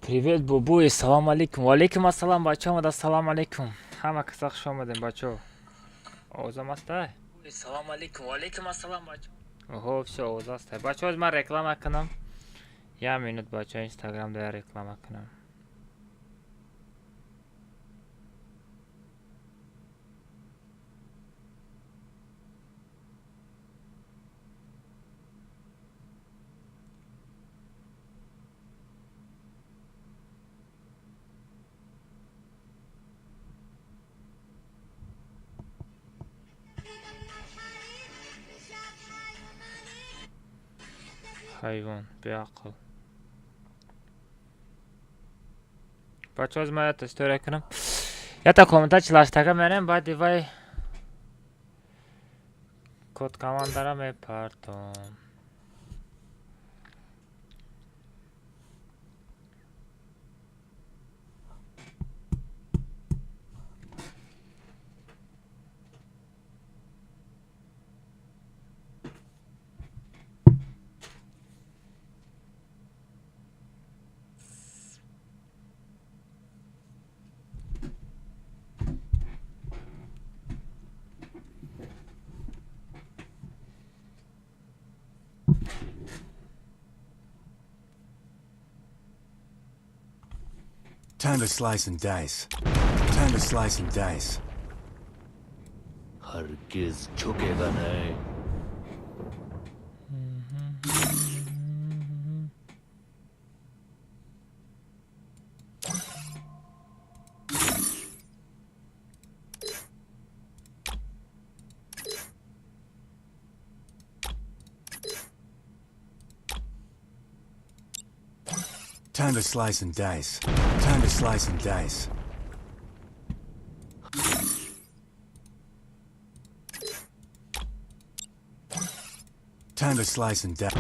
Привет, бобой, салом алейкум. Ва алейкум ассалом, бачаҳо, омада, салом алейкум. Ҳама каса хуш омадем, бачаҳо. Овозам аста? Салом алейкум, ва алейкум ассалом, бачаҳо. Оҳо, всё, овоз аста. Бачаҳо, ман реклама кунам. Як минут, бачаҳо, Инстаграм да реклама кунам. Ҳайвон, беақл. Бачаҳо, ман ята история кунам. Ята комментар чилаштага мерем, баъди вай код командара мепартом. Time to slice and dice. Time to slice and dice. हरगिज झुकेगा नहीं। Time to slice and dice. Time to slice and dice. Time to slice and dice.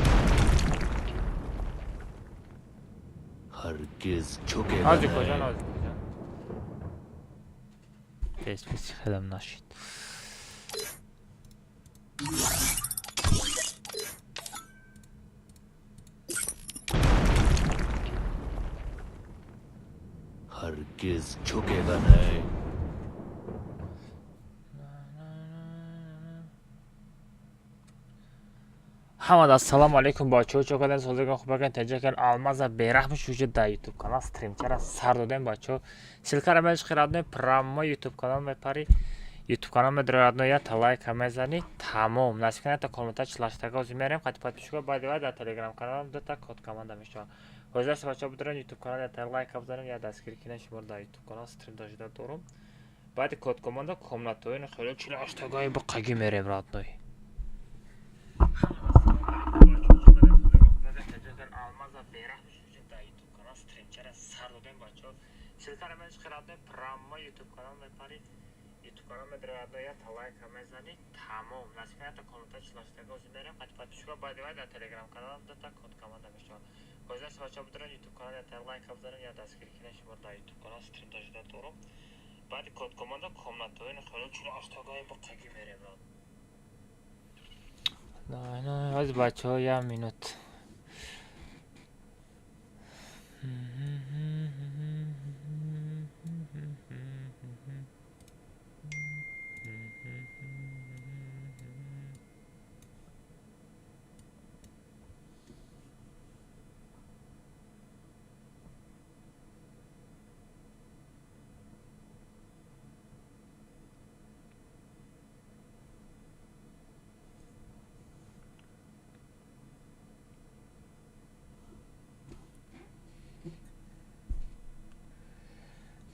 हरगिज झुकेगा Нозико ҷон, नहीं। Нозико ҷон. Тез песи хелам нашид. हरगिज झुकेगा नहीं। Ҳамад ассалому алайкум, бачаҳо, чо кардем, созагон хуб акан, таҷа кан, алмаза бераҳм шуҷа дар ютуб канал стримчара сар додем, бачаҳо. Ссылкара мешқи, родной, прямо ютуб канал мепари, ютуб канал медари, родной, ята лайка мезани, тамом. Насиб кана, ята комментар чилаштага ози мерем, қати подписчика, баъди вай дар телеграм каналам дута код команда мешавад. Ҳозир бачаҳо, бидарен ютуб канал, ята лайка бизанем, я дастгирӣ кинем шуморо дар ютуб канал стрим дожида дорум. Баъди код команда комнатаҳои хеле чилаштагаи биқаги мерем, родной. Ссылкара мешқи, родной, прямо ютуб канал мепари, ютуб канал медари, родной, ята лайка мезани, тамом. Насиб кана, ята комментар чилаштага ози мерем, қати подписчика, баъди вай дар телеграм каналам дута код команда мешавад. Ҳозир бачаҳо, бидарен ютуб канал, ята лайка бизанем, я дастгирӣ кинем шуморо дар ютуб канал стрим дожида дорум. Баъди код команда комнатаҳои хеле чилаштагаи биқаги мерем. Ҳозир бачаҳо, як минут.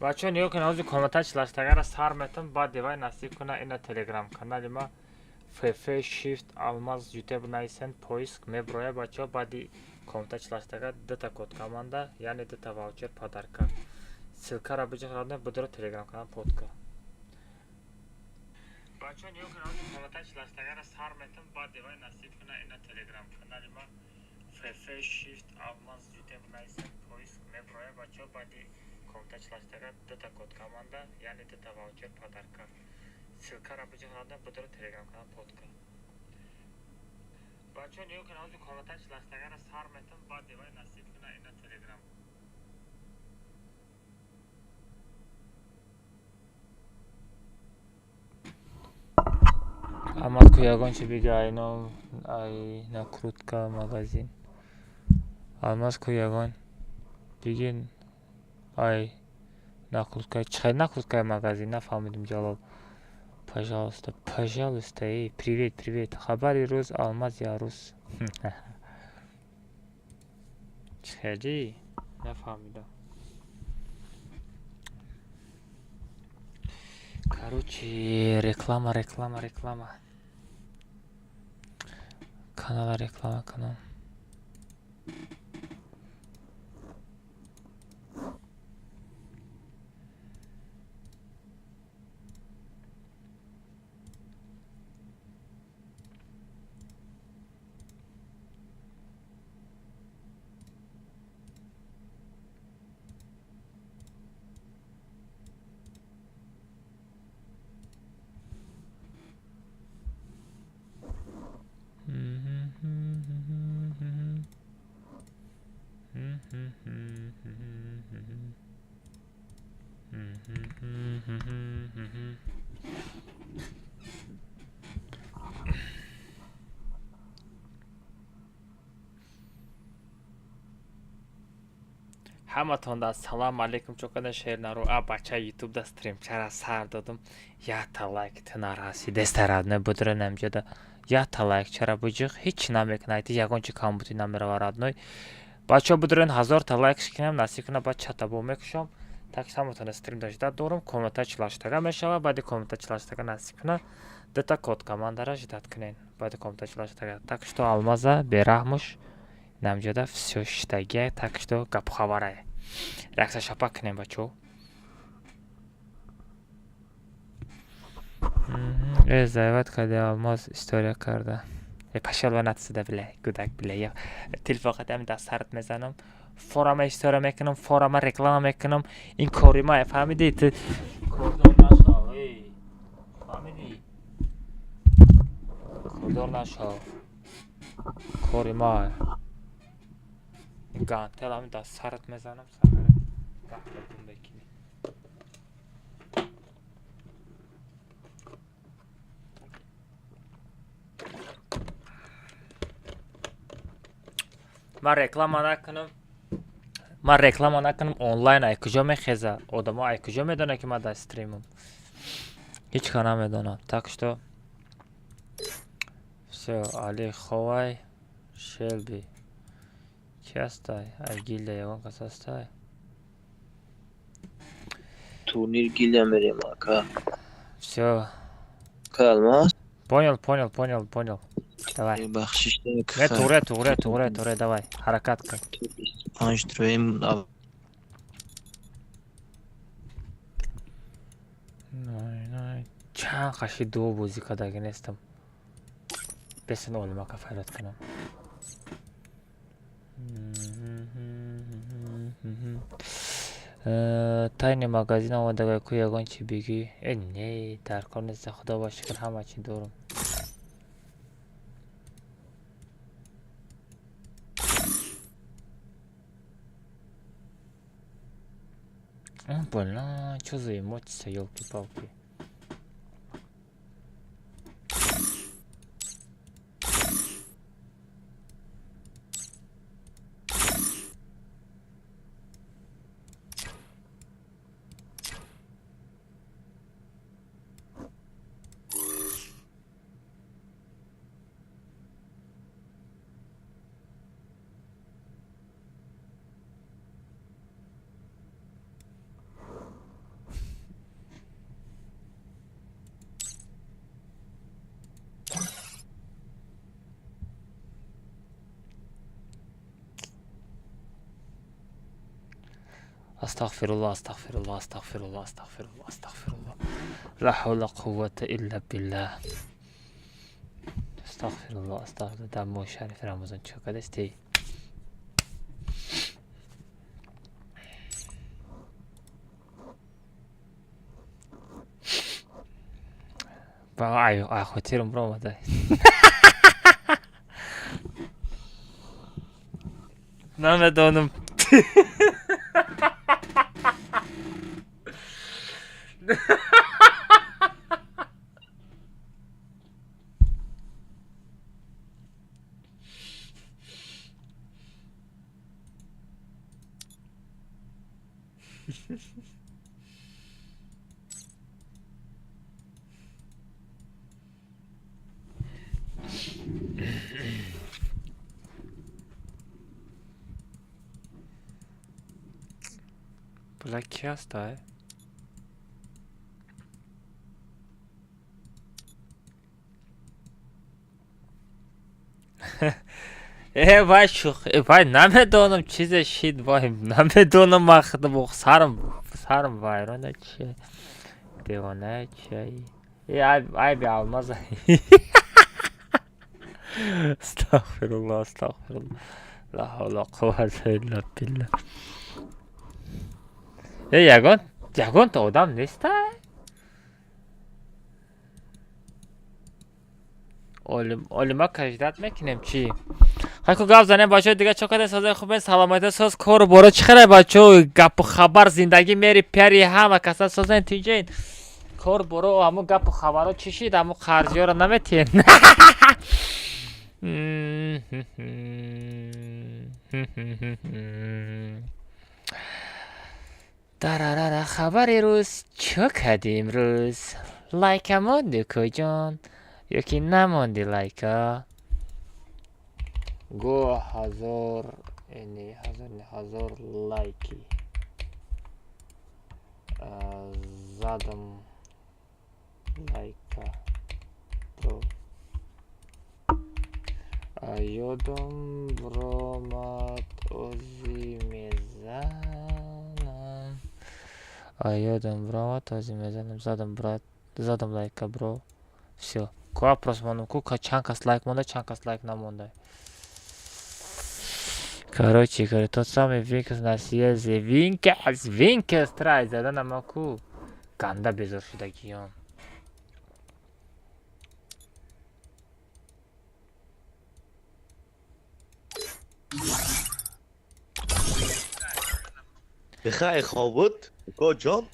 Бачаҳо, нигоҳ кунед, ҳозир комната чилаштагара сар метам, баъд девай насиб куна, ина телеграм канали ма фф shift алмаз ютуб нависен, поиск меброя, бачаҳо. Баъди комната чилаштага дута код команда, яъне дута ваучер подарка. Ссылкара биҷиқ, родной, будро телеграм канал подка. Бачаҳо, нигоҳ кунед, ҳозир комната чилаштагара сар метам, баъд девай насиб куна, ина телеграм канали ма фф shift алмаз ютуб нависен, поиск меброя, бачаҳо. Баъди комната чилаштага дута код команда, яъне дута ваучер подарка. Ссылкара биҷиқ, родной, будро телеграм канал подка. Бачаҳо, нигоҳ кунед, ҳозир комната чилаштагара сар метам, баъд девай насиб куна, ина телеграм Алмаз ку, ягон чи бига, айно ай накрутка магазин. Алмаз ку, ягон бигин, ай накрутка чихел, накрутка магазин, нафаҳмидим. Ҷалол, пожалуйста, пожалуйста. Эй, привет, привет, хабари рӯз, Алмаз ярус чихели, нафаҳмидам. Короче, реклама, реклама, реклама, канала реклама кунам. Ҳаматонда ассалому алайкум. Чокада шернаро, а бача, ютуб да стрим чара сар додум, якта лайк тинарасӣ дестарадне будра намҷода, якта лайк чара буҷиқ, ҳеч намекунад, ягон чи камбудӣ намерава. Родной бачаҳо, будурен 1000-та лайк шикинам, насиб кунам, баъд чатабо мекушам. Так ҳаматона стрим дажда дорум. Комната 48-тага мешава. Баъди комната 48-тага, насиб куна, дута код командара ждать кунен баъди комната 48-тага. Так что Алмаза бераҳмуш намҷода всё шиштагия. Так что гапу хабарае, реакция шапак кунем, бачаҳо. Э, заявать карди, Алмаз, история карда. Э, пошёл вон отсюда, бля, гудак, бля. Я телефон қадами дар сарат мезанам, форама история мекунам, форама реклама мекунам. Ин кори ма, фаҳмидӣ? Ту кордор нашав, эй, фаҳмидӣ? Кордор нашав, кори ма. Ин гантел ҳами дар сарат мезанам, сафара гафта гум мекунӣ. Ман реклама накунам, ман реклама накунам, онлайн ай куҷо мехеза? Одамо ай куҷо медонад, ки ман дар стримам? Ҳеҷ ка намедонад. Так что всё, али ховай. Шелби ки ҳастай? Ай гилда ягон кас ҳастай? Турнир гилда мерем, ака. Всё. Ака Алмаз. Понял, понял, понял, понял, давай. Бахшиш. Не, туғре, туғре, туғре, туғре, давай, ҳаракат кун. Панҷ троем. Чанд қаши дуо бозӣ кардаги нестам. Бесен олимака файрат кунам. Тайный магазин омадага ку, ягон чи бигӣ? Э, не, дар кор нест, худо ба шукр, ҳама чи дорум. Бля, чё за эмоция, ёлки-палки. Астағфируллоҳ, астағфируллоҳ, астағфируллоҳ, астағфируллоҳ, астағфируллоҳ. Ла ҳавла қуввата илла биллаҳ. Астағфируллоҳ, астағфируллоҳ. Дар моҳи шарифи Рамазон чӣ кардасти? Ай, ай, хотирам омада. Намедонам. Бля, ки ҳастай? Э, вай шух, э, вай намедонам чизе шид, вай намедонам, ман худам сарам вайрона чи девона чи. Э, айби алмаза. Астағфируллоҳ, астағфируллоҳ. Ла ҳавла қуввата илла биллаҳ. Э, ягонта одам нестай? Олима каждат мекунем чӣ? Хайку гап занем бачаҳо, дига чо каде созаи хубен, саломатӣ соз, кору боро чӣ хеле бачаҳо, гапу хабар, зиндагӣ мери пиари ҳама каса созен тинҷен. Кор боро ҳамун гапу хабаро чӣ шид, ҳамун қарзиёро наметиҳен. Дарарара хабари рӯз чо кардӣ имрӯз? Лайка монди куҷон? Ё ки намонди лайка? Го ҳазор, не ҳазор, не ҳазор лайки. Задам лайка. Бро. Ёдам бромад ози мезанам. Ёдам бромад ози мезанам. Задам брат, задам лайка бро. Всё. Ку опрос мондам ку чанд кас лайк монда, чанд кас лайк намонда. Короче, говорю, тот самый Винкс на съезде. Винкс, Винкс, трай, заданам ку. Ганда безор шудагиён. Бихай хобуд, ко ҷон?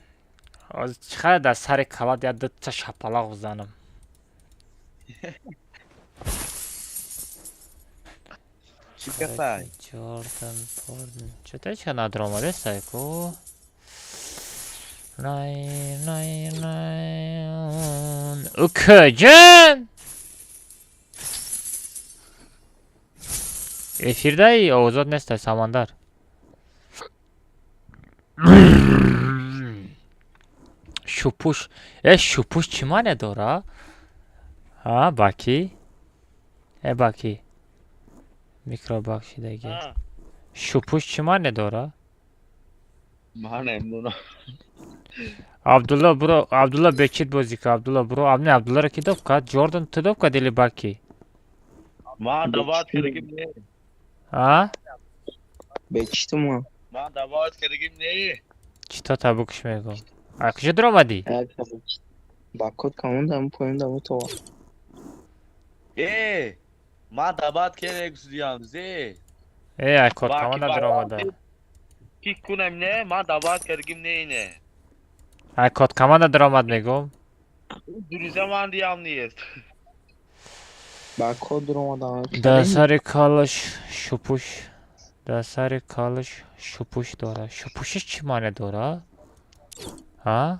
Ҳозир чӣ хеле дар сари калат як дута шапалақ бизанам. Чӣ гапай? Jordan Porn. Чё-то ҳеч кас надромадестай ку? Най, най, най. Укаҷон! Эфирдаи овозот нестай, Самандар. Шупуш. Э, шупуш чӣ маъне дора? Ҳа, Бакӣ? Э, Бакӣ. Микробакшидагӣ. Шупуш чӣ маъне дора? Ман намедонам. Абдулло бро, Абдулло бечит бозӣ кар, Абдулло бро, абне Абдуллоро ки доб кард? Ҷордан ту доб кард или Бакӣ? Ман даъват кардагим не. А? Бечитум ман. Ман даъват кардагим не. Чӣ то табукш мегӯм? А куҷо дуромадӣ? Ба код камондам поён дамо то. Э, ман даъват кардагим зе. Э, ай код камонда дуромада. Ки кунам не, ман даъват кардагим не ине. Ай код камонда дуромад мегӯм. Дуриза ман диям нест. Ба код дуромадам. Дар сари калаш шупуш, дар сари калаш шупуш дора. Шупушиш чӣ маъне дора? Ҳа?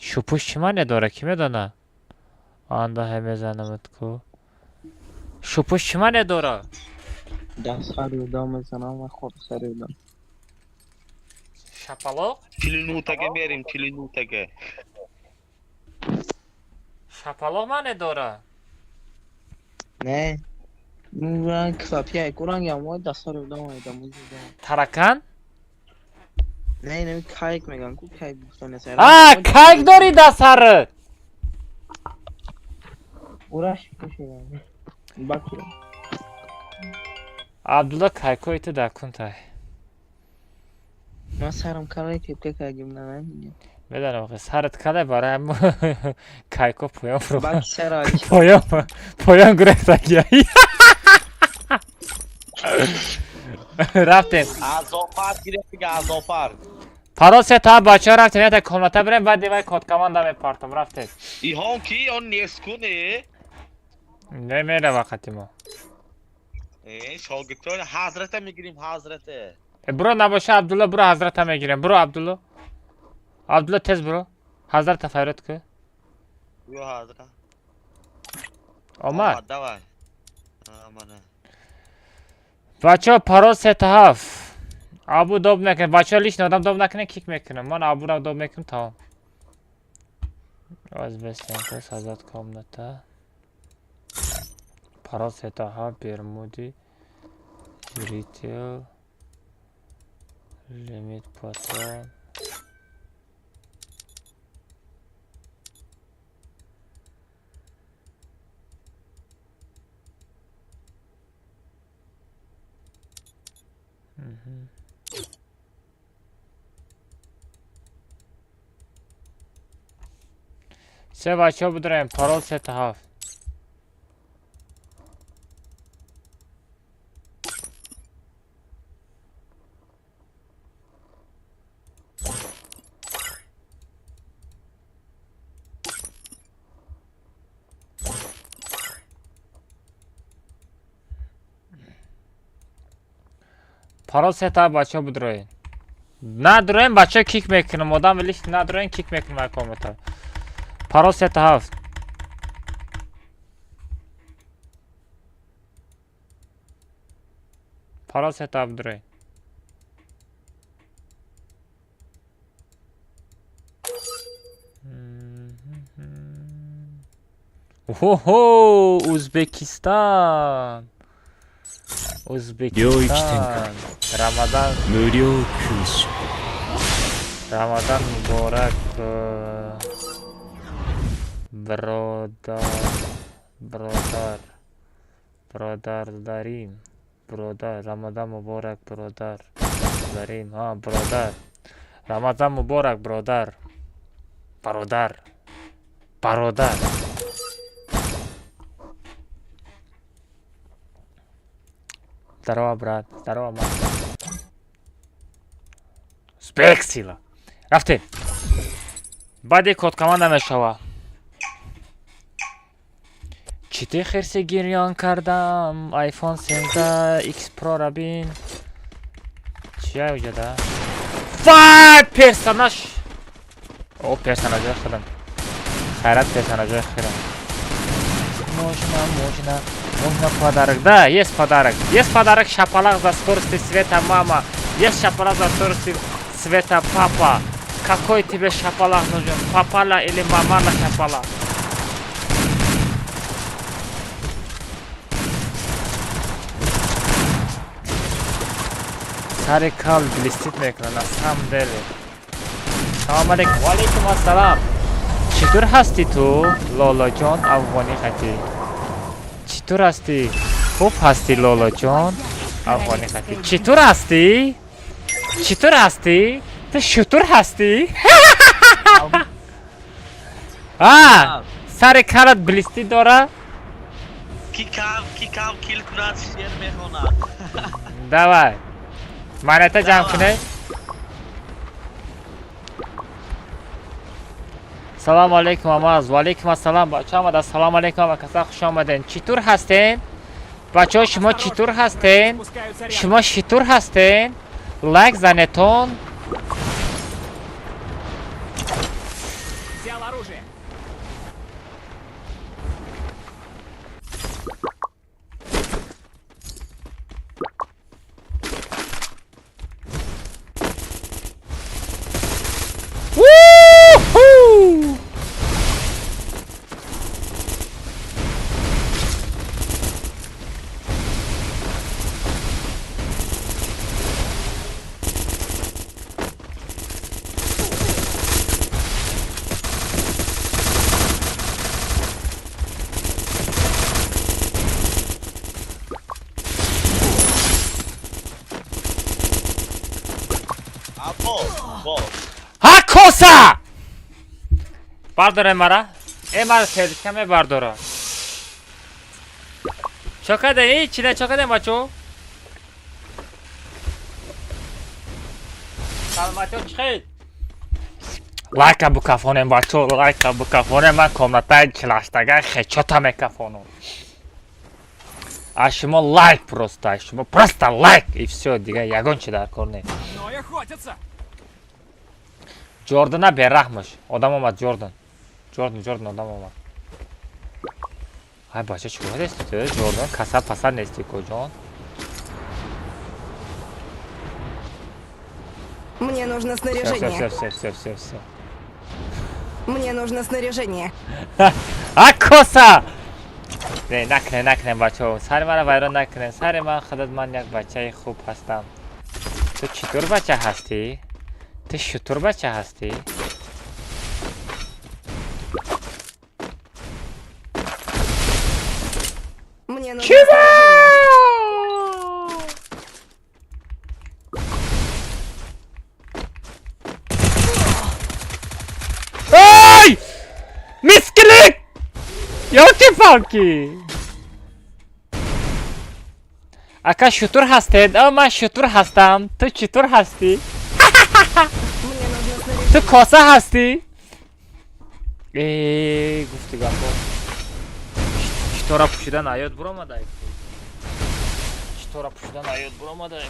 Шупуш чӣ маъне дора? Кӣ медона? Андаҳе мезанамат ку. Шупуш чӣ маъне дора? Дар сари одам мезанам ва хоб сари одам. Шапалоқ? Чилинутага мерим, чилинутага. Шапалоқ маъне дора? Не. Ну ранг квапия курангам вай дар сари одам айдам. Таракан? Не, не, кайк меган ку кайк гуфтан нест. А, кайк дорӣ дар сарат? Ура шупуш меган. Баки. Абдулло кайкои ту дар кунтай. Ман сарам калай тепка кардим на ман. Медонам, охи сарат калай барои ҳамун кайко поён фурӯ. Баки сара. Поён, поён гурехтагӣ. Рафтем. Азофар гирифт, азофар. Парол се та бачаҳо рафтем, якта комната бирем, баъд дивай код команда мепартам, рафтем. Иҳон ки он нест ку не? Не мера вақти мо. Э, шогирдон ҳазрата мегирим, ҳазрата. Буро набоша Абдулло, буро ҳазрата мегирем. Буро Абдулло. Абдулло тез буро. Ҳазрата файрод ку. Ё ҳазра. Омад. Давай. Амана. Бачаҳо парол 3 7. Абу доб накунед. Бачаҳо лишний одам доб накунед, кик мекунам. Ман Абуро доб мекунам, тамом. Аз бестенка создать комната. Парол 3 7 Бермуди. Зритель. Лимит патрон. Се бачаҳо бидорем парол 3 7. Парол 3 7 бачаҳо бидроен. Надроен бачаҳо кик мекунам. Одам лиш надроен кик мекунам ай комната. Парол 3 7. Парол 3 7 бидроен. Охо, Узбекистан. Узбекистан. Рамадан 無料空襲 Рамадан муборак, бродар, бродар, бародардарим, бродар, Рамадан муборак, бродар, дарим, ҳа, бродар, Рамадан муборак, бродар, бародар, бародар. Здорово, брат, здорово, мам. Узбек сила. Рафтем. Баъди кодкоманда мешава. Чӣ хирси гирён кардам? iPhone 17 X Pro ра бин. Чия уҷада? Вай, персонаж! О, персонажои худам. Хайрат персонажои худам. Можно, можно, можно подарок. Да, есть подарок. Есть подарок шапалақ за скорости света, мама. Есть шапалақ за скорости света, папа. Какой тебе шапалақ нужен? Папала или мамала шапалақ? Сари кал блестит мекунад, на самом деле. Салом алейкум. Ва алейкум ассалам. Чӣ тур ҳастӣ ту, Лолоҷон афғонӣ хатӣ? Чӣ тур ҳастӣ? Хуб ҳастӣ, Лолоҷон афғонӣ хатӣ? Чӣ тур ҳастӣ? Чӣ тур ҳастӣ? Ту шутур ҳастӣ? А, сари калат блестит дора? Ки кам кил кунад шер мехонад. Давай. Монета ҷамъ кунед. Салому алейкум амаз. Ва алейкум ассалам. Бача омада. Салому алейкум ама каса хуш омаден. Чӣ тур ҳастен? Бачаҳо шумо чӣ тур ҳастен? Спускают заряд. Шумо чӣ тур ҳастен? Лайк занетон. Взял оружие. Уху! Або, бо. Ҳа коса! Бардоре мара. Э мара сердичка мебардора. Чо каде? И чине чо каде бачо? Саломатиё чӣ хел? Лайка букафонем бачо, лайка букафонем ман комнатаи чилаштага хечота мекафонам. А шумо лайк просто, шумо просто лайк и всё, дига ягон чи дар кор не. Ҷордана бераҳмаш. Одам омад Ҷордан. Ҷордан, Ҷордан одам омад. Ай бача чӣ кор нести ту? Ҷордан касал пасал нести коҷон? Мне нужно снаряжение. Всё, всё, всё, всё, всё. Мне нужно снаряжение. А коса! Не, накне, накне, бачаҳо. Сари мара вайрон накне. Сари ман худат ман як бачаи хуб ҳастам. Ту читур бача ҳастӣ? Ту шутур бача ҳастӣ? Мне нужно снаряжение. Ай! Мискилик! Ёлки-палки! Ака шутур ҳастед? О, ман шутур ҳастам. Ту читур ҳастӣ? Мне нужно снаряжение. Ту коса ҳастӣ? Э, гуфти гапо. Читора пӯшидан аёд буромадай? Читора пӯшидан аёд буромадай?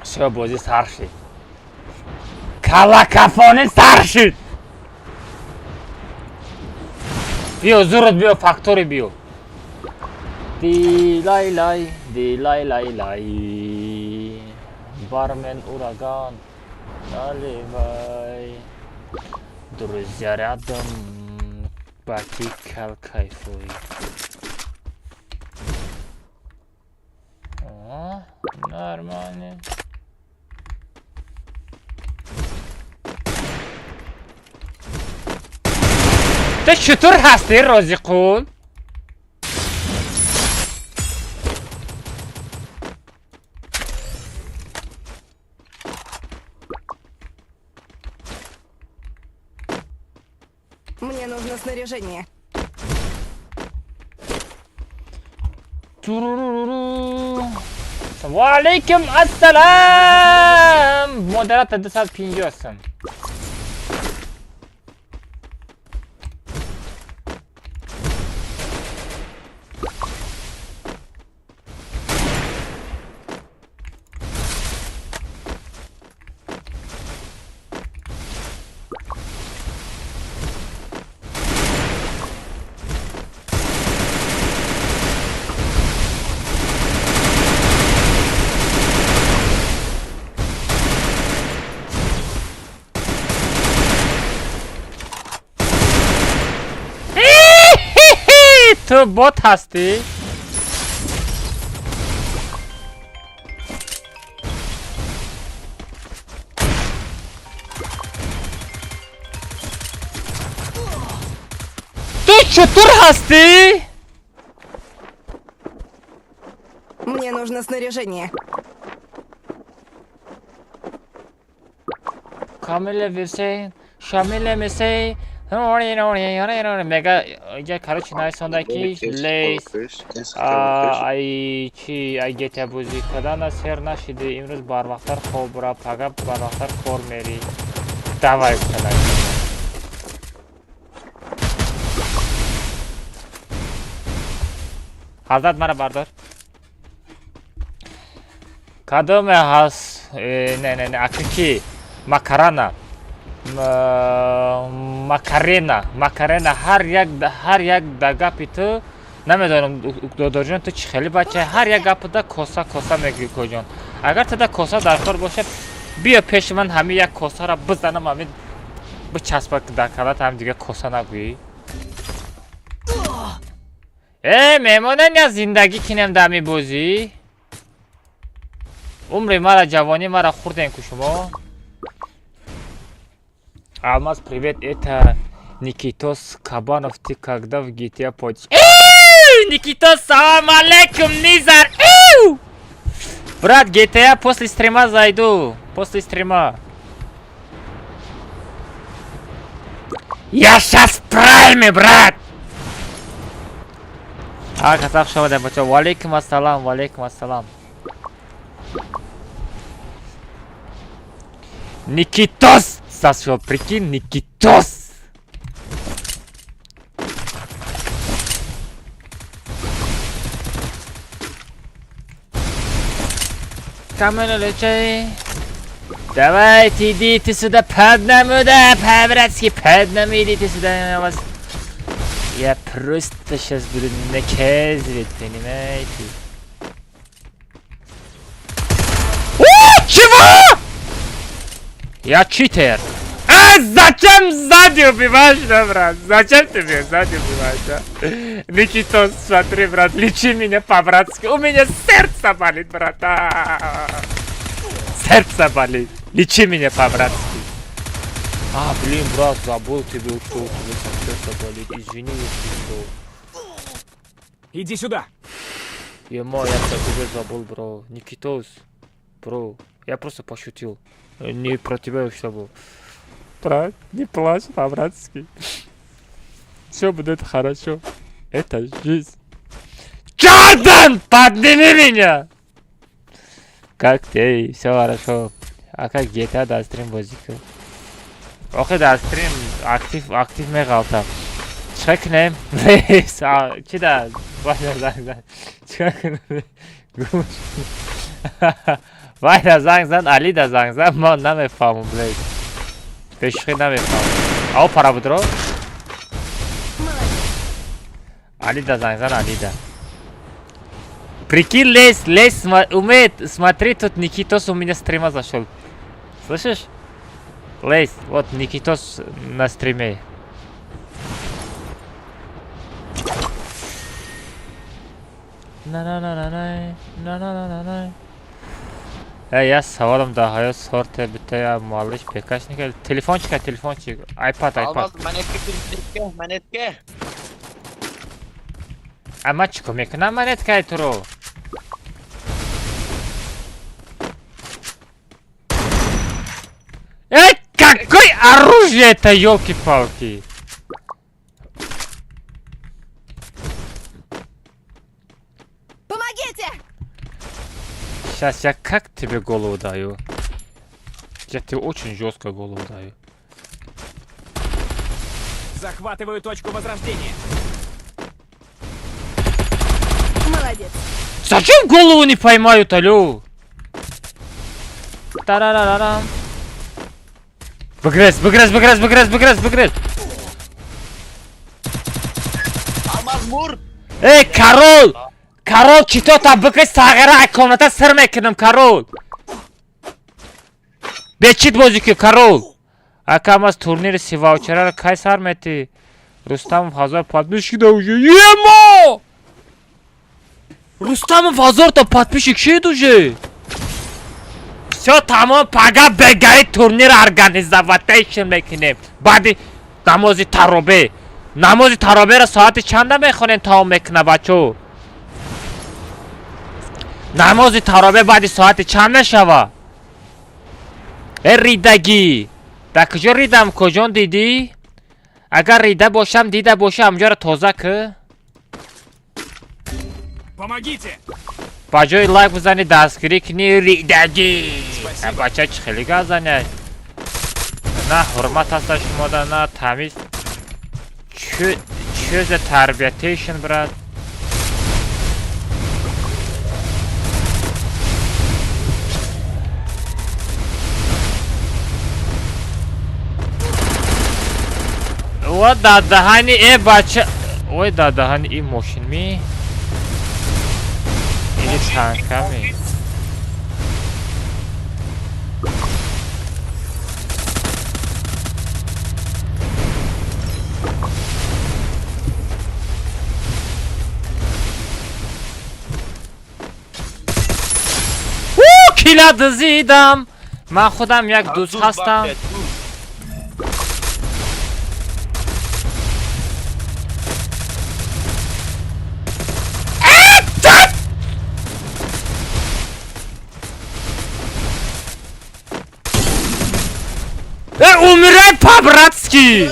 Всё, бозӣ сар шид. Калакафонӣ сар шид. Биё, зурат биё, фактори биё. Дилай-лай, дилай-лай-лай. Бармен ураган, наливай. Друзья рядом, баки кал кайфуй. О, нормально. Ту чутур ҳастӣ, Розиқул? Мне нужно снаряжение. Туруруру. Ва алайкум ассалам. Модератор 250 сум. Ту бот ҳастӣ? Ту чутур ҳастӣ? Мне нужно снаряжение. Камиле Вирсейн, Шамиле Месей, мега иҷа короче нависонда ки лейс ай чи ай гета бозӣ кардана сер нашиди, имрӯз барвақттар хоб бура, пага барвақттар кор мерӣ. Давай гуфта. Ҳазрат мара бардор. Кадоме ҳаст? Не, не, не, ака ки? Макарана. Макарена, Макарена, ҳар як да гапи ту намедонам, додорҷон, ту чӣ хеле бача, ҳар як гапида коса коса мегӯӣ коҷон. Агар туда коса дар кор боша, биё пеши ман, ҳамин як косаро бизанам, ҳамин бичаспа дар калат, ҳам дига коса нагӯӣ. Э, мемонем я зиндагӣ кинем дар ҳамин бозӣ? Умри мара, ҷавонӣ мара хӯрдем ку шумо. Алмаз, привет, это Никитос Кабанов, ты когда в GTA пойдешь? Никитос, салам алейкум, Низар! Брат, GTA после стрима зайду. После стрима. Я сейчас в прайме, брат! А, казах шавада, бача. Валейкум ассалам, валейкум ассалам. Никитос зашел, прикинь, Никитос. Камера лечай. Давайте, идите сюда по одному, да, по-братски, по одному идите сюда, я вас... Я просто сейчас буду наказывать, понимаете? О, чего? Я читер. А зачем сзади убиваешь, да, брат? Зачем ты меня сзади убиваешь, да? Никитос, смотри, брат, лечи меня по-братски. У меня сердце болит, брат. Сердце болит. Лечи меня по-братски. А, блин, брат, забыл тебе, что у тебя сердце болит. Извини, если что. Иди сюда. Ема, я про тебя забыл, бро. Никитос, бро, я просто пошутил. Не про тебя все был. Брат, не плачь по-братски. Все будет хорошо. Это жизнь. Джордан, подними меня! Как ты? Все хорошо. А как GTA да стрим бозику? Охе да стрим актив мегалта. Чӣ кунем? Чи да? Вайда занг зан. Чӣ кунем? Вайда занг зан, Али да занг зан. Ман намефаҳмам, блядь. Бешухӣ намефаҳмам. Ав пара будро? Али да занг зан, Али да. Прикинь, лезь, лезь, умеет, смотри, тут Никитос у меня стрима зашел. Слышишь? Лезь, вот Никитос на стриме. На-на-на-на-на, на-на-на-на-на. Я саволам да ҳаёт сорте бита муаллиш пекашника. Телефончика, телефончик, iPad, iPad. Монетка, монетка. А ман чӣ кор мекунам монеткаи туро? Эй, какое оружие это, ёлки-палки! Помогите! Сейчас я как тебе голову даю? Я тебе очень жестко голову даю. Захватываю точку возрождения. Молодец. Зачем голову не поймают, алло? Тарарарарам. Бгрес, бгрес, бгрес, бгрес, бгрес, бгрес. Алмаз мур. Эй, король! Король, чито та бгрес сағира комната сыр мекунам, король. Бечит бозики, король. Акам аз турнири си ваучера кай сар мети? Рустамов 1000 подписчик да уже. Емо! Рустамов 1000 та подписчик шид уже. Всё тамом, пага бегаи турнир организоватейшн мекунем. Баъди намози таробе. Намози тароберо соати чанда мехонем тамом мекуна, бачо? Намози таробе баъди соати чанд мешава? Э, ридагӣ. Дар куҷо ридам, куҷон дидӣ? Агар рида бошам, дида бошам, ҳамҷоро тоза кӣ. Помогите! Ба ҷои лайк бизанӣ, дастгирӣ кунӣ, ридагӣ. Бача чӣ хеле гап занад? На ҳурмат ҳаста шумода, на тамиз. Чё за тарбиятейшн, брат? Ва дадаҳани э бача. Ой, дадаҳани и мошин ми? Или танками? Кила дизидам. Ман худам як дӯст ҳастам. Умирай по-братски!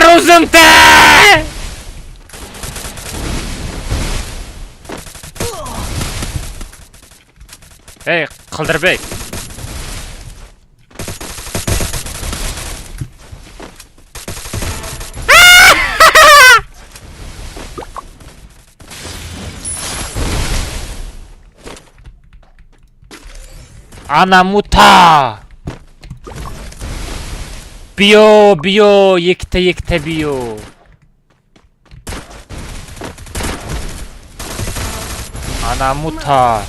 Рузумте! Эй, Қилдирбек. Анамута! Биё, биё, якта якта биё. Анамута.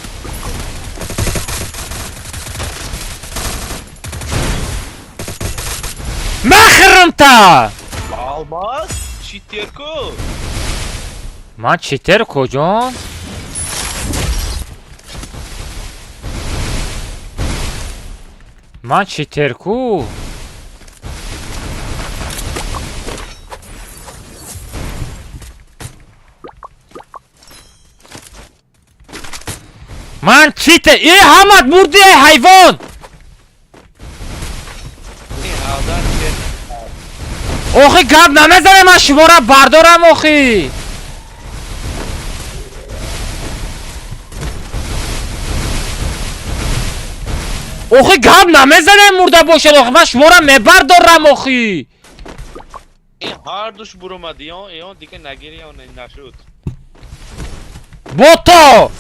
Махрумта! Алмаз, читер ку. Ман читер куҷон? Ман читер ку? Ман читер... Э, ҳамат мурди, эй ҳайвон! Охи гап намезанем, ман шуморо бардорам охи! Охи гап намезанем мурда бошад, охи ман шуморо мебардорам охи! Ин ҳардуш буромад, ион, ион дига нагири, ион нашуд. Бото!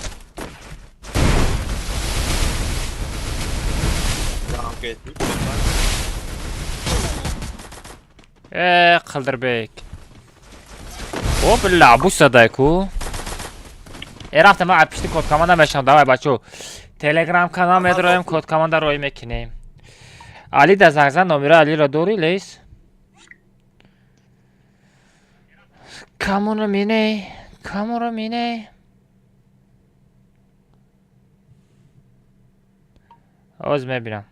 Э, Қилдирбек. О, бilla, буш задай ку. Э, рафтем, ман пишти код команда мешавам, давай бачо. Телеграм канал медроем, код команда рой мекунем. Али да занг зан, номера Алиро дори, лейс? Камоно мине, камоно мине. Оз мебинам.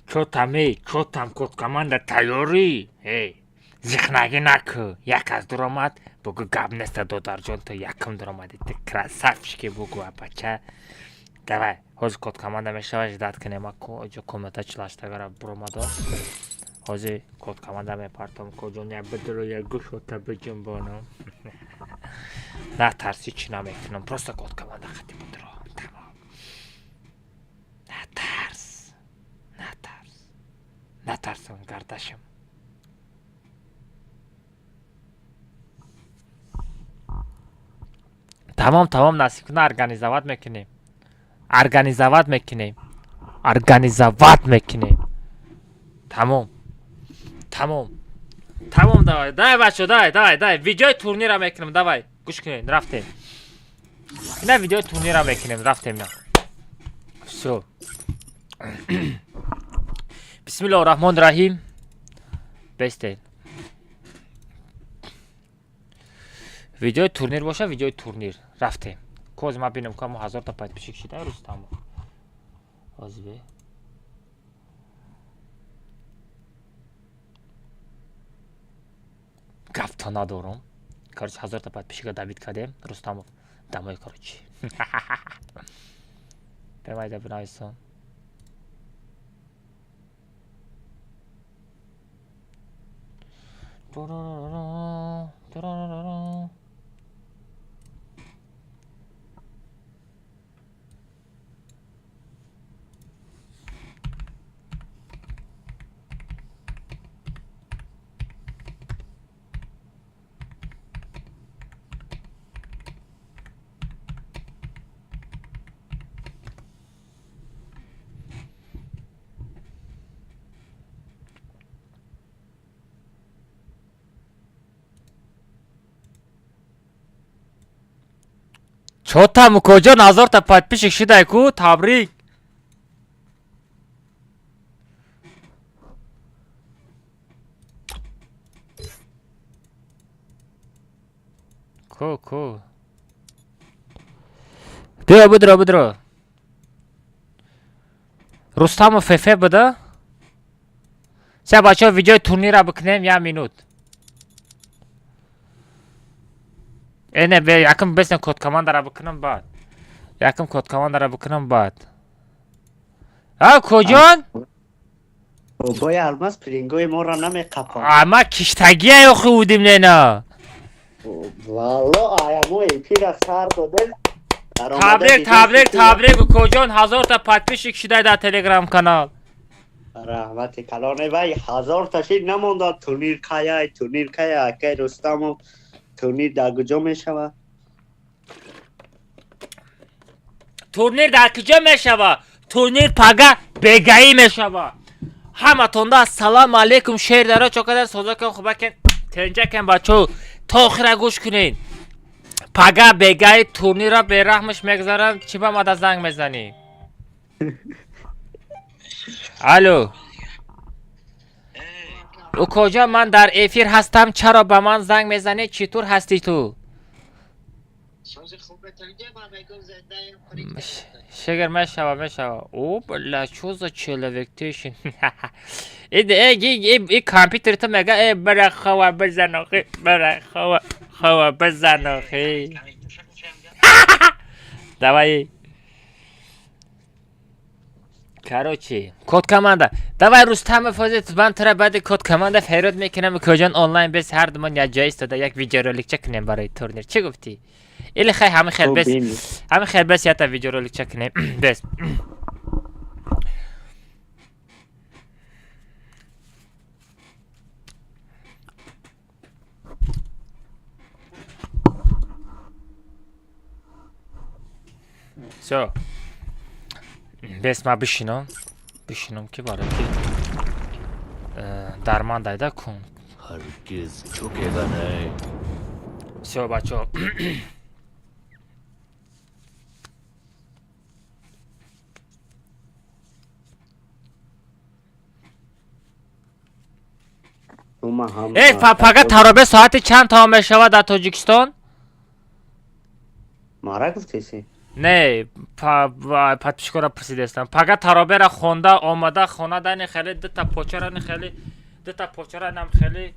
Чотам, эй, чотам, код команда тайёрӣ? Эй, зихнагӣ накӯ. Як аз дуромад, бугӯ гап неста, додарҷон, ту якум дуромадӣ, ту красавчики, бугӯ, бача. Давай, ҳозир код команда мешава, ждать кунем, ҷо комната чилаштагара буромадо. Ҳозир код команда мепартом, коҷон як бидро, як гӯшота биҷунбонам. Натарси, чӣ намекунам, просто код команда хати бидро. Тамом. Натарс. Натарс. Натарсам, гардашам. Тамом, тамом, насиб куна организовать мекунем. Организовать мекунем. Организовать мекунем. Тамом. Тамом. Тамом, давай. Давай, бачо, давай, давай, давай. Видеои турнира мекунем, давай. Гӯш кунед, рафтем. Ина видеои турнира мекунем, рафтем на. Всё. Бисмиллоҳи раҳмони раҳим. Бестед. Видеои турнир боша, видеои турнир. Рафтем. Коз ма бинем, ка мо 1000 та подписчик шида Рустамов. Ҳозир бе. Гапто надорам. Короче, 1000 та подписчика добить кардем. Рустамов. Домой, короче. Бемайда бинависон. Чота мукоҷон 1000 та подписчик шидай ку, табрик. Ку, ку. Биё, бидро, бидро. Рустамов ФФ буда? Ся бачаҳо видеои турнира бикунем, як минут. Э, не, бе, якум бесен код командара бикунам баъд. Якум код командара бикунам баъд. А, куҷон? Бобои Алмаз пилингои моро намеқапад. Ама киштагия охи удим лена. Валло аямо эфира сар додем. Табрик, табрик, табрик, укоҷон, 1000 та подписчик шудай дар телеграм канал. Раҳмати калоне, вай 1000 та шид намонда. Турнир каяй, турнир кая, акай Рустамов, турнир дар куҷо мешавад? Турнир дар куҷо мешава? Турнир пага бегаӣ мешава. Ҳаматонда ассалому алайкум, шердаро, чокадар, созакан, хубакен, тенҷакен, бачо, то охира гӯш кунед. Пага бегаи турнирро бераҳмаш мегзарам. Чӣ ба мада занг мезанӣ? Алло, укоҷон, ман дар эфир ҳастам, чаро ба ман занг мезанӣ? Чӣ тур ҳастӣ ту? Шегар мешава, мешава. О, бля, чё за человек тишин? И компютер ту мега, э, бара хова бизан охи, бара хова хова бизан охи. Давай. Короче, код команда. Давай, Рустамов, ҳозир ман тура баъди код команда файрод мекунам, укоҷон, онлайн бес ҳардумон як ҷо истода як видеороликча кунем барои турнир. Чӣ гуфтӣ? Или хай ҳами хел бес, ҳами хел бес ята видеороликча кунем. Бес. Всё. Бес ма бишинам. Бишинам ки барои ки дарман дайда кун. Ҳаргиз झुकेगा नहीं. Всё, бачо. Э, пага таробе соати чанд тамом мешавад дар Тоҷикистон? Мара гуфтеси? Не, подписчикора пурсидестам. Пага таробера хонда омада хона дани хеле дута почара ни хеле дута почара инам хеле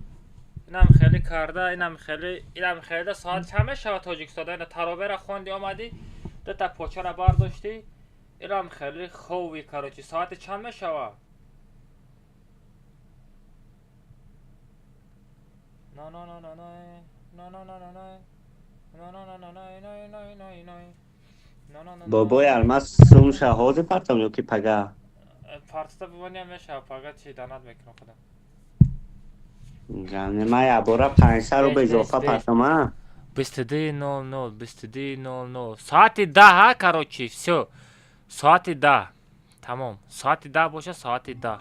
инам хеле карда инам хеле инам хеле соат чанд мешавад Тоҷикистон? Ина таробера хонди омадӣ, дута почара бардоштӣ, инам хеле хови, короче, соати чанд мешавад? На на на на на на на на на на на на на на на на на на на. Бобои Алмаз, сумша ҳозир партам ё ки пага? Партита бибоням мешава, пага чи данат мекунам худам. Ман якбора 500 рубл изофа партам, а? 22:00, 22:00. Соати 10, короче, всё. Соати 10. Тамом. Соати 10 боша, соати 10.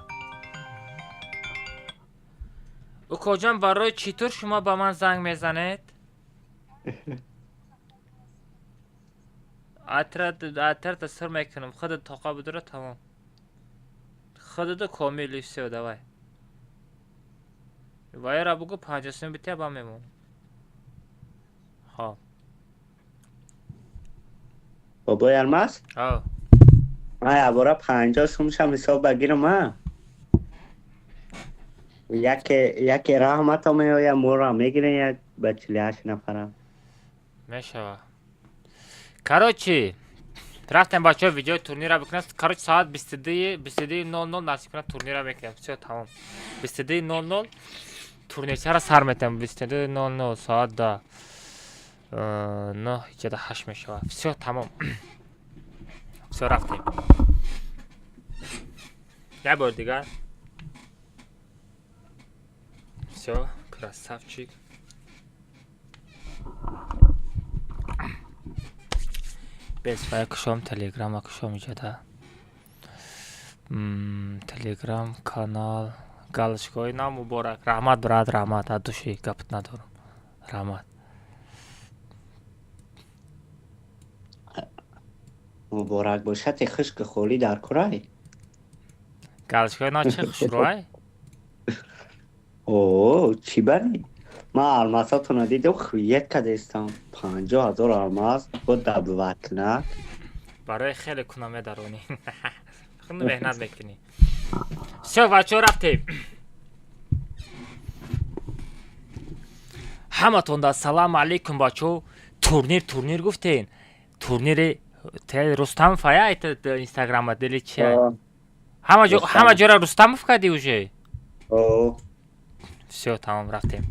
Укоҷон, барои чӣ тур шумо ба ман занг мезанед? Атрата сир мекунам. Худат тоқа будура, тамом. Худату комил, и всё, давай. Вайра бугу 50 сум битя ба мемонам. Хоб. Бобои Алмаз? Ав. Ман якбора 50 сумшам ҳисоб багирам, а? Яке яке раҳмато меояд, моро мегирен як ба 48 нафарам. Мешава. Короче, рафтем, бачаҳо, видеои турнира бикунем. Короче, соат 22 22:00 насиб кунад, турнира мекунем. Всё, тамом. 22:00 турнирчаро сар метем. 22:00 соат да 9:08 мешавад. Всё, тамом. Всё, рафтем. Як бор дигар. Всё, красавчик. Бес вай кушом, телеграма кушом иҷода. Телеграм канал галочкаҳои на муборак. Раҳмат, брат, раҳмат. От души гапат надорам. Раҳмат. Муборак бошад, хушки холӣ дар курай. Галочкаҳои на чӣ хушрӯай? О, чӣ бари? Ман алмазҳотонро дидам, хует кардастам. 50 000 алмаз бо дабвакнак. Барои хеле куна медаронӣ. Худ меҳнат мекунӣ. Всё, бачаҳо, рафтем. Ҳаматонда ассалому алайкум, бачаҳо. Турнир, турнир гуфтен. Турнири Рустам фая инстаграма дили чи? Ҳама ҷо, ҳама ҷора Рустамов кардӣ уже? О. Всё, тамом, рафтем.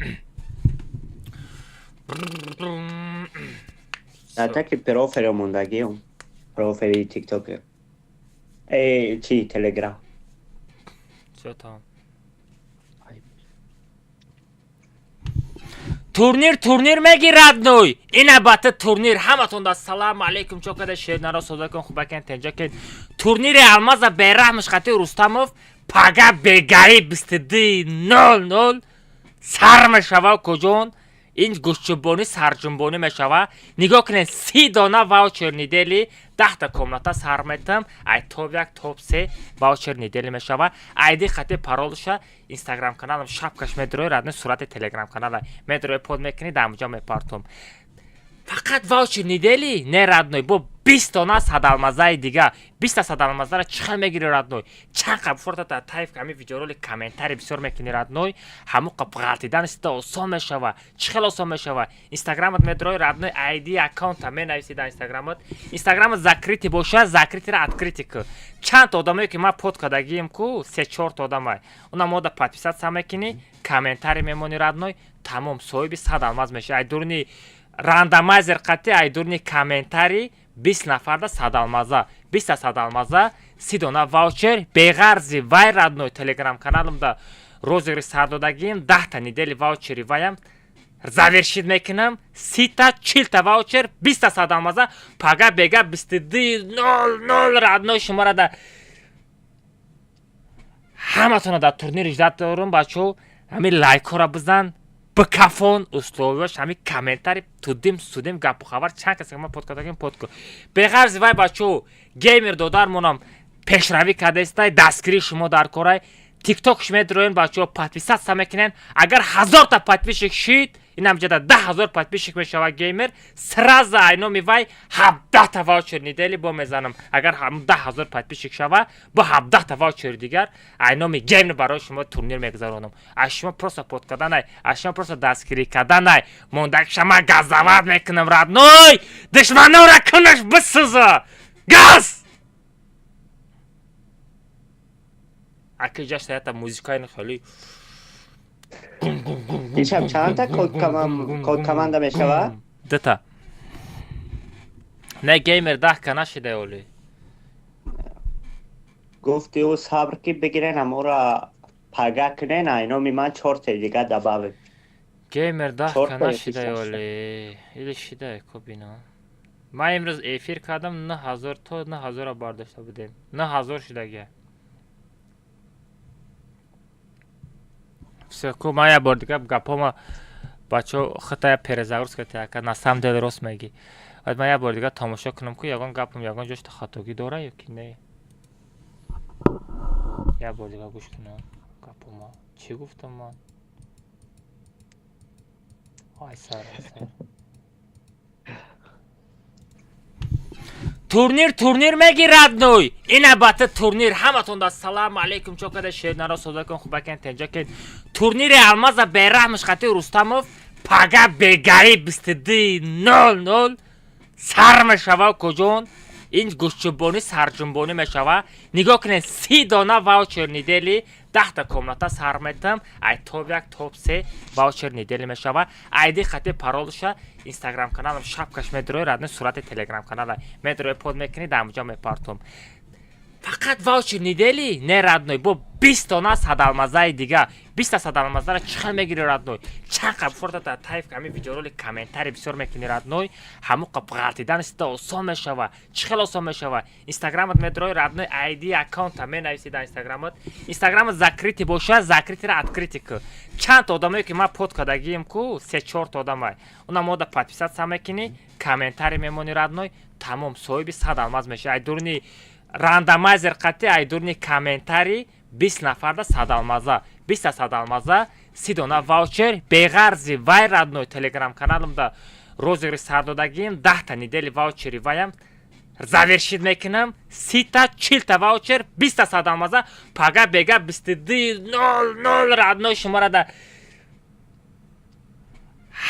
Атаки профило мондагиам. Профили ТикТок. Э, чи, Телеграм. Всё, тамом. Турнир, турнир меги, родной. Ина бата турнир. Ҳаматон ассалому алайкум, чокада шернаро содакон хубакен тенҷакен. Турнири Алмаза бераҳмиш қати Рустамов пага бегаи 22:00 сар мешава. Куҷон ин гӯштҷунбонӣ, сарҷунбонӣ мешава? Нигоҳ кунед: 30 дона ваучер недели, 10-та комната сар метам. Ай топ як, топ се ваучер недели мешава. Айди хати паролша Инстаграм каналам шапкаш медрои, родной, сурати Телеграм канала медрои, под мекунӣ, дар ҳамуҷа мепартом. Фақат ваучер недели не, родной, бо 20 дона садалмазаи дига. 20-та садалмазаро чӣ хел мегири, родной? Чанд қа фуртата тайф ҳами видеоролик, комментарий бисёр мекунӣ, родной, ҳамун қа ғалтидан сита осон мешава. Чӣ хел осон мешава? Инстаграмат медрои, родной, айди аккаунта менависи дар Инстаграмат. Инстаграмат закрытый боша, закрытый ра открытый ку. Чанд одамое ки ман под кардагием ку, се чорта одамай, уна мода подписаться мекунӣ, комментарий мемонӣ, родной, тамом, соҳиби 100 алмаз мешавӣ. Ай дуруни рандомайзер қати, ай дуруни комментарий 20 нафарда садалмаза, 20-та садалмаза, 30 дона ваучер. Беғарзи вай, родной, Телеграм каналымда розыгрыш сар додагием, 10-та недели ваучери ваям завершить мекунам. 30-та, 40-та ваучер, 20-та садалмаза пага бега 22:00, родной. Шуморо да ҳаматона дар турнир ждать дорум, бачаҳо. Ҳамин лайкҳоро бизан, бикафон. Условияш ҳамин комментарий, тудим судим, гапу хабар. Чанд касе ман под кардагим, под ку. Беғарзи вай, бачаҳо, геймер додармонам пешравӣ кардаистай, дастгирии шумо дар корай. Тиктокш медроен, бачаҳо, подписаться мекунен. Агар 1000-та подписчик шид, инам ҷада 10 000 подписчик мешава геймер, сразу айноми вай 17-та ваучер недели бо мезанам. Агар 10 000 подписчик шава, бо 17-та ваучери дигар айноми геймер барои шумо турнир мегузаронам. Аз шумо просто под карданай, аз шумо просто дастгирӣ карданай. Мондагиша ман газават мекунам, родной. Душманора кунаш бисӯза газ. Аки ҷашта ята музикаи хеле. Дишаб чандта код команда мешава? Дута. Не, геймер 10 ка нашида оли. Гуфти ӯ сабр ки бигирен, амора пага кунен, айноми ман чорте дига добавим. Геймер 10 ка Чорта нашида ё оли или шида? Ко бино, ман имрӯз эфир кардам, 9000 то 9000-ро бардошта будем, 9000 шудага. Всё, ку ман як бор дига гапҳома, бачаҳо, хата перезагрузка тяка. На самом деле рост мегӣ. Баъд ман як бор дига тамошо кунам ку, ягон гапам ягон ҷошта хатогӣ дора ё ки не. Як бор дига гӯш кунам гапома, чӣ гуфтам ман. Ай сар, ай сар. Турнир, турнир меги, родной. Ина бата турнир. Ҳаматон ассалому алайкум, чокада шернаро содакон хубакен тенҷакен. Турнири Алмаза бераҳмиш қати Рустамов пага бегаи 22:00 сар мешава. Куҷон ин гӯштҷунбонӣ, сарҷунбонӣ мешава? Нигоҳ кунед: 30 дона ваучер недели, 10-та комната сар метам. Ай топ як, топ се ваучер недели мешава. Айди хати паролша Инстаграм каналам шапкаш медрои, родной, сурати Телеграм канала медрои, под мекунӣ, дар ҳамуҷа мепартом. Фақат ваучер недели не, родной, бо 20 дона садалмазаи дига. 20-та садалмазаро чӣ хел мегири, родной? Чанд қа фуртата тайф ҳами видеоролик, комментарий бисёр мекунӣ, родной, ҳамун қа ғалтидан сита осон мешава. Чӣ хел осон мешава? Инстаграмат медрои, родной, айди аккаунта менависи дар Инстаграмат. Инстаграмат закрытый боша, закрытый ра открытый ку. Чанд одамое ки ман под кардагием ку, се чорта одамай, уна мода подписаться мекунӣ, комментарий мемонӣ, родной, тамом, соҳиби 100 алмаз мешавӣ. Ай дуруни рандомайзер қати, ай дуруни комментарий 20 нафарда садалмаза, 20-та садалмаза, 30 дона ваучер. Беғарзи вай, родной, Телеграм каналымда розыгрыш сар додагием, 10-та недели ваучери ваям завершить мекунам. 30-та, 40-та ваучер, 20-та садалмаза пага бега 22:00, родной. Шуморо да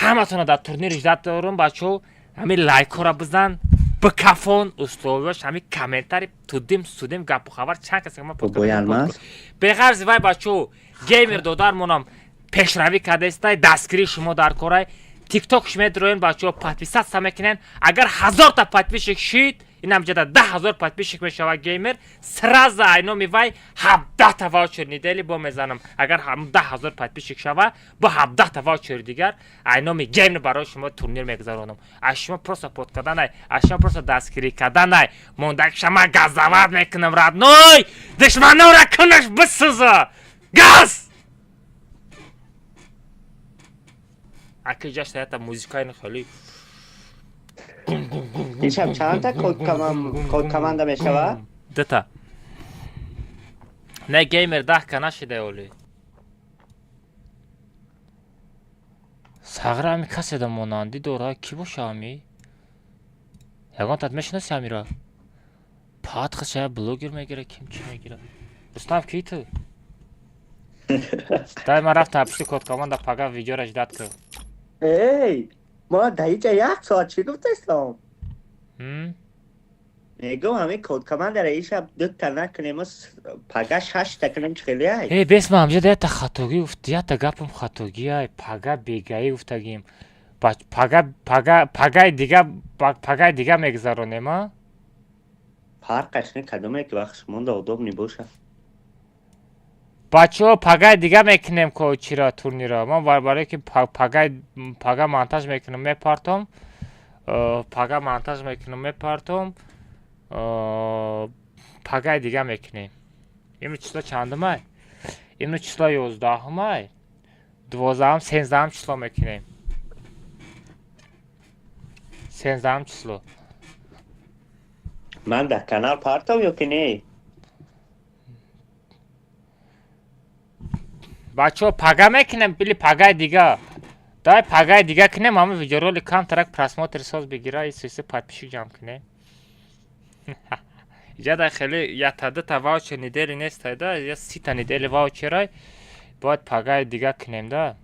ҳаматона дар турнир ждать дорум, бачаҳо. Ҳамин лайкҳоро бизан. Бикафон условияш ҳами комментари тудим судим гапу хабар чанд кас ма Бобои Алмаз? Беғарзи вай, бачо, геймер додармонам пешравӣ кардастай, дастгирии шумо дар корай. Тиктокш медроен, бачаҳо, подписаться мекунен. Агар 1000-та подписчик шид, инам ҷада 10 000 подписчик мешавад геймер, сразу айноми вай 17-та ваучер недели бо мезанам. Агар 10 000 подписчик шава, бо 17-та ваучери дигар айноми геймер барои шумо турнир мегузаронам. Аз шумо просто под карданай, аз шумо просто дастгирӣ карданай. Мондагишама газават мекунам, родной, душманора кунаш бисӯза газ. Аки ҷашта ята музикаи хеле. Ишаб чандта код команда мешавад? Дута. Не, геймер 10 ка нашида оли. Сағра ами каседа монандӣ дора, кӣ боша ами? Ягон тат мешиноси амира? Пат хача блогер мегира, ким чӣ мегира? Рустам, кӣ ту? Дай, ман рафтам пишти код команда, пага видеора ждать кар. Эй, ма дар инҷа як соат чӣ гуфтастам? М? Мегӯм, ҳамин код командара ишаб дута накунем, пага шашта кунем, чӣ хеле ай? Э, бес, ман ҳамҷа ята хатогӣ гуфт, ята гапам хатогӣ ай, пага бегаӣ гуфтагим. Пага пага пагаи дига, пагаи дига мегузаронем, а? Фарқаш не, кадоме ки вақт шумонда удобный боша. Бачаҳо, пагаи дига мекунем ко чира турнира. Ман барое ки пагай пага монтаж мекунам, мепартом. Пага монтаж мекунам, мепартом. Пагаи дига мекунем. Имрӯз число чандумай? Имрӯз число 11-умай. 12-ум, 13-ум число мекунем. 13-ум число. Ман дар канал партом ё ки не? Бачаҳо, пага мекунем или пагаи дига? Давай пагаи дига кунем, ҳама видеоролик камтарак просмотр соз бигира, исиси подписчик ҷамъ кунем. Иҷада хеле якта дута ваучер недели нестай да, я 30-та недели ваучерай, бояд пагаи дига кунем да.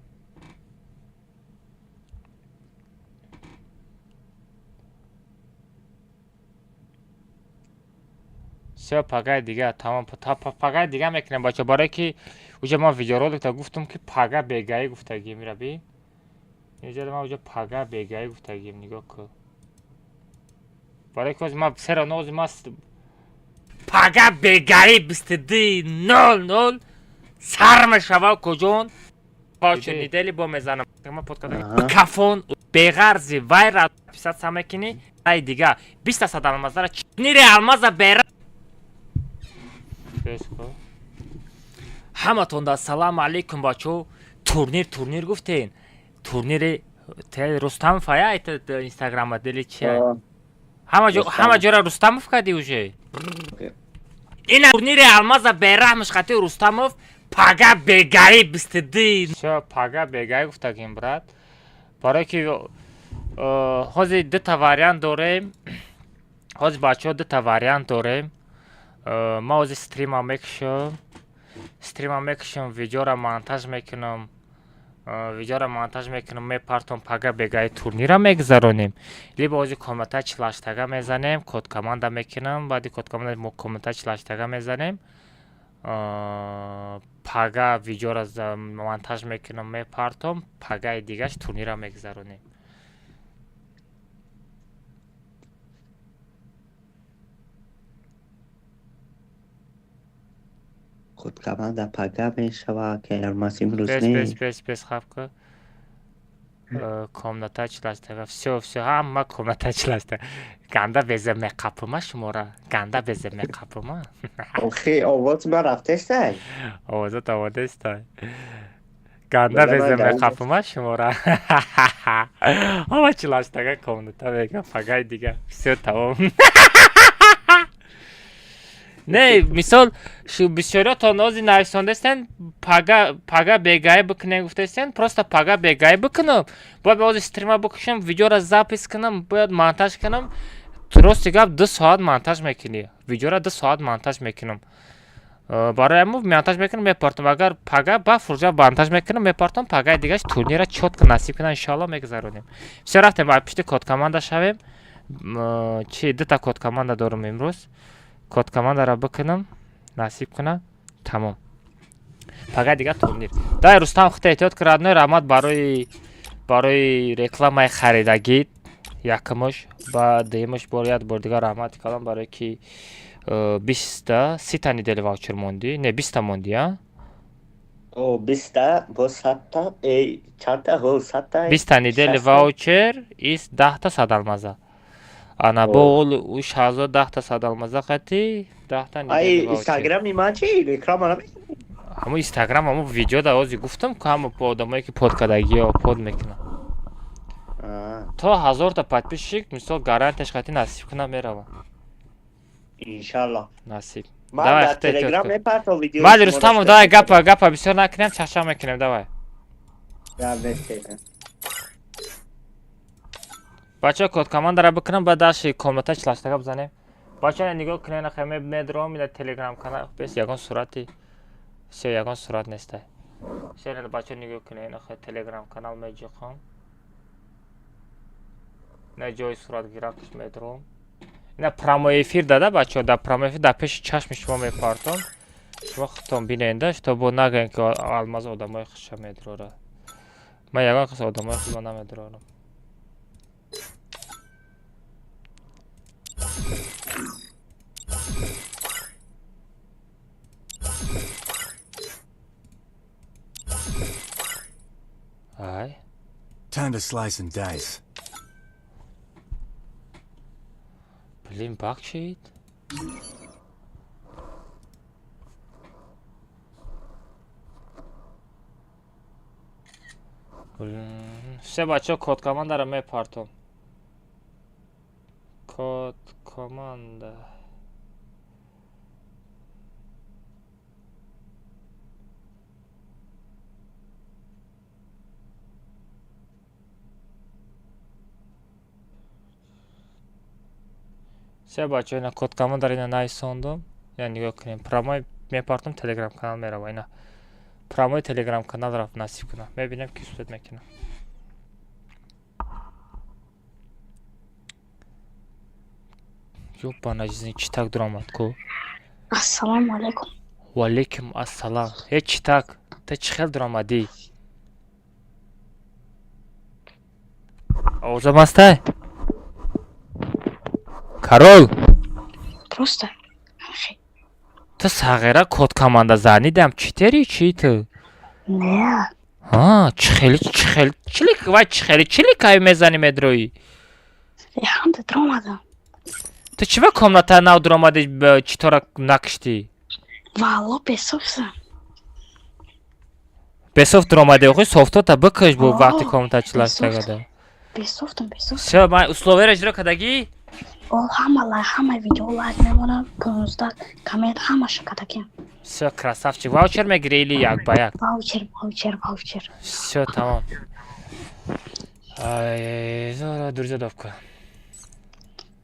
Всё, пагаи дига, тамом, пагаи дига мекунем, бача, барое ки уҷа ман видеороликта гуфтам, ки пага бегаӣ гуфтагим, ира би. Инҷа ман уҷа пага бегаӣ гуфтагим, нигоҳ кун. Барое ки ҳозир ман сера нози ман пага бегаӣ 22:00 сар мешава куҷон? Ваучер недели бо мезанам. Ман кафон беғарзи вайра писаться мекунӣ, ай дига 20 сад алмазара нири алмаза бера. Ҳаматонда ассалому алайкум, бачо. Турнир, турнир гуфтен. Турнири Рустамов ая инстаграма дели чи? Ҳама ҷо, ҳама ҷора Рустамов кади уже. Ина турнири алмаза бераҳмш хати Рустамов пага бегаи 22. Всё, пага бегаи гуфтагим, брат. Барое ки ҳозир дута вариант дорем. Ҳозир, бачаҳо, дута вариант дорем. Ман ҳозир стрима мекушам. Стрима мекушам, видеора монтаж мекунам. Видеора монтаж мекунам, мепартом, пага бегаи турнира мегузаронем. Либо ҳозир комната чилаштага мезанем, код команда мекунам, баъди код команда мо комната чилаштага мезанем. Пага видеора монтаж мекунам, мепартом, пагаи дигаш турнира мегузаронем. Код команда пага мешава, ки Алмаз имрӯз Бес, не? бес, бес, бес, хавка. Комната чилаштага. Всё, всё, ҳама комната чилаштага. Ганда безе меқапума шумора. Ганда безе меқапума. Охи, овоз ман рафтестай? Овозат омодестай. Ганда Бала, ман безе дар меқапума шумора. Ҳама чилаштага комната мега, пагаи дига. Всё, тамом. Не, мисол, бисёриётон ози нависондастен, пага пага бегаӣ бикунем гуфтастен, просто пага бегаӣ бикунам. Бояд ози стрима бикушам, видеора запись кунам, бояд монтаж кунам. Рости гап, 2 соат монтаж мекунӣ. Видеора 2 соат монтаж мекунам. Барои ҳамун монтаж мекунам, мепартам. Агар пага ба фурҷа монтаж мекунам, мепартам, пагаи дигаш турнира чётко насиб кунам, иншоалло мегузаронем. Всё, рафтем, ба пишти код команда шавем. Чи дута код команда дорам имрӯз. Код командаро бикунам, насиб кунам, тамом. Пага дига турнир. Давай, Рустам, худта эҳтиёт кун, родной, раҳмат барои рекламаи харидагӣ якумаш ба дуюмаш бор як бор дигар раҳмати калон барое ки 20-та 30-та недели ваучер мондӣ, не, 20-та мондӣ, а? О, 20-та, бо 100-та, эй, чандта, ҳо, 100-та. 20-та недели ваучер ис 10-та 100 алмаза. Ана бо ол уш ҳазор 10-та 100 алмаза қати 10-та недели Ай, ваучер. Инстаграми ман чи? Реклама намекунӣ? Ҳамун Инстаграм, ҳамун видео да ози гуфтам, ку ҳама одамое ки под кардагиё под мекунам. То 1000-та подписчик, мисол, гарантияш қати насиб кунам, меравам. Иншаллоҳ. Насиб. Ман Давай, дар худта эҳтиёт Телеграм кун. мепартом видеои Майли, шуморо. Рустамов, давай, гапа бисёр накунем, чахчах мекунем, давай. Гап нест. Бачаҳо, код командаро бикунам, баъд даши комната члаштага бизанем. Бачаҳо, нигоҳ кунед, хеме медром ина Телеграм канал бес ягон сурати, все, ягон сурат нестай. Все, бачаҳо, нигоҳ кунед, ина Телеграм канал меҷиқам. Ина ҷои суратгиракш медром. Ина прямой эфир дада, бачаҳо, дар прямой эфир дар пеши чашми шумо мепартом. Шумо худтон биненда, то бо нагӯен ки Алмаз одамои худша медрора. Ман ягон қисм одамои худро намедрорам. Ай. Time to slice and dice. Блин, бахшид. Все, бачаҳо, код командаро мепартом. Код команда. Все, бачаҳо, ина код командаро ина нависондум. Ина нигоҳ кунем. Прямой мепартом, Телеграм канал мерава. Ина прямой Телеграм канал рафт, насиб кунам. Мебинем, ки суд мекунам. Ёбана жизнь, чӣ так дуромад ку? Ассалому алайкум. Ваалейкум ассалам. Э, чӣ так? Ту чӣ хел дуромадӣ? Овозам ҳастай? Карол? Просто. Ту сағира код команда занидам. Чӣ тери, чӣ ту? Не. А, чӣ хели, чӣ хели, чилик, вай, чӣ хели, чилик ай мезани медроӣ? Ҳамда дуромадам. Ту чӣ ба комната нав дуромадӣ, читора накиштӣ? Валло, бесофтам. Бесофт дуромадӣ, охи софтота бикаш бу О, вақти комната чилаштагада. Бесофтам, бесофтам. Всё, ман условияро иҷро кардагӣ? О, ҳама лайк, ҳама видео лайк мемонам, 15 коммент ҳамаша кардагиам. Всё, красавчик. Ваучер мегирӣ или як ба як? Ваучер, ваучер, ваучер. Всё, тамом. Ай, зора, друзья добка.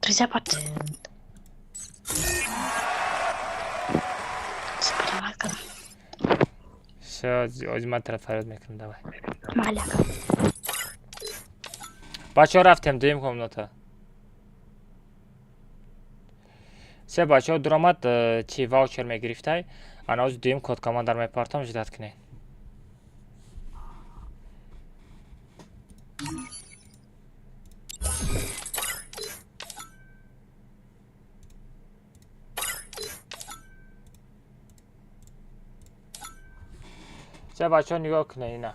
Друзья, под... Принимать кардам. Всё, ози ман тараф фарёд мекунам, давай. Маляк. Бачаҳо, рафтем дуюм комната. Се бачаҳо дуромад, чи ваучер мегирифтай. Ана ози дуюм код командаро мепартом, ждать кунед. Се бачаҳо, нигоҳ кунед, ина.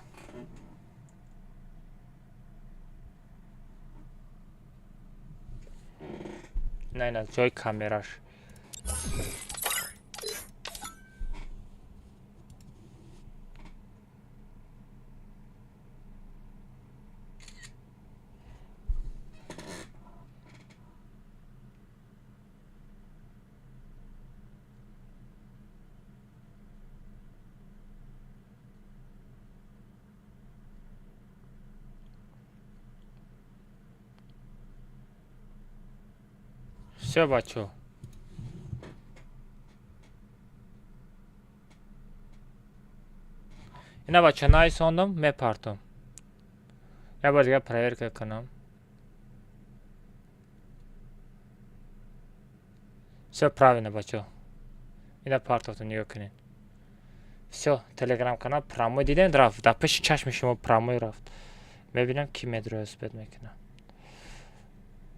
На, ина ҷои камераш. Всё, бачаҳо. Ина, бачаҳо, нависондум, мепартом. Як бор дигар проверка кунам. Всё правильно, бачо. Ина партофтум, нигоҳ кунед. Всё, телеграм канал прямой дидем, рафт. Дар пеши чашми шумо прямой рафт. Мебинам, ки медроя, успеть мекунам.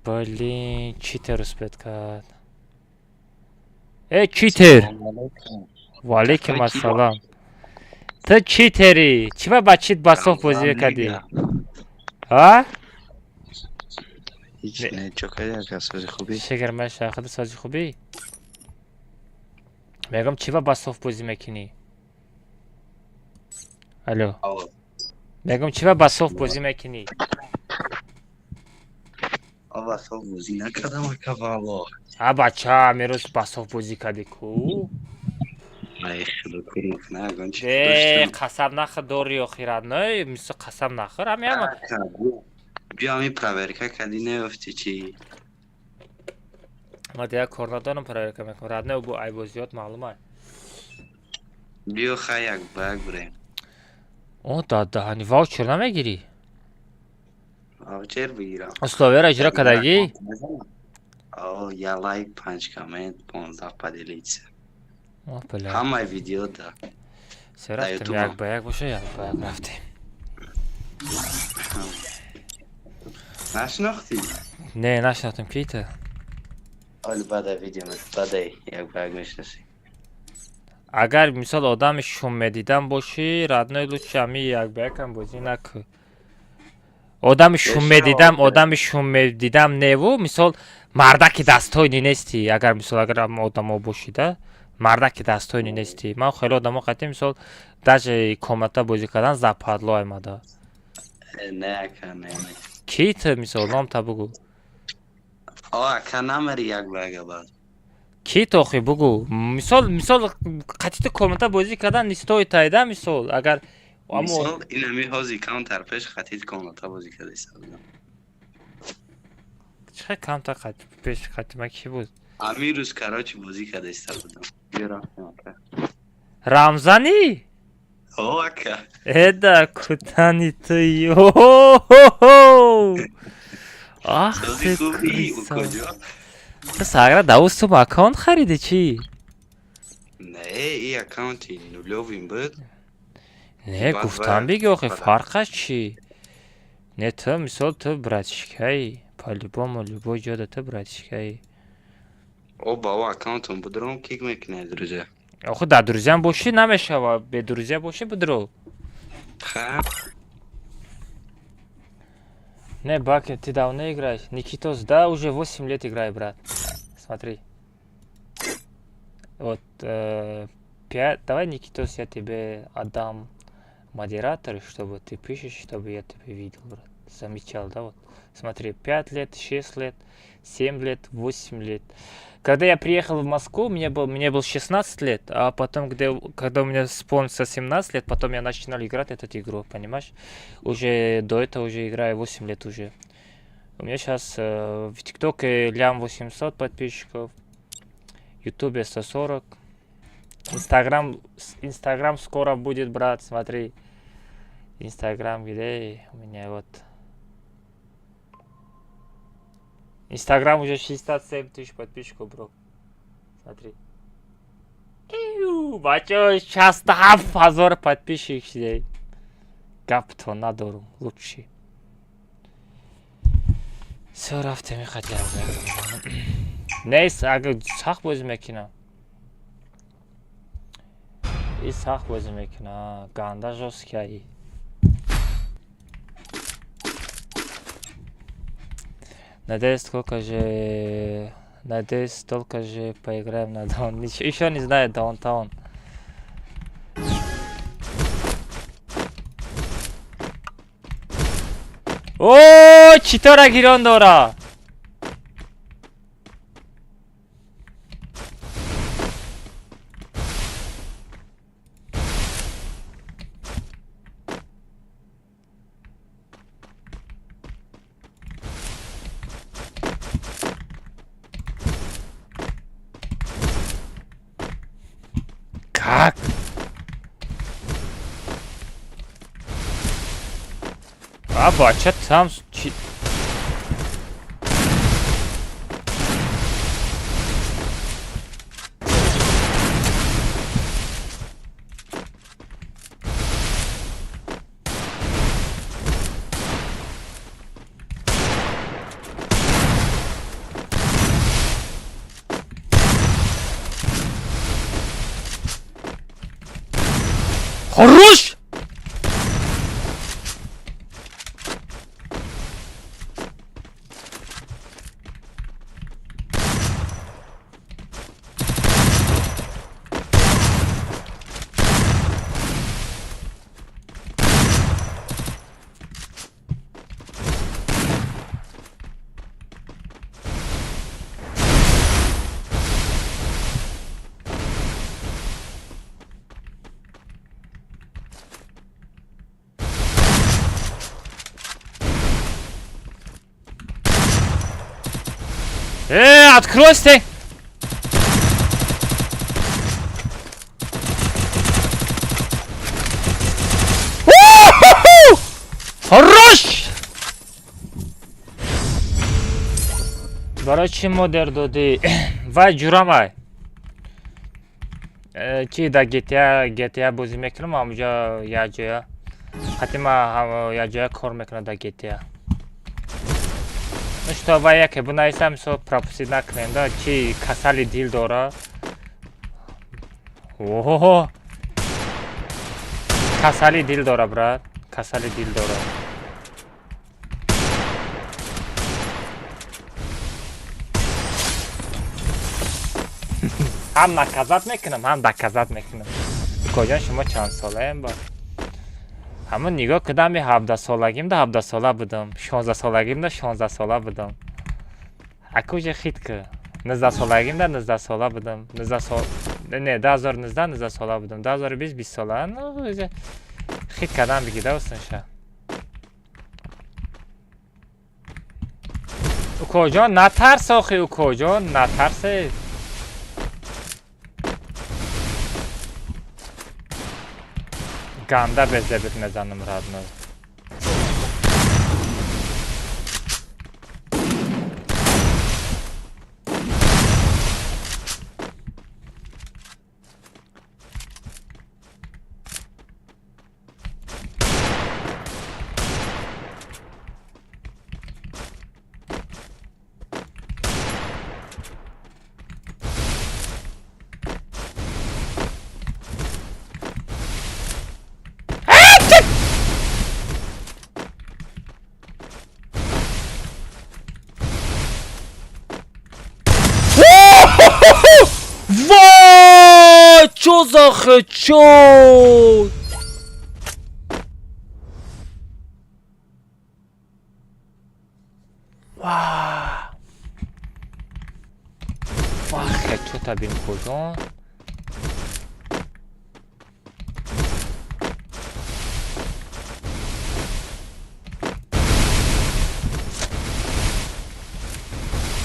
Блин, читер успеть кард. Э, читер! Ва алейкум ассалам. Ту читерӣ? Чӣ ба чит ба соф бозӣ мекардӣ? А? Ҳеҷ не, чо кардӣ, ака, сози хубӣ? Шукр, маша, худ сози хубӣ? Мегӯям, чӣ ба соф бозӣ мекунӣ? Алло. Мегӯям, чӣ ба соф бозӣ мекунӣ? Ба соф бозӣ накардам, ака, валло. А бача, мерӯз ба соф бозӣ кардӣ ку? Ай, худо кӯрмак на, чи. Э, қасам нахӯр, дори охират, не, мисо қасам нахӯр, ҳами ҳама. Биё, ҳами проверка кардӣ, неёфтӣ чӣ? Ма дигар кор надорам, проверка мекунам. Родной, бу айбозиёт маълум ай. Биё, хай, як ба як бирем. О, да, даҳани ваучер намегирӣ? Ваучер бигирам. Условияро иҷро кардагӣ? О, я лайк, панҷ коммент, 15 поделиться. О, бля. Ҳамаи видео да. Се рафтем, як ба як боша, як ба як рафтем. Нашинохтӣ? Не, нашинохтам, ки ту? Оли, баъда видео, баъда як ба як мешиносӣ. Агар мисол одами шум медидам бошӣ, родной, лучше ҳами як ба якам бозӣ накун. Одами шум медидам, одами шум медидам неву, мисол мардаки дастҳои нестӣ, агар мисол агар одамо бошӣ да, мардаки дастҳои нестӣ. Ман хеле одамо қатӣ мисол даже комната бозӣ кардан западло аймада. Не, ака, не, не. Ки ту, мисол номта бугӯ. О, ака, намери як ба як баъд. Ки ту охи, бугӯ. Мисол қатӣ ту комната бозӣ кардан не стоит айда, мисол агар мисол ин ҳами ҳози камтар пеш қатид комната бозӣ карда будам. Чӣ камтар пеш қати ман ки буд? Ҳамин рӯз, короче, бозӣ карда иста будам. Биё, рафтем, ака. Рамзанӣ? О, ака. Эда кутани ту ё. Ах, сози хубӣ, укоҷо? Ту сагра даву сум аккаунт хариди чӣ? Не, и аккаунти нулёвин буд. Не, гуфтам, биги, охи, фарқаш чӣ? Не, ту мисол ту братишкаи, по-любому любой ҷода ту братишкаи. О, ба о аккаунтон будуром, кик мекунед, друзья. Охи, дар друзьям бошӣ намешава, бе друзья бошӣ будуро. Ха. Не, Баки, ты давно играешь? Никитос, да, уже 8 лет играю, брат. Смотри. Вот, 5. Давай, Никитос, я тебе отдам модератор, чтобы ты пишешь, чтобы я тебя видел, брат. Замечал, да, вот. Смотри, 5 лет, 6 лет, 7 лет, 8 лет. Когда я приехал в Москву, мне было 16 лет, а потом, когда у меня исполнится 17 лет, потом я начинал играть эту игру, понимаешь? Уже до этого уже играю 8 лет уже. У меня сейчас в ТикТоке лям 800 подписчиков, Ютубе 140. Инстаграм, Инстаграм скоро будет, брат, смотри. Инстаграм где у меня вот. Инстаграм уже 67 тысяч подписчиков, бро. Смотри. Бачо, 67 ҳазор подписчик шидей. Гапто надорум, лучший. Всё, рафтем, хотя нест, агар сахт бозӣ мекунам. И сахт бозӣ мекунам, ганда жёсткий. Надеюсь, сколько же... Надеюсь, столько же поиграем на даун. Еще не знаю, даунтаун. О, читора гирон дора. Как? А, бача, там... Хорош! Откройся! Хорош! Барои чӣ модер додӣ? Вай ҷурамай. Чи да GTA бозӣ мекунам, ҳамуҷа як ҷоя. Қатима як ҷоя кор мекунад да GTA. Ну что, вай яке бинависам, мисол пропустить накунем да, чи касали дил дора. Оҳо! Касали дил дора, брат. Касали дил дора. Ҳам наказать мекунам, ҳам доказать мекунам. Укоҷон, шумо чанд солаем ба? Ҳамон нигоҳ кардам, 17 солагимда 17 сола будам, 16 солагимда 16 сола будам. Акуже хит ки 19 солагимда 19 сола будам, 19 сол не, 2019 19 сола будам, 2020 20 сола. Хит кардам бигида устунша. Укоҷон, натарс охи, укоҷон, натарсе. Ганда безебит мезанам, родной. Вой, чё за хедшот? Ва! Ва, хедшота бин, куҷо?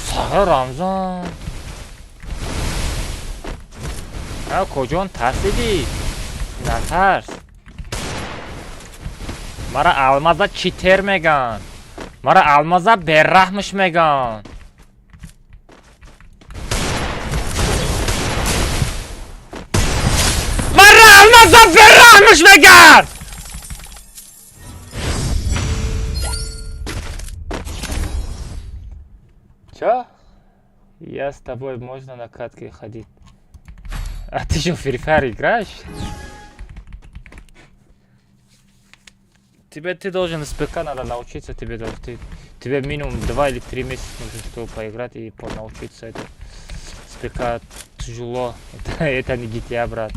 Сага Рамзон. Куҷон тарсидӣ? Натарс. Мара Алмаза читер меган. Мара Алмаза бераҳмш меган. Мара Алмаза бераҳмш меган! Чё? Я с тобой можно на катки ходить? А ты что, Free Fire играешь? Тебе ты должен с ПК надо научиться, тебе должен, тебе минимум 2 или 3 месяца нужно, чтобы поиграть и научиться это. С ПК тяжело. Это не GTA, брат.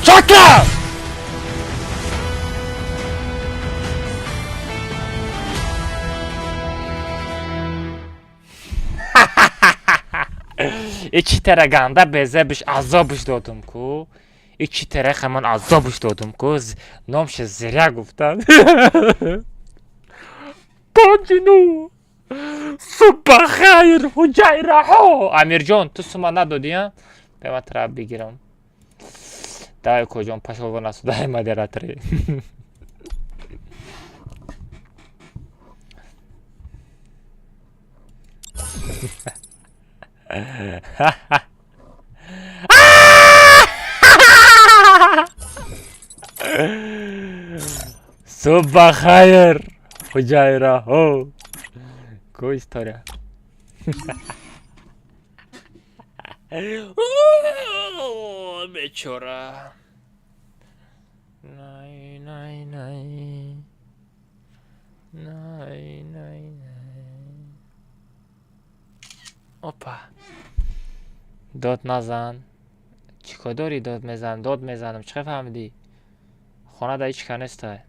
Чока! И читера ганда безебиш азобиш додум ку. И читера хамон азобиш додум ку. Номше зря гуфтан. Панҷину. Субҳ бахайр, ҳуҷайраҳо. Амирҷон, ту сума надодӣ, а? Бема тра бигирам. Давай, коҷон, пошёл вон отсюда, модераторы. Субҳ бахайр, ҳуҷайраҳо. Ку история? Бечора. Най, най, най. Най, най, най. Опа. Дод назан. Чӣ кор дорӣ дод мезанам? Дод мезанам. Чӣ фаҳмидӣ? Хона да ҳеҷ ка нестай.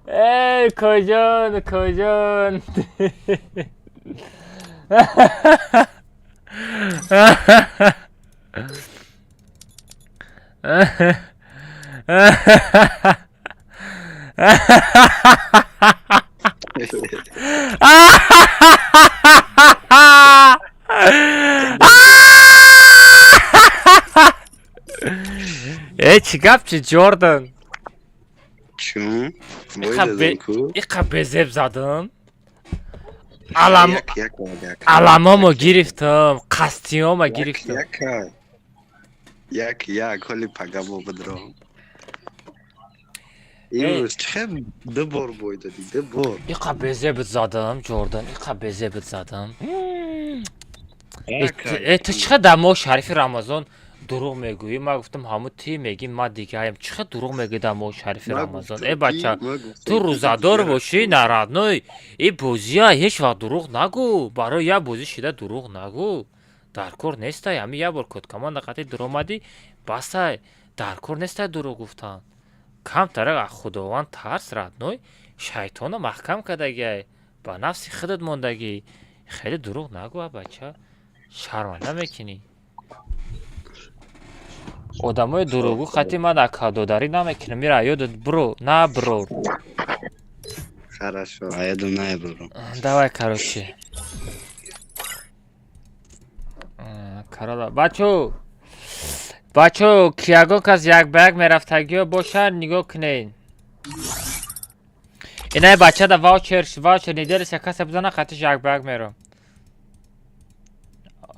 Эй, коҷон, коҷон. Э, чӣ гап, чи Ҷордан? Чун? Иқа безеб задам. Аламомо гирифтам, қастиёма гирифтам. Як як ҳоли пагамо бидро. Имрӯз чӣ ду бор бой додӣ, ду бор. Иқа безеб задам, Ҷордан, иқа безеб задам. Э, ту чӣ дар моҳи шарифи Рамазон дурӯғ мегӯӣ? Ман гуфтам, ҳамун ти мегӣ, ман дигаем. Чӣ хел дурӯғ мегӯӣ дар моҳи шарифи Рамазон? Э, бача, ту рӯзадор бошӣ, на, родной, и бозия ҳеҷ вақт дурӯғ нагӯ. Барои як бозӣ шида дурӯғ нагӯ. Дар кор нестай. Ҳамин як бор код команда қатъи дуромадӣ, басай. Дар кор нестай дурӯғ гуфтан. Камтарак аз Худованд тарс, родной. Шайтона маҳкам кардагиай. Ба нафси худат мондагӣ. Хеле дурӯғ нагӯ, а бача. Шарманда мекунӣ. Одамои дурӯғгӯ қатъи ман акадодарӣ намекунам. Мира, ёдат биро, на бирор. Хорошо, а я думаю, бро. Давай, короче. Карола. Бачо, бачо, ки ягон кас як ба як мерафтагиҳо бошанд, нигоҳ кунед. Инаи бачада ваучер, ваучер неделиса касе бизана, қатиш як ба як мерам.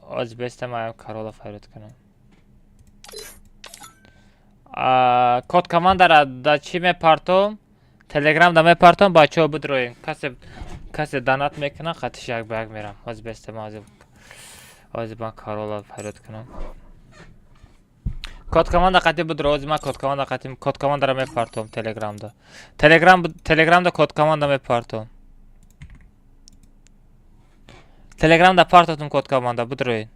Оз бестам, аям Карола фарёд кунам. Код командара да чӣ мепартом? Телеграм да мепартом, бачаҳо бидроем. Касе донат мекунад, қатиш як ба як мерам. Оз бестам, ози ман Карола фарёд кунам. Код команда қатӣ бидро, ози ман код команда қатӣ код командара мепартом Телеграмда. Телеграмда код команда мепартом. Телеграмда партотум код команда, бидроед.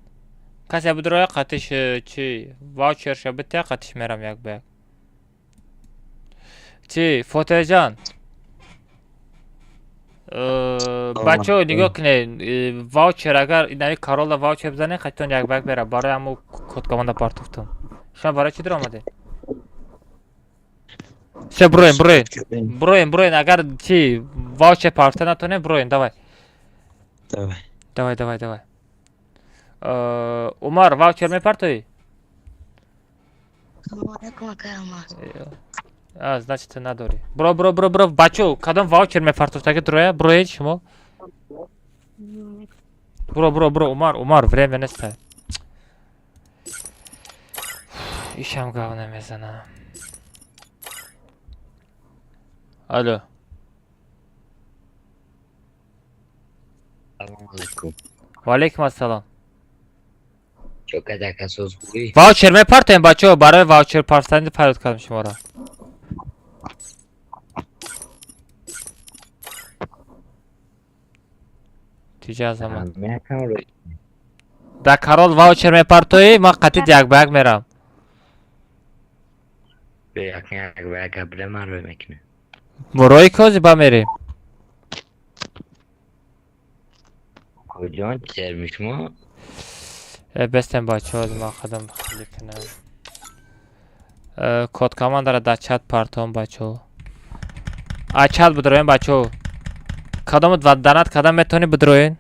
Касе бидроя, қатиш чи ваучерша битя, қатиш мерам як ба як. Чи Фотеҷан? Бачаҳо, нигоҳ кунед, ваучер агар инави Карола ваучер бизанед, қатитон як ба як мера. Барои ҳамо код команда партофтам. Шумо барои чӣ дуромадед? Все, броем, броем. Броем, броем, агар чи ваучер партофта натонем, броем, давай. Давай. Давай, давай, давай. Умар, ваучер мепартоӣ? Салому алейкум, акай Алмаз. А, значит, ту надорӣ. Бро, бро, бро, бро, бачо, кадом ваучер мепартофтаги дуроя? Броед шумо? Буро, буро, буро, Умар, Умар, время неста. Ишам гав намезанам. Алло. Салом алейкум. Ва алейкум ассалом. Чокада ака, соз, хубӣ? Ваучер мепартоем, бачаҳо, барои ваучер партани фарёд кардам шуморо. Тиҷа Азамат. Меакам рӯй. Да Карол ваучер мепартоӣ, ман қатид як ба як мерам. Як як ба як буда, ман рӯй мекунам. Рои кози ба мерем. Куҷон черми шумо? Э, бестем, бачаҳо, ман худам хеле кунам. Э, код командара дар чат партом, бачаҳо. А чат бидроен, бачаҳо. Кадомат данат кадам метавонӣ бидроен?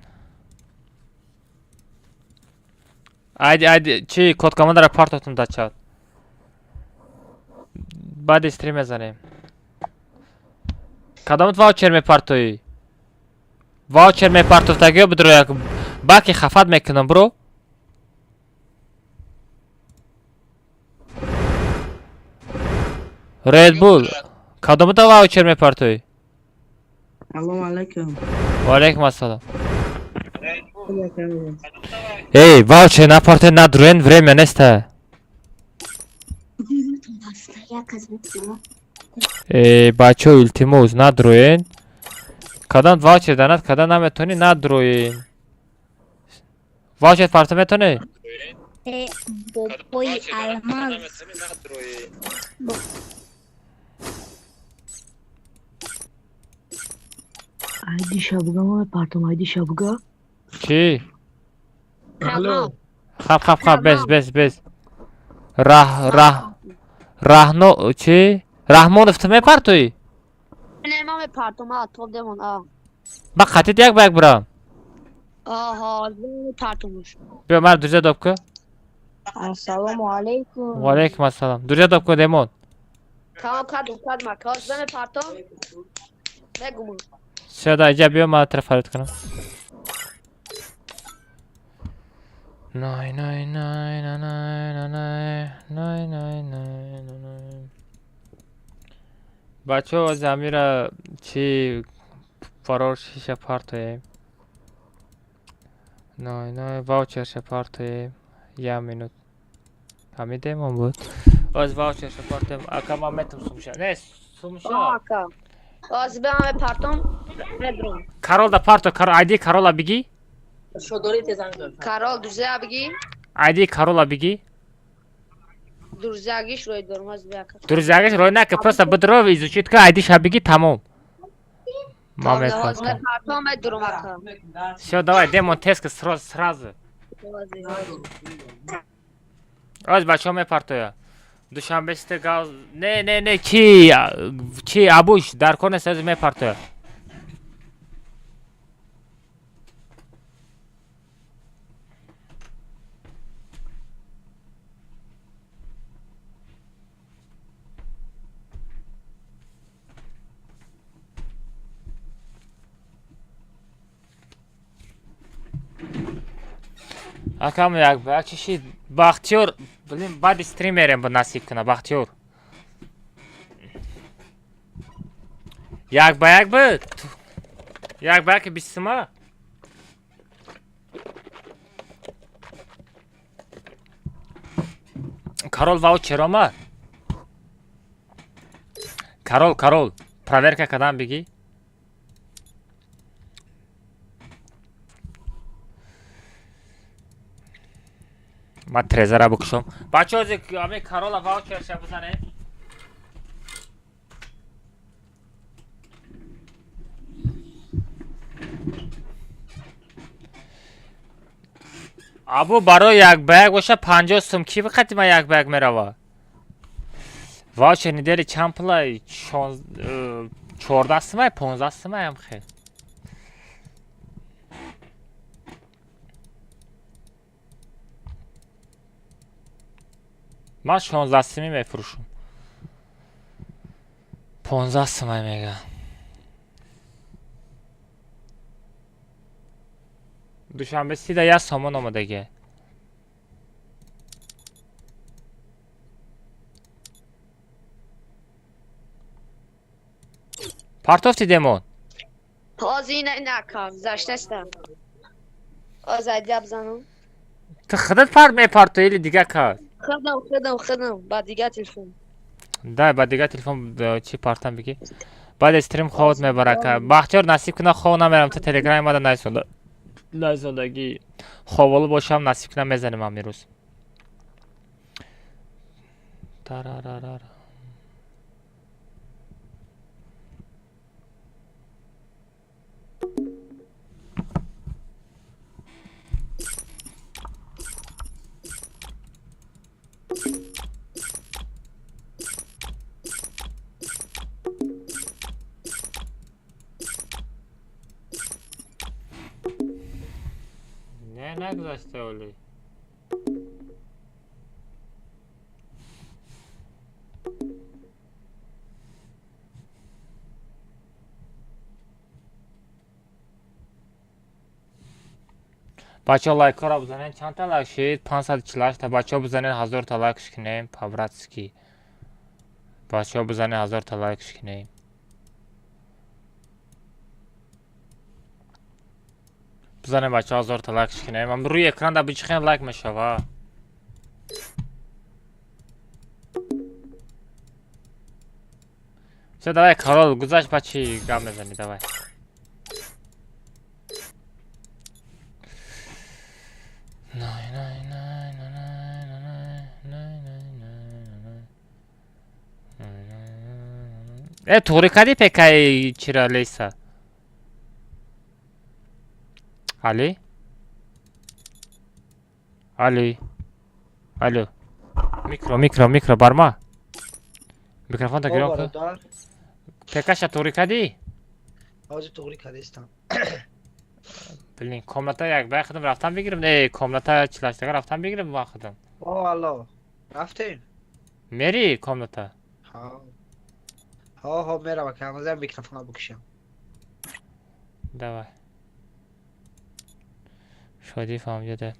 Айди, айди, чи код командара партотум дар чат. Баъди стрим мезанем. Кадомат ваучер мепартоӣ? Ваучер мепартофтагиё бидрояк. Баки хафат мекунам, бро. Red Bull. Кадомата ваучер мепартоӣ? Салом алейкум. Ва алейкум ассалом. Эй, ваучер напарте, надроен, время неста. Э, бачаҳо, илтимос, надроен. Кадом ваучер данат када наметонӣ, надроен. Ваучер парта метонӣ? Э, бобои алмаз. Айди шабга ма партом, айди шабга. Чӣ? Алло. Хаб, хаб, хаб, бес, бес, бес. Раҳ, раҳ. Раҳно, чӣ? Раҳмонов, ту мепартоӣ? Не, ман мепартом, а, топ демон, а. Ба қатид як ба як бурам. Аҳа, мепартомуш. Биё, мара друзья доб ку. Ассалому алейкум. Ва алейкум ассалом. Друзья доб ку, демон. Тамом кардум, кардум, ака. Ҳозир мепартом. Мегумам. Сюда, иҷа биё, ман тра фарёд кунам. Най, най, най, най, най, най, най, най, най, най, най. Бачаҳо, замира чи парол шиша партоем. Най, най, ваучерша партоем. Я минут. Ҳами демон буд. Оз ваучерша партоем. Ака, ман метам сумша. Не, сумша. Ака. Ҳозир ба ман мепартом, медром. Карол да парто, Карол, айди Карола бигӣ? Карол, друзья бигӣ. Айди Карола бигӣ? Друзьягиш рӯй дорам, ҳозир бия, ака. Друзьягиш рой нака, просто бидро изучить ка айдиша бигӣ, тамом. Ман Ҳозир мепартом. мепартом, медурам, ака. Всё, давай, демон, теска сразу, сразу. Ҳозир, ҳозир. Оз бачаҳо мепартоя. Душанбе сите гав. Не, не, не, чи чи абуш дар кор нест, оз мепартоя. Акам як ба як чиши Бахтиёр, блин, баъди стрим мерем ба насиб куна, Бахтиёр. Як ба як буд. Як ба яки бистума. Карол ваучер омад. Карол, Карол, проверка кадан бигӣ. Ман трезора бикушам. Бачаҳо, ами Карола ваучерша бизанед. Абу барои як ба як боша 50 сум ки биқати ман як ба як мерава? Ваучер недели чанд пулай? 14 сумай, 15 сумай ам хел. Ман 16 сумӣ мефурӯшам. 15 сумай мегӯям. Душанбе сида як сомон омадагия. Партофти, демон. Ҳозир ина ака, гузаштастам. Ҳозир айдия бизанам. Ту худат пар мепартои или дига кас? Худам, худам, худам, ба дига телефон. Да, ба дига телефон чӣ партам бигӣ. Баъд стрим хобот мебара ака. Бахтиёр, насиб куна, хоб намерам, ту телеграми мада найсонда. Найсондагӣ. Хоболу бошам, насиб куна, мезанем амирӯз. Тарарарара. Не, нагузашта олӣ. Бачаҳо, лайкҳоро бизанед. Чандта лайк шид? 548 та. Бачаҳо, бизанед, 1000 та лайкш кунем по-братски. Бачаҳо, бизанед, 1000 та лайкш кунем. Бизанед, бачаҳо, 1000 та лайкш кунем. Рӯи экран да бичихем, лайк мешава. Всё, давай, корол гузашт, ба чӣ гап мезанӣ, давай. Най, най, най, най, най, най, най, най, най, най. Э, туғри кардӣ пекаи чира лейса? Али? Али? Алло. Микро, микро, микро, барма. Микрофонта гирён кун. Бародар. Пекаша туғри кардӣ? Ҳозир туғри кардистам. Блин, комната як бай худам рафтам бигирам. Э, комната чилаштага рафтам бигирам ман худам. О, алло. Рафтем? Мери комната? Ҳа. Ҳо, ҳо, мерава, ка ҳамаза микрофона бикушам. Давай. Шоди фаҳмида.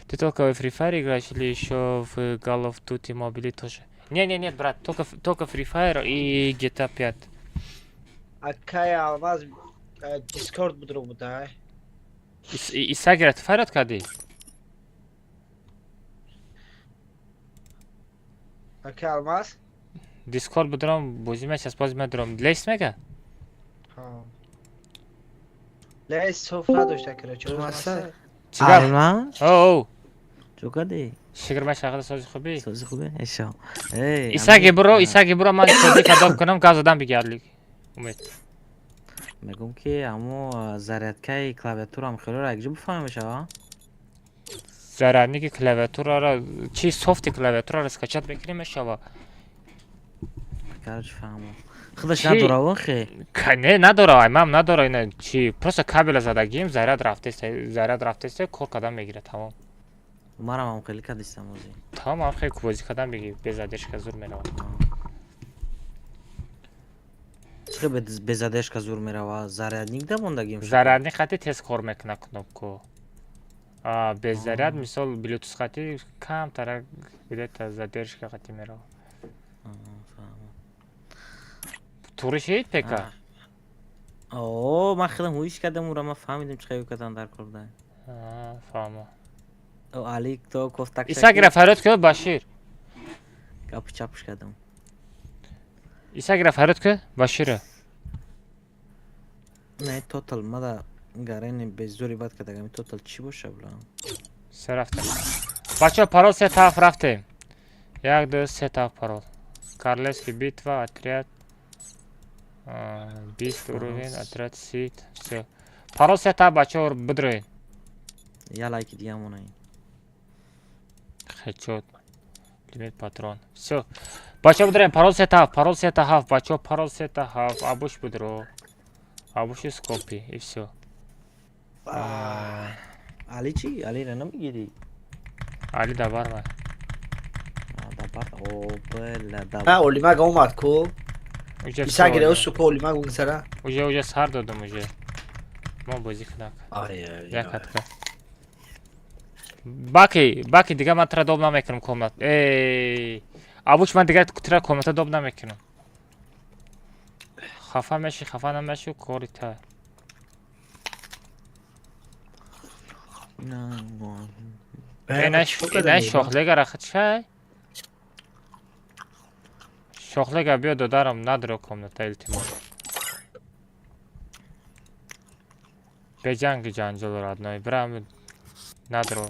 Ты только в Free Fire играешь или еще в Call of Duty Mobile тоже? Не, не, нет, брат, только Free Fire и GTA 5. Акай Алмаз, Дискорд будро буда. Исагира ту фарёд кардӣ? Акай Алмаз? Дискорд будурам, бозӣ мечас, боз медурам. Лейс мега? Ҳа. Лейс соф надошта, короче. Чӣ гап? Алмаз? Оу. Чо кардӣ? Шукр, мешахада, сози хубӣ? Сози хубе? Эшо. Эй, Исаги буро, Исаги буро, ман сози кадоб кунам, гап задам бигардли. Умед. Мегум ки ҳамо зарядкаи клавиатурам хелоро якҷо бифаҳмем мешава? Зарядники клавиатураро чи софти клавиатураро скачать мекунӣ, мешава. Короче, фаҳмо. Худаш надора охе? Не, надора, аймам надора, ина чи просто кабела задагим, заряд рафтеста, заряд рафтеста, кор кардан мегирад, тамом. Марам ҳам хеле кардистам ози. Тамом, ҳам хеле бозӣ кардан меги, без задержка зур меравад. Чӣ без задержка зур мерава? Зарядник да мондагим? Зарядник хати тез кор мекунад кнопку. Без заряд, мисол, Bluetooth хати камтара где-то задержка хати меравад. Тури шид пека? О, ман хелам ҳуиш кардам ура, ман фаҳмидам чӣ қайё кардан дар кор буда. Фаҳмо. О, Али то кофтак. Исагира фарёд ку, Башир. Гапи чапш кардам. Исагира фарёд ку, Башира. Не, тотал мада гарени беззури бад кардагами, тотал чӣ боша бла? Се рафтем. Бачаҳо, парол се тараф рафтем. Як, ду, се тараф парол. Королевский битва, отряд 20 уровень, отряд сит, всё. Парол се тараф, бачаҳо, бидроед. Я лайки дига монаи. Хедшот. Лимит патрон. Всё. Бачаҳо, бидроем, парол се тараф, парол се тараф, бачаҳо, парол се тараф, абуш бидро. Абуши скопи и всё. Али чӣ? Алира намегирӣ? Али дабар май. Дабар, о, бла, дабар. На, Олимаг омад ку. Уже Исагира усу ку Олимаг угзара. Уже, уже сар додам уже. Мо бозӣ кунак. Ай, ай. Як хатка. Баки, баки дига ман тра доб намекунам комнат. Эй, абуч ман дига тра комната доб намекунам. Хафа меши, хафа намеши, кори та. Ина шохлега рахат шай. Шохлега биё додарам надро комната илтимос. Беҷанги ҷанҷол родной, бирам надро.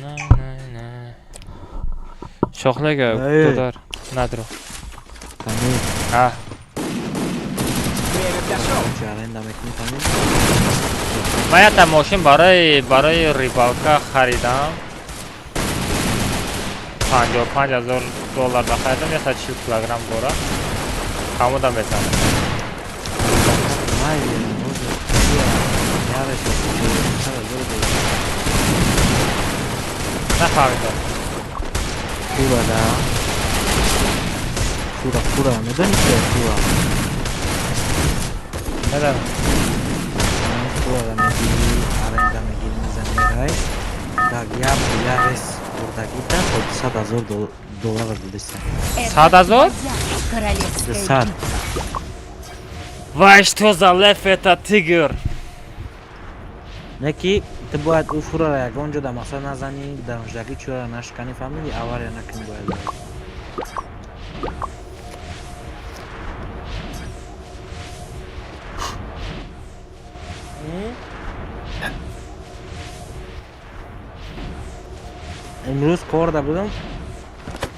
На. Шохлега додар надро. А. Ман якта мошин барои рибалка харидам. 55,000 доллар да харидам, 140 килограмм бора. Ҳамуда мезанам. Нафаҳмидам. Фура да. Фура, медонӣ чи фура? Медонам. Фура мегирӣ, аренда мегирӣ, мезанӣ рай. Так, я рес бурдагита то 100,000 доллар додиста. 100,000? 100. Вай, что за лев это тигр? Не ки ту бояд ӯ фурара ягон ҷо дар мақсад назанӣ, дар муждаги чӯра нашканӣ, фаҳмидӣ? Авария накунӣ бояд. Имрӯз кор да будам,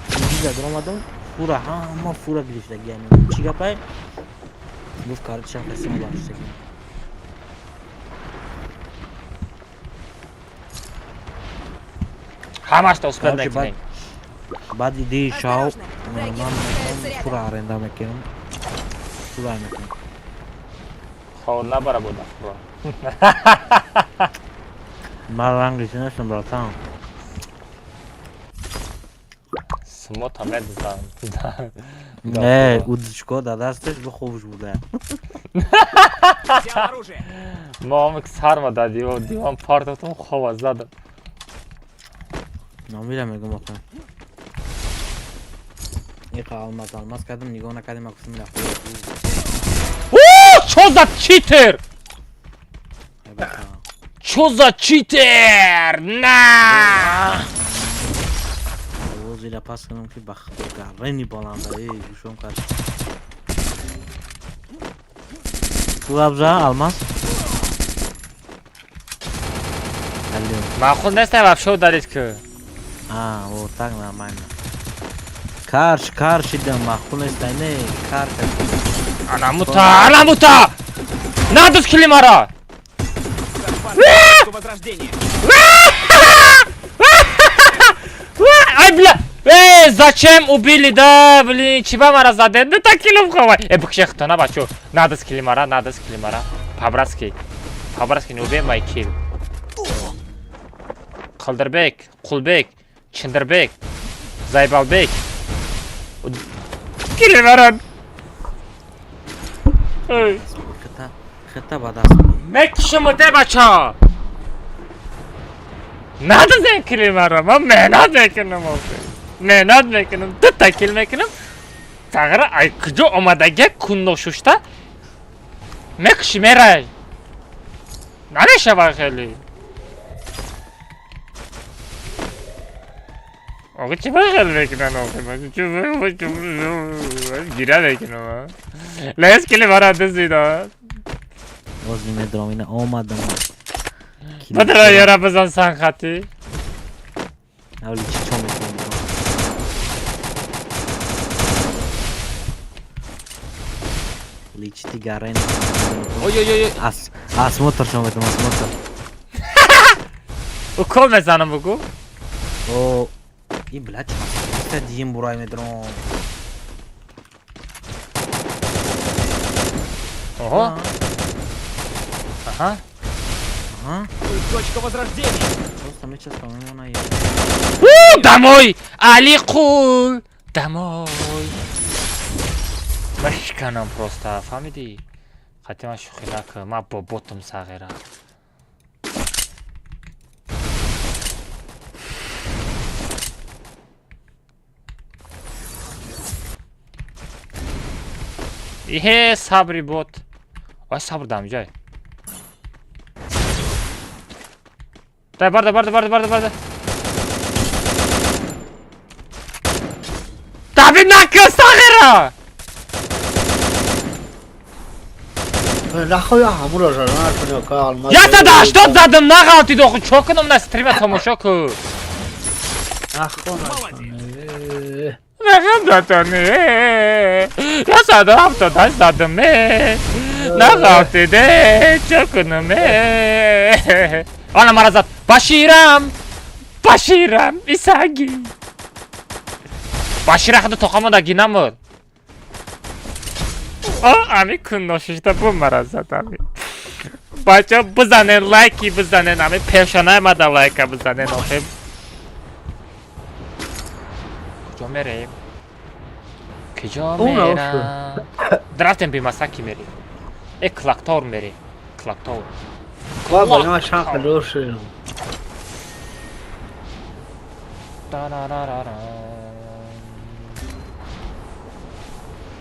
инҷа даромадам, фура ҳама фура гирифтагиам. Чӣ гапай? Гуфт картишам қисма бахшидагиам. Ҳамаш то успел мекунем. Баъд иди шав ман фура аренда мекунам. Фура мекунам. Хор набара буда фура. Ман рангиш нестам, братан. Смота медзан. Не, удочко да дасташ бихобш буда. Мо сарма да диван партотум хова задам. Номира мегум охе. Иқа алмаз алмаз кардам, нигоҳ накардем, гуфтам ила. О, чо за читер? Чо за читер? На! Ила пас кунам ки ба гарени баланда, эй, гӯшом кард. Ту абза алмаз? Алло. Маъқул нест вообще удалить ки. А, вот так нормально. Карш, карш идам, маъқул нест, не, кар кар. Анамута, анамута! Надус килимара! Ай, бля! Эй, зачем убили, да, блин, чиба мара задед? Да так килом ховай. Букше хтона бачо. Надо с килимара, надо с килимара. По-братски. По-братски не убей мой килл. Қылдырбек, Құлбек, Чиндырбек, Зайбалбек. Килимара. Эй. Хата бадаст. Мекшумуте бачо. Надо за килимара, ман меҳнат мекунам охир. Меҳнат мекунам, дута кил мекунам. Тағра ай куҷо омадагия кунно шушта мекуши мерай. Намешава хеле. Охи чӣ хел мекунан охи? Гира мекунам. Лес килимара дузида. Боз медром ина омадам. Бадра яра бизан санхати. Авли чӣ чо мекунам? Личити гарен. Ой ой ой. Ас осмотр шо метам, осмотр. Укол мезанам бугу. О, и бля чӣ дим бурай медром. Ого. Ага. Ага. Точка возрождения. Просто мы сейчас, по-моему, наедем. Домой! Али Кул! Домой! Мешканам просто, фаҳмидӣ? Қати ман шӯхӣ накун, ман боботам сағира. Иҳе, сабри бот. Ой, сабр дамҷай. Дай, барда, барда, барда, барда, барда. Дави накун, сағира! Нахоя ҳамуро жара накунӣ, ка Алмаз. 180 задам, нағалтид охи, чо кунам на стрима тамошо ку. Нахо накунӣ. Нағалтатани. 178 задам, э. Нағалтид, э, чо кунам, э. Ана мара зад. Баширам. Баширам, Исаги. Башира худу тоқамода гинамур. О, ами кун ношишта бу мара зад ами. Бача бизанен лайки бизанен ами пешонаи мада лайка бизанен охи. Куҷо мерем? Куҷо мерам? Рафтем бимасаки мерем. Э, Клактор мерем. Клактор. Ва ба ман чанд қадр шудам.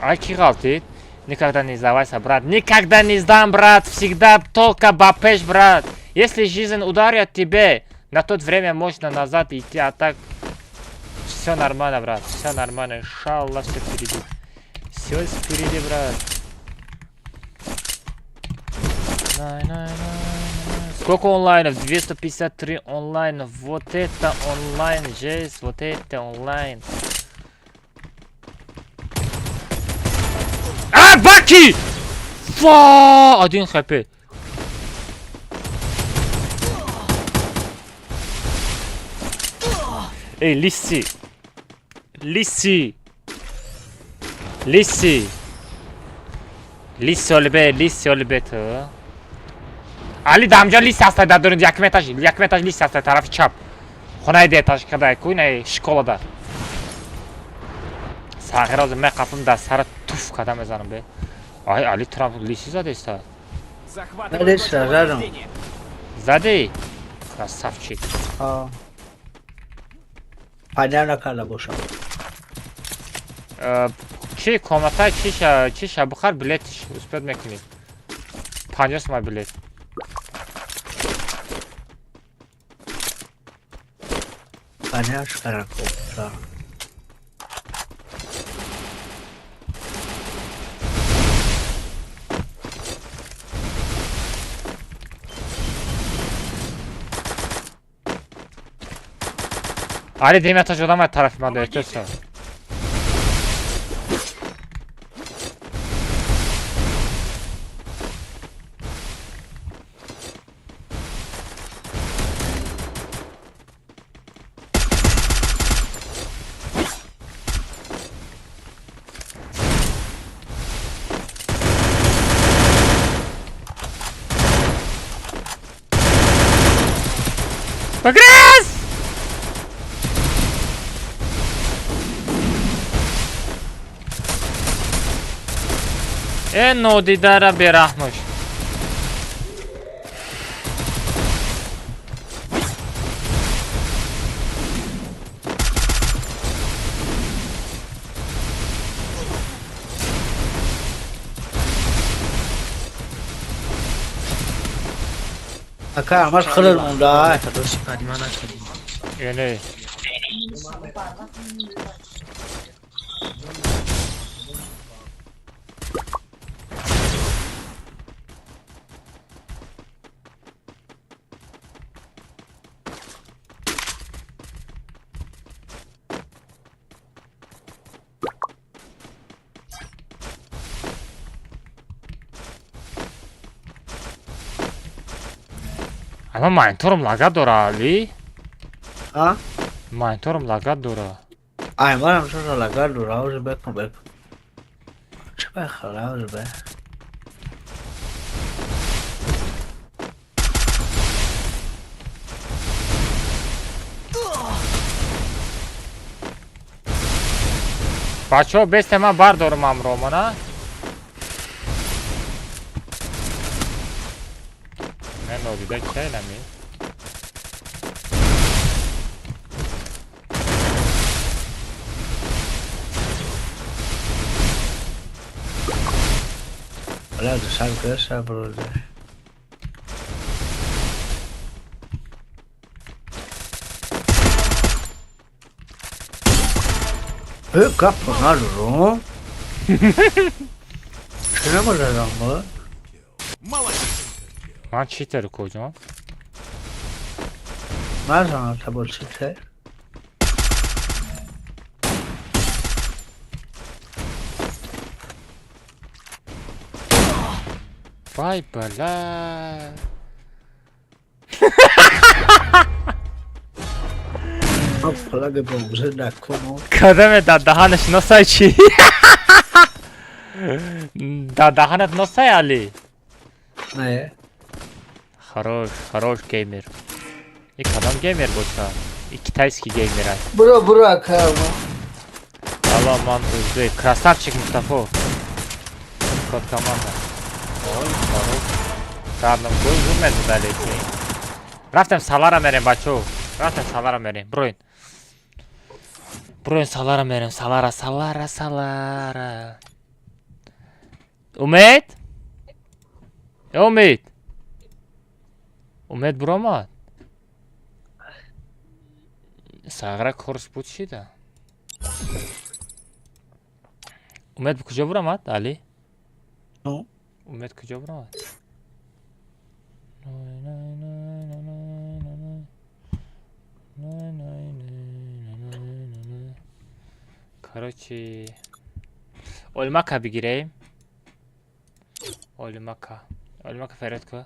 Ай, ки ғалтид? Никогда не сдавайся, брат. Никогда не сдам, брат. Всегда только бапеш, брат. Если жизнь ударит тебе, на тот время можно назад идти, а так все нормально, брат. Все нормально. Иншаллах, все впереди. Все впереди, брат. Най, най, най, най. Сколько онлайнов? 253 онлайнов. Вот это онлайн, жесть. Вот это онлайн. А, Баки! Фа! 1 хп. Эй, лиси. Лиси. Лиси. Лиси олбе, лиси олбе ту. Али дамҷа лиси ҳастай дар дурун якум этаж, якум этаж лиси ҳастай тарафи чап. Хонаи ду этаж кадай ку инаи школада. Сағира ҳозир меқапам дар сара туф када мезанам бе. Ай, Али Трамп лиси задеста. Захватываю Лиси точку задам. возрождения. Задӣ? Красавчик. А. Падар накарда бошам. Чи комната чиша чиша бихар билетиш успед мекунӣ. 50 сомай билет. Падарш каракопта. Али дем этаж одам тарафи ман эҳтиёт. Погряз! Э, нодидара бераҳмош. Ака, ҳамаш хилил монда. Дошти падима накардӣ. Э, не. Ама мониторам лагат дора, Али? А? Мониторам лагат дора. Ай, манам шоша лагат дора, ҳозир бекун бекун. Чӣ бехала ҳозир бе. Бачаҳо бесте ман бардорам амромона. Нодида кай нами? Бля, сам креса, броде. Э, гаппа надо, Чӣ намозадам ба? Ман читер куҷо? Мазана та бо читер. Вай бала. Флаги бомбзе накунам. Кадаме дар даҳанаш носай чӣ? Дар даҳанат носай, Али? Не. Хорош, хорош геймер. И кадом геймер боша? И китайский геймер аст. Буро, буро, акама. Алло, ман узбек. Красавчик Мустафо. Код команда. Ой, хорош. Радном гол зур мезадали. Рафтем салара мерем, бачо. Рафтем салара мерем. Броин. Броин салара мерем. Салара, салара, салара. Умед? Умед. Умед буромад. Сағра корш буд шида. Умед куҷо буромад, Али? Умед куҷо буромад? Короче, Олмака бигирем. Олмака. Олмака фарёд ку.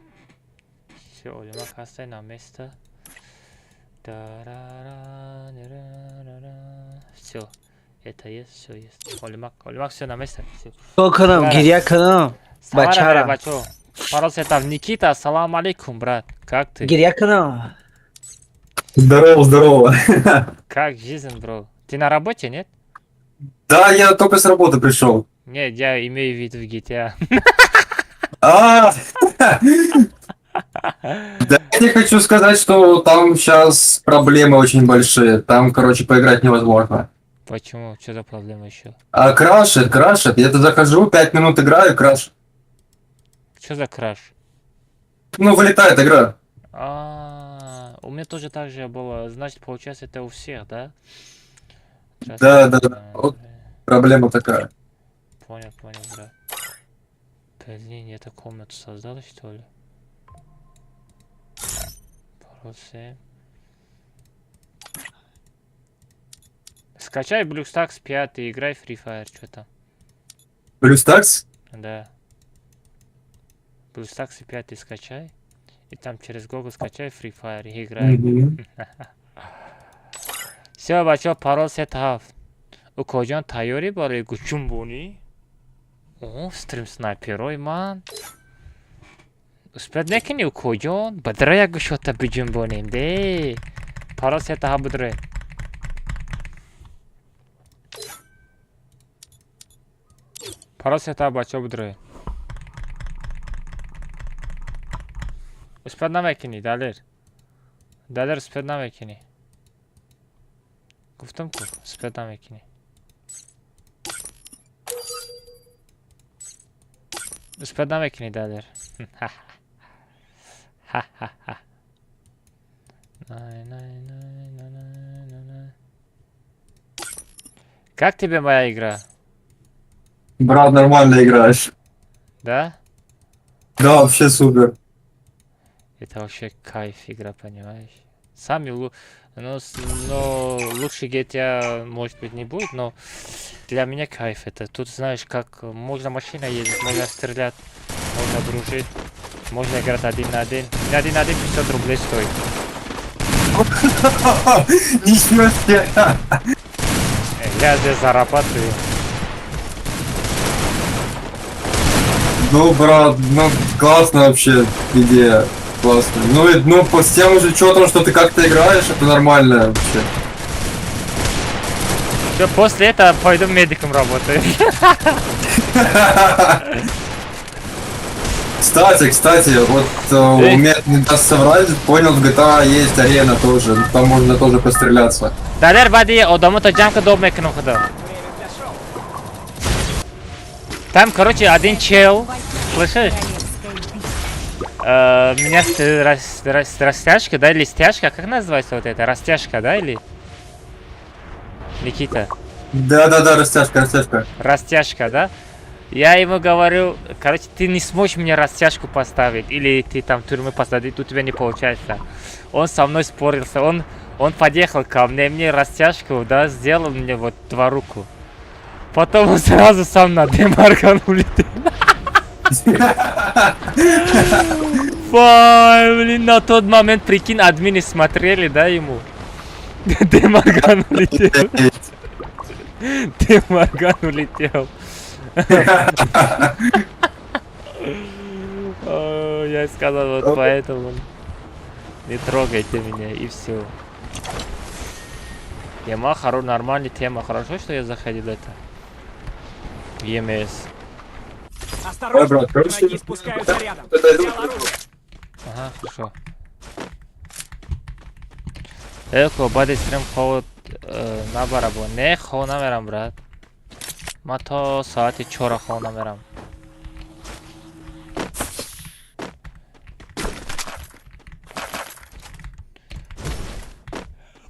Всё, Олмака ҳастай на место. Всё. Это есть, всё есть. Олмак, Олмак, всё на место. Всё. Чӣ кунам, гиря кунам? Бачара. Бачо. Парол сетав. Никита, салам алейкум, брат. Как ты? Гиря кунам. Здорово, здорово. Как жизнь, бро? Ты на работе, нет? Да, я только с работы пришел. Нет, я имею в виду в GTA. А, да, я тебе хочу сказать, что там сейчас проблемы очень большие. Там, короче, поиграть невозможно. Почему? Что за проблема еще? А крашит, крашит. Я туда захожу, 5 минут играю, краш. Что за краш? Ну, вылетает игра. А, у меня тоже так же было. Значит, получается, это у всех, да? Да. Вот проблема такая. Понял, понял, брат. Блин, я эту комнату создал, что ли? Пароль 7. Скачай BlueStacks 5 и играй Free Fire, что там? BlueStacks? Да. BlueStacks 5 скачай. И там через Google скачай Free Fire и играй. Мгм. Всё, бачо, парол 3 7. Укоҷон, тайёрӣ барои гучумбонӣ? О, стрим снайперои ман. Успеть мекунӣ, укоҷон? Бадра як гушота биҷунбонем, де. Парол 3 7 будре. Парол 3 7, бачо, будре. Успеть намекунӣ, Далер. Далер, успеть намекунӣ. Гуфтам ку, успеть намекунӣ. Успеть намекунӣ, Далер. Ха-ха-ха. Най, най, най, най, най, най, най. Как тебе моя игра? Брат, нормально играешь. Да? Да, вообще супер. Это вообще кайф игра, понимаешь? Сами ну, но лучше GTA, может быть, не будет, но для меня кайф это. Тут знаешь, как можно машина ездить, можно стрелять, можно дружить, можно играть один на один. Один на один 500 рублей стоит. Ничего себе. Я здесь зарабатываю. Ну, брат, ну, классная вообще идея. Классно. Ну, и, ну, по с тем же учетом, что ты как-то играешь, это нормально вообще. Всё, после этого пойду медиком работаю. Кстати, кстати, вот Эй. у меня не даст соврать, понял, в GTA есть арена тоже, там можно тоже постреляться. Далер баъди одамота ҷамъ ка доб мекунам худо. Там, короче, один чел, слышишь? Меня растяжка, да, или стяжка, как называется вот это? Растяжка, да, или? Никита. Да-да-да, растяжка, растяжка. Растяжка, да? Я ему говорю, короче, ты не сможешь мне растяжку поставить, или ты там тюрьмы посадить, у тебя не получается. Он со мной спорился, он подъехал ко мне, мне растяжку, да, сделал мне вот два руку. Потом он сразу сам на Демарган улетел. Фай, блин, на тот момент, прикинь, админы смотрели, да, ему? Демарган улетел. Демарган улетел. О, я сказал, вот поэтому не трогайте меня, и все. Тема хоро, нормальная тема. Хорошо, что я заходил это. ЕМС. Осторожно, брат, короче, враги спускаются рядом. это- Взял оружие. Ага, хорошо. Эко, баъди стрим хов набара бо. Не, хов намерам, брат. Ма то соати 4 хов намерам.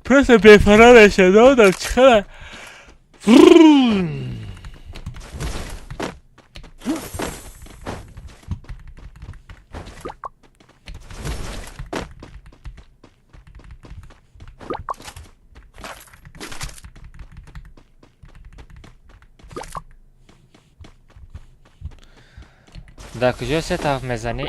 Просто бефара меша, додам, чихела. Дар куҷо се тараф мезанӣ?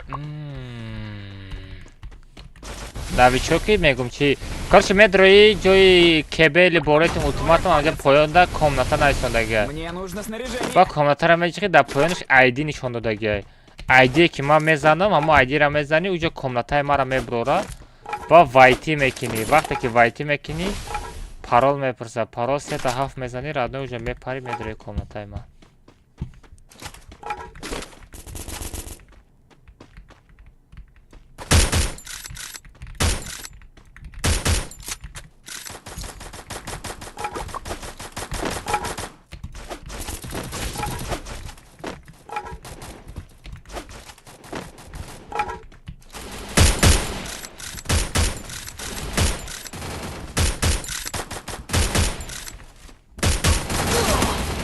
Новичоки мегум чи? Короче, медрои ҷои кебели боретим ултиматум анҷа поёнда комната нависондагиай. Мне нужно снаряжение. Ба комнатара меҷиқи, дар поёнаш ID нишон додагиай. ID ки ман мезанам, ҳамо ID-ра мезанӣ, уҷо комнатаи мара меброра ва вайти мекунӣ. Вақте ки вайти мекунӣ, парол мепурса. Парол сета ҳафт мезанӣ, родной, уҷо мепарӣ, медрои комнатаи ман.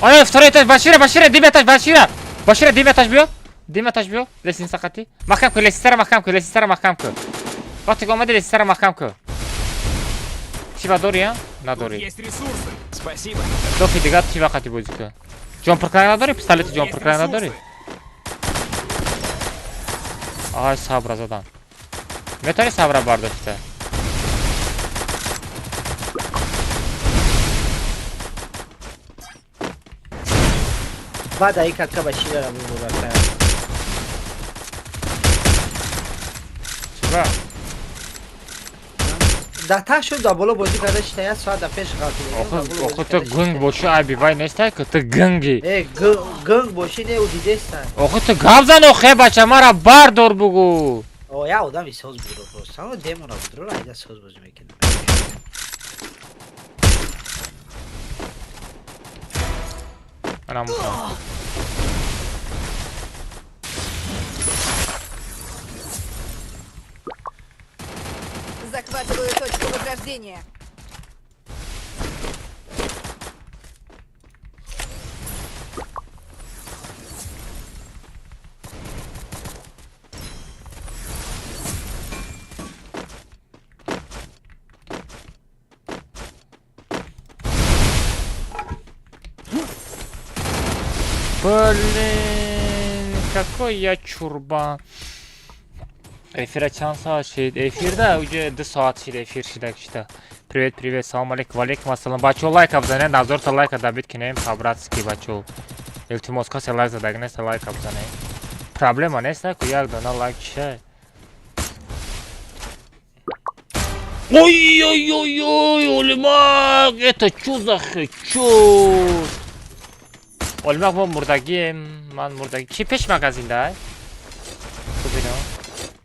Ой, второй этаж, Башира, Башира, дим этаж, Башира! Башира, дим этаж биё. Дим этаж биё. Лестница қати. Маҳкам кун, лестницара маҳкам кун, лестницара маҳкам кун. Вақте ки омади, лестницара маҳкам кун. Тива дорӣ, а? Надорӣ. Есть ресурсы. Спасибо. Дофи дига тива қати бозӣ кун. Ҷон пуркунак надорӣ? Пистолети ҷон Есть пуркунак надорӣ? ресурсы. Ай, сабра задан. Метавонӣ сабра бардошта? Баъд аи кака ба чӣ дара бубура. Чиба? Да та шуд, да боло бозӣ карда шита, як соат да пеш ғалтида. Охи, ту гунг бошӣ, айби вай нестай ки ту гунги. Э, гунг бошӣ не, ӯ дидеста. Охи, ту гап зан, охе, бача, мара бардор бугу. О, як одами соз буро просто. Ҳамо демона будро, айда соз бозӣ мекунад. Ана мутам. Захватываю точку возрождения. Блин, какой я чурбан. Эфира чанд соат шид? Эфирда уже 2 соат шид, эфир шида шида. Привет, привет, салом алейкум, валейкум ассалом. Бачо, лайка бзанед, назорта лайка добить кинем по-братски, бачо. Илтимос, касе лайк задаг нест, лайка бзанед. Проблема нест, ку як дона лайк чиша. Ой-ой-ой-ой, Олимак, это чё за хечот? Олимак, мо мурдагием, ман мурдаги. Чи пеш магазин да?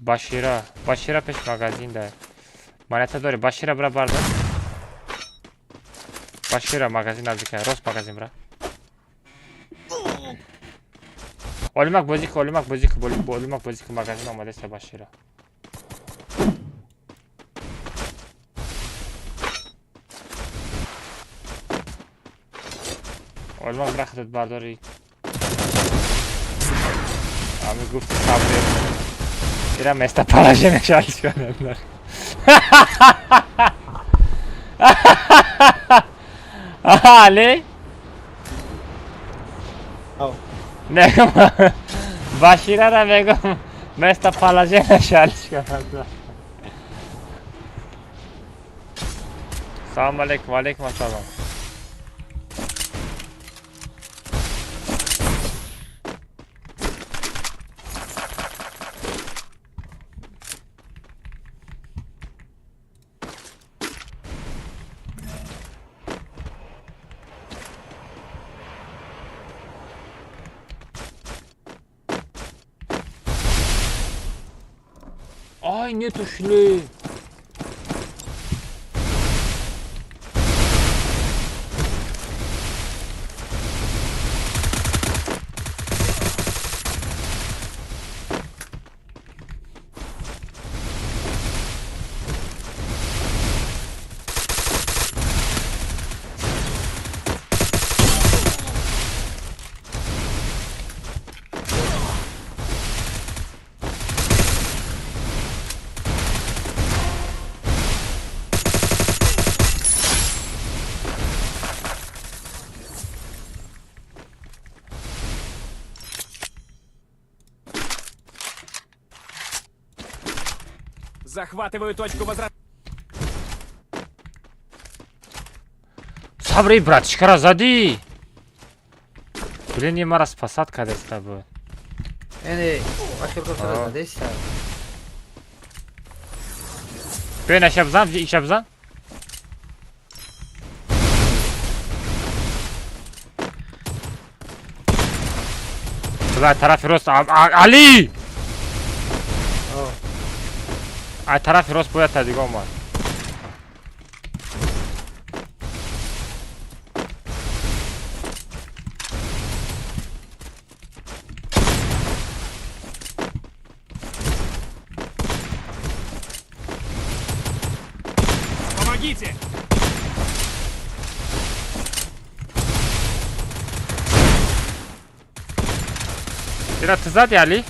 Башира, Башира пеш магазин да. Монета дори, Башира бра бардор. Башира магазин наздика, рост магазин бра. Олимак бозӣ ки, Олимак бозӣ ки, Олимак бозӣ ки, магазин омадаста Башира. Олимак бра худат бардори. Ами гуфти сабр. Ира местоположение шалиш кунад. Али? Мегум Баширара мегум местоположение шалиш кунад. Салом алейкум, алейкум ассалом. Ай, нету шлей. Захватываю точку возврата. Сабри, братишка, разади! Блин, не мара спасат когда с тобой. Эй, ашкор задеста. Бен, ашабзан, ишабзан. Туда тараф рост, Али! Ай тарафи рост бояд та дига омад. Помогите! Ира ты сзади, Али?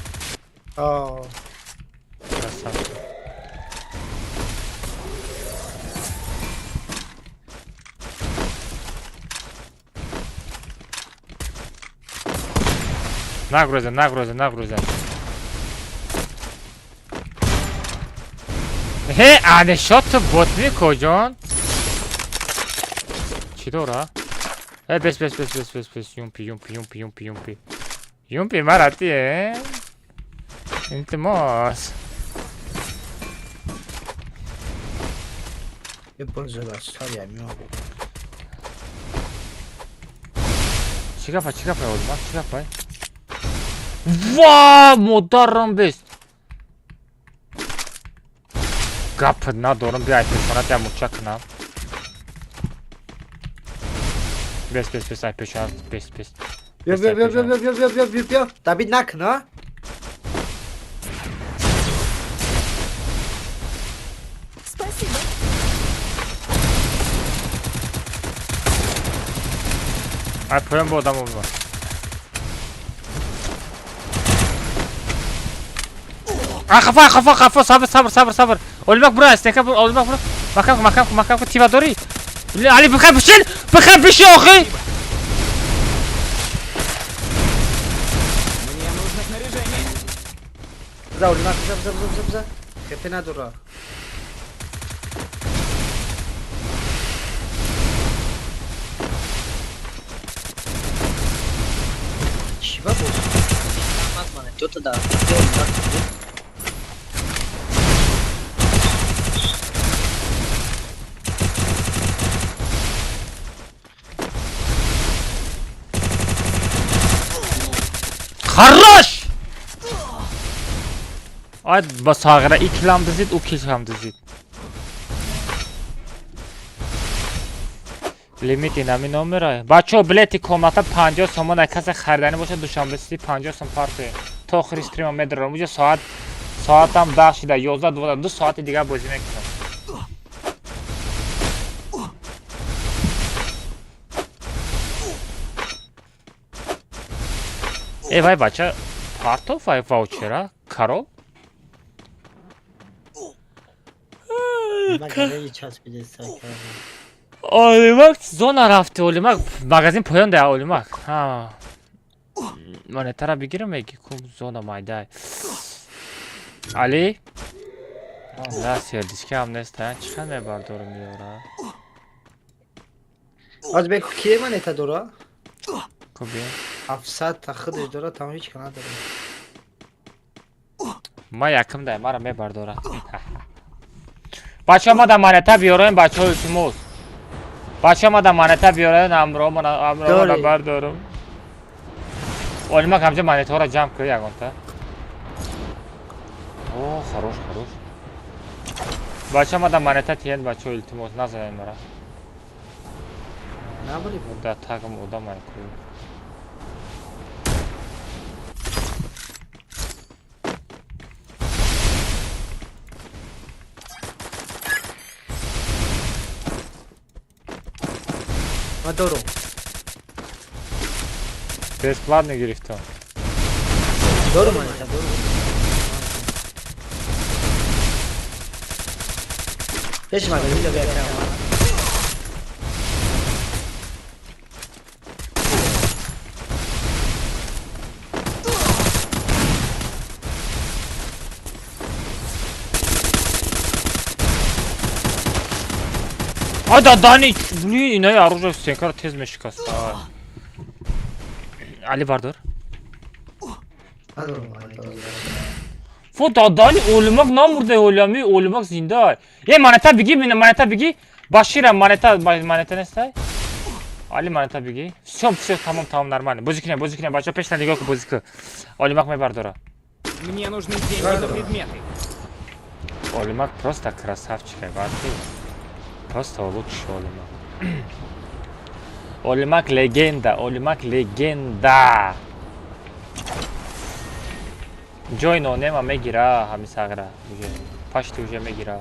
О. Красавчик. Нагрузен, нагрузен, нагрузен. Хе, ане шот бот мекоҷон? Чӣ дора? Э, бес, бес, бес, бес, бес, бес, юмпи, юмпи, юмпи, юмпи, юмпи. Юмпи марати, э? Илтимос. Чӣ гапа, чӣ гапа, Олимак, чӣ гапа? Ва, модарам бест. Гап надорам, биай пешонат я мурча кунам. Бес, бес, бес, ай пешонат, бес, бес. Бیا بیا بیا بیا بیا بیا بیا بیا بیا دابید نکن ها. Спасибо. Ай поён бо одам омад. А хафа, хафа, хафа, сабр, сабр, сабр, сабр. Олимак бура, стенка бура, Олимак бура. Макам, макам, макам, тива дори. Али бихай бишин, бихай бишин, охи. Мне нужно снаряжение. За Олимак, за, за, за, за, за. Хепе надора. Чива бос? Кто-то да. Хорош! Ай ба сағира и килам дизид, у килам дизид. Лимит инами номера. Бачо, билети комната 50 сомон, ай касе хариданӣ бошад, Душанбе Сити 50 сом партоем. То охири стрима медарам. Уҷо соат соатам 10 шида, 11 12, 2 соати дигар бозӣ мекунам. Э, вай бача, партов вай ваучера, карол? Олимак зона рафти, Олимак магазин поён да, Олимак. Ҳа. Монетара бигирам меги ку зона майдай. Али? Да, сердичка ҳам нест, а? Чӣ хел мебардорам ёра? Аз бек кие монета дора? Куби? 700 та худаш дора, там ҳеч ка надора. Ма якм дай, мара мебардора. Бачаҳо, ма да монета биёроем, бачаҳо, илтимос. Бачаҳо, ма да монета биёроем, амромона бардорам. Олимак ҳамҷа монетаҳоро ҷамъ кӯ ягонта. О, хорош, хорош. Бачаҳо, ма да монета тиҳед, бачаҳо, илтимос, назанед мара. Да тагам одам ай ку. Ма дорум. Бесплатно гирифтам. Дорум монета, дорум. Пеш магазин да бия. Ай да дани, блин, инаи оружие стенкара тез мешикаст. Али бардор. Фу да дани олимак намурда, олами, олимак зинда. Е, монета биги, монета биги. Башира монета, монета нестай? Али монета биги. Всё, всё, тамом, тамом, нормально. Бозӣ кунем, бозӣ кунем, бачаҳо, пешта нигоҳ кун, бозӣ кун. Олимак мебардора. Мне нужны деньги на предметы. Олимак просто красавчик, ай, барту. Просто лучший Олимак. Олимак легенда, Олимак легенда. Ҷой нонема мегира, ҳами сағра. Уже пашти уже мегира.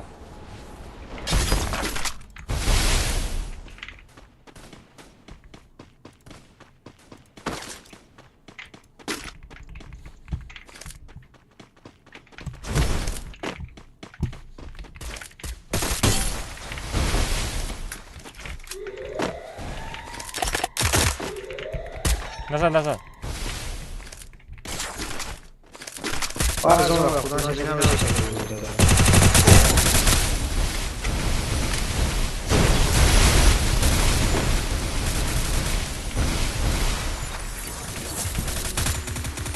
Назад, назад.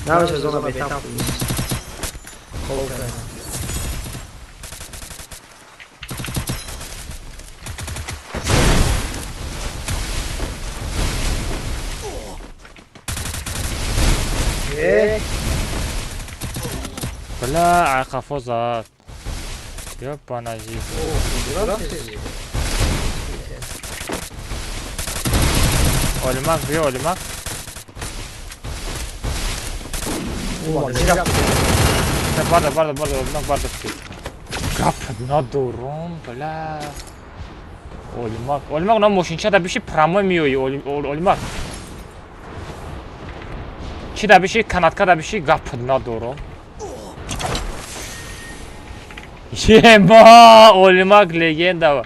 Набаша зона бетам. Холка. Бля, қафо зад. Ёбана жизнь. Олимак, биё, Олимак. Барда, барда, барда, Олимак, барда. Гап надорум, бля. Олимак, Олимак, на мошинча да биши прямой миёи, Олимак. Чӣ да биши, канатка да биши, гап надорум. Ема, Олимак легенда.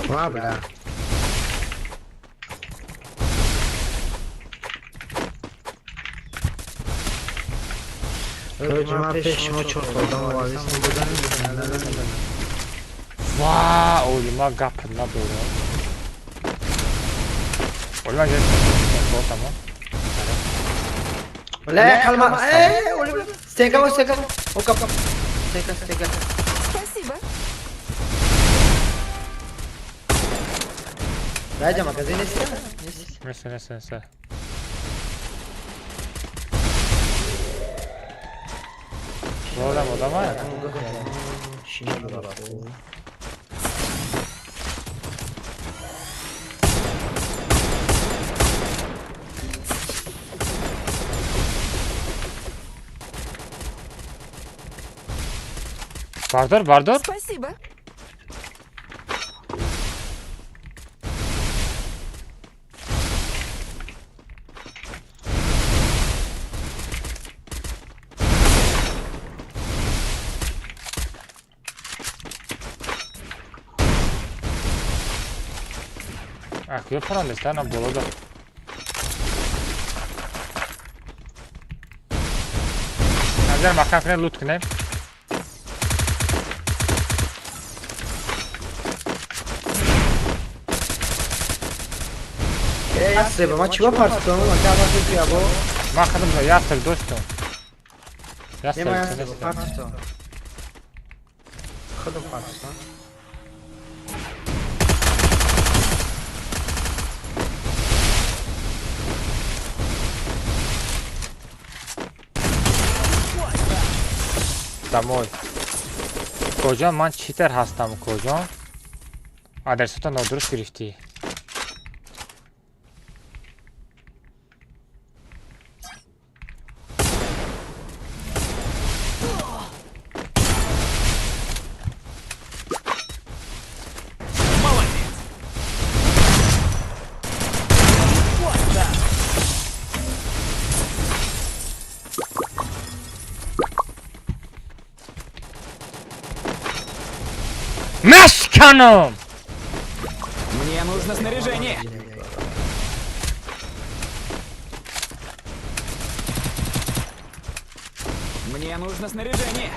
Ва, бля. Ва, Олимак гап надорам. Олиман гирифт. Тамом. Бля, калма. Эй, Олиман. Стенка, стенка. Ока. Стенка, стенка. Спасибо. Раҷа, магазин нест? Нест, нест, нест. Одам, одама? Бардор, бардор. Спасибо. Ах, я параллельно на болода. Назар махан кунем, лут кунем. Ястреб, ма чиба партитон? Ма ка ма бо? Ма хадам за ястреб доштум. Ястреб, ястреб партитон. Хадам партитон. Домой. Коҷон, ман читер ҳастам, Коҷон. Адресото нодуруст гирифтӣ. Мешканом! Мне нужно снаряжение. Мне нужно снаряжение.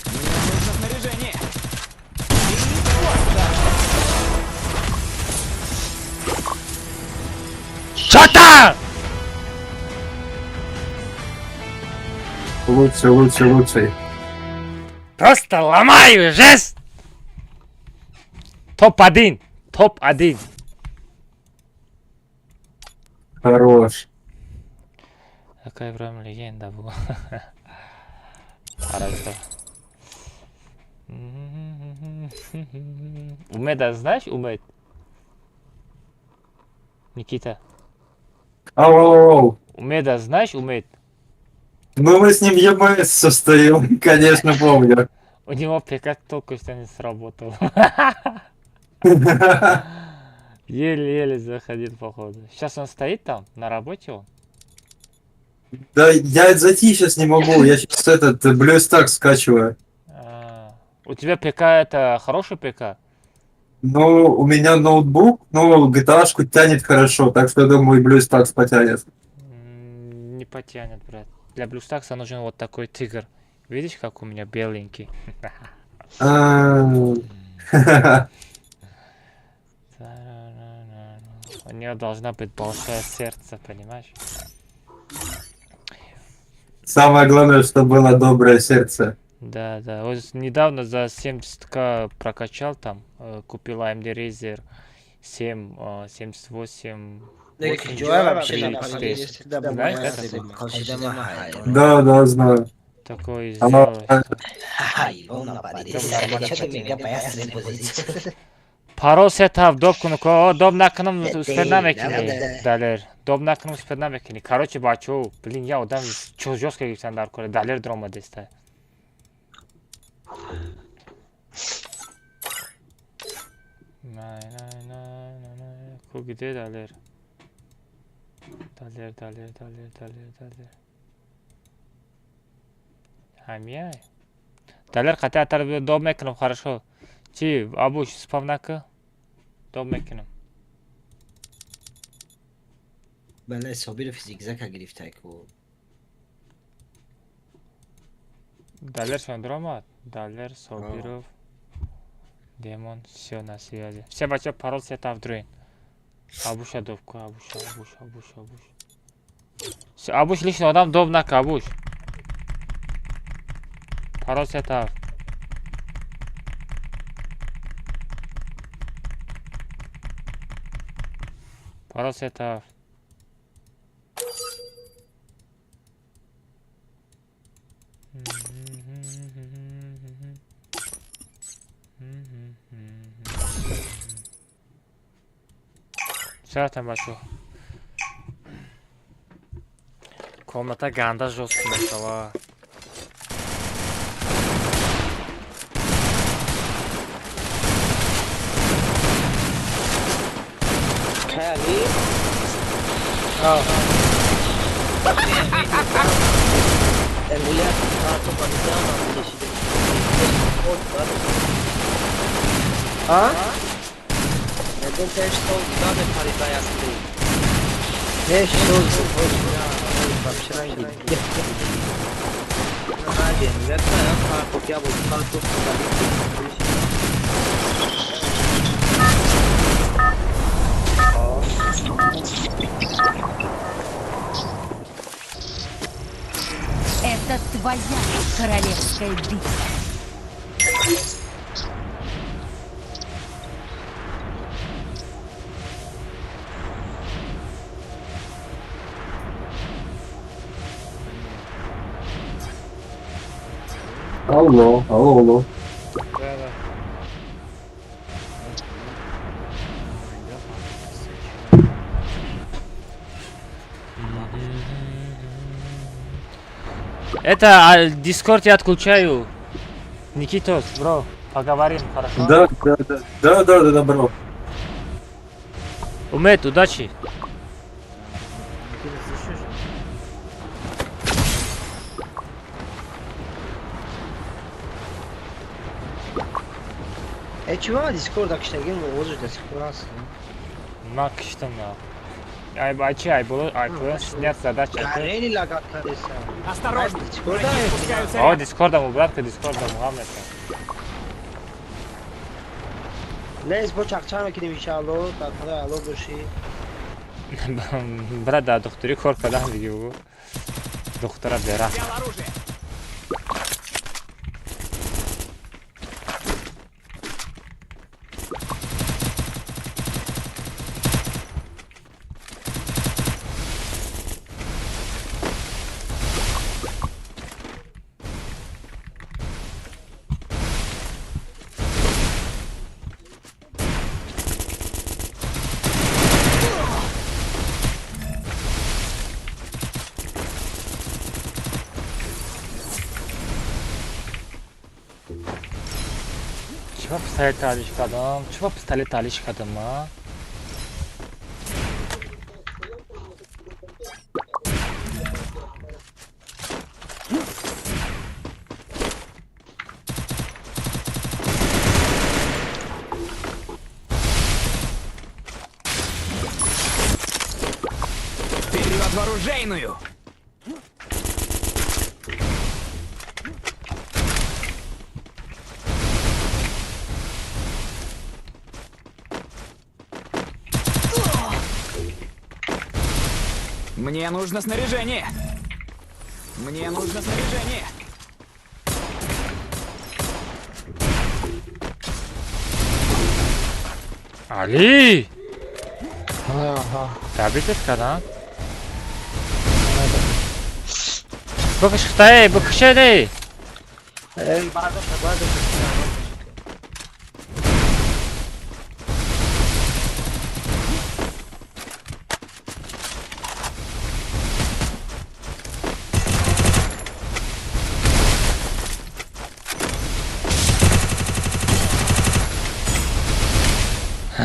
Мне нужно снаряжение. Шатан! Лучше, лучше, лучше. Просто ломаю, жесть! Топ-1! Топ-1! Хорош. Такая прям легенда была. Хорошо. Умеда знаешь, Умед? Никита. Ау, ау, ау. Умеда знаешь, Умед? Ну, мы с ним ЕМС состоим, конечно, помню. У него ПК только что не сработал. Еле-еле заходил, походу. Сейчас он стоит там, на работе он? Да, я зайти сейчас не могу, я сейчас этот BlueStacks скачиваю. У тебя ПК это хороший ПК? Ну, у меня ноутбук, но GTA-шку тянет хорошо, так что я думаю, и BlueStacks потянет. Не потянет, брат. Для BlueStacks нужен вот такой тигр. Видишь, как у меня беленький? У нее должна быть большое сердце, понимаешь? Самое главное, чтобы было доброе сердце. Да, да. Вот недавно за 70к прокачал там, купил AMD Razer 7, 78. Знаешь, да? Да, да, знаю. Такой сделал. Парол сетав, доб куну, доб накунам, успед намекини, Далер. Доб накунам, успед намекини. Короче, бачо, блин, я одам чо жёстко гирифтан дар коре, Далер дрома деста. На, на, на, на, на, ку где Далер? Далер, Далер, Далер, Далер, Далер. Ҳамияй. Далер қатъи атар доб мекунам, хорошо. Чи, абуш, спам нака? Доб мекунам. Бале, Собиров зигзага гирифтай ку. Далер шон дромад? Далер, Собиров. Демон, все на связи. Все, бача, парол сета вдруин. Абуша добку, абуша, абуш, абуш, абуш. Все, абуш лично одам доб нака, абуш. Парол сета. Парол сета. Чаратам бачо. Комната ганда жёстко мешава. Кали? А. Эмуля карту панизама кешиде. А? Мегум пеш сол дуда мепарида ясти. Пеш сол вообще ранги. Наде, мегум карту я буду карту Это твоя королевская битва. Алло, алло, алло. Да, да. Это Дискорд я отключаю. Никитос, бро, поговорим, хорошо? Да, да, да, да, да, да, да, бро. Умет, удачи. Чего Дискорд акштагин возу до сих пор нас? Ма киштам я. Ай бачи, ай было, ай было снять задача. Арени лагат кадеса. Осторожно. О, Дискорда му братка, Дискорда му гамнета. Лез бо чакча мекунем иншаалло, дар худои Аллоҳ бошӣ. Брат, да духтури кор кардам диги бугу. Духтара бера. Чего пистолет алиш кадам? Чего пистолет алиш кадам, а? Вперед в оружейную! Мне нужно снаряжение. Мне нужно снаряжение. Али! Ага. Табитет када? Бакштай, бакшай. Эй, бардаш, бардаш.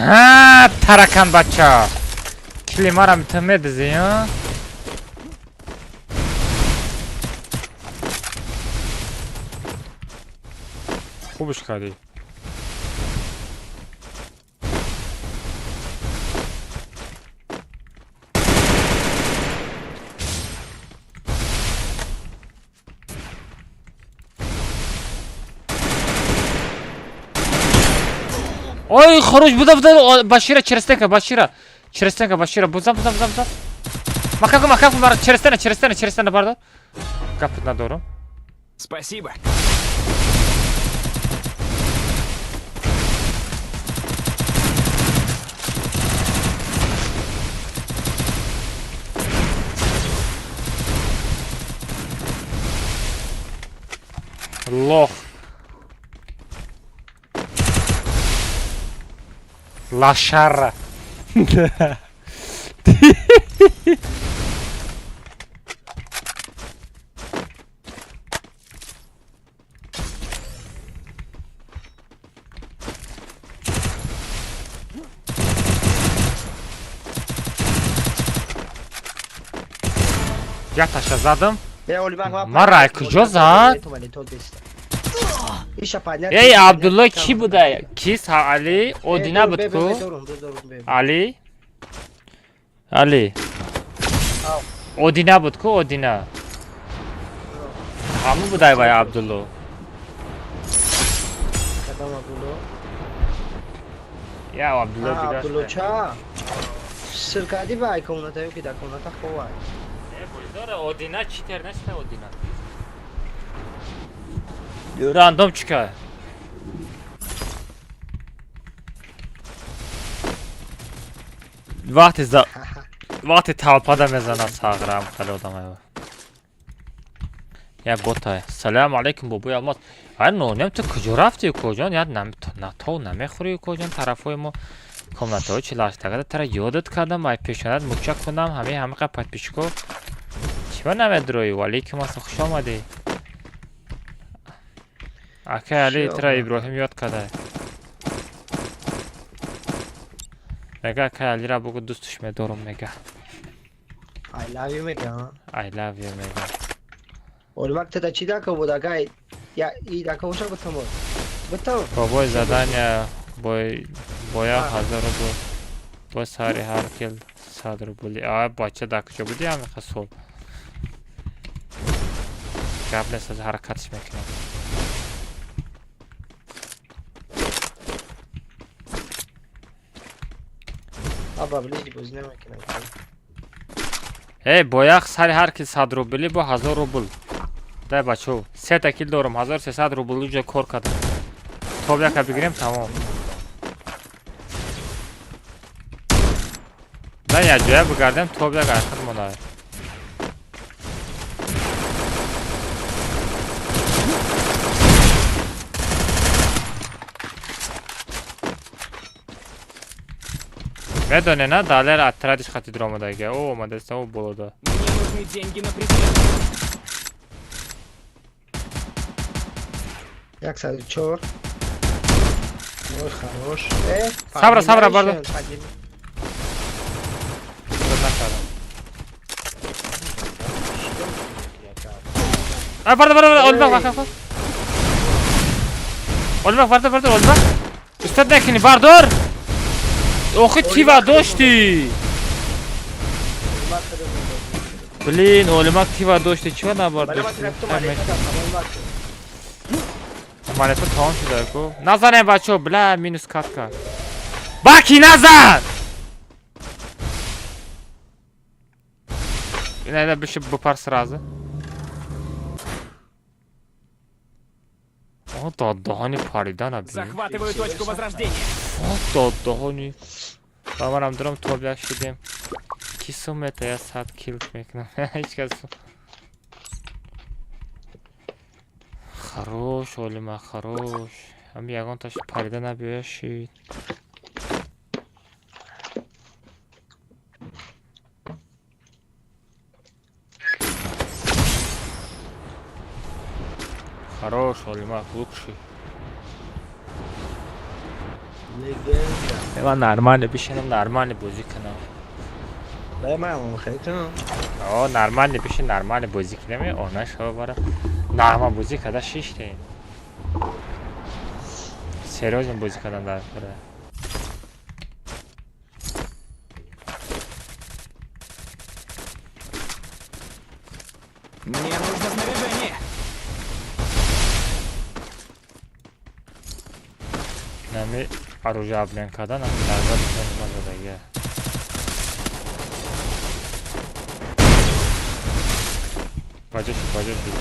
아, 타락한 바쳐. 킬리마람 틈에 드세요. 호부시카디. Ой, хорош, буда, буда, Башира, через стенка, Башира. Через стенка, Башира, бузам, бузам, бузам, бузам. Макаку, макаку, через стена, через стена, через стена, бардор. Капут надорум. Спасибо. Лох. Лошара. Я таша задам. Мара куҷо зад? Эй, Абдулло ки буда? Ки Али? Одина буд ку? Али? Али. Одина буд ку, Одина. Ҳамун будай вай Абдулло. Кадом Абдулло? Я Абдулло дигар. Абдулло ча? Сиркади вай комната ё ки дар комната ховай. Дора Одина читер неста Одина. Рандом чика. Вақти за вақти талпада мезанад сағрам хеле одамай. Я ботай. Салам алейкум бобои Алмаз. Ай нонем ту куҷо рафти куҷон? Я то намехӯри куҷон тарафҳои мо комнатаҳои чилаштагада тара ёдат кардам, ай пешонат муча кунам, ҳамаи ҳамақа подписчико. Чима намедрои? Валейкум ассалом, хуш омадӣ. Акай Али тра Иброҳим ёд карда. Мега акай Алира бугу дӯстуш медорум мега. I love you мега. I love you мега. Оли вақт та чи дака буд акай? Я и дака боша бутам. Бутам. Бобой задания бой боя 1000 рубл. Бо сари ҳар кил 100 рубли. А бача да куҷо буди ҳамиқа сол? Гап нест, аз ҳаракатш мекунам. Аба ближний боз намекунам. Эй, бояқ сари ҳар кил 100 рубли бо 1000 рубл. Дай бачо, сета кил дорам, 1300 рубл уҷа кор кардам. Тоб яка бигирем, тамом. Дай як ҷоя бигардем, тоб як айхат монад. Медоне на далер отрядиш хати дромадага. О, омадаста, о, болода. Мне нужны деньги на предмет. 104. Ой, хорош. Сабра, сабра, бардо. А, бардо, бардо, олбак, бак, бак. Олбак, бардо, бардо, олбак. Устад накини, бардор. Охи тива дошти. Блин, олимак тива дошти, чего набардошти? Монета тамом шуда ку. Назанем бачо, бля, минус катка. Баки назан! Иногда биши бупар сразу. О, додони паридана бин. Захватываю точку возрождения. О, додони. Ба манам дурам топ як шидем. Ки сумета я 100 кил мекунам. Ҳеҷ кас. Хорош, Олима, хорош. Ҳам ягон таш парида набиёшид. Хорош, Олима, лучший. Ман нормально бишинам, нормально бозӣ кунам. О, нормально бишин, нормально бозӣ кунам, она шава бара. Нағма бозӣ карда шиштем. Серьёзно бозӣ кардан дар кора. Мне нужно снаряжение. Нами Оружие обмен кардан ҳамин лаззат задагия. Баҷо шуд, баҷо шуд.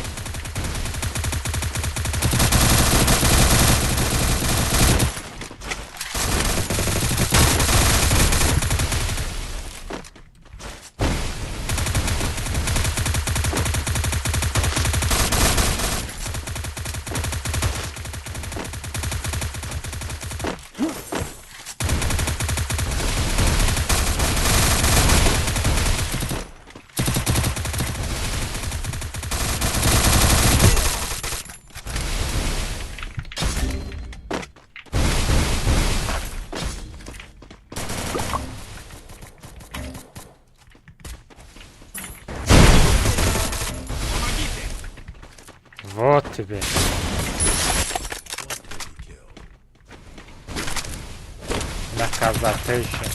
Вот тебе. Наказательщик.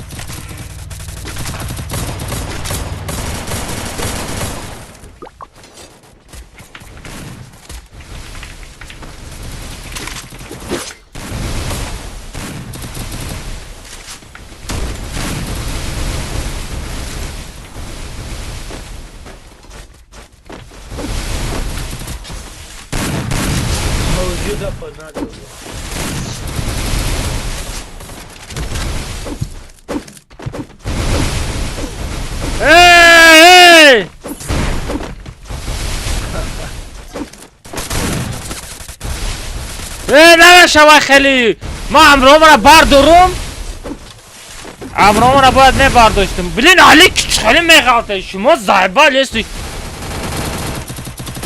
Эй! Эй, намешава хеле! Ман амромара бардорум. Амромара бояд мебардоштум. Блин, Али хеле меғалта. Шумо заебал если.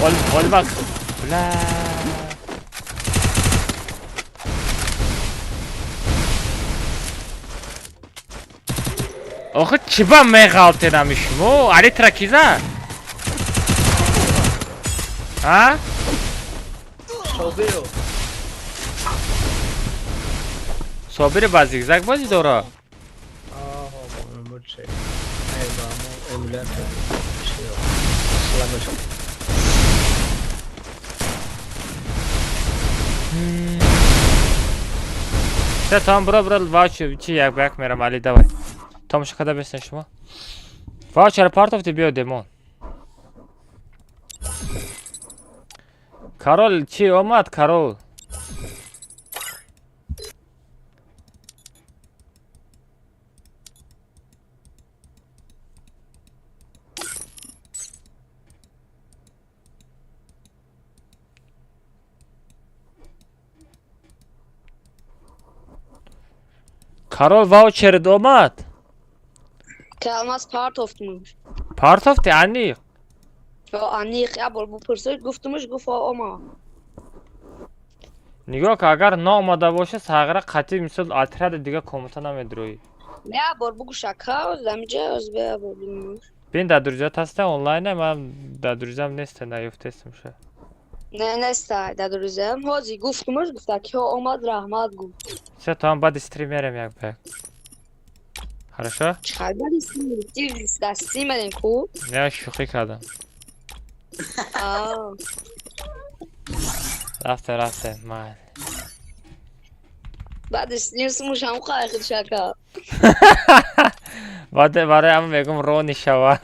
Ол, ол Бля. Охи чӣ ба меғалтедами шумо? Али тракиза? А? Собиро. Собири ба зигзаг бозӣ дора? Се там бро бро ваучер чи як ба як мерам Али давай. Тамошо карда бестен шумо. Ваучер партофти биё демон. Карол чи омад Карол? Карол ваучерит омад? Алмаз партофтмуш. Партофти аниқ? Аниқ, я бор бупурсид гуфтумуш гуфт омад. Нигоҳ ка агар наомада боша сағира қатъи мисол отряди дига комната намедроӣ. Я бор бугу шака, замиҷа оз бе бор бинмуш. Бин дар друзьят ҳаста онлайне, ман дар друзьям неста наёфтестам ша. Не, неста дар друзьям. Ҳози гуфтумуш гуфта ки омад раҳмат гуфт. Всё, то ҳам баъди стримерем як ба як. Хорошо? Чӣ баъди стрим? Дар стрим мерем ку? Не, шӯхӣ кардам. Рафте, рафте, майли. Баъди стрим сумуш ҳам қайхид шака. Баъд барои ҳама мегӯм рони шава.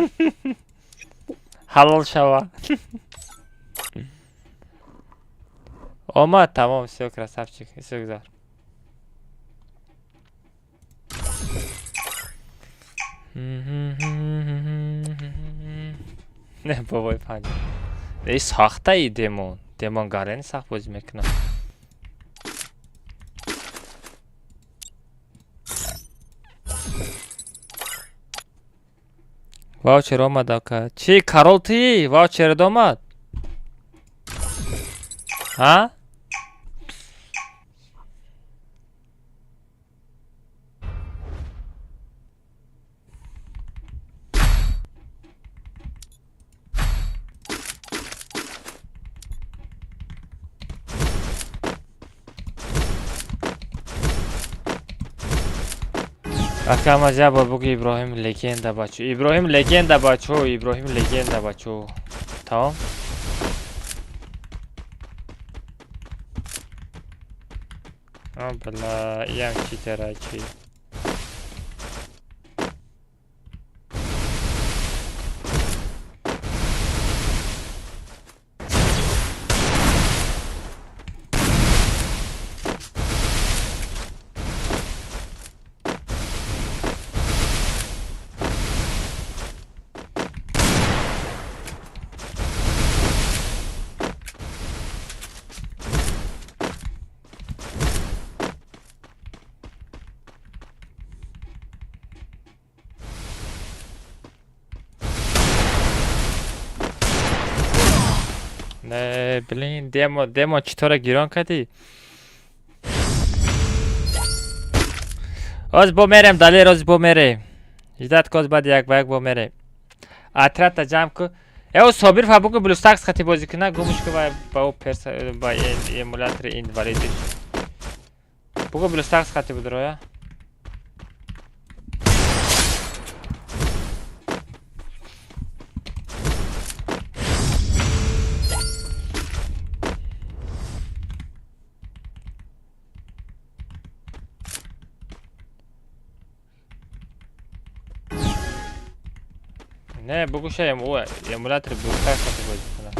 Ҳалол шава. Омад, тамом, всё, красавчик, всё, гузар. Не, бобои панҷ. Эй сахтаи демон. Демон гарени сахт бозӣ мекунад. Ваучер омад ака. Чӣ, Карол тӣ? Ваучерит омад? Ҳа? Акам аз як бор бугӯ Иброҳим легенда бачо. Иброҳим легенда бачо, Иброҳим легенда бачо. Тамом? О, бля, иам читера чи. Не, блин, демо, демо читора гирон кардӣ? Оз бо мерем, Далер, оз бо мерем. Ждать коз баъд як ба як бо мерем. Отрядта ҷамъ ку. Э, Собир фабуку Блюстакс хати бозӣ куна, гумш ку ва ба ӯ перса ба эмулятори инвалидиш. Бугу Блюстакс хати будроя. Не, бугуша эмулятори Блюстакс хати бозӣ куна.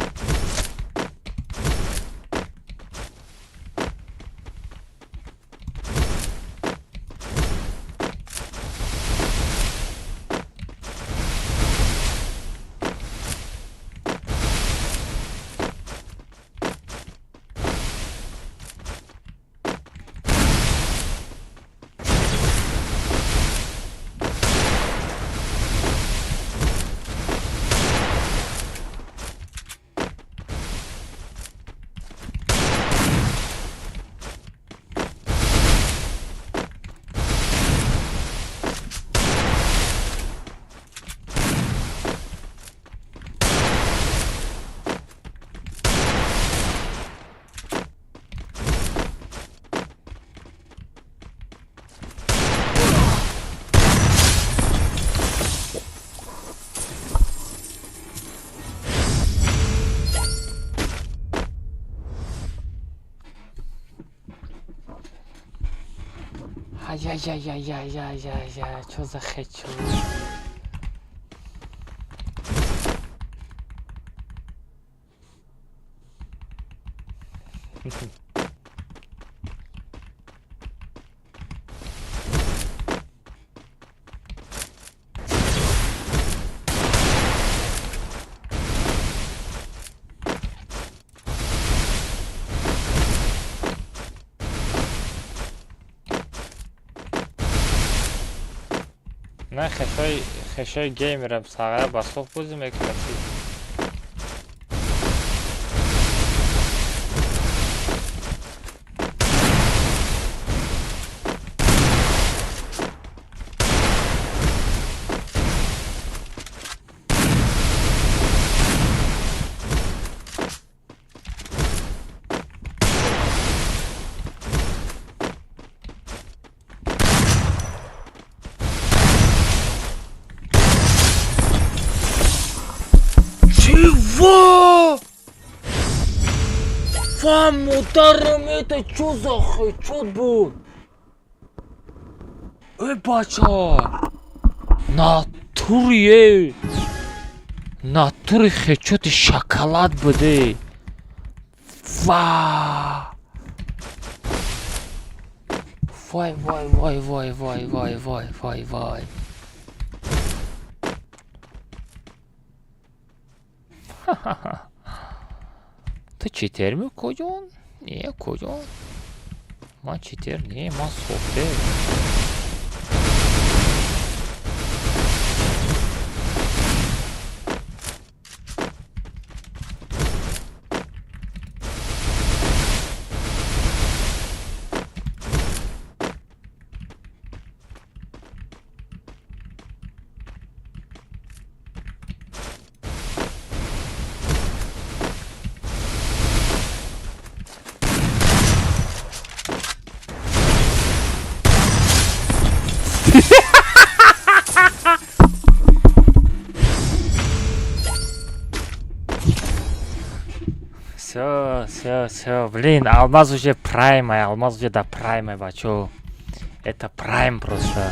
Ай-яй-яй-яй-яй-яй-яй, чё за хечу? Не, хешои геймерам сағара ба соф бозӣ мекунад чи? Чего? Вам ударом это чё за хечот был? Эй, бача! Натуре! Натуре хечоти шоколад буде! Ва! Вай, вай, вай, вай, вай, вай, вай, вай, вай. Ту читер ми куҷон? Не, куҷон? Ман читер не, ман софтер. Всё, всё, всё. Блин, алмаз уже прайм, алмаз уже да прайм, бачо. Это прайм просто.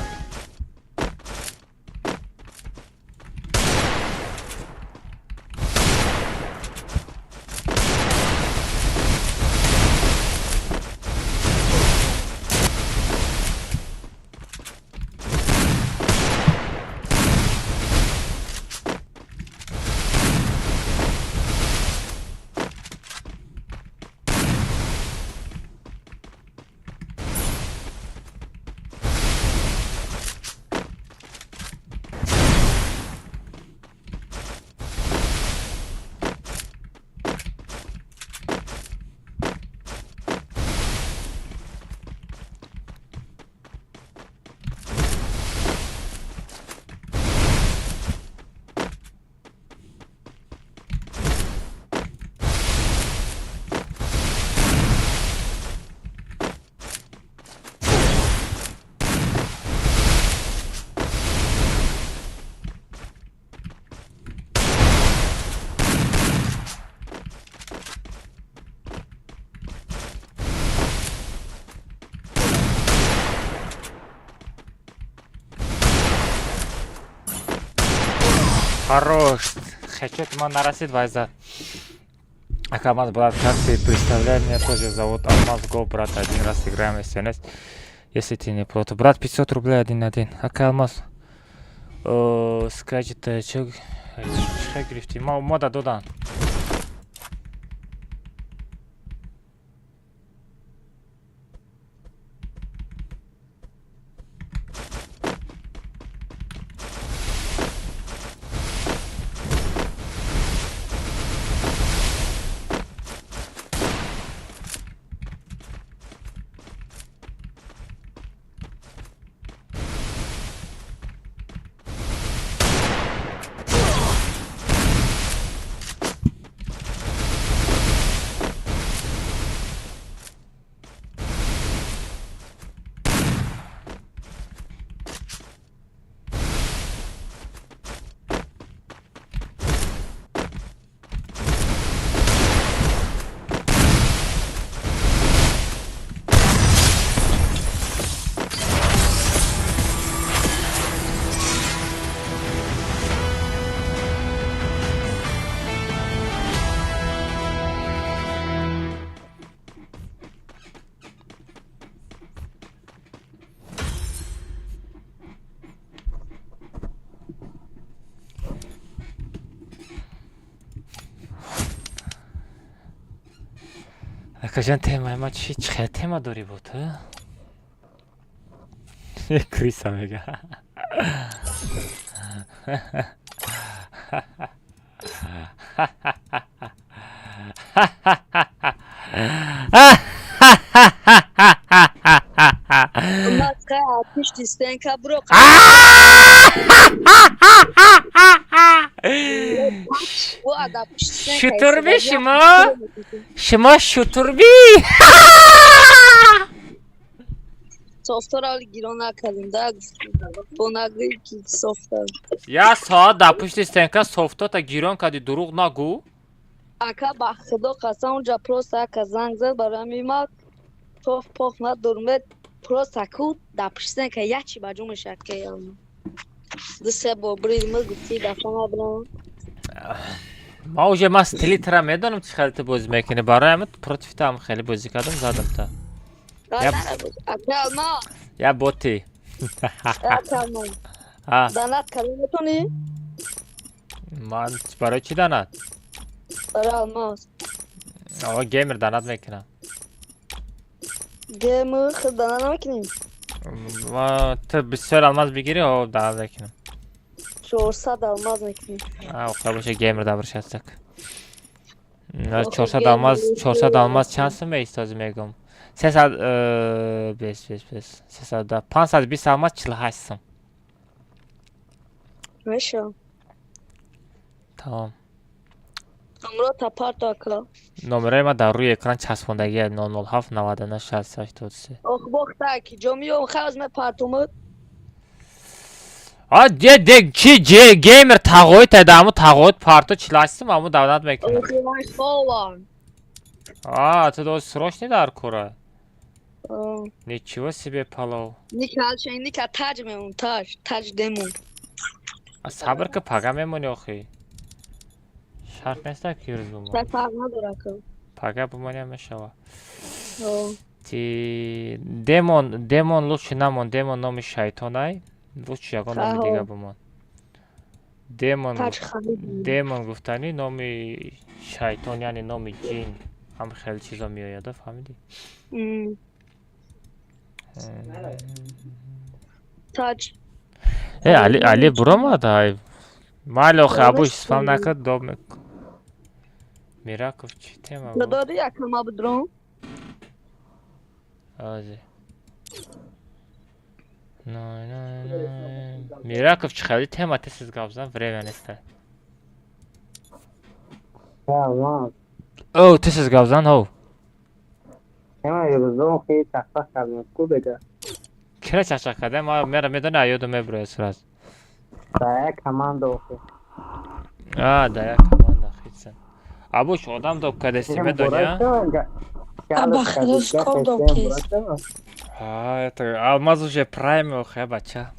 Хорош. Хочу ман нарасид вайза. Акамаз, брат, как ты представляешь, меня тоже зовут Алмаз Го, брат, один раз играем СНС. Если ты не против. Брат, 500 рублей один на один. Ака Алмаз. Скажет, чё, чё гирифти? Ма мода додан. Акаҷан, темаи ма чи чӣ тема дорӣ бо ту? Криса мега. Маска пишти стенка бро. Шутурби шумо? Шумо шутурби? Софтора гиро накардем да, бо нагӯи ки софта. Як соат дар пушти стенка софтота гирон кардӣ, дурӯғ нагӯ. Ака, ба худо қасам, унҷа просто ака занг зад барои ҳамин ма тоф поф надорум, просто ку дар пушти стенка як чи ба ҷо мешавад ки ду се бор буридим, гуфти дафъа набирам. Ма уже ма стили тра медонам, чӣ хеле ту бозӣ мекунӣ, барои ҳамин против там хеле бозӣ кардам, задам та. Ака, Я боти. Ака, донат карда метавонӣ? Ман барои чӣ донат? Барои алмаз. О, геймер донат мекунам. Геймер худ донат намекунӣ? Ту бисёр алмаз бигирӣ, о, донат мекунам. 400 алмаз мекунӣ. Охир боша геймер дабршастак. 400 алмаз, 400 алмаз чанд сум меистозӣ мегум? 300 бес бес бес 300 520 алмаз 48 сум. Меша. Тамом. Номро тапарто ака. Номерои ма дар рӯи экран часпондагия 007 99 68 83. Ох, бохта ки ҷо миём хаз мепартумуд. А де де чи же геймер тағоит та даму тағоит парто 48 сум аму давлат мекунад. Охи, ман ховам. А, ту доз срочный дар кора? Ничего себе палов. Ника ника таҷ мемон, таҷ, таҷ демон. А сабр ки пага мемонӣ охи. Шарт неста ки рӯз бимонӣ. Шарт фарқ надора ки. Пага бимонӣ ҳам мешава. Ти демон, демон лучше намон, демон номи шайтонай. Лучше ягон номи дига бимон. Демон, демон гуфтанӣ номи шайтон, яъне номи ҷин. Ҳам хеле чизо меояд, фаҳмидӣ? Таҷ. Э, Али, Али буромад, ай. Майли охи, абуш спам накард, доб мекун. Мираков чӣ тема буд? Додӣ якама будром? Ози. Мираков чӣ хеле тема тез гап зан, время неста. О, тез гап зан, ҳов. Кира чақчақ кардем? Мера медони, ёдум мебурояд сразу. Да як команда охи. А, да як команда хитсан. Абуш одам доб кардести, медони, а? А, это Алмаз уже прайм охи, бача.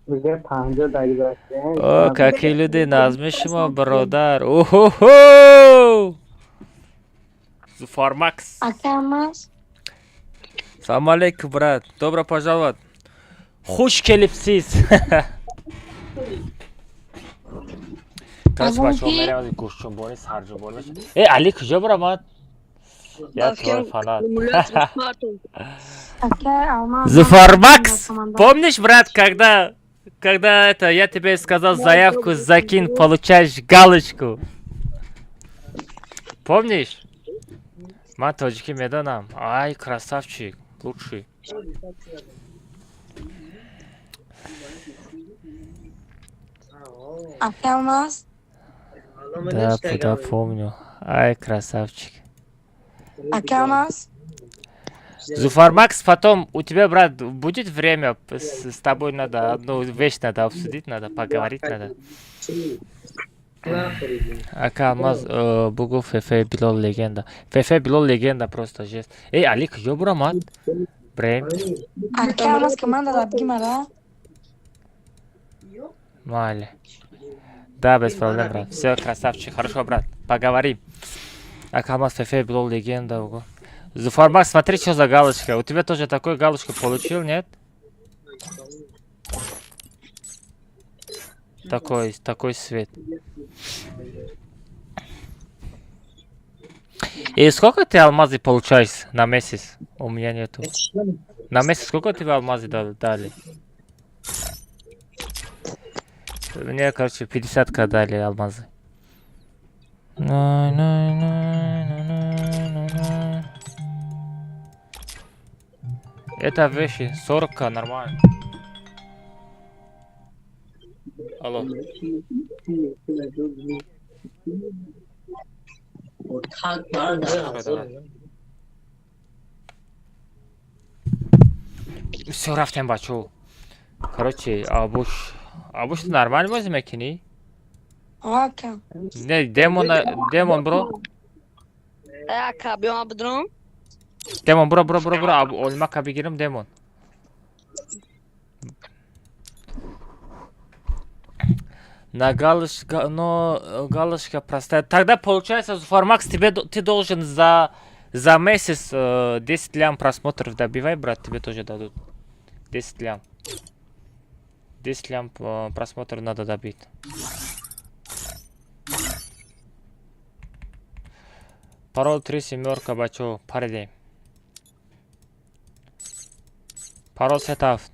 О, какие люди назми шумо, бародар. Охо-хо! Зуфармакс. Ака Алмаз. Салом алейкум, брат. Добро пожаловать. Хуш келибсиз. Короче, бачаҳо, мерем аз гӯштҷунбонӣ, сарҷунбонӣ меша. Э, Али куҷо бурамад? Я твой фанат. Зуфармакс, помнишь, брат, когда это я тебе сказал, заявку закинь, получаешь галочку? Помнишь? Ман тоҷикӣ медонам. Ай, красавчик, лучший. Ака Алмаз. Да, да, помню. Ай, красавчик. Ака Алмаз. Зуфармакс, потом у тебя, брат, будет время, с тобой надо одну вещь надо обсудить, надо поговорить надо. Ака Алмаз, бугу Фефе Билол легенда. Фефе Билол легенда просто жест. Эй, Али куҷо бурамад? Брем. Ака Алмаз, команда да бигимара. Майли. Да, без проблем, брат. Все, красавчик. Хорошо, брат. Поговорим. Ака Алмаз, Фефе Билол легенда. Ого. Зуфармак, смотри, что за галочка. У тебя тоже такую галочку получил, нет? Такой, такой свет. И сколько ты алмазы получаешь на месяц? У меня нету. На месяц сколько тебе алмазы дали? Мне, короче, 50к дали алмазы. Это вещи 40к нормально. Алло. Все, рафтем, бачо. Короче, абуш. Абуш, ты нормально бозӣ мекунӣ? Ака. Не, демон, демон, бро. Ака, биёма будром. Демон, бро, бро, бро, бро, олмака бигирам, демон. На галочка, но галочка простая. Тогда получается, Зуфармакс, тебе ты должен за месяц 10 лям просмотров добивай, брат, тебе тоже дадут. 10 лям. 10 лям просмотров надо добить. Пароль 3 семерка, бачо, париде. Пароль сетафт.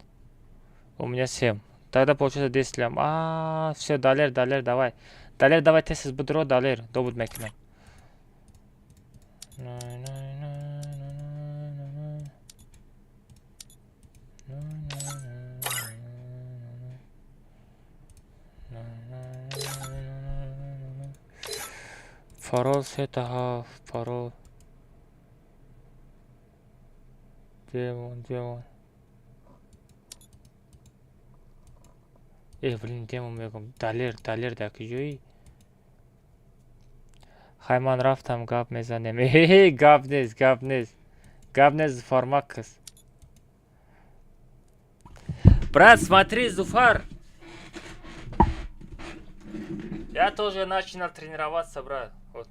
У меня 7. Тогда получается 10 лям. А, все, далер, далер, давай. Далер, давай, тез будро, далер. Добуд мекунам. Парол сета ҳафт, парол. Демон, демон. Э, блин, демон мегум. Далер, далер, дар куҷоӣ? Хай, ман рафтам, гап мезанем. Эҳе, гап нест, гап нест, гап нест. Зуфар Макс, брат, смотри, Зуфар, я тоже начинал тренироваться, брат, вот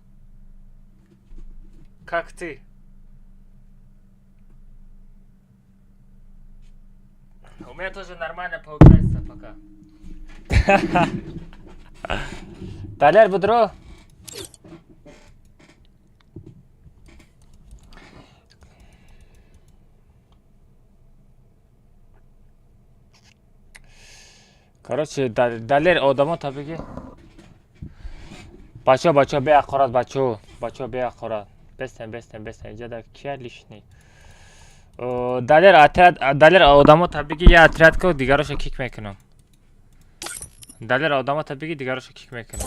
как ты. У меня тоже нормально получается пока. Далер, будро. Короче, Далер, одамо табиги. Бачо, бачо, беақорат, бачо. Бачо, беақорат. Бестен, бестен, бестен. Иҷа кия лишний? Далер, отряд, Далер, одамо табиги, я отряд ко дигароша кик мекунам. Далер, одамо табиги, дигароша кик мекунам.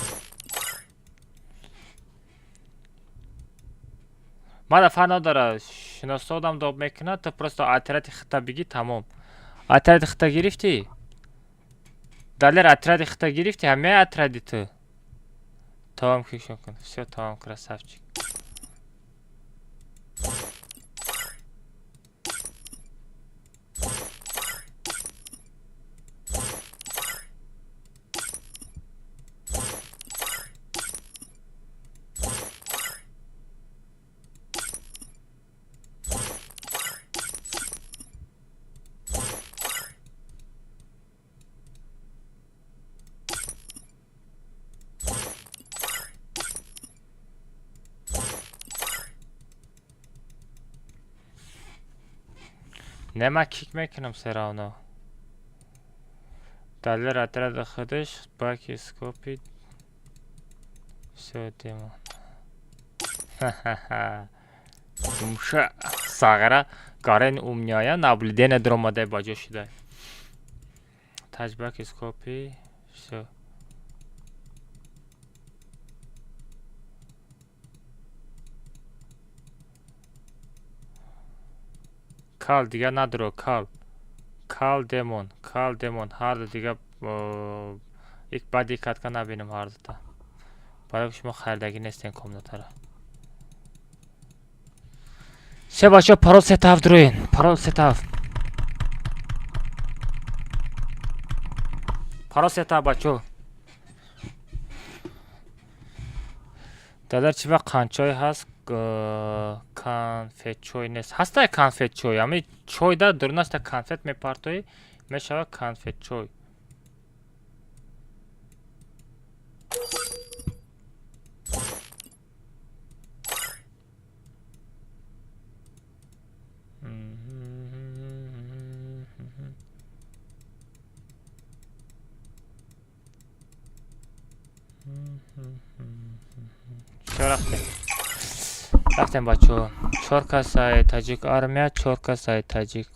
Мада фар надора, шиносо одам доб мекунад, ту просто отряди хита биги, тамом. Отряди хита гирифтӣ? Далер, отряди хита гирифтӣ, ҳамаи отряди ту. Тамом, кикшон кун. Всё, тамом, красавчик. Не, ман кик мекунам всё равно. Далер отряда худаш, баки скопи. Всё, демон. Ха-ха-ха. Умша сағара гарен умняя наблюдение дромадай баҷо шуда. Таҷбаки скопи. Всё. Кал дигар надро, кал. Кал демон, кал демон, ҳарду дига ик баъди катка набинам ҳардута. Барои шумо хайрдагӣ нестен комнатара. Се бачо, парол сетав дроин, парол сетав. Парол сетав, бачо. Дадар, чи ба қанчой ҳаст? Конфетчой нест. Ҳастай конфетчой. Ами чой да дурнаста конфет мепартоӣ, мешавад конфетчой. Всё, рафтем. Рафтем, бачо. Чор кас ай таҷик армия, чор кас ай таҷик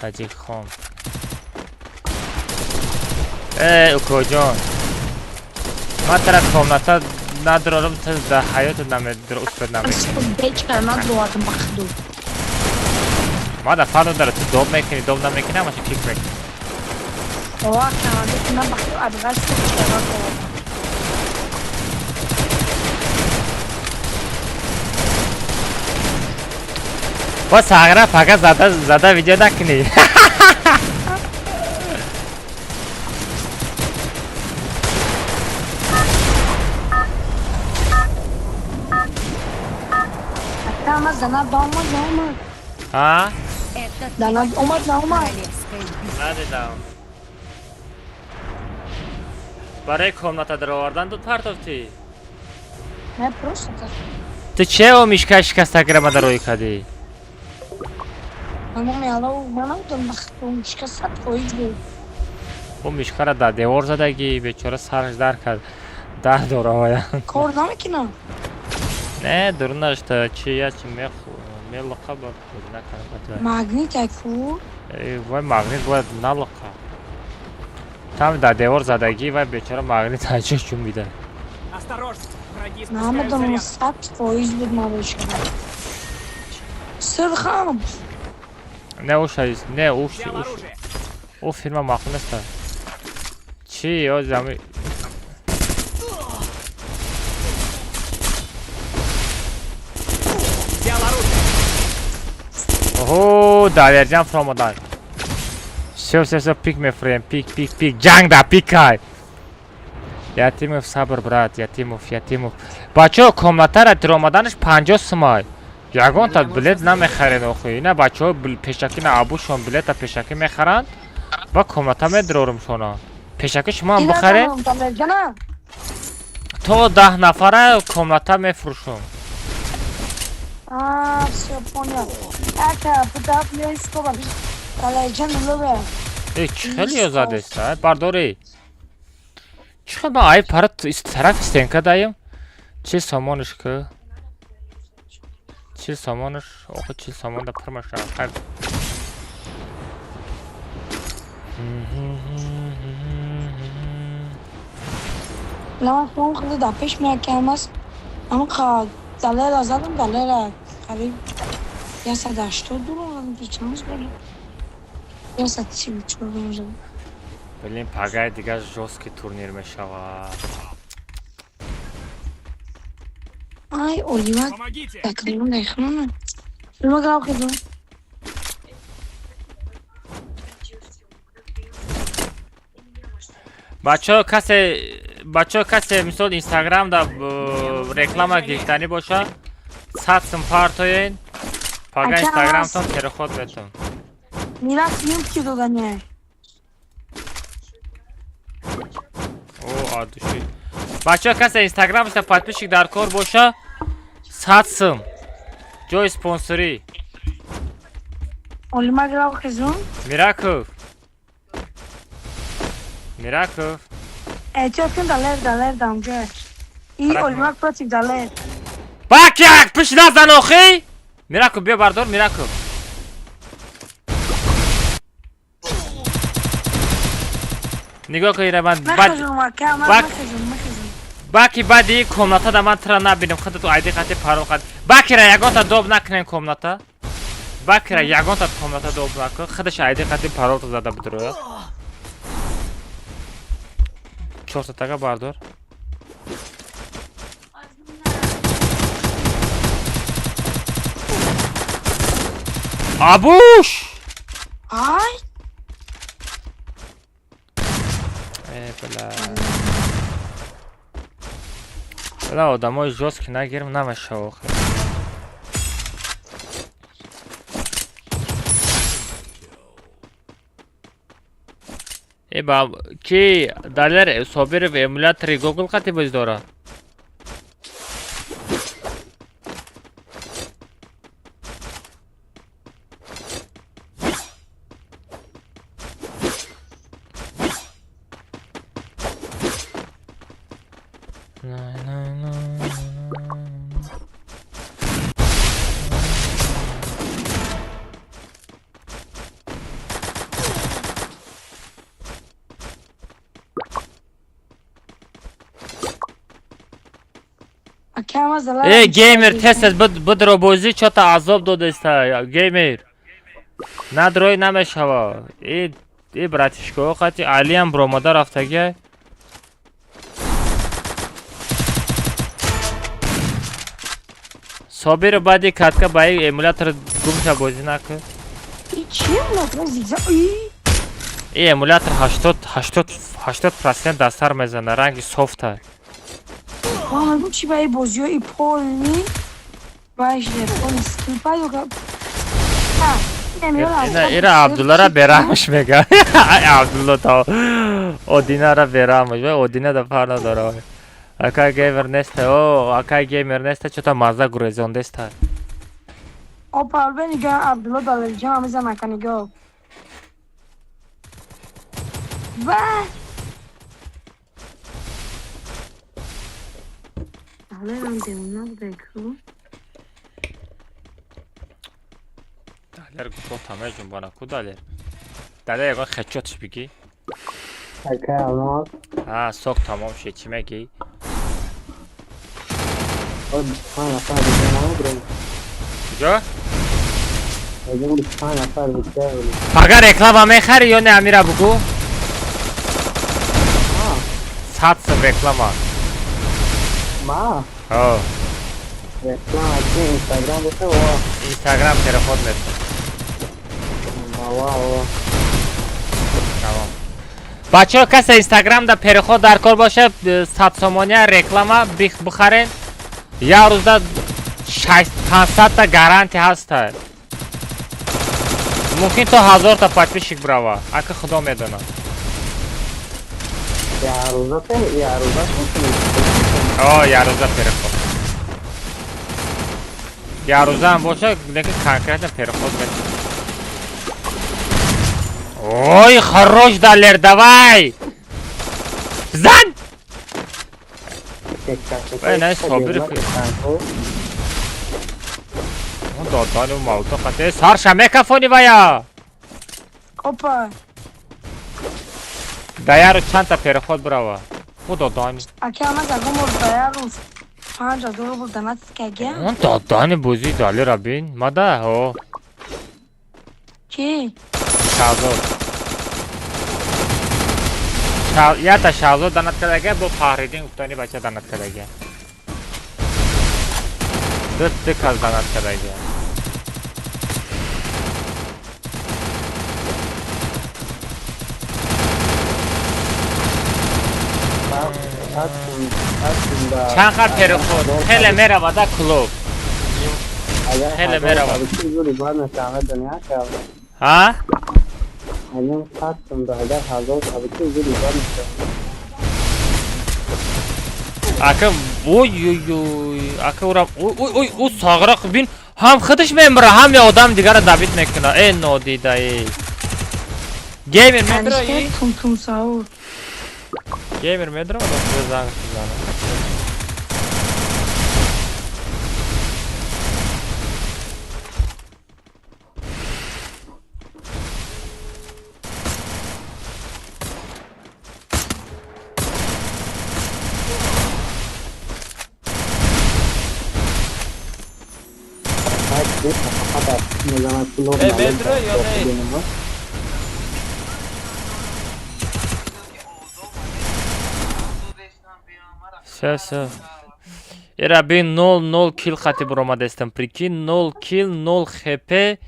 таҷик хон. Э, укоҷон. Ман тара комната надорам, ту дар ҳаётат намедро успед намекунӣ. Бечка надровардам ба худу. Ман дар фар надорам, ту доб мекунӣ, доб намекунӣ, ҳамаша кик мекунӣ. Ова, ман ба худу адвайс надровардам. Бо сағра фақат зада зада видео накунӣ. Ама зана ба омад, наомад. А? Это Дана омад, наомад. королевская битва. Надидам. Барои комната даровардан ду партофтӣ? Не, просто так. Ту че омишка шикаста гирамада рӯй кардӣ? Ман алло, ман намедонам, ба худу мишка 100% буд. Ӯ мишкара дар девор задагӣ, бечора сараш дар кард. Дард дора оя. Кор намекунам. Не, дурнаш та чи я чи мелоқа ба накардам. Магнит ай фу. Вай магнит бояд налоқа. Там дар девор задагӣ, вай бечора магнит ҳаҷо ҷунбида. Осторожно, враги спускают Намедонам, заряд. 100% буд мабошка. Сирхам. Не, уша, не, уш, Взял уш. оружие. Ӯ фирма маъқул неста. Чи, ё зами. Оҳо, Далерҷан фуромадан. Всё, всё, всё, пик мефурем, пик, пик, пик. Ҷанг да пикай. Ятимов, сабр, брат, Ятимов, Ятимов. Бачаҳо, комнатара диромаданаш 50 сумай. Ягонта билет намехаред охи. Ина бачаҳо пешакӣ на абушон билета пешакӣ мехаранд ва комната медирорумшона. Пешакӣ шумо ҳам бихаред. То 10 нафара комната мефурӯшум. А, всё, понял. Ака, буда близко, Далерҷан лове. Э, чӣ хеле ёзадест, а? Бардорӣ. Чӣ хел ман ай пара тарафи стенка даем? 40 сомониш ки? 40 сомониш, охи 40 сомон да пур мешавад. Хай. Лама фон хеле да пеш меакам аст. Ама қа Далера задам, Далера қариб 180 доллар задам, чанд задам? 134 доллар задам. Блин, пагай дигар жёсткий турнир мешавад. Ай, Олива, тақрибан дайхонам. Олива грав хизм. Бачаҳо, касе, бачаҳо, касе мисол Инстаграм да реклама гирифтанӣ боша, 100 сум партоен, пага Ака, Инстаграмтон переход метон. Мирас юбки додане. О, адуши. Бачаҳо, касе Инстаграмашда подписчик дар кор боша, 100 сум. Ҷои спонсорӣ. Олима грав хизм. Мираков. Мираков. Эҳтиёт кун, Далер, Далер дамҷа. И Олима против Далер. Бак як пиш назан охи. Мираков биё бардор, Мираков. Нигоҳ кун ира ман бад Махизм, ака, ман Бак махизм, махизм. Баки бади комната да ман тра набинем, худат айди хати парол хат. Бакира ягонта доб накунем комната. Бакира ягонта комната доб накун, худаш айди хати парол зада бидрояд. Чорта тага бардор. Абуш! Ай! Э, бля. Бля, одамои жёсткий нагирм намешава охир. Э, ба ки Далер Собиров эмулятори Google қати боз дорад? Э, геймер, тез тез бидро бозӣ, чота азоб додеста, геймер. Надрой намешава. Э, э, братишко, қати Алиам бромада рафтагия. Собиро баъди катка ба эмулятор гумша бозӣ накун. И чи эмулятор зигзаг? И Э, эмулятор 80 80 80% дастар мезана, ранги софта. Мама, мегум чи ба и бозиҳо и полни вайш не полни скин пайдо кард. Ина ира Абдуллара бераҳмш мега. Ай Абдулло то Одинара бераҳмш. Вай Одина да фар надора. Акай геймер неста. О, акай геймер неста, чота маза гурезондеста. Опа, албе нига Абдулло Далерҷан мезана ака нигоҳ. Ва! Далерам девона буда ку. Далер гуфт меҷунбона ку Далер. Далер ягон хечотш бигӣ? Ака, Алмаз. А, сок тамом шид, чӣ мегӣ? 25 нафар дига намебурем. Куҷо? Мегӯям 25 нафар дига. Пага реклама мехарӣ ё не, Амира бугӯ? 100 сум реклама. Ма? О. Реклама чи Инстаграм боша ва? Инстаграм переход метон. Ава, ава. Тамом. Бачаҳо, касе инстаграмда переход дар кор боша, 100 сомония реклама бихарен. Як рӯзда 500 та гарантия ҳаста. Мумкин то 1000 та подписчик брава. Ака худо медонад. Ярӯза ярӯза. О, ярӯза переход. Ярӯзаам боша, лекин конкретно переход мекунад. Ой, хорош, Далер, давай! Зан! Эй, не, Собиров. Додани молотов қате сарша мекафони вая. Опа. Да яру чандта переход брава. Ху додани. Ака, ама ягон бор да як рӯз 5000 рубл донат кагия? Он додани бозии Далера бин. Мада, о. Чи? Шаҳзод. Ята Шаҳзод донат кардага, бо Фаҳриддин гуфтани бача донат кардага. Ду кас донат кардага. Чанд қад переход? Хеле меравада клуб. Хеле меравад. Ҳа? Агар 100 сум да агар 1000 табики зуд ибад мешавад. Ака, ой ой ой, ака, урам, ой ой ой, ӯ сағрақ бин, ҳам худаш мемира, ҳам я одам дигара добить мекуна. Э, нодида, э. Геймер медра и? Тум-тум саур. Геймер медра, одам занг зана. Э, медра ё не? Всё, всё. Ира бин, 0-0 килл хати буромадестам. Прикинь, 0 килл, 0 хп.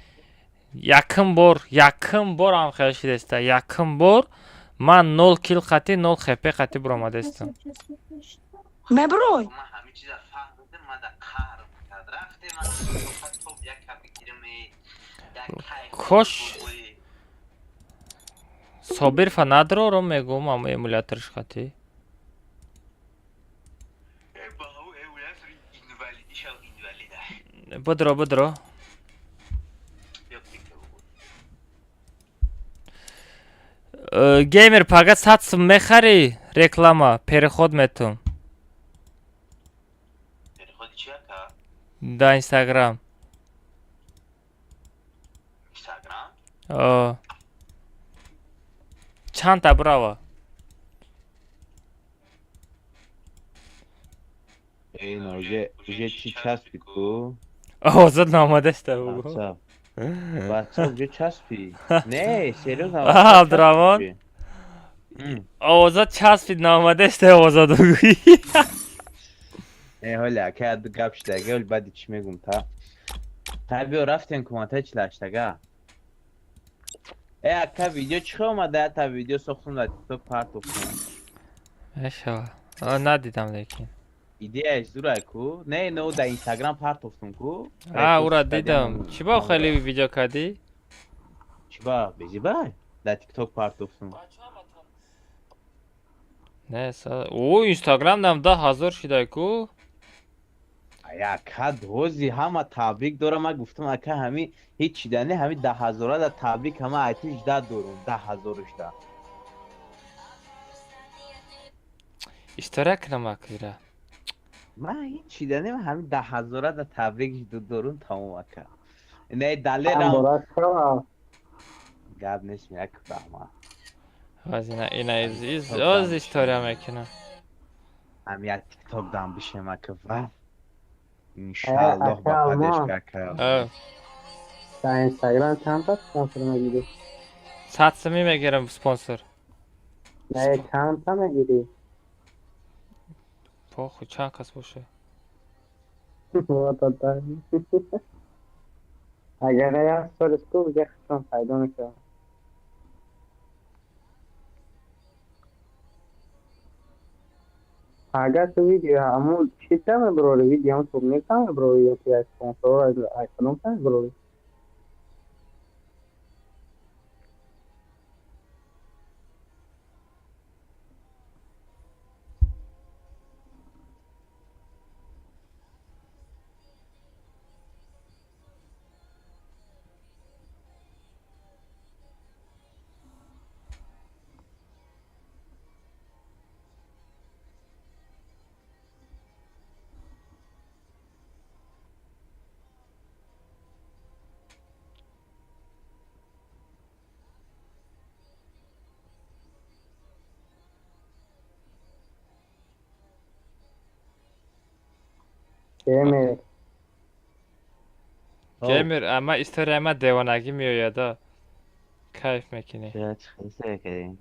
Якум бор ҳам хел шидеста. Якум бор ман 0 килл хати, 0 хп хати буромадестам. Меброй. Кош Собир фа надроро мегум, ама эмуляторш хати. Бодро, бодро. Геймер, пага 100 сум мехарӣ реклама, переход метум. Да Инстаграм. О. Чандта брава? Эй, уже чӣ часпид ку? Озод наомадаста бугу. Бача. Бача, уже часпи. Не, серьезно. А, Абдураҳмон. Озод часпид, наомадаста озод бугӯӣ. Э, ҳоли ака гап шидага, ҳоли баъди чӣ мегум та? Та биё рафтем кумата чилаштага. Э, ака, видео чӣ хел омада? Та видео сохтум, дар тикток партофтум. Мешава. Надидам лекин. Идеяш зурай ку? Не, но дар Инстаграм партофтум ку. А, ура дидам. Чӣ ба хеле видео кардӣ? Чӣ ба? Безибай? Дар тикток партофтум. Не, о, Инстаграм дам 10 000 шидай ку. Ака, ҳози ҳама табрик дорам. Ман гуфтам, ака, ҳами ҳеҷ чида не, ҳами 10 000-а да табрик ҳама айтиш да дорум, 10 000-шда. История кунам акира. Ман ҳеҷ чида не, ҳами 10 000-а да табрик дорум, тамом, ака. Не, далерам гап нест, як раҳмат. Ина ина оз история мекунам. Ҳами як тикток дам бишем, ака, ва иншааллоҳ ба поддержка, ака. Дар Инстаграм чанд та спонсор мегирӣ? 100 сумӣ мегирам спонсор. Не, чанд та мегирӣ? Похуй, чанд кас боша. Вот. Агар як сол ку уже худтон пайдо мешавад. Агар ту видео ҳамун чӣ та мебурори, видео ҳам турнир та мебурори ё ки аз спонсор аз кадом та мебурори? Геймер. Геймер, ама история ма девонагӣ меояда. Кайф мекунӣ. Чӣ хеле кардем?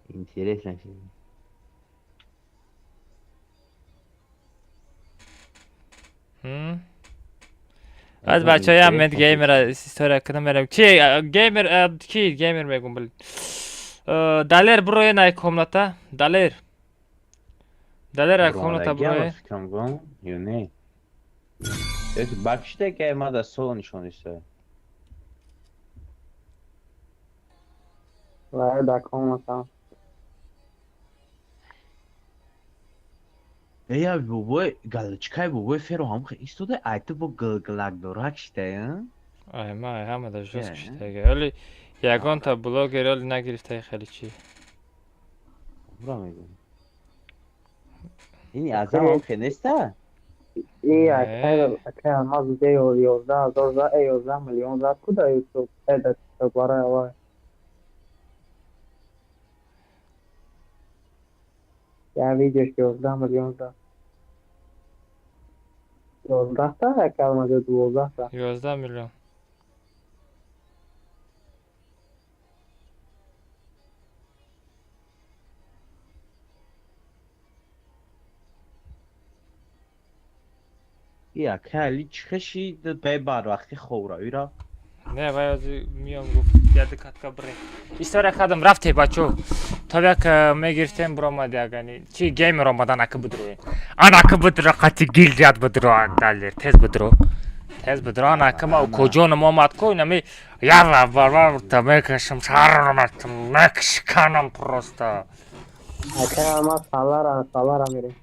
Интересно шуд. Аз бачаҳоям мед геймера история кунам мерам. Ки геймер, ки геймер мегум, блин. Далер, буроe най комната. Далер. Далер, ай комната буроe. Фикрам гум ё не? Ёки бакшида ки ма да сол нишон истоя. Вай да комната. Эй, бобой, галочкай бобой феро ҳам хе истода, ай ту бо гилгилак дорак шитая? Ай ма ай ҳама да жёстко шитага. Оли ягонта блогер оли нагирифтаи хеле чӣ. Бура мегӯм. Ини азам ҳам хе неста? И акай Алмаз уҷа 11 000 за 11 миллион зад ку да Ютуб, да TikTok барои аввал. Я видеош 11 миллион зад. 11 та акай Алмаз ё 12 та? 11 миллион. И акай Али чӣ хеши бе барвақти хобравиро? Не, вай ҳозир миём, гуфт, яды катка бре. История кардам, рафте, бачо. То як мегирифтем, буромад ягани. Чи геймер омадан, ака будро. Анака будро, қати гилдият будро, далер, тез будро. Тез будро, анака ма куҷоном омад ку, инами яла барвар та мекашам, шарматам, мекшиканам просто. Акай Алмаз, салара, салара мерем.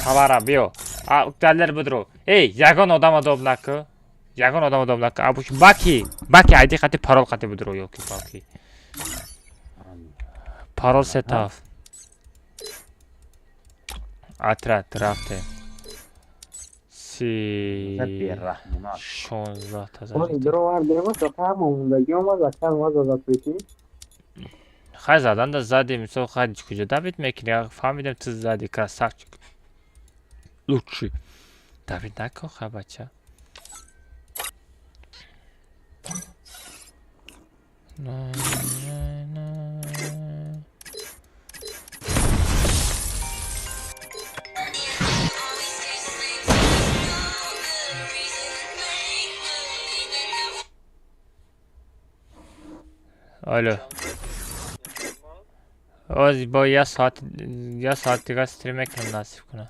Салара биё. А далер будро. Эй, ягон одама доб наку. Ягон одама доб наку. Абуш баки, баки айди қати парол қати будро ёки баки. Парол сетаф. Отряд рафте. Си 16 та. Оли дуровардем, то ҳама мондагӣ омад, акай Алмаз запретӣ. Хай задан да зади, мисол, хай куҷо давид мекунӣ, фаҳмидем, ту зади, красавчик. Лучший. Давид накун, хай бача. На, на, на. Алло. Оз бо я соат, я соат дига стрим мекунам, насиб кунам.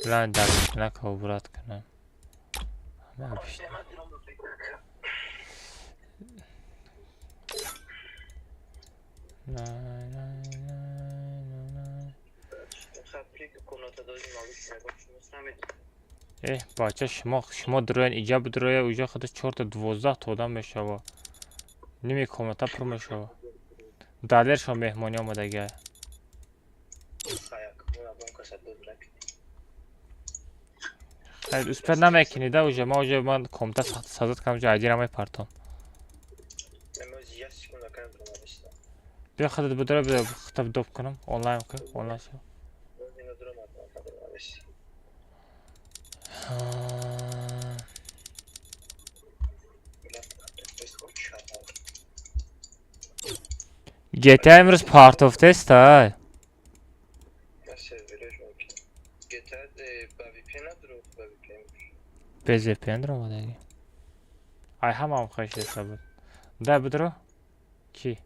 Лан давид нака убрат кунам. Ҳама бишта. На, на, на, на, на. Э, бача, шумо дуроян, иҷа будуроя, уҷа худа чорта 12 та одам мешава. Ними комната пур мешава. Далершон меҳмонӣ омадагиа. Хайр, успеть намекунӣ да уже, ма уже ман комната сазад кардам, уже айдира мепартом. Биё худат будура, биё худат доб кунам, онлайн кун, онлайн шав. GTA имрӯз партофтеста. Без VPN ромадаги. Ай ҳамаам хоҳиш буд. Дай будро? Ки?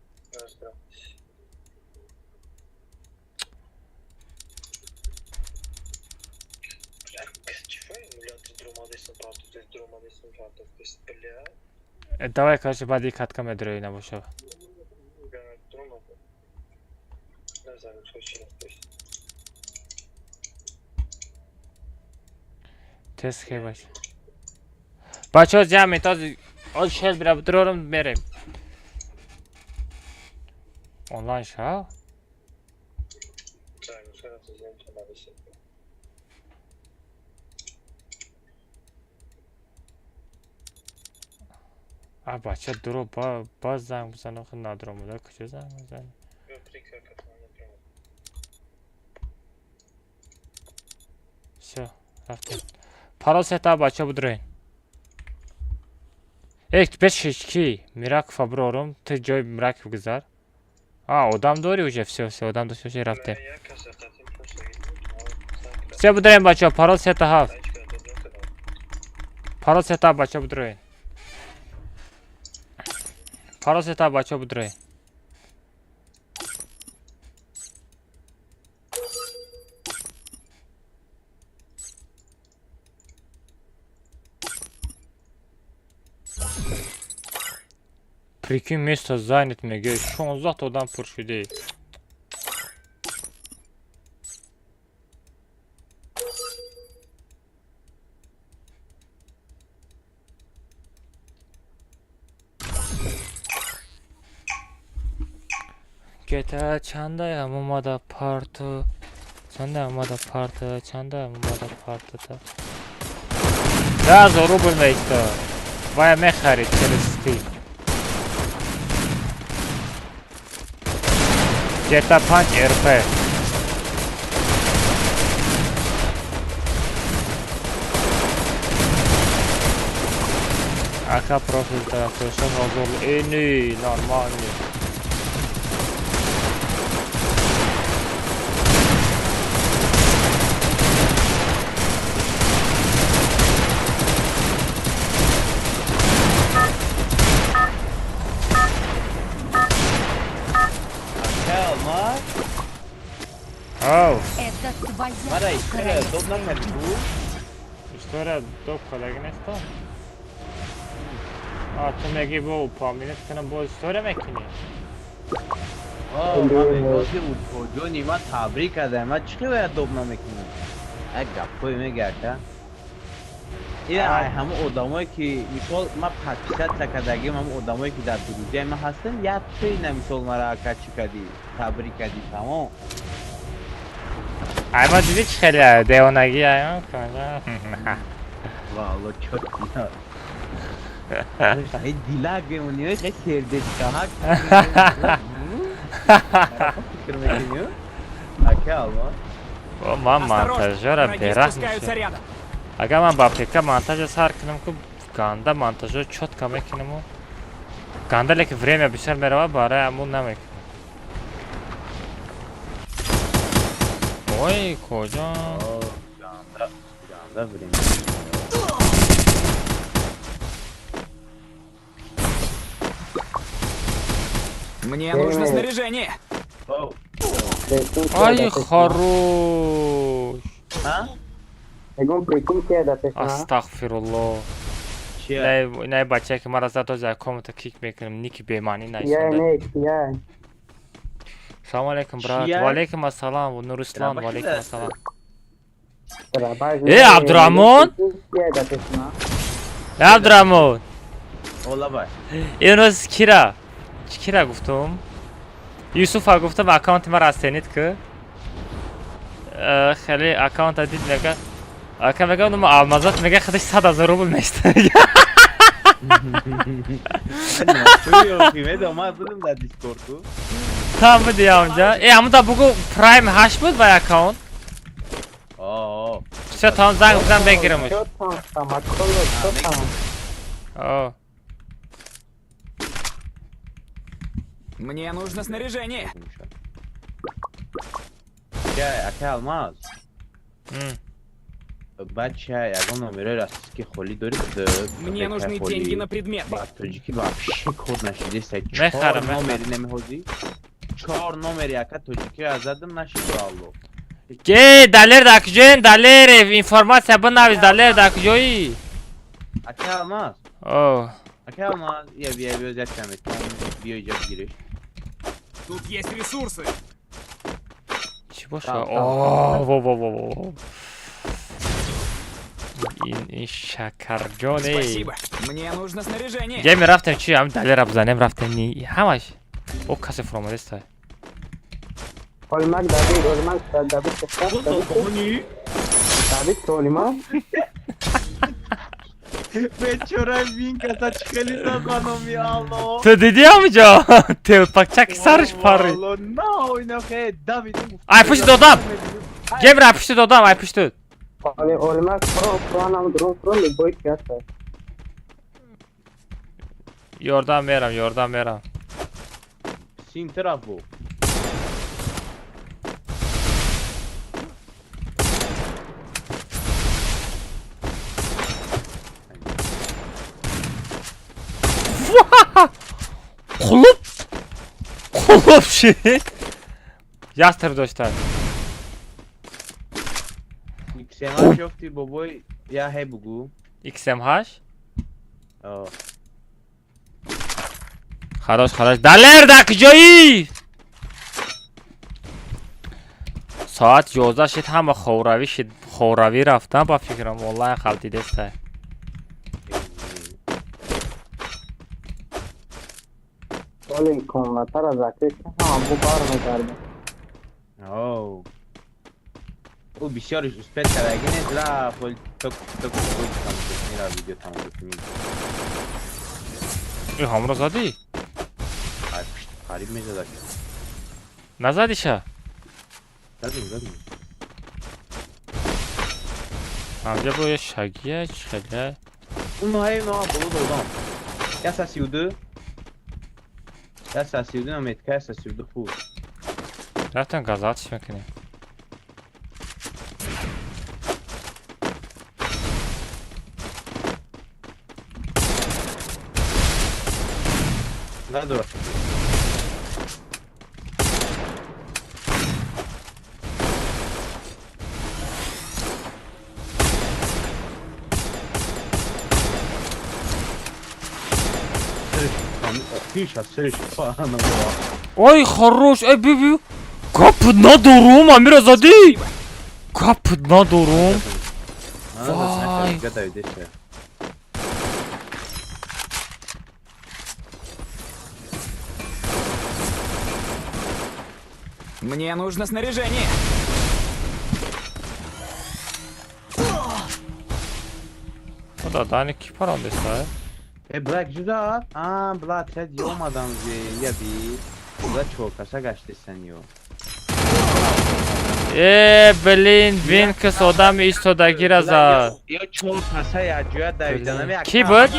Давай, короче, баъди катка медрои набоша. Тест хебаш. Бачаҳо ҷамъ оз шел бира дурорам мерем. Онлайн шав? А бача дуро боз занг бизан охи надуромада куҷо занг мезанӣ? Всё, рафтем. Парол сета бача будроин. Эй, беш ки Миракова бирорум, ту ҷои Мираков гузар. А, одам дорӣ уже, всё, всё, одам дошта бошӣ рафтем. Всё будроем бача, парол сета ҳафт. Парол сета бача будроин. Парол сета бача будроин. Прикинь, место занят меге. 16 одам пур шуде. Гета чандаям омада парту. Чандаям омада парту. Чандаям омада парту. 1000 рубл меиста. Вая мехарид через Steam. GTA 5 RP. Ака профил тарафдошон ҳозир. Эни нормальный. Это твоя королевская. История доб кадаги неста? А, ту меги бо упоминат кунам боз история мекунӣ? Ман мегӯям ҷони ман табрик кардам, ман чӣ бояд доб намекунам? Як гапҳое мега ака. Ин ҳама одамое ки мисол ман подписаться кардагим, ҳама одамое ки дар друзьяи ман ҳастанд, як чиз на мисол мара ака чӣ кардӣ, табрик кардӣ, тамом. Ай ма диди чӣ хеле девонагӣ ай валло чот дилак мемонӣ хеле сердечкаҳак фикр мекунӣ ака алма. Ман монтажёра бераҳм мешавам. Агар ман ба ПК монтажа сар кунам ку ганда монтажо чётко мекунаму ганда, лекин время бисёр меравад, барои ҳамун намекунам. Ой, куҷо? Ганда, ганда время. Мне нужно снаряжение. Ай, хорош. А? Астағфируллоҳ. Инай бачае ки мара зад, ҳозир аккаунта кик мекунам, ники бемаънӣ наисонда. Салом алейкум, брат. Ва алейкум ассалом, Нурислам, ва алейкум ассалом. Э, Абдурахмон? Э, Абдурахмон. Олабай. Имрӯз кира? Кира гуфтум? Юсуфа гуфтам аккаунти мара оценит ки. Хеле аккаунта дид мега. Ака мега, ну алмазат мега худаш 100 000 рубл мешта. Там буди онҷа. Э, ҳамун да бугу Prime 8 буд вай аккаунт. Всё, там занг бизан бегирамуш. Мне нужно снаряжение. Ака Алмаз. Бача, ягон номерои российский холӣ дорӣ? Мне нужны деньги на предметы. Ба тоҷикӣ вообще код нашидеста. Мехарам, Чор номери намеҳозӣ. Чор номери ака тоҷикӣ аз задам нашиду, алло. Ге, Далер дар куҷоен? Далер, информация бинавис, Далер дар куҷоӣ? Ака Алмаз. О. Ака Алмаз, я бия, биё, зят метон, биё иҷа бигириш. Тут есть ресурсы. Чӣ боша? Там, там. О, во во во во. Ин шакарҷоне. Спасибо. Мне нужно снаряжение. Ге, мерафтем чи? Ҳам Далера бизанем, рафтем ни. Ҳамаш. О, касе фуромадеста. Олимак Давид, Олимак Давид, Давид, Давид, Олимак. Бечора вин каса чӣ хели зад ба номи Алло. Ту дидӣ ҳамҷо? Телпакчаки сараш парид. Алло, на, ина хе Давид. Ай пушти додам. Гемра пушти додам, ай пушти. Олимак, про, про, нам друг, про, любой каса. Ёрдам мерам, ёрдам мерам. Син тараф бу. Қулуб! Қулуб шид. Ястр дошта. XMH ёфти, бобой, я ҳе бугу. XM8? О. Хорош, хорош. Далер дар куҷоӣ? Соат 11 шид, ҳама ховравӣ шид, ховравӣ рафтан ба фикрам, онлайн ғалтидеста. Оли комнатара закрыть, ҳама бу бармегардем. Оу. Ӯ бисёриш успеть кардаги нест, рафт, вол ток ток ток тамошо мера видео тамошо кунӣ. Ин ҳамро задӣ? Ай пушт қариб мезадак. Назадиша? Задим, задим. Ҳамҷа бо я шагия чӣ хеле? Унаҳаи ма боло додам. 132. 132 наметка, 132 хуб. Рафтем газатиш мекунем. Надорад. Охиш аз сариш паҳана. Ой, хорош, эй биби. Гап надорум, амира задӣ. Гап надорум. Вай. Гадавидеша. Мне нужно снаряжение. Дадани ки парондеста? Э, Блэк ҷуда? А, Блэк сад ёмадам зе, я би. Бла чокаса гаштесан ё. Э, блин, Винкс одами истодагира зад. Ё чокаса я ҷоя давиданами. Ки буд?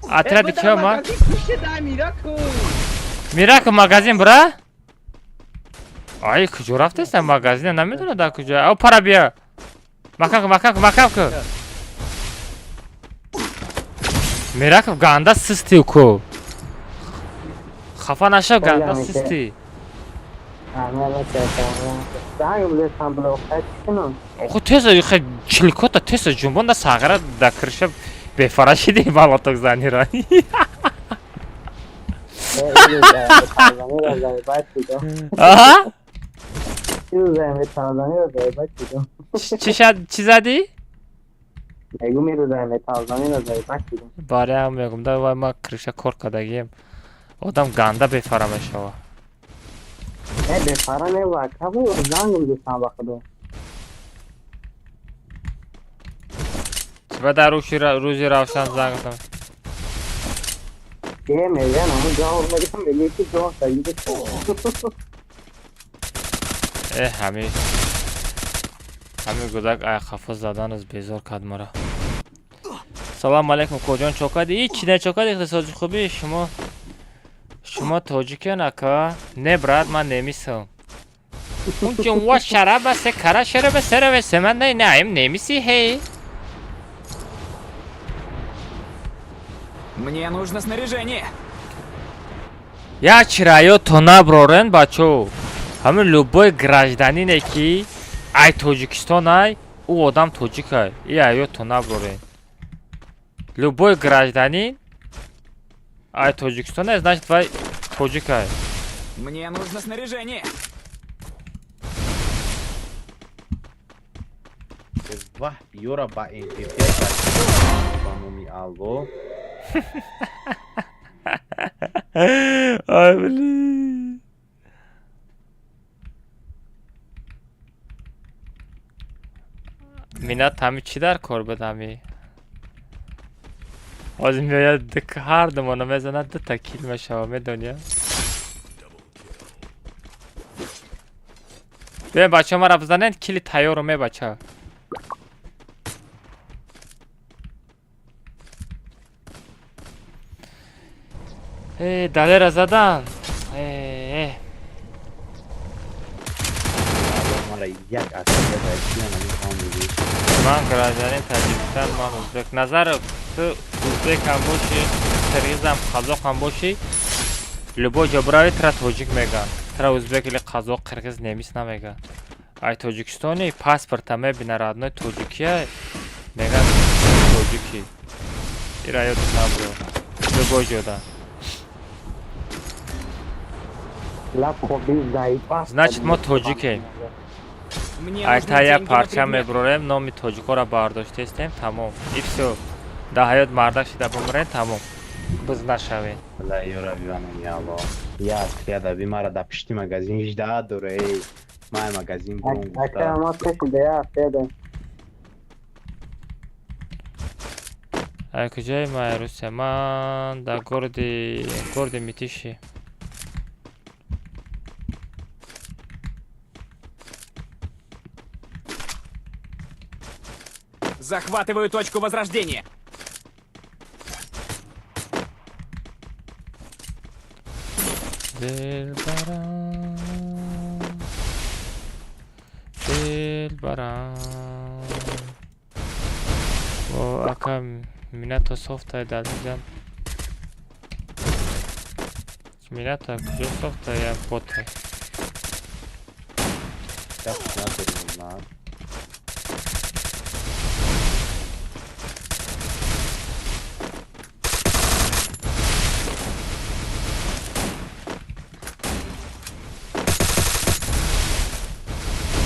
Отряди ки омад? Мираку магазин бура? Ай, куҷо рафтеста магазина? Намедонам дар куҷо. Ав пара бия. Макам ку, макам ку, макам ку. Мираков ганда систи ку. Хафа нашав, ганда систи. Охо теза хе чилкота теза ҷунбонда сағира да крыша бефара шиди малоток занира. Аҳа? Чӣ шад, чӣ задӣ? Мегу мерӯзаем металзанира заебать шудам. Бароям мегум, да вай ма крыша кор кардагием. Одам ганда бефара мешава. Э, бефара не ва, кабу зангм дустам ба худо. Чиба дар рӯзи равшан занг задам? Ге меган, ҳамун ҷавоб мегирам, мегӯи ки ҷавоб дагида. Э, ҳами гудак ай хафа заданаз безор кард мара. Салом алейкум, коҷон чокади? И чи не чокади, иқтисоди хуби шумо? Шумо тоҷикен, ака? Не, брат, ман немисам. اون شراب است کرا شراب سر و سمن نه نایم نمیسی هی. Мне нужно снаряжение. Я чирайо то наброрен бачо. Ҳамин любой гражданине ки ай Тоҷикистон ай, ӯ одам тоҷик ай. И айё то наброрен. Любой гражданин ай Тоҷикистон ай, значит вай тоҷик ай. Мне нужно снаряжение. Ваҳ, ёра ба МП5 ба номи Алло. Ай, блин. Минат ҳами чӣ дар кор буд ҳами? Ҳозир меояд ҳар думона мезанад дута кил мешава, медони? Бибин бачаҳо мара бизанед, кили тайёру мебача. Далера задан. Ман гражданин Таҷикистон, ман узбек. Назаров, ту узбекам бошӣ, қирғизам, қазоқам бошӣ, любой ҷо биравӣ тра тоҷик мегӯянд. Тра узбек или қазоқ, қирғиз, немис намегӯянд. Ай Тоҷикистони паспорта мебина родной тоҷикия, мегӯянд тоҷикӣ. Ира ёдат набуро. Любой ҷода. Значит, мо тоҷикем. Айта як парча мебурорем, номи тоҷикоро бардоштаистем, тамом. И всё. Дар ҳаёт мардак шида бумрем, тамом. Биз нашавем. Ла ёра биванам я Алло. Я асхияда би мара да пишти магазин жда дора эй. Май магазин бурун гуфта. Ака ма кушида я асхияда. Ай куҷои май Русия? Ман дар городи Митиши. Захватываю точку возрождения. Дилбарам, дилбарам. О, ака минато софта далидан. Минато куҷо софта я бота.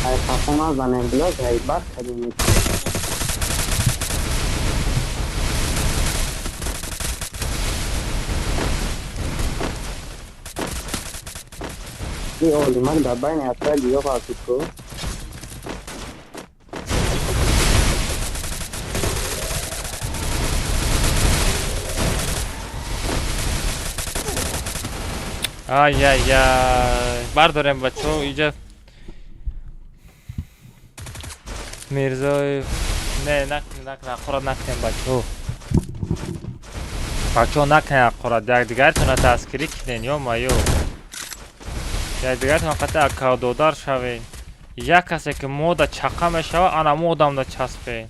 Ай занем блок, ай бак кадим. И оли ман дар байни отряди ёғалтид ку. Ай-яй-яй. Бардорем бачо, иҷа Мирзоев. Не, накунем, накунем, аққурат накунем бачо. Бачо накунем аққурат, якдигаритонро дастгирӣ кунен, ё маё. Якдигаритон қатъи акавдодар шавен. Як касе ки мода чақа мешава, ана мо одамда часпен.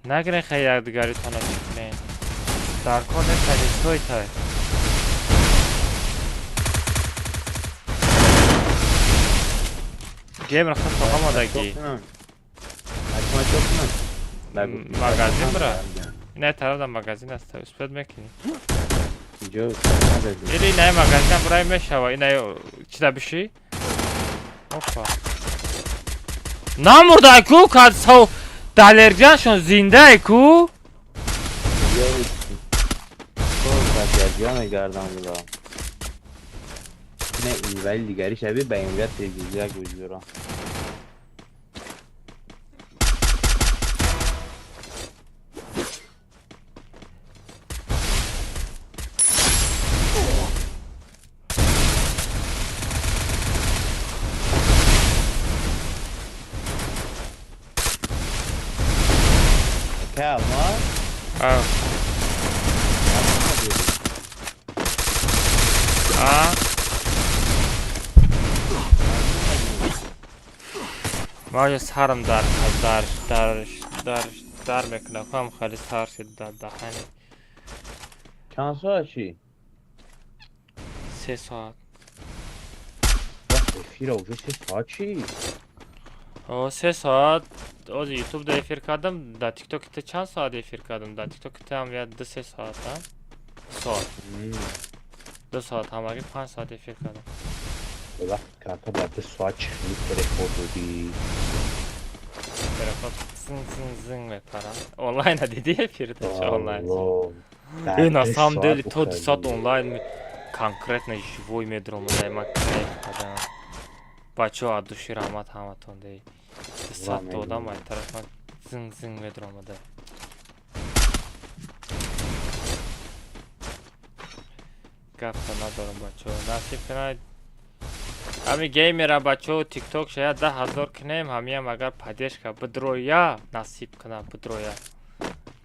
Нагирен хеле якдигаритонро чӣ кунен. Дар кор неста нистойтай. Геймер худ омодагӣ. Магазин бра. Ина тараф да магазин аст, успед мекунӣ. Или ина магазин брай мешава, ина чида биши? Опа. Намурдай ку, кад сав далерҷаншон зиндай ку? Не, вали дигари шаби ба имга телевизия гузора. Calma. Ah. Ah. Ман сарам дар дар дар дар дар мекунам, ҳам хеле сар шуд дар даҳани. Чанд соат чӣ? 3 соат. Эфира уже 3 соат чӣ? О, 3 соат ози Ютуб да эфир кардам, дар Тикток та чанд соат эфир кардам? Дар Тикток там я 2-3 соат, а? 2 соат. 2 соат, ҳамагӣ 5 соат эфир кардам. Вақт карта дар 2 соат чӣ хеле переход додӣ? Переход зин зин зин мепарам. Онлайн дидӣ эфирда чӣ онлайн? Алло. На самом деле то 2 соат онлайн конкретно живой медромадай, ман кайф кардам. Бачаҳо, аз души раҳмат ҳаматон дей. 2 соат додам, ай тараф ман зин зин медромадай. Гапта надорам, бачаҳо. Насиб кунад ҳами геймера, бачаҳо, Тикток шояд 10 000 кунем, ҳамиам агар поддержка бидроя, насиб кунад бидроя.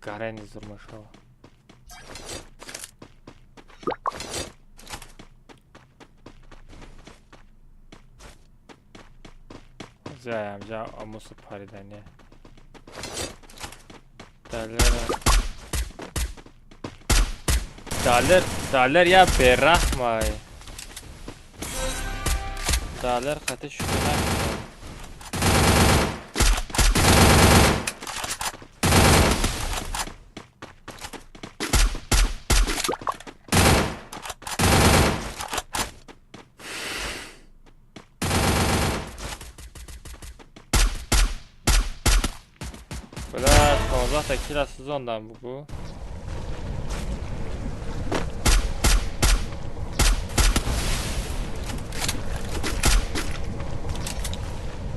Гарени зур мешава. Ҷаямҷа амусу паридане. Далера. Далер, Далер я бераҳмай. Далер қати шӯхӣ накунад. Бля, 15 та кила сӯзондам, бугӯ.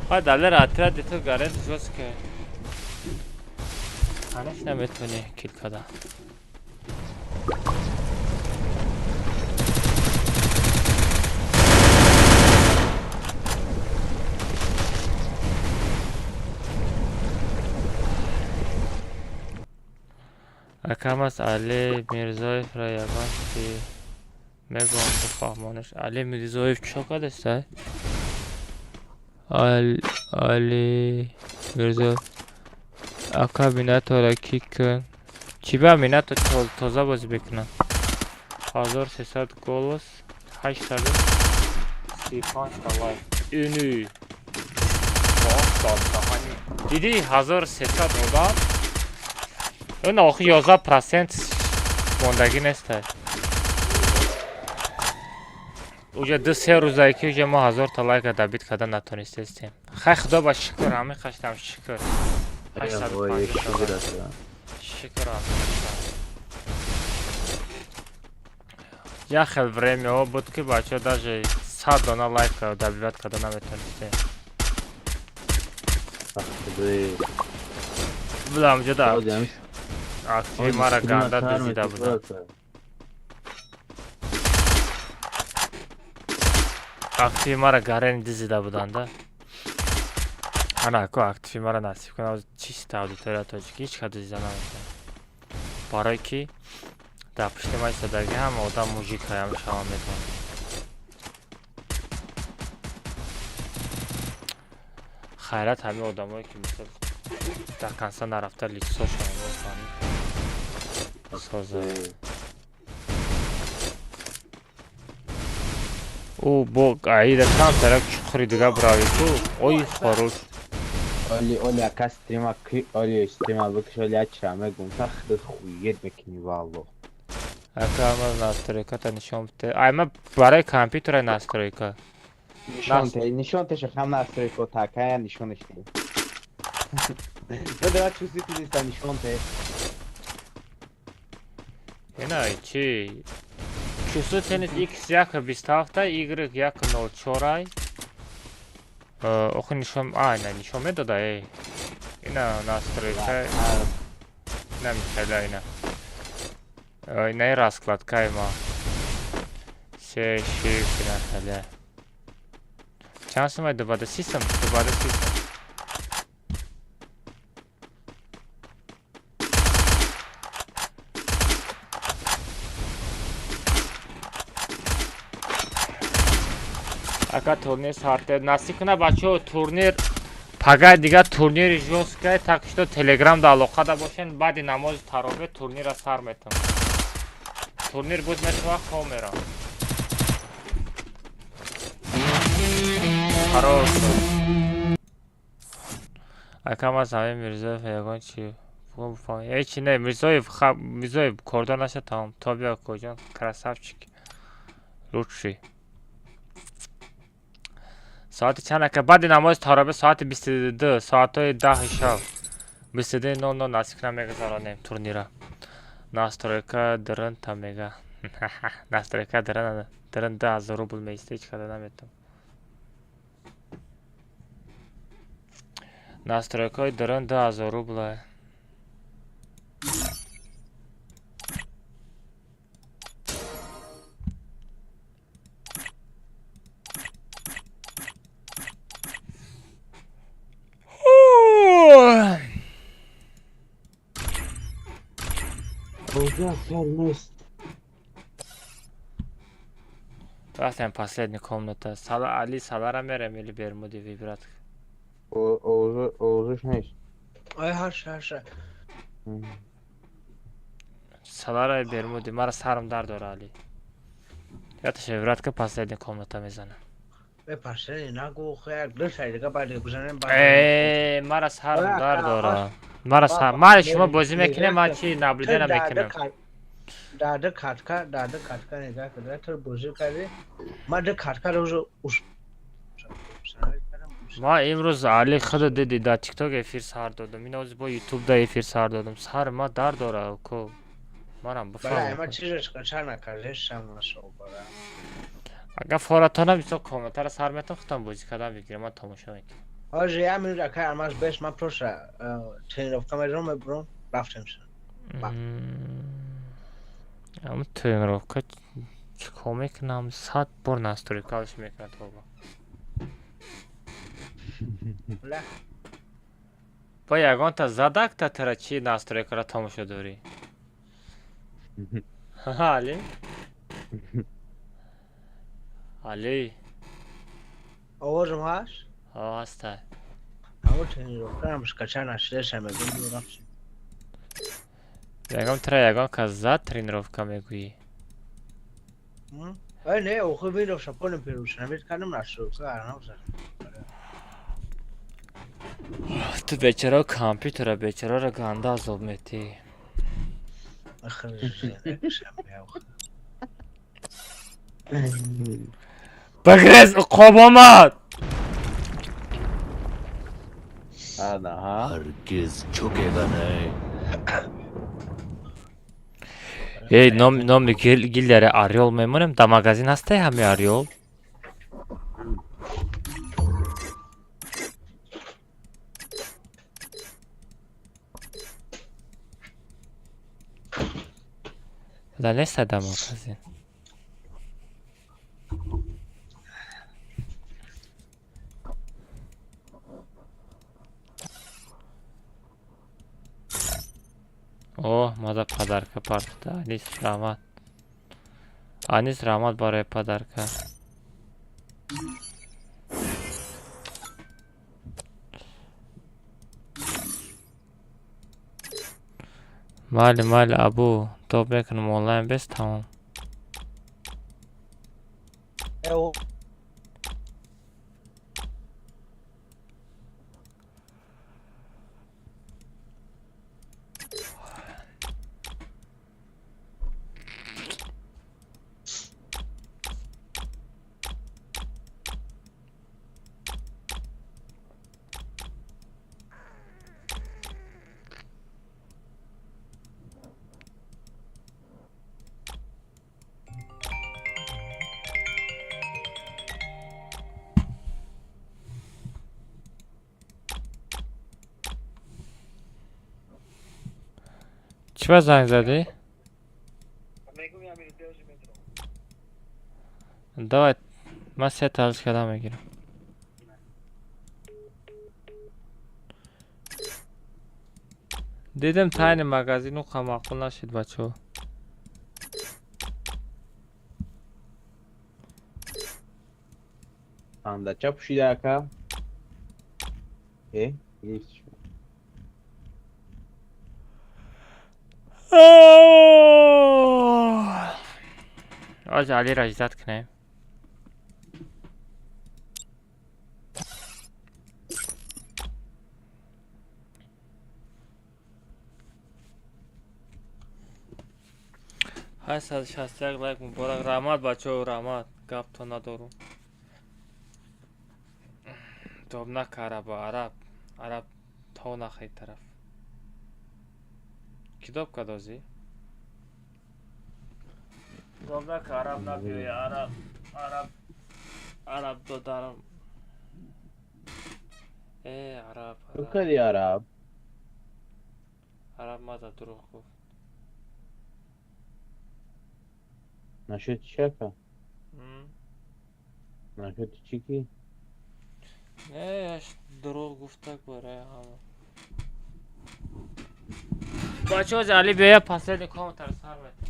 Хай, Далер, отряди ту гарет жёстко. Конечно, метавонӣ кил када. Акамас Али Мирзоевро ягон чи мегӯям, бифаҳмонаш. Али Мирзоев чо кардеста? Али Мирзоев. Ака, Минатора ки кун? Чӣ ба Минато тоза бозӣ мекунад? 1300 голос, 835 та лайк. Ини. Дидӣ, 1300 одам. Ин охи 11% мондагӣ нестай. Уже 2-3 рӯзае ки уже мо 1000 та лайка добить карда натонистестем. Хай, худо ба шукр, ҳамин қаштам шукр. Шукр. Як хел времяҳо буд, ки бачаҳо даже 100 дона лайка добивать карда наметонистем. Будам ҷуда активи мара ганда дизида будам. Активи мара гарени дизида буданда. Ана ко активи мара насиб кунад, чиста аудитория тоҷикӣ ҳеҷ кас дизида наметавонад. Барое ки дар пушти ма истодаги ҳама одам мужик ҳаям шава метавонад. Хайрат, ҳамин одамое ки мисол дар конса нарафта лицошон соза. Ӯ бо аида камтарак чуқури дига бравӣ ку, ой, хорош. Оли, оли, ака, стрима ки, оли, стрима бикш, оли, ачра мегум, та худат хует мекунӣ, валло. Ака, ама настройката нишон бите. Ай, ма барои компютера настройка. Нишон те, нишон те, шахам настройко такая нишонеш те. Ну давай чувствительность нишон те. Ина чи? Чувствительность X 1.27, Y 1.04 ай. Охи нишон, а, ина нишон медода, эй. Ина настройка. Ина михайла ина. Ина раскладка ма. Се shift ина халя. Чанд сумай дубада 30 сум, дубада 30 сум. Ака, турнир сарте насиб куна, бачаҳо, турнир Пагай дигар турнири жёсткай, так что телеграм да алоқада бошен, баъди намози таровеҳ турнира сар метам. Турнир буд мешава камера. Хорош. Акам аз ҳамин Мирзоев ягон чи ҳечи не, Мирзоев Мирзоев кордор наша тамом. То биё коҷон, красавчик. Лучший. Соати чанд ака? Баъди намози таровеҳ соати 22, соатҳои 10 шаб. 22:00 насиб намегузаронем турнира. Настройка дрн-та мега. Настройка дрн дрн 2000 рубл меиста, ҳеч када наметавонам. Настройкаи дрн 2000 рубла. Рафтем последний комната. Сала Али Салара мерем или Бермуди вибрат. Овозаш нест. Ай ҳаш ҳаш. Салара Бермуди мара сарам дард дора Али. Яташ вибратка последний комната мезана. Э последний нагу хая ду сай дига баъд гузанем. Э мара сарам дард дора. Мара сар. Мара шумо бозӣ мекунем, ман чи наблюдение мекунам. Дада катка, дада катка нигоҳ карда, ту бозӣ кардӣ. Ман ду катка рӯзу Ма имрӯз Али худо диди дар TikTok эфир сар додам. Ин ҳозир бо YouTube да эфир сар додам. Сари ма дард дора ко. Манам бифаҳмам. Бала, ма чизаш қача накардеш шамашо бара. Агар форатона бисёр комментара сар метам, худам бозӣ кардан бигирам, ман тамошо мекунам. Ҳозир як минут акай алмаз бес, ман просто тренировка меравам, мебурам, рафтем. Ам тренировка чикор мекунам? 100 бор настройкаш мекунад тоба. Ба ягонта задакта тара чи настройкара тамошо дорӣ? Али? Али? Овозам ҳаст? Ҳо, ҳаста. Ҳамо тренировкарам скача нашидашам мегӯм рафтем. Ягон тара ягон кас зад тренировка мегӯӣ? Ай не, охир Windows шапонем переустановить кардам настройка арнав задам. Ту бечора компютера бечораро ганда азоб метӣ. Багрез уқоб омад! Ҳаргиз झुकेगा नहीं. Эй, номи гилдияре Орёл мемонем? Дар магазин ҳастай ҳами Орёл? Да нестай дар магазин. О, мада подарка партода. Анис раҳмат. Анис раҳмат барои подарка. Майли, майли, Абу, тоб мекунам онлайн бес тамом. Чӣ ба занг задӣ? Давай, ман се талиш кардан мегирам. Дидем тайни магазину қа маъқул нашид бачаҳо. Андача пӯшида ака? Э, гирифти шуд. Оз Алиро иззат кунем. 861 лайк муборак. Раҳмат, бачаҳо, раҳмат. Гапто надорум. Доб накара ба араб. Араб то нахай тараф. Китоб кадозӣ? Доб нака араб набиёя араб. Араб. Араб додарам. Э, араб. Чӣ кардӣ араб? Араб мада дурӯғ гуфт. Насчёти чӣ ака? Насчёти чӣ ки? Не, дурӯғ гуфтак барои ҳама. Бачаҳо, Али биёя, последний комнатаро сар метем.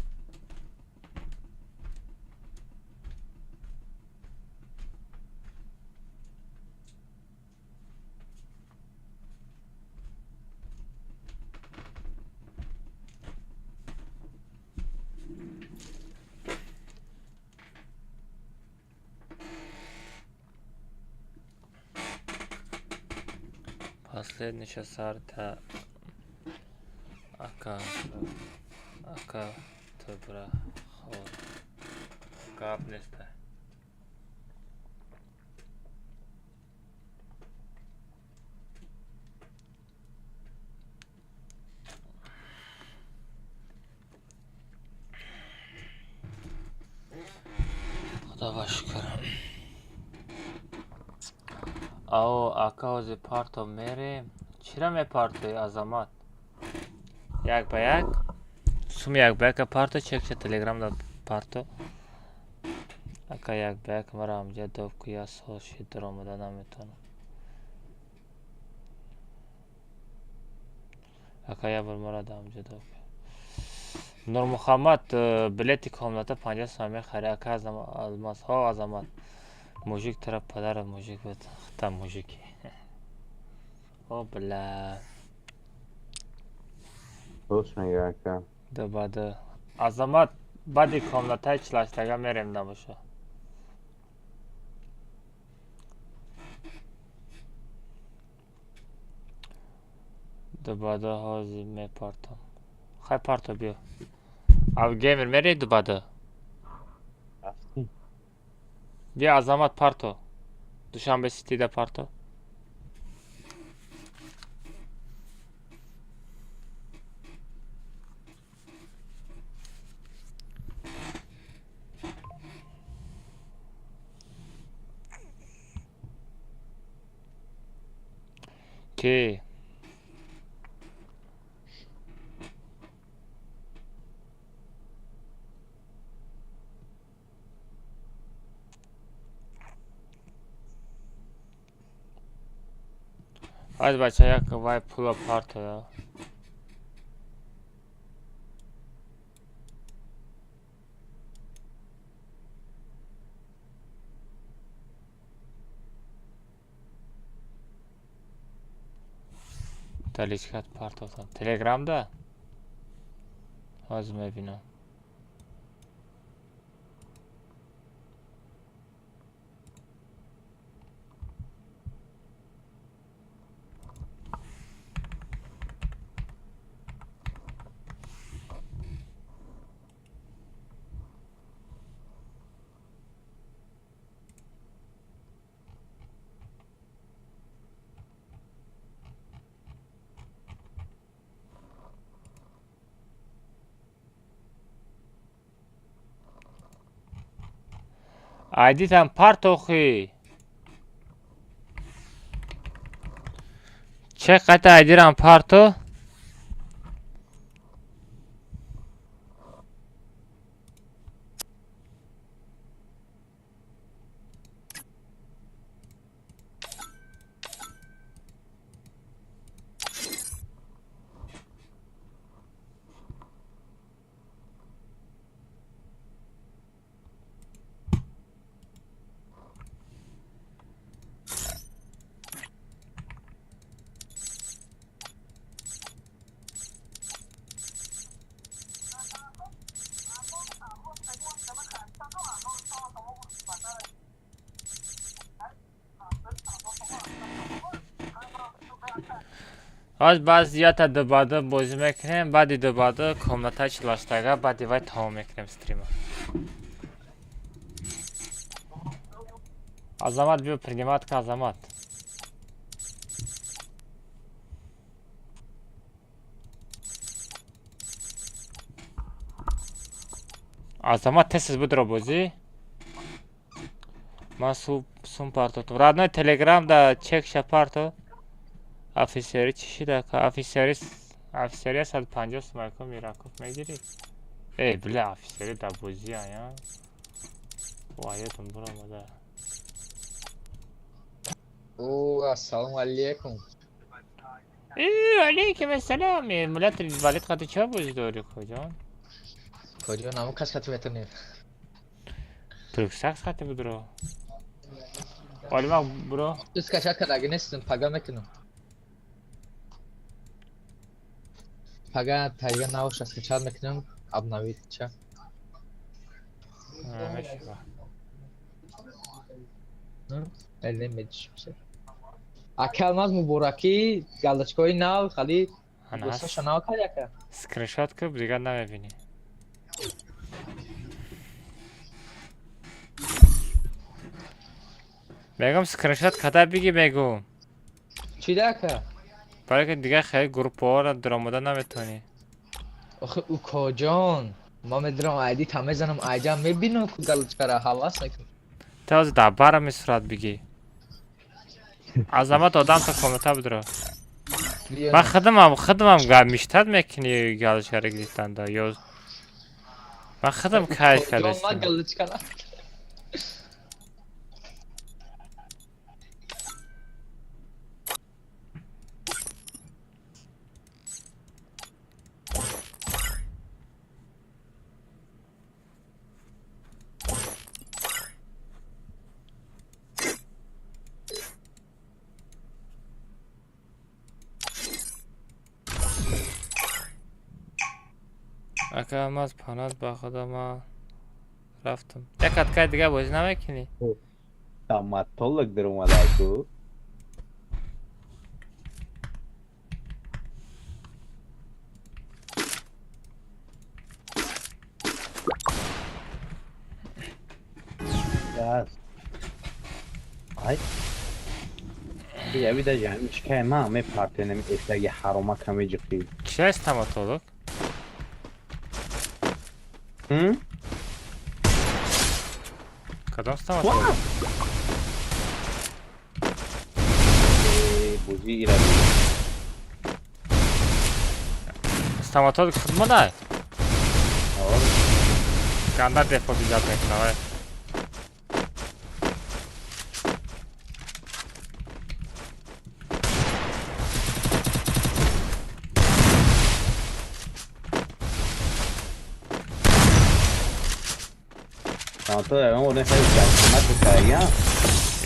Последний сарта ака ака тубра хор гап неста. Худо ба шукр. Ао, ака, ҳозир парто мерем. Чира мепартои, Азамат? Як ба як? Суми як ба яка парто, чекша телеграм да парто. Ака, як ба як мара ҳамҷа доб ку, як сол шид даромада наметавонам. Ака, як бор мара да ҳамҷа доб ку. Нурмуҳаммад, билети комната 50 сом мехари. Ака Алмаз, ҳо Азамат. Мужик тара падарат мужик буд. Хата мужики. О, бля. Рост мега ака. Ду ба ду. Азамат, баъди комнатаи чилаштага мерем набоша. Ду ба ду ҳозир мепартам. Хай парто биё. Ав геймер мери ду ба ду? Рафтем. Биё, Азамат, парто. Душанбе ситида парто. Ки? Аз бача як вай пула партоя. Даличкат партофтам. Телеграмда? Ҳозир мебинам. Айдитам партохи. Че қата айдирам парто? Аз баъз ята дубада бозӣ мекунем, баъди дубада комната чилаштага, баъди вай тамом мекунем стрима. Азамат биё принимать ка Азамат. Азамат тез будро бозӣ. Ман сум партотум. Родной Телеграм да чек ша парто. Офисери чӣ шида? Офисери офисери 150 сумайко Мираков мегирӣ? Эй, бля, офисери да бозӣ ая. Ваётум буромада. О, ассалому алейкум. Алейкум ассалом. Муллат валид қати ча бозӣ дорӣ коҷон? Коҷон, ҳамон кас қати метонем. Турксакс қати будро. Олимак буро. Ту скачать кардаги нестам, пага мекунам. Пага тайга навша скачать мекунам, обновить ча. Мешава. Эле медишмся. Ака алмаз мубораки, галочкои нав, хали госташа нав кард ака. Скриншот ку дигар намебинӣ. Мегам скриншот када биги мегум. Чӣ да ака? Барои ки дигар хеле группаҳоро даромада наметавонӣ. Охи укоҷон, ман медурам айди та мезанам, айҷа мебинам ку галочкара ҳавас мекунам. Та ҳозир дар барами сурат бигӣ. Азамат одам та комната будро. Ман худамам миштат мекунӣ галочкара гирифтанда ё ман худам кайф кардастам. Ман галочкара Ака Алмаз панад ба худо ман рафтам. Як каткаи дига бозӣ намекунӣ? Стоматолог даромада ку. Ай. Я вида ҷамъ чикай ма мепартенем эфтаги ҳарома каме ҷиқӣ. Чия стоматолог? Кадом стоматолог? Бозӣ ира. Стоматолог худмодай? Ганда дефо бизад мекунад вай.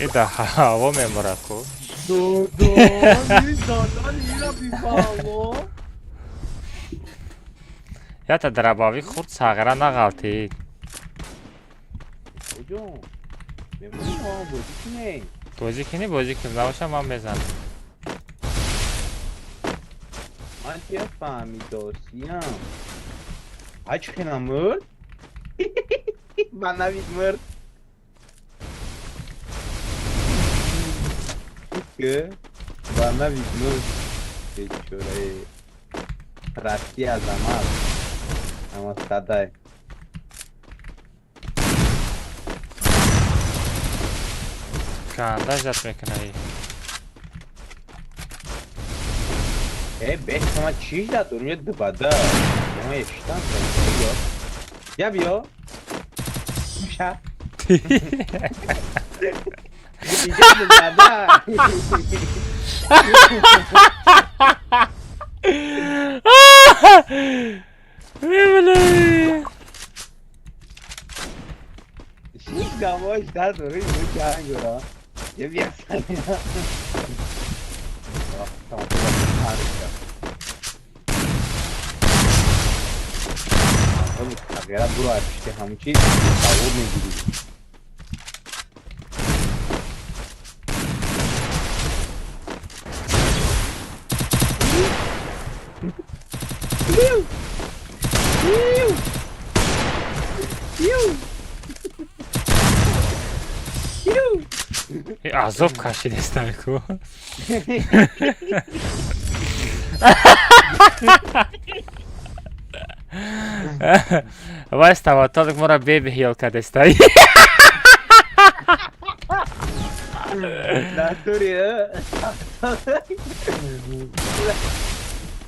Ида ҳаво мемурад ку. Ята дарабавӣ хурд сағира нағалтид. Бозӣ кунӣ, бозӣ кунӣ, набошам ман мезанам. Ман чия фаҳмидосиям? Ай чӣ хела мурд? Ба навид мурд. Ба навид мурд. Бечораи. Расти Азамат. Ама садай. Канда жат мекунаи. Э, беш ма чӣ жат? Урмия дубада. Ма ештан. Я биё. Ша. Дига дубада. Бля. Шиш гамош дад рӯи мучангура. Я биё. Тағйират буро пишти ҳамун чиз тасаввур мегирӣ. Азоб кашидестам ку. Вай стоматолог моро бебиҳиёл кардестай. Натури,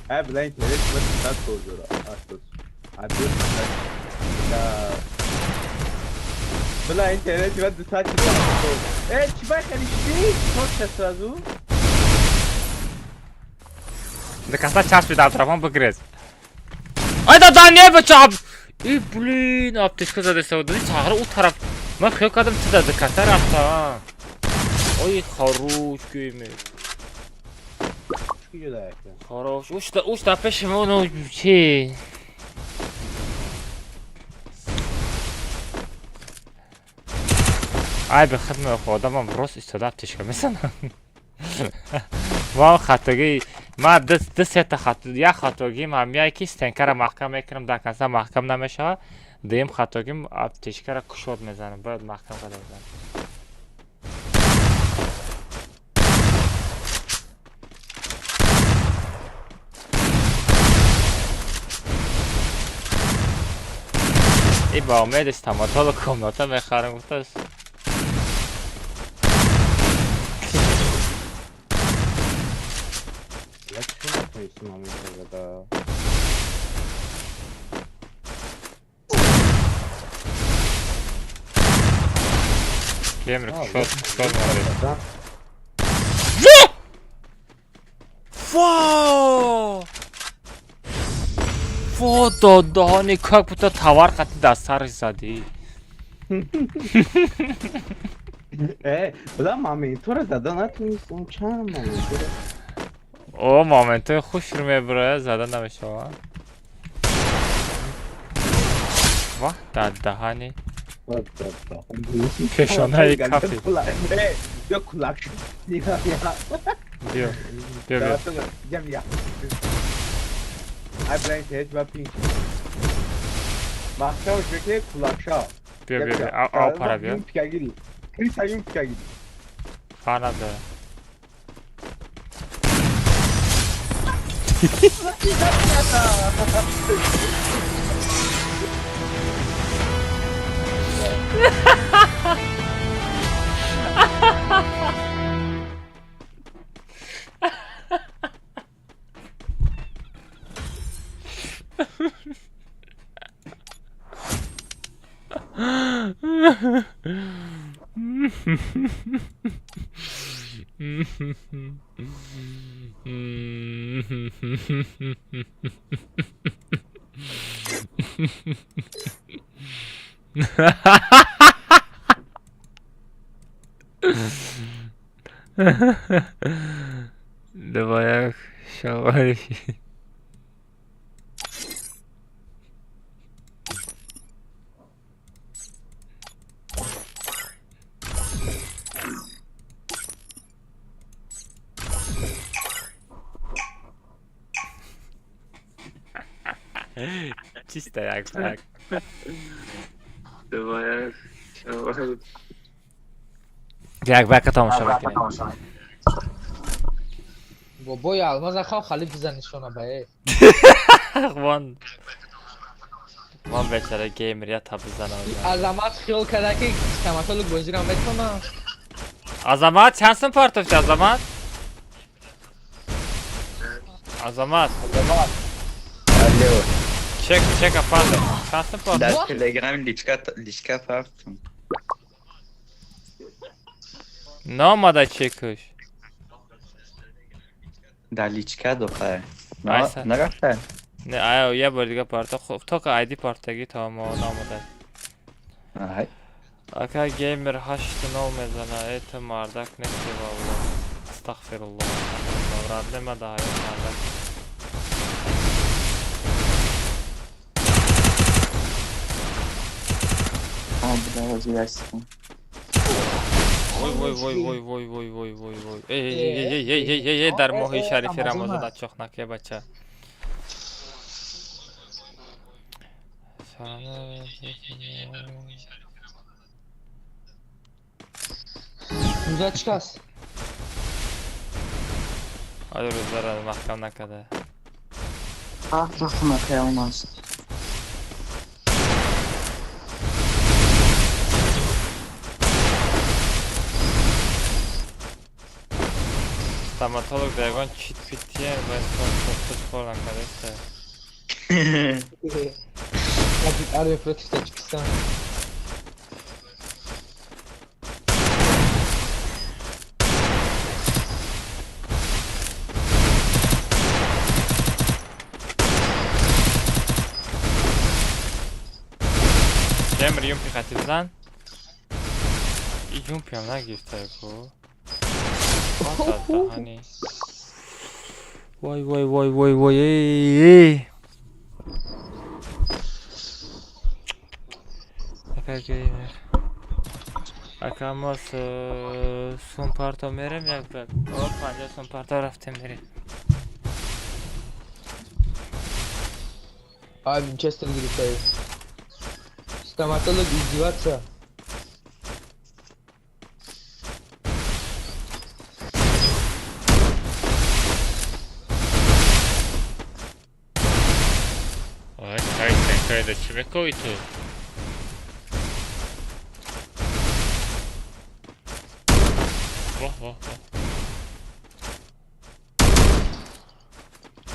а? Бла интерес ма сад кожура. Асос. А бла интерес ма 200. Э, чӣ ба хелишти? Точно сразу? Да каса часпид Абдурахмон бигрез. Ай да Даниэл бача. И блин, аптечка задеста. Ди чағыр у тараф. Ман хиёл кардам ту да каса рафта. Ой, хорош геймер. Хорош. Уш да пеши мо чи. Ай бе хидмат одамам рост истода аптечка мезанам. Ман хатогӣ ма ду сета хато, як хатогим ҳамяе ки стенкара маҳкам мекунам, дар конса маҳкам намешавад. Дуюм хатогим аптечкара кушод мезанам, бояд маҳкам карда бизанам. И ба умеди стоматолог комната мехарам гуфтааст. Геймер кушод, кушод молодец. Во! Во додаҳони как будто товар қати дар сараш задӣ. Э, бла моментура зада натунистам, чанд моментура. О, моментои хуш рӯ мебурояд, зада намешавад. Ва, дар даҳани пешонаи кафи. Биё кулак. Биё, биё, биё. Ай бла интернет ва пинч. Маҳкам шуд кулакша. Биё, биё, биё, ав пара биё. Пикагири. Крисагим пикагири. Фар надорад. Давай шавай. Чисто як так. Давай шавай. Як бака тамошо мекунем. Бобои Алмаз ахав халиф бизанишона ба э. Вон. Вон бечара геймер я та бизанам. Азамат хиёл карда ки стоматолог бозиро метавонам. Азамат чанд сум партофти Азамат? Азамат. Азамат. Алло. Чек, чек апарда. Чанд сум партофти? Дар Телеграм личка партум. Наомада чекаш. Дар личка дохай. Нарафта? Не, ая я бор дига парта. Хуб, то ка айди партаги то мо наомада. Ай. Ака геймер 8-0 мезана. Это мардак нести валлоҳ. Астағфируллоҳ. Рад немада ҳаёт мардак. Вой вой вой вой вой вой вой вой вой. Эй эй эй эй эй эй эй дар моҳи шарифи Рамазон ачоқ накия бача. Рӯза чӣ кас? Ҳоло рӯзаро маҳкам накарда. Ах, акай Алмаз. Стоматолог дар ягон чит питием ва сохташ кор накардаста. Армия против Таджикистана. Темир юмпи хати бизан. И юмпиам нагирифта ку. Даҳани. Вой вой вой вой вой эй. Ака геймер. Ака мо сумпарто мерем як бар. О 50 сумпарто рафтем мерем. Ай, Винчестер гирифтаи. Стоматолог издеваться. Ой, кай кай да чӣ мекови ту? Воҳ воҳ воҳ.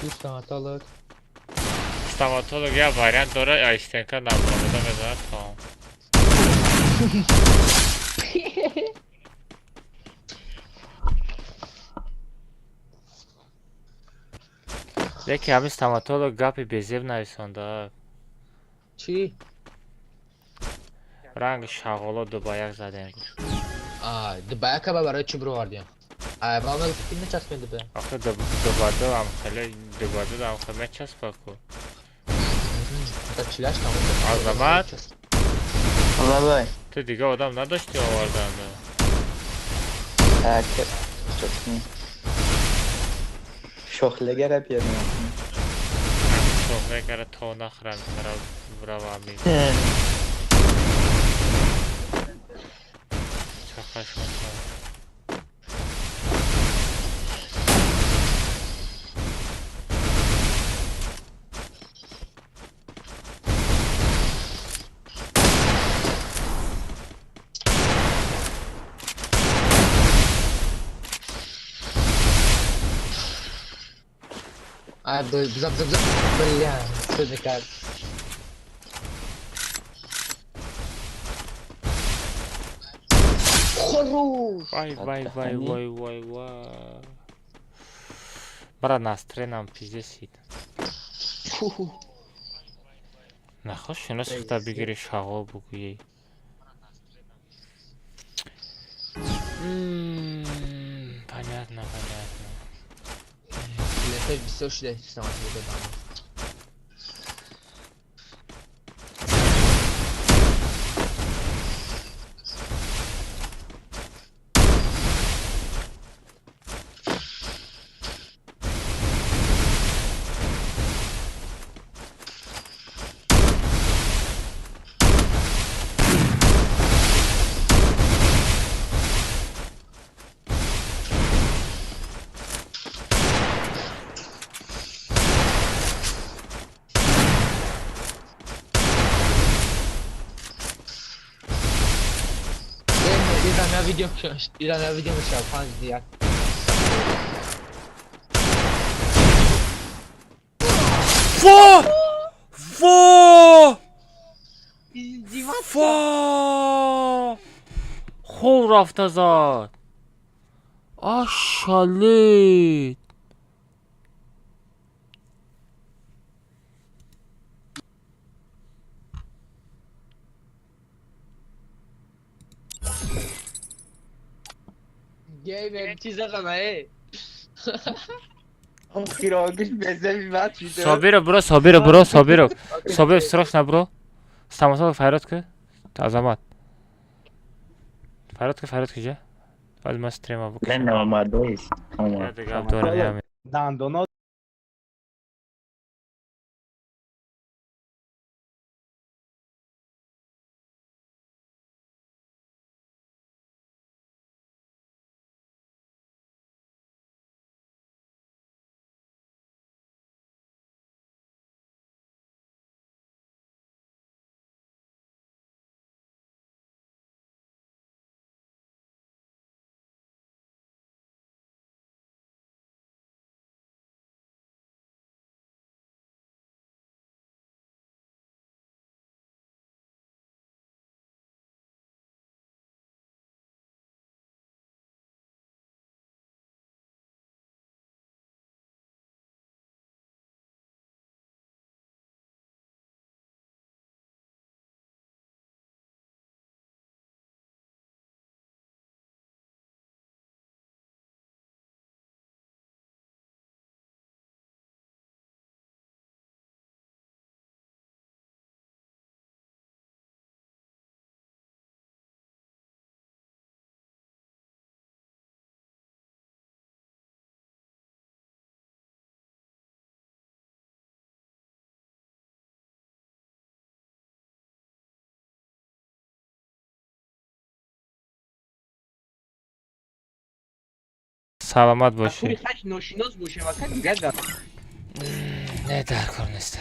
Ду стоматолог. Стоматолог як вариант дора, ассистентка набаромада мезанад тамом. Лекин ҳамин стоматолог гапи безеб нависонда. Чӣ? Ранги шағоло дубаяк задем. А, дубаяка ба барои чӣ бировардем? А, ма мегуфтӣ мечаспем дубая. Охе дубаду ам хеле дубаду ам хеле мечаспа ку. Азамат? Лабай. Ту дига одам надошти оварданда? Ака, чокни. Шохлегара пиёдам. Шохлегара то нахрам сара бравами. Чақаш мекунам. А, бзап, бзап, бзап, бля, что это как? Хорош! Вай, вай, вай, вай, вай, вай. Брат, настрой нам пиздец. Нахош, шинос хта бигири шағол бугӯӣ. Понятно, понятно. Лефеш бисёр шуда стоматолог додам. Идам я видео мешава панҷ як. Во! Во! Во! Хоб рафта зад. Ашалид. Геймер чӣ зақамае? Собиров бро, Собиров бро, Собиров. Собиров срочно бро. Стоматолог фарёд ку. Азамат. Фарёд ку, фарёд ку ҷа. Баъд ман стрема букунам. Не омадааст. Гап дорам. Дандоно Саломат бошӣ. Пули хаш ношинос бошем, ака дигар гап. Не, дар кор нест.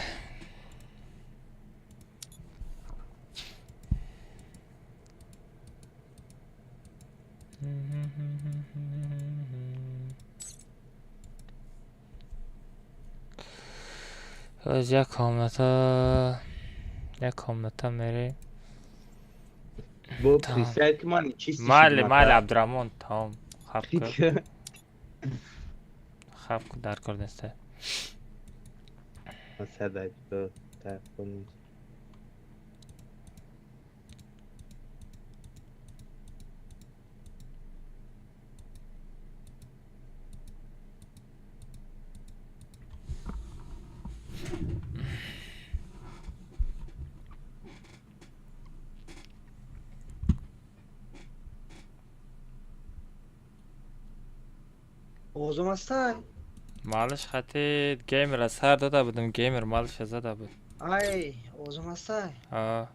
Аз як комната, як комната мерем. Бо присяд ки ман чисти. Майли, майли, Абдураҳмон, тамом. Хаб кун. Хаб кун, дар кор нест. 180 дар кор нест. Овозум ҳастай? Малиш хати геймера сар дода будам, геймер малиша зада буд. Ай, овозум ҳастай? А.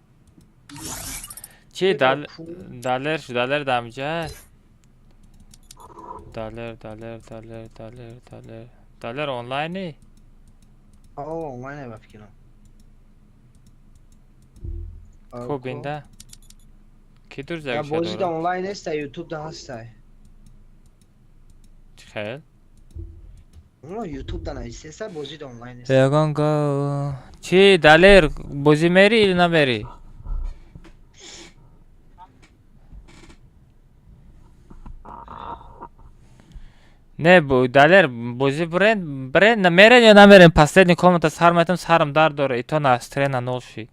Чи далер, далер дамҷа? Далер, далер, далер, далер, далер. Далер онлайни? О, онлайне ба фикрам. Ко бинда? Ки дур Я загша бозида дора? Онлайн нестай, ютуб да ҳастай. Чӣ хел? Оно ютуб да нависеста, бозида онлайн нест. Ягон го. Чи далер бозӣ мери или намери? Не, далер бозӣ бурен, бурен, мерен ё намерен? Последний комната сар метам, сарам дард дора, и то на стрена нол шид.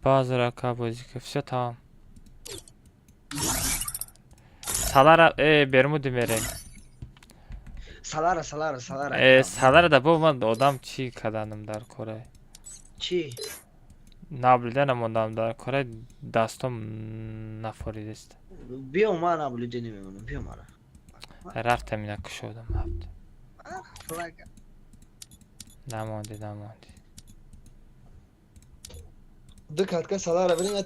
Базара ка бозӣ ка, всё тамом. Салара, Бермуди мерем. Салара, салара, салара. Салара да бо ман одам чӣ каданам дар кора? Чӣ? Наблюда намондам дар кора, дастом нафоридест. Биё, ман наблюда намемонам, биё мара. Рафтам ина кушодам ҳафт. Флага. Намонди, намонди. Ду катка салара бирин.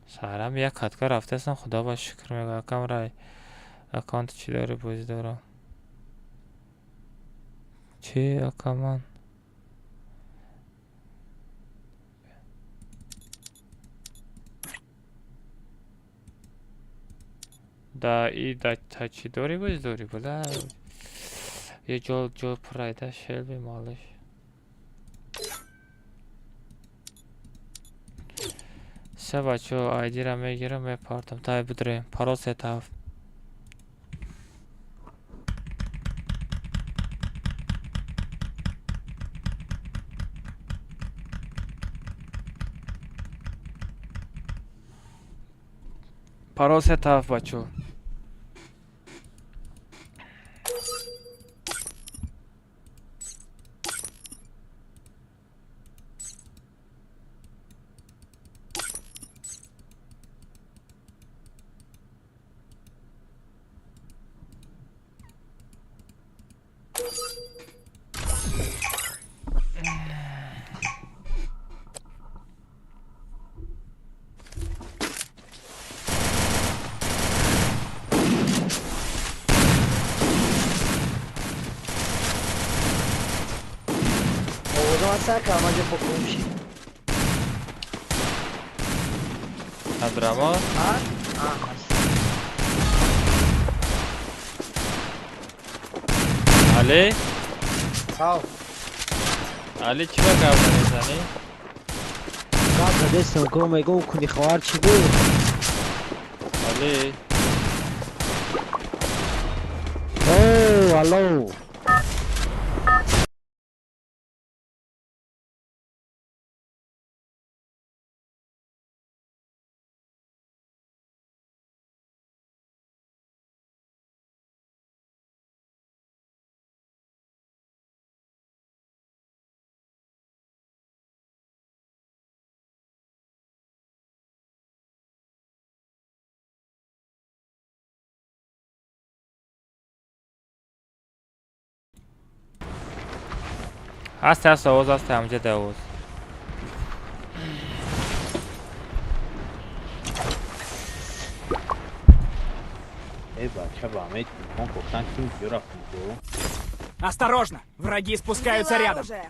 Сарам як катка рафтаастам, худо ба шукр мегӯям. Акам рай аккаунти чӣ дорӣ, бозӣ дорам. Чӣ акаман? Да и да та чӣ дорӣ, бозӣ дорӣ, бла. Е ҷо ҷо прайда шелби малиш. Се бачо айдира мегирам, мепартам. Тай бидурем. Парол 37. Парол 37 бачо. Овозум ҳастай, камаҷа бокумши. Абдураҳмон? А? А, ҳаст. Али? Ҳав. Али чӣ ба гап намезанӣ? Гап задестам, ко мегӯм куни хоҳар чӣ буд? Али? О, алло. Аст, аст, овоз аст, ҳамҷа да овоз. Эй, бача, ба ҳамаи телефон кофтан ким куҷо рафтем ту? Осторожно! Враги спускаются Взяла рядом. оружие.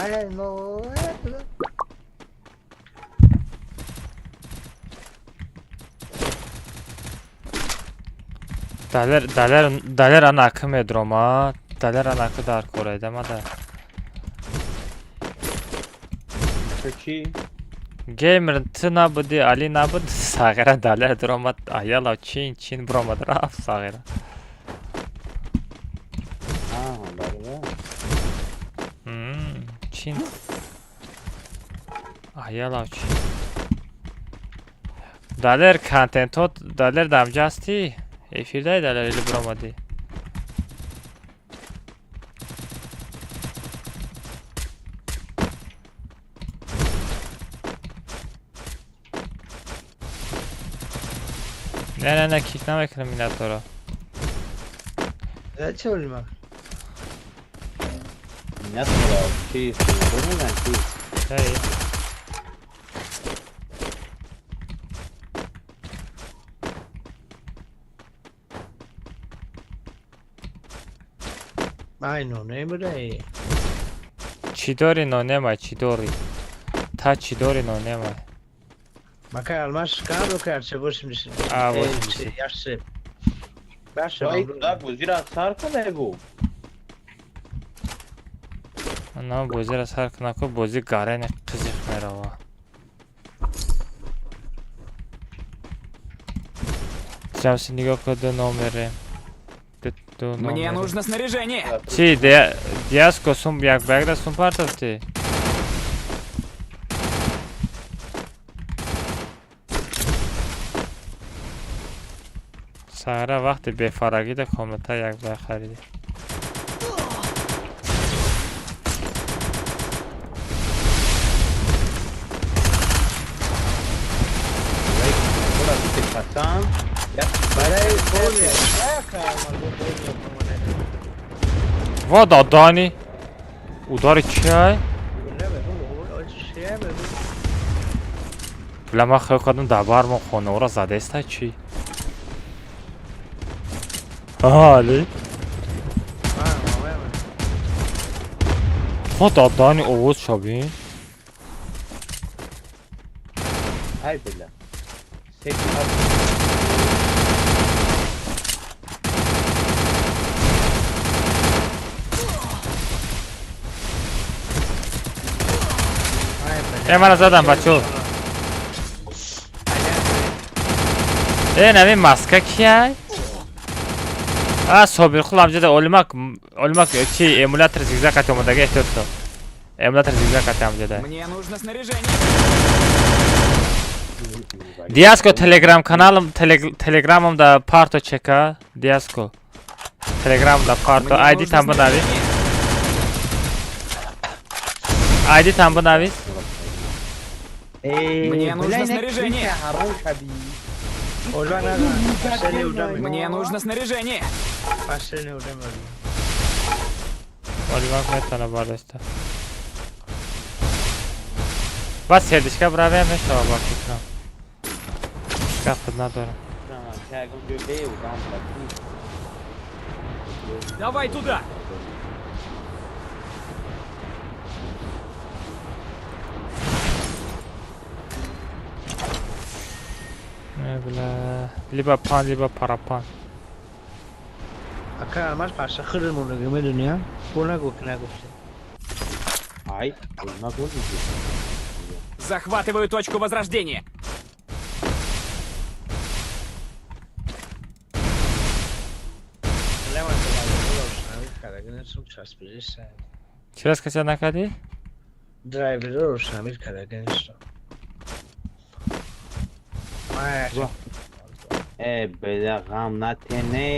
Ай, ну, это... Далер, Далер, Далер ана акы медрома. Далер ана акы дар корайдамада. Чо чӣ? Геймер ту набуди, Али набуд, Сағира Далер дромад, аяла чин чин бромад рафт Сағира. А, бародар. Чин. Аяла чин. Далер контентот, Далер дамҷа ҳастӣ? Эфирдаи Далер или бромадӣ? Не, не, не, кик намекунам миннатдора. Чӣ олима? Миннат дора. Чӣ? Меган чӣ? Эй. Ай, нонем будай. Чӣ дори нонемай, чӣ дори? Та чӣ дори нонемай? Макай алмаз кадо кард се 80. А, 80. Яше. Баше. Вай, куда бозиро сар кун эгу. На бозиро сар куна ку бози гарени қизиқ мерава. Ҷамси нигоҳ кун ду номере. Ду Мне номере. нужно снаряжение. Чӣ, Диаско сум як ба як да сум партофтӣ? Сара вақти бефарагӣ да комната як ба як харидӣ. Вай, кора бите пасан. Як Барои боли. Ака, алмаз боли. Ва дадани. Удари чиай? Бля, ман хел кардам дар бармон хонаора задаеста чӣ? Аҳа, Али. Ва дадани овоз шабин. Ай бля. Се Э, мана задам, бачо. Э, нами маска кияй? А, Собирқул ҳамҷода олимак, олимак чи эмулятор зигзаг қати омадаги эҳтиёт шав. Эмулятор зигзаг қати ҳамҷода. Мне нужно снаряжение. Диаско телеграм каналам, телеграмам да парто чека, Диаско. Телеграм да парто, Мне айди нужно там бинавис. Айди там бинавис. Мне нужно снаряжение. Ҳаром шаби. Мне нужно снаряжение. Олимак метавона бардошта. Бас сердечка бравем мешава ба фикрам. Гапат надорам. Давай туда. Э, бля. Либо пан, либо парапан. Ака, алмаз паша худамон медуни, а? Бо нагу ки нагуфти. Ай, олимак бози. Захватываю точку возрождения. Чӣ раз кача накардӣ? Драйверро рӯшнамир кардаганишро. Э, бля, ғам натене.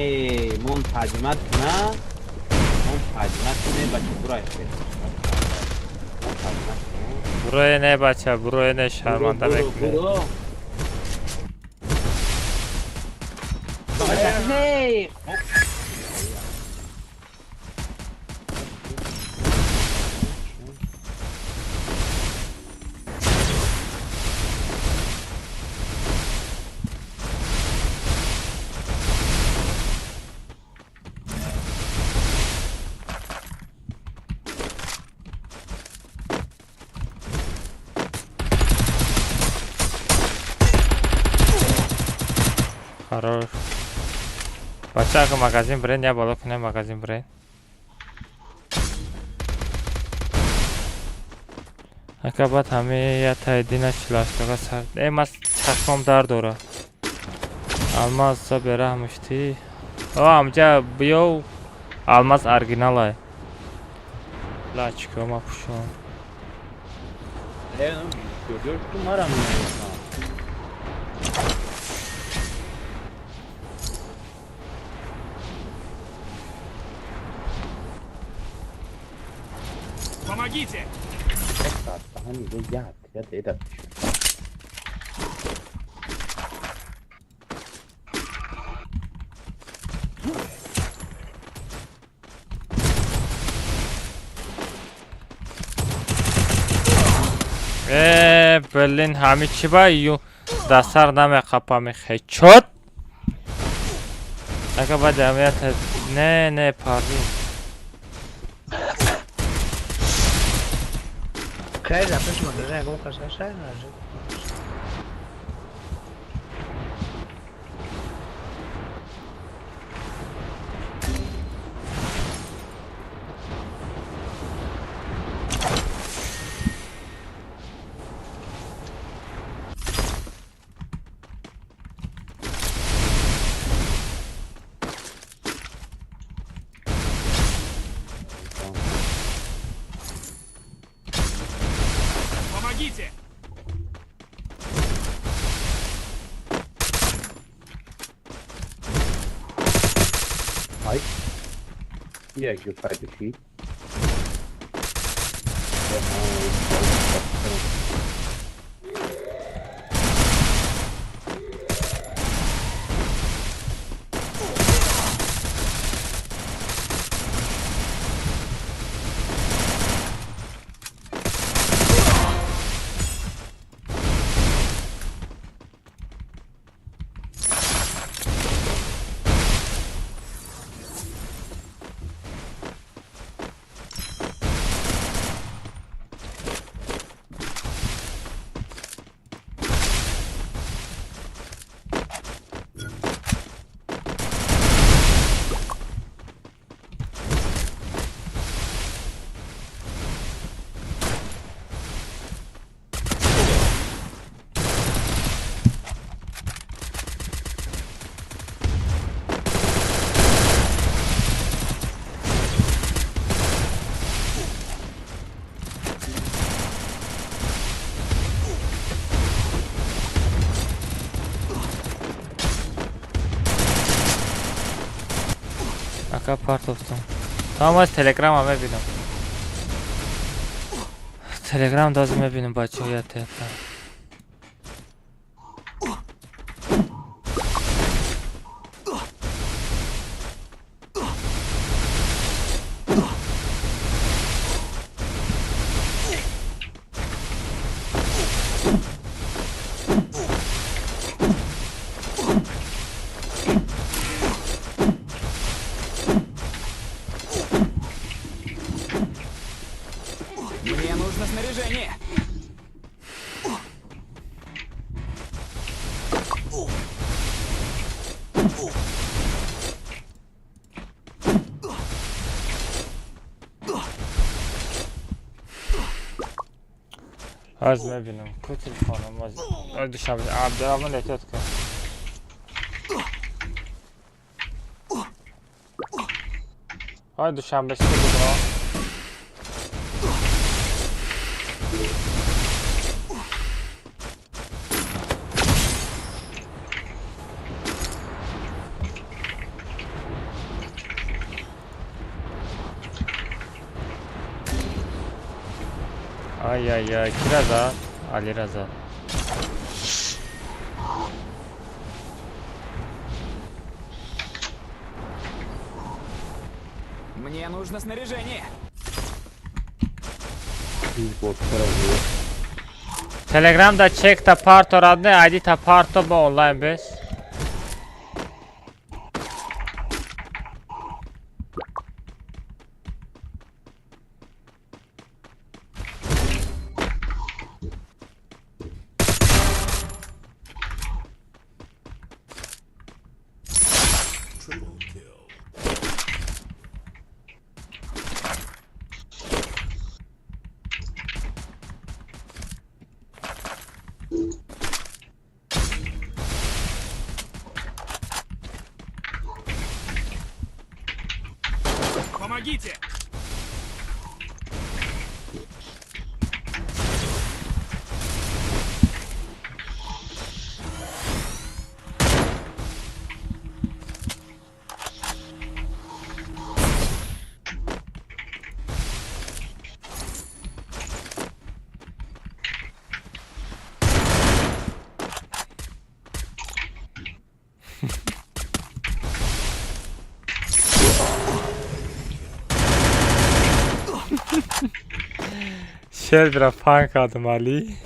Мон таҷмат куна. Мон таҷмат куне, бача бурай. Мон таҷмат куне. Бурое не, бача, бурое не, шарманда Буро, мекунӣ. буро. Не. Хорош. Бача, магазин бренд, я боло кунем магазин бренд. Ака баъд ҳамаи я тайдина чилаштага сар. Э, мас чашмам дард дора. Алмаз за бераҳмушти. О, амҷа биё алмаз оригиналай. Лачко ма пушон. Э, ну, ту марам. Помогите! Блин, ҳами чӣ ба ю дастар намеқапами хечот? Ака ба ҷамъият не не парвин. Хайр, запиш магазин, ягон каса шай нажи. Помогите! Ай. Я гюфайдуши. Ака партофтам. Тамом аз телеграма мебинам. Телеграм дозу мебинам бачаҳо ята ята. Мне нужно снаряжение. Аз мебинам. Ку телефонам аз душанбе Абдурахмон эҳтиёт кун. Ай душанбе чӣ буд? Ай-яй-яй, ки разад? Али разад. Мне нужно снаряжение. Телеграм да чек та парто радне, айди та парто бо онлайн бес. Помогите! Шелбира фан кардам Али.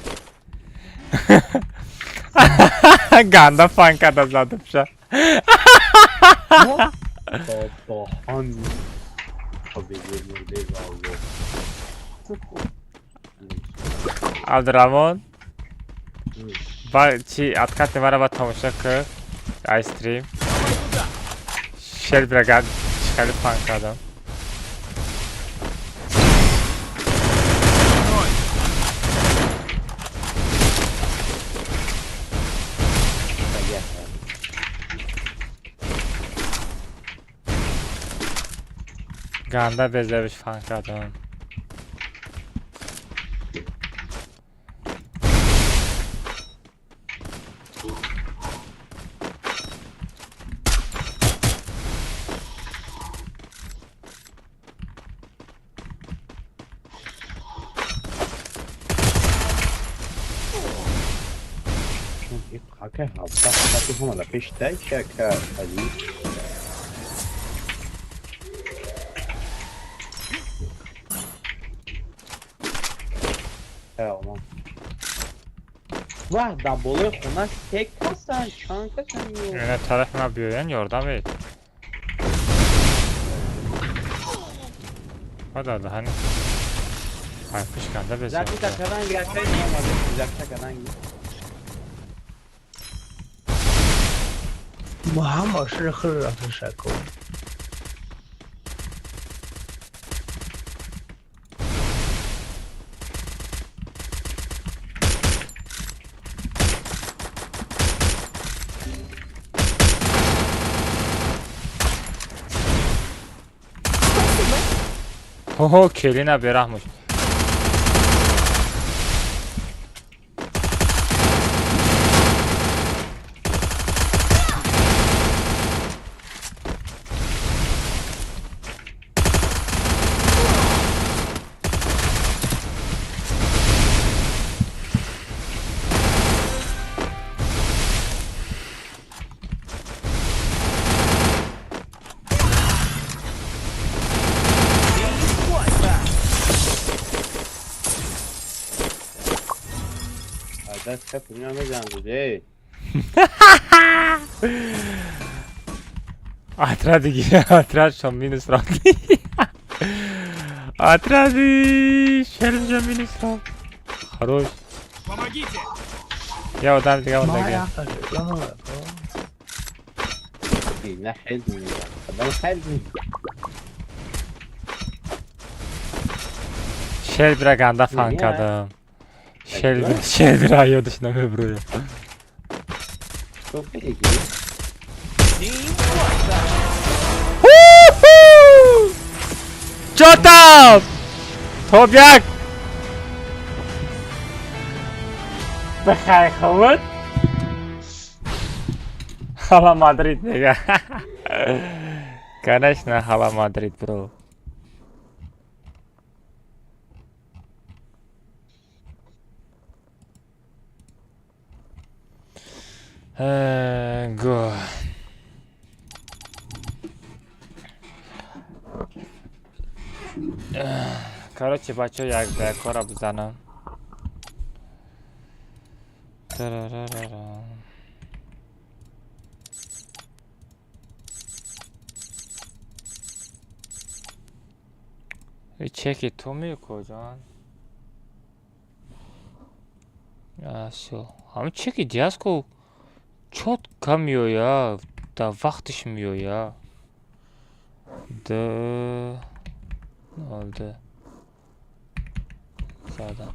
Ганда фан карда задамша. Абдураҳмон ба чи откати мара ба тамошо кар ай стрим. Шелбира ганд хеле фан кардам. Ганда безевиш фан кардам. Вах, дар болои хона се касан, чанд касан? Ина тараф ма биёян ёрдам бед. Ва даҳани. Ай пишканда беза. Закита каранги, акай омада, закита каранги. Муҳаммад ширхир ташаккур. Ҳо, келина бераҳмуш. Отряды, отряд, что минус раунд. Отряды, шерза минус раунд. Хорош. Помогите. Я вот там тебя вот так. Шелбира ганда фан кардам. Шелбира ёдаш намебурӯям. Чё там? Топ-як! Бихай хават? Хала Мадрид, нега. Конечно, хала Мадрид, бро. Го. Короче, бачаҳо, як ба якора бизанам. Тарарарарам. И чеки ту мекуҷон? Всё. Ҳамин чеки диаско чётко меоя, дар вақташ меоя. Д нол д задам.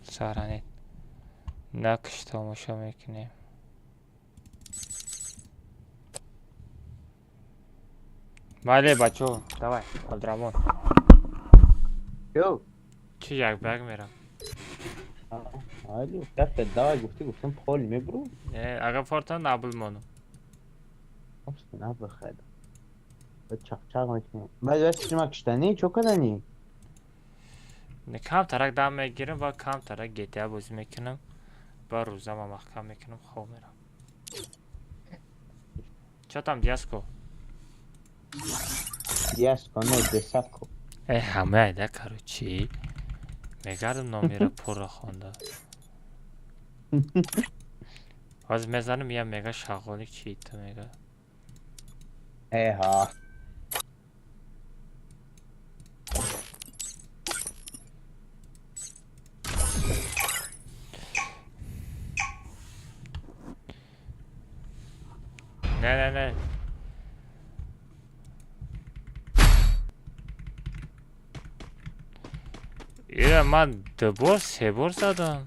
Саранед. Накш тамошо мекунем. Бале, бачаҳо, давай, Абдураҳмон. Ё. Чӣ, як ба як мерам? Али, дафта давай гуфтӣ, гуфтам поли мебуру. Не, агар фортан набул монум. На бихайд. Чақчақ мекунем. Баъд вақти шумо киштанӣ чо каданӣ? Не, камтарак дам мегирам ва камтарак GTA бозӣ мекунам. Ба рӯзама маҳкам мекунам, хоб мерам. Чо там, Диаско? Диаско, не, Десако. Э, ҳама айда, короче. Мегардам номера пурра хонда. Ҳозир мезанам, я мега шағолик чи ту мега. Эҳа. Не, не, не. Ира ман дубор, себор задам.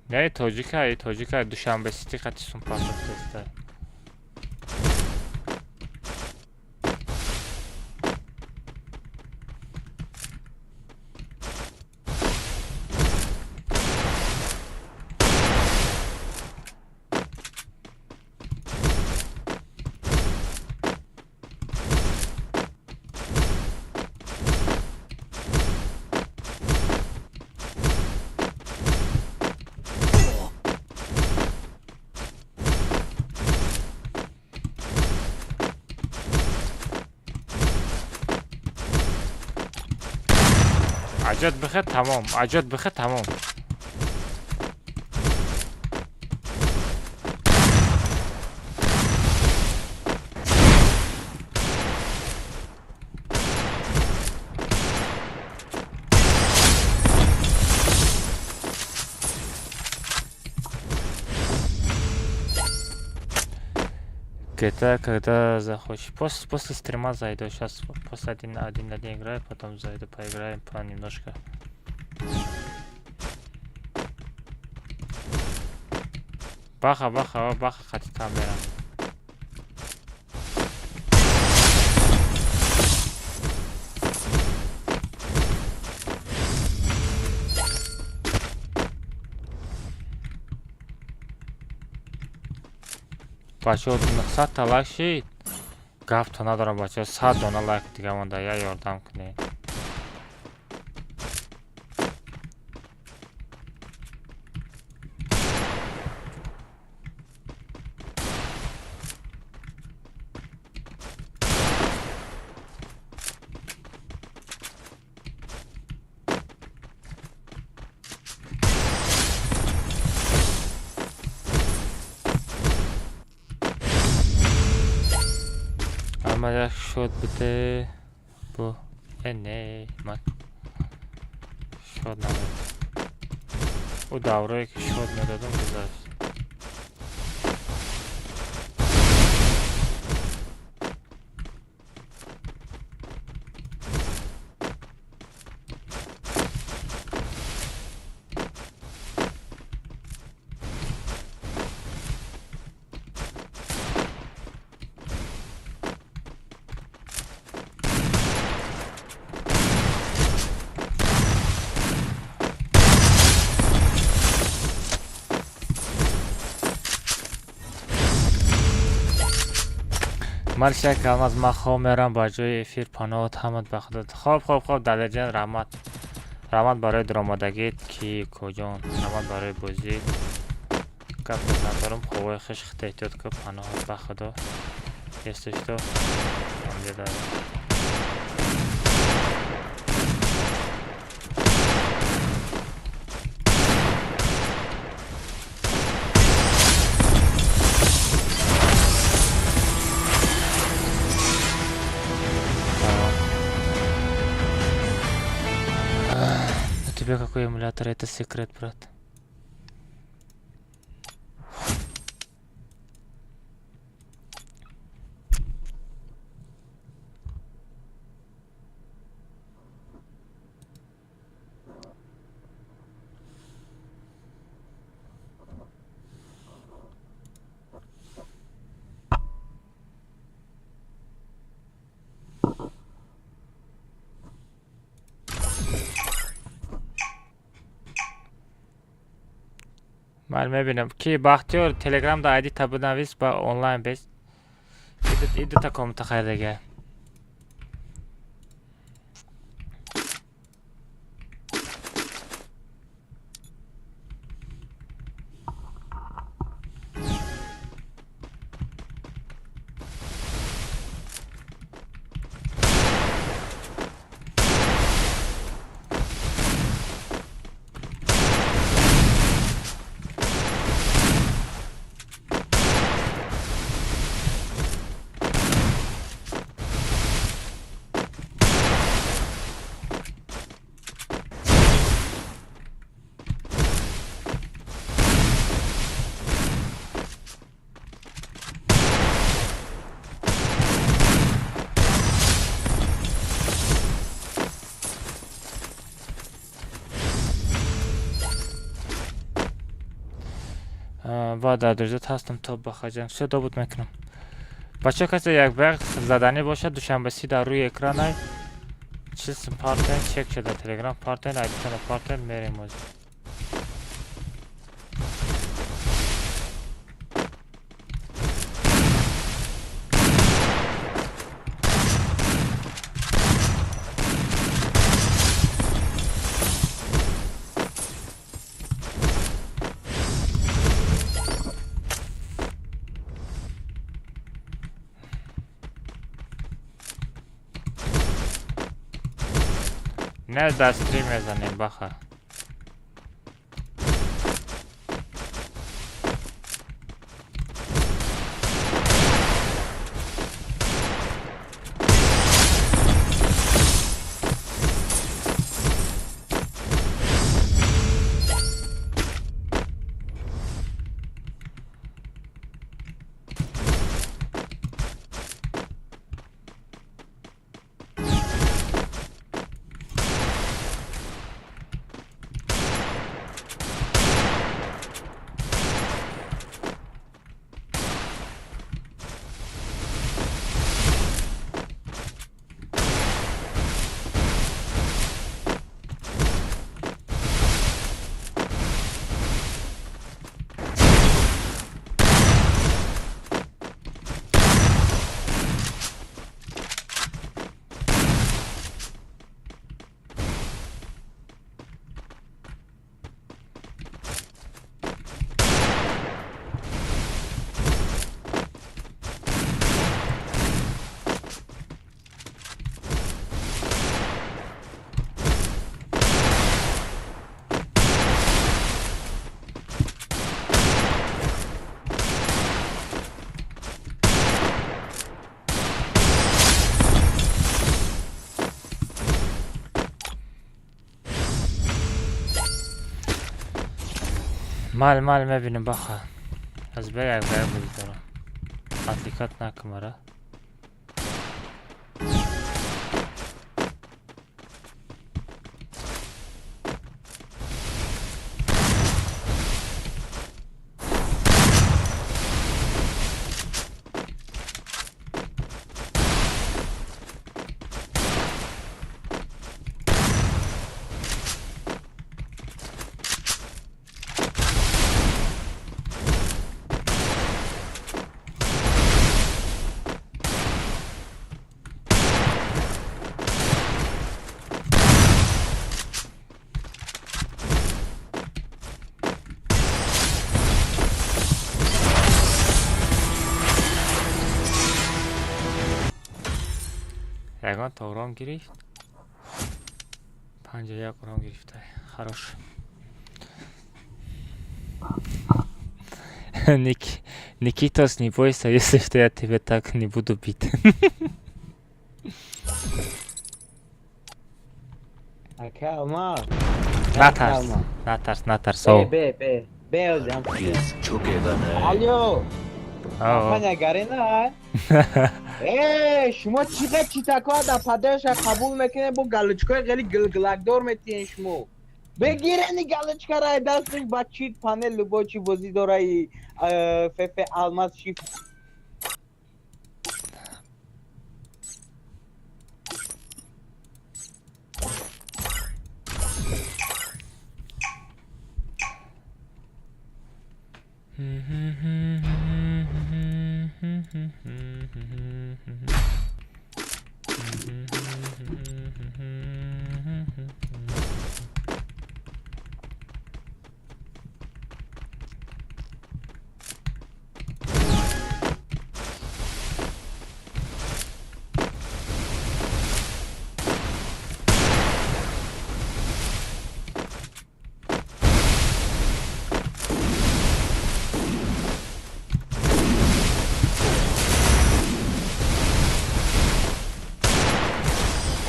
Не, тоҷика, и тоҷика Душанбе Сити қати сум партофтеста. Аҷод бихе тамом, аҷод бихе тамом. GTA, когда захочешь. После стрима зайду. Сейчас после один на один играю, потом зайду, поиграем по немножко. Баха, баха, баха, хати камера. Бачаҳо, 900 та лайк шид. Гапто надорам, бачаҳо, 100 дона лайк дига монда, я ёрдам кунед. Ама як шот бите бу. Э, не, ман шот намед. Ӯ даврое ки шот медодам, гузашт. Маршак Алмаз, ман хоб мерам, ба ҷои эфир паноҳат ҳамат ба худо. Хоб, хоб, хоб, Далерҷон, раҳмат. Раҳмат барои даромадагит, ки коҷон. Раҳмат барои бозӣ. Гап надорам, ховои хеш хита эҳтиёт кун, паноҳат ба Худо. Если что, ҳамҷода. У тебя какой эмулятор? Это секрет, брат. Ман мебинам ки Бахтиёр Телеграм да айди та бинавис ба онлайн бес. Иду та комната хайр. Ва дар дурзат ҳастам то бахаҷам. Все добуд мекунам. Бача касе як ба як заданӣ бошад, душанбе си дар рӯи экранай. Чиз партен, чек шуда Телеграм партен, айдитона партен, мерем озӣ. Не дар стрим мезанем баха. Мал мал мебинем баха. Аз бе як ба як бозӣ дорам. Атликат накумара. Ягон та урон гирифт. 51 урон гирифта. Хорош. Никитос, не бойся, если что, я тебя так не буду бить. Ака Алмаз. Натарс, натарс, натарс. Бе, бе, бе, озям. Алло. Афаня гарина. Э, шумо чиқа читакҳо дар падараша қабул мекунед, бо галочкаҳои хеле гилгилакдор метиҳен шумо. Бегирени галочкара дасташ ба чит панел любой чи бозӣ дора и фф алмаз шифт.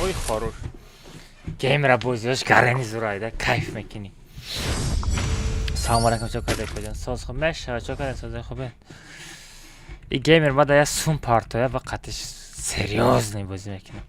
Ой, хорош. Геймера бозиёш гарани зурайда кайф мекунӣ. Салом алайкум, чо кадай куҷон? Соз хуб мешава, чо кадай созои хубе? И геймер мада я сум партоя ва қатиш серьёзный бозӣ мекунам.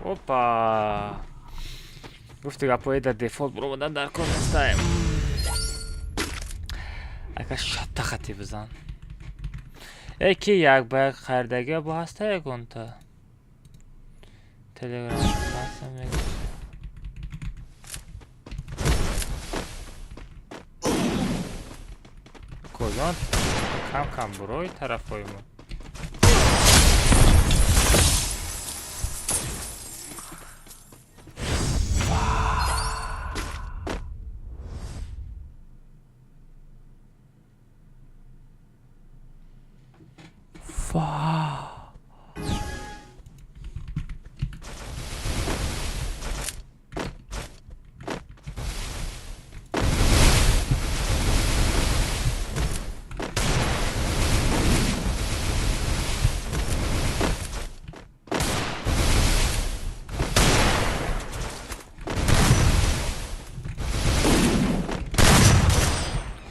Опа! Гуфти гапои дар дефолт буромадан дар кор нестаем. Ака шатта хати бизан. Э ки як ба як хайрдагиа бо ҳаста ягонта? Телеграм кожон кам кам бурои тарафҳои мо.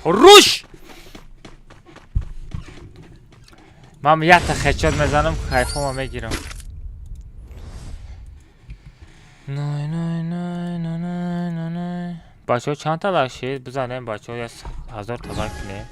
Руш! Ман якта хедшот мезанам, кайфома мегирам. Най най най най най най най. Бачаҳо чанд та лайк шид? Бизанем бачаҳо 1000 та лайк кунем.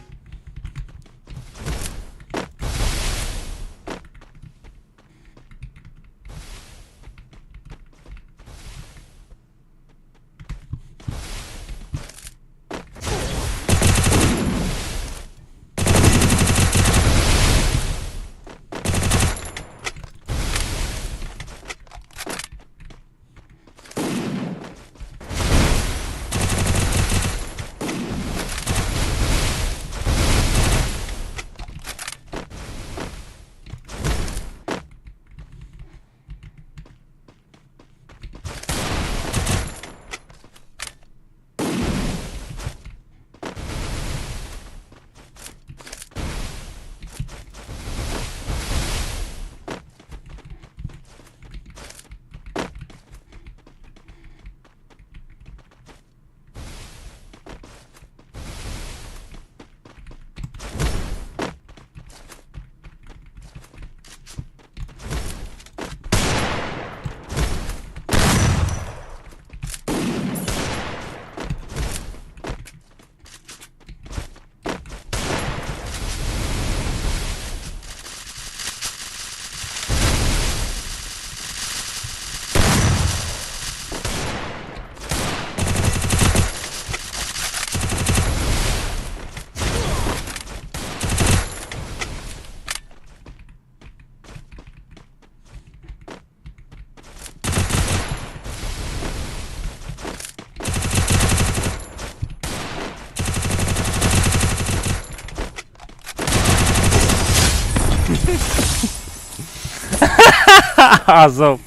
Азоб.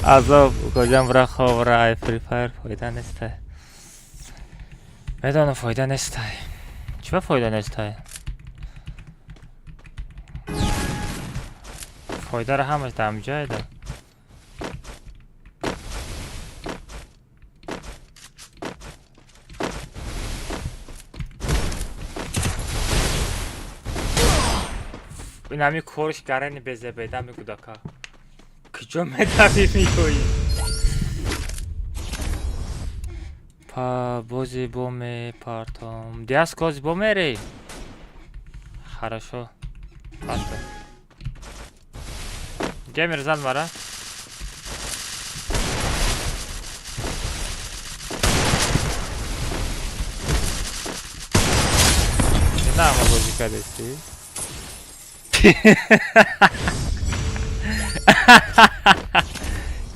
Азоб. Куҷам бира хоб ра, ай Free Fire фоида нестай. Медонам фоида нестай. Чӣ ба фоида нестай? Фоидаро ҳамаш дар ҳамҷоеда. Ин ҳами корш гарани безебеда мегудака. Куҷо медавӣ мегӯӣ? Па бози бо мепартом. Диас кози бо мерӣ? Хорошо. Парто. Гемер зан мара. На, ма бозӣ кардести?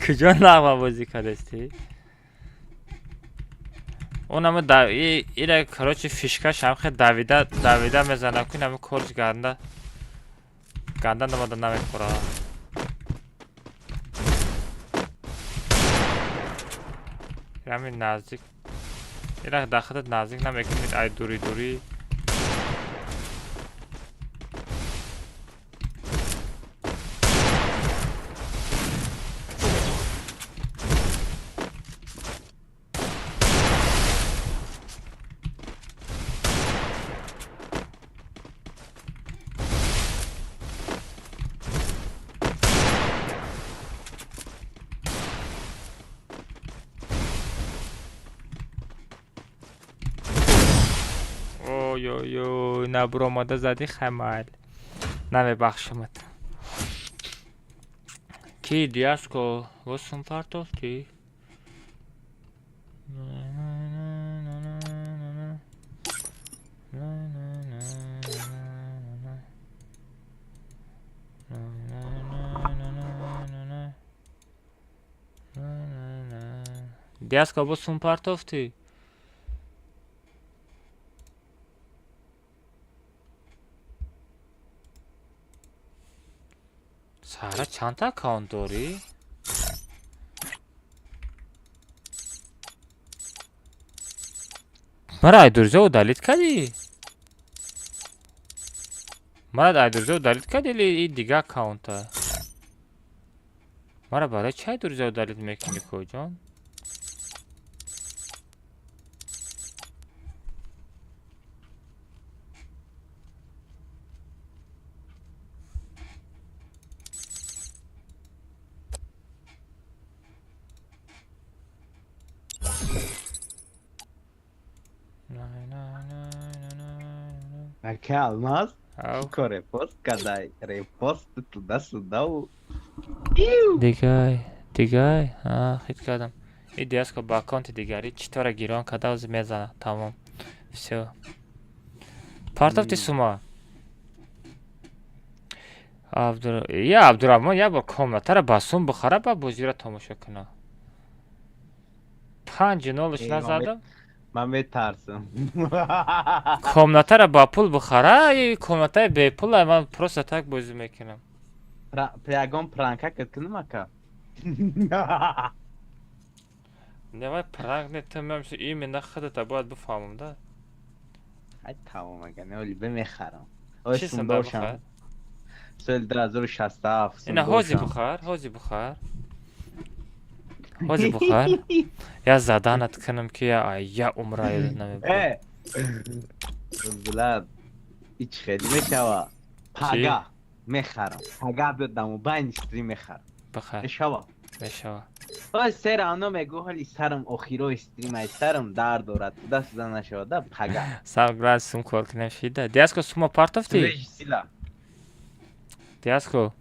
Куҷо нағма бозӣ кардести? Он ама ира короче фишкаш ҳамхе давида давида мезанам ку инами корч ганда ганда намада намехӯра. Ҳамин наздик ира дар худат наздик намекунед ай дури дури. Ой-ой-ой, набуромада зади хамал. Намебахшамат. Ки Диаско, восум партофти? Диаско, восум партофти? Сара чанд та аккаунт дорӣ? Мара Айдурзо удалить кардӣ? Мара Айдурзо удалить кардӣ или и дига аккаунта? Мара барои чӣ Айдурзо удалить мекунӣ коҷон? Ака Алмаз, чӣ репост кадай? Репост туда-сюда. Дигай, дигай, хит кардам. И Диаско ба аккаунти дигари чӣ тора гирон карда ози мезана. Тамом. Всё. Партофти сума. Я Абдурахмон як бор комнатаро ба сум бихара ба бозиро тамошо куна. 5-0 назадам. Ман метарсам. Комнатаро ба пул бихара, и комнатаи бепул ман просто так бозӣ мекунам. Ягон пранка кунам ака? Не вай пранк не, ту мемси именно худата бояд бифаҳмам да. Ай тамом ага, не оли бемехарам. Чӣ сумда бихар? Соли 2067. Ина ҳози бихар, ҳози бихар. Ҳози бихар. Я заданат кунам ки я умра ёдат намебарам. Э! Булбулат, ич хеле мешава. Пага мехарам. Пага биёдаму байн стрим мехарам. Бихар. Мешава. Мешава. Ой, сера оно мегӯ ҳоли сарам охиро стрим ай сарам дард дорад. Даст зада нашава да пага. Сам град сум кор кунем шида. Диаско сума партофти? Сила. Диаско.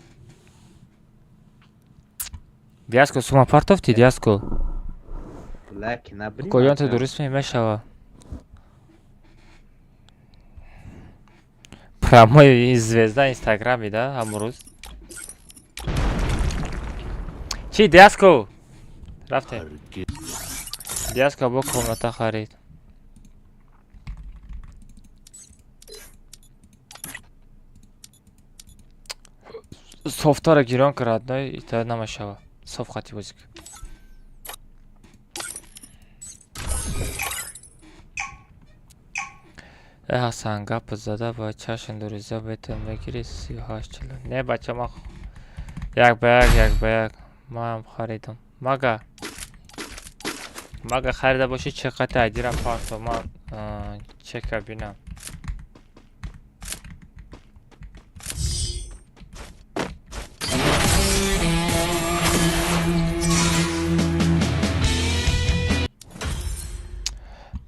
Диаско сума партофти, Диаско. Лаки набри. Коҷон ту дуруст мешава. Прямой звезда Инстаграми да ҳамон рӯз. Чӣ Диаско? Рафтем. Диаско бо комната харид. Софтара гирон ки родной, ита намешава. Софт хати бозӣ ки. Э Ҳасан гап зада ба чашм дуриза бетон мегири 38 40. Не бача ман як ба як як ба як манам харидам. Мага мага харида бошӣ чӣ қати айдира парто ман чека бинам.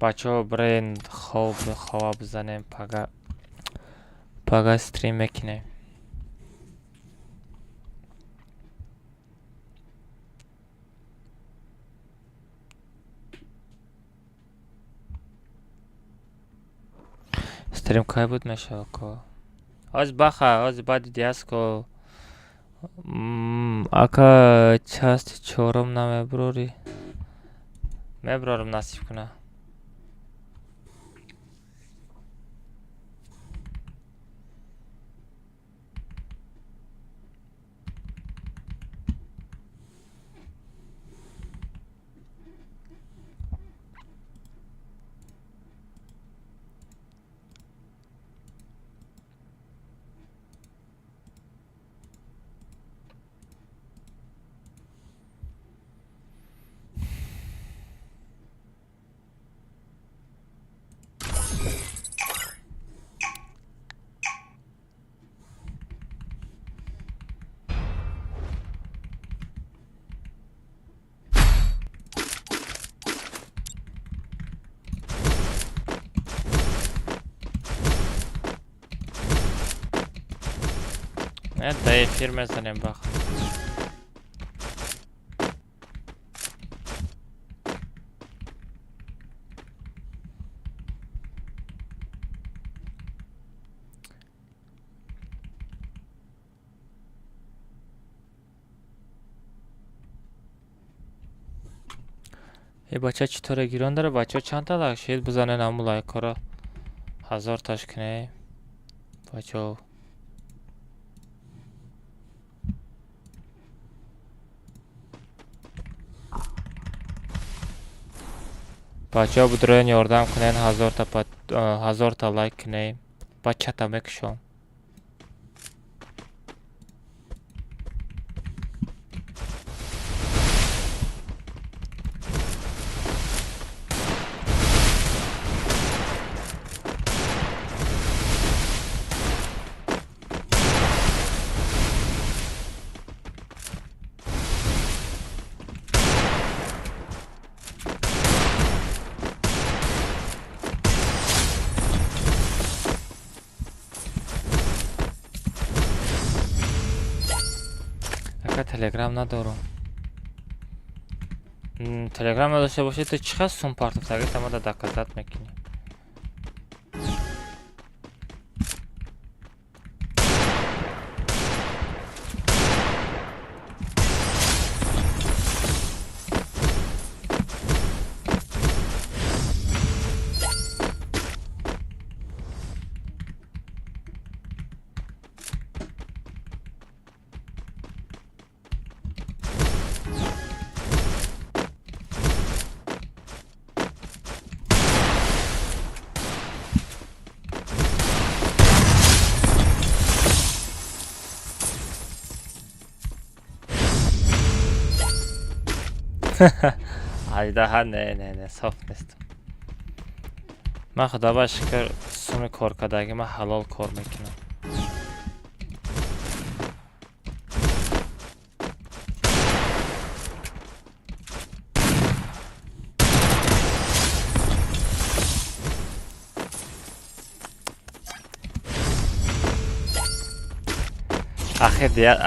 Бачаҳо бирен хоб хова бизанем пага пага стрим мекунем. Стрим кай буд мешава ко? Ҳози баха, ҳози баъди диаско ака части чорум намебурорӣ? Мебурорам насиб куна. Да эфир мезанем бах. Э бача чӣ торе гирон дара бача чандта лайк шед бизанен ҳамун лайкҳоро ҳазорташ кунем бачаҳо. Бачаҳо будроен ёрдам кунен ҳазорта лайк кунем баъд чата мекушом. Телеграм надорам. Телеграм надошта бошӣ ту чӣ қадр сум партофтагӣ тамада доказат мекунӣ. Аждаҳа не не не соф нестам. Ман худо ба шукр суми коркардагӣ ман ҳалол кор мекунам.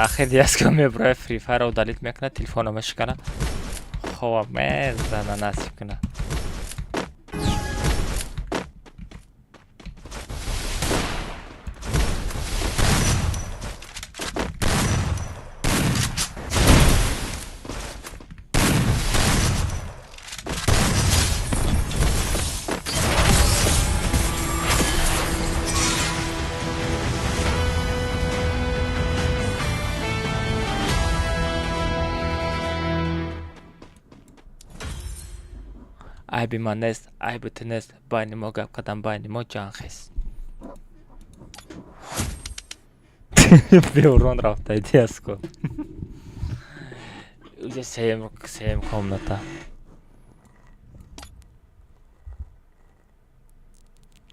Ахир диаска меброя Free Fire удалить мекунад, телефонро мешиканад. Хова мезана насиб кунад. Айби ман нест, айби ту нест, байни мо гап кардан, байни мо ҷангхез. Беурон рафта идиаско. Уже сеюм комната.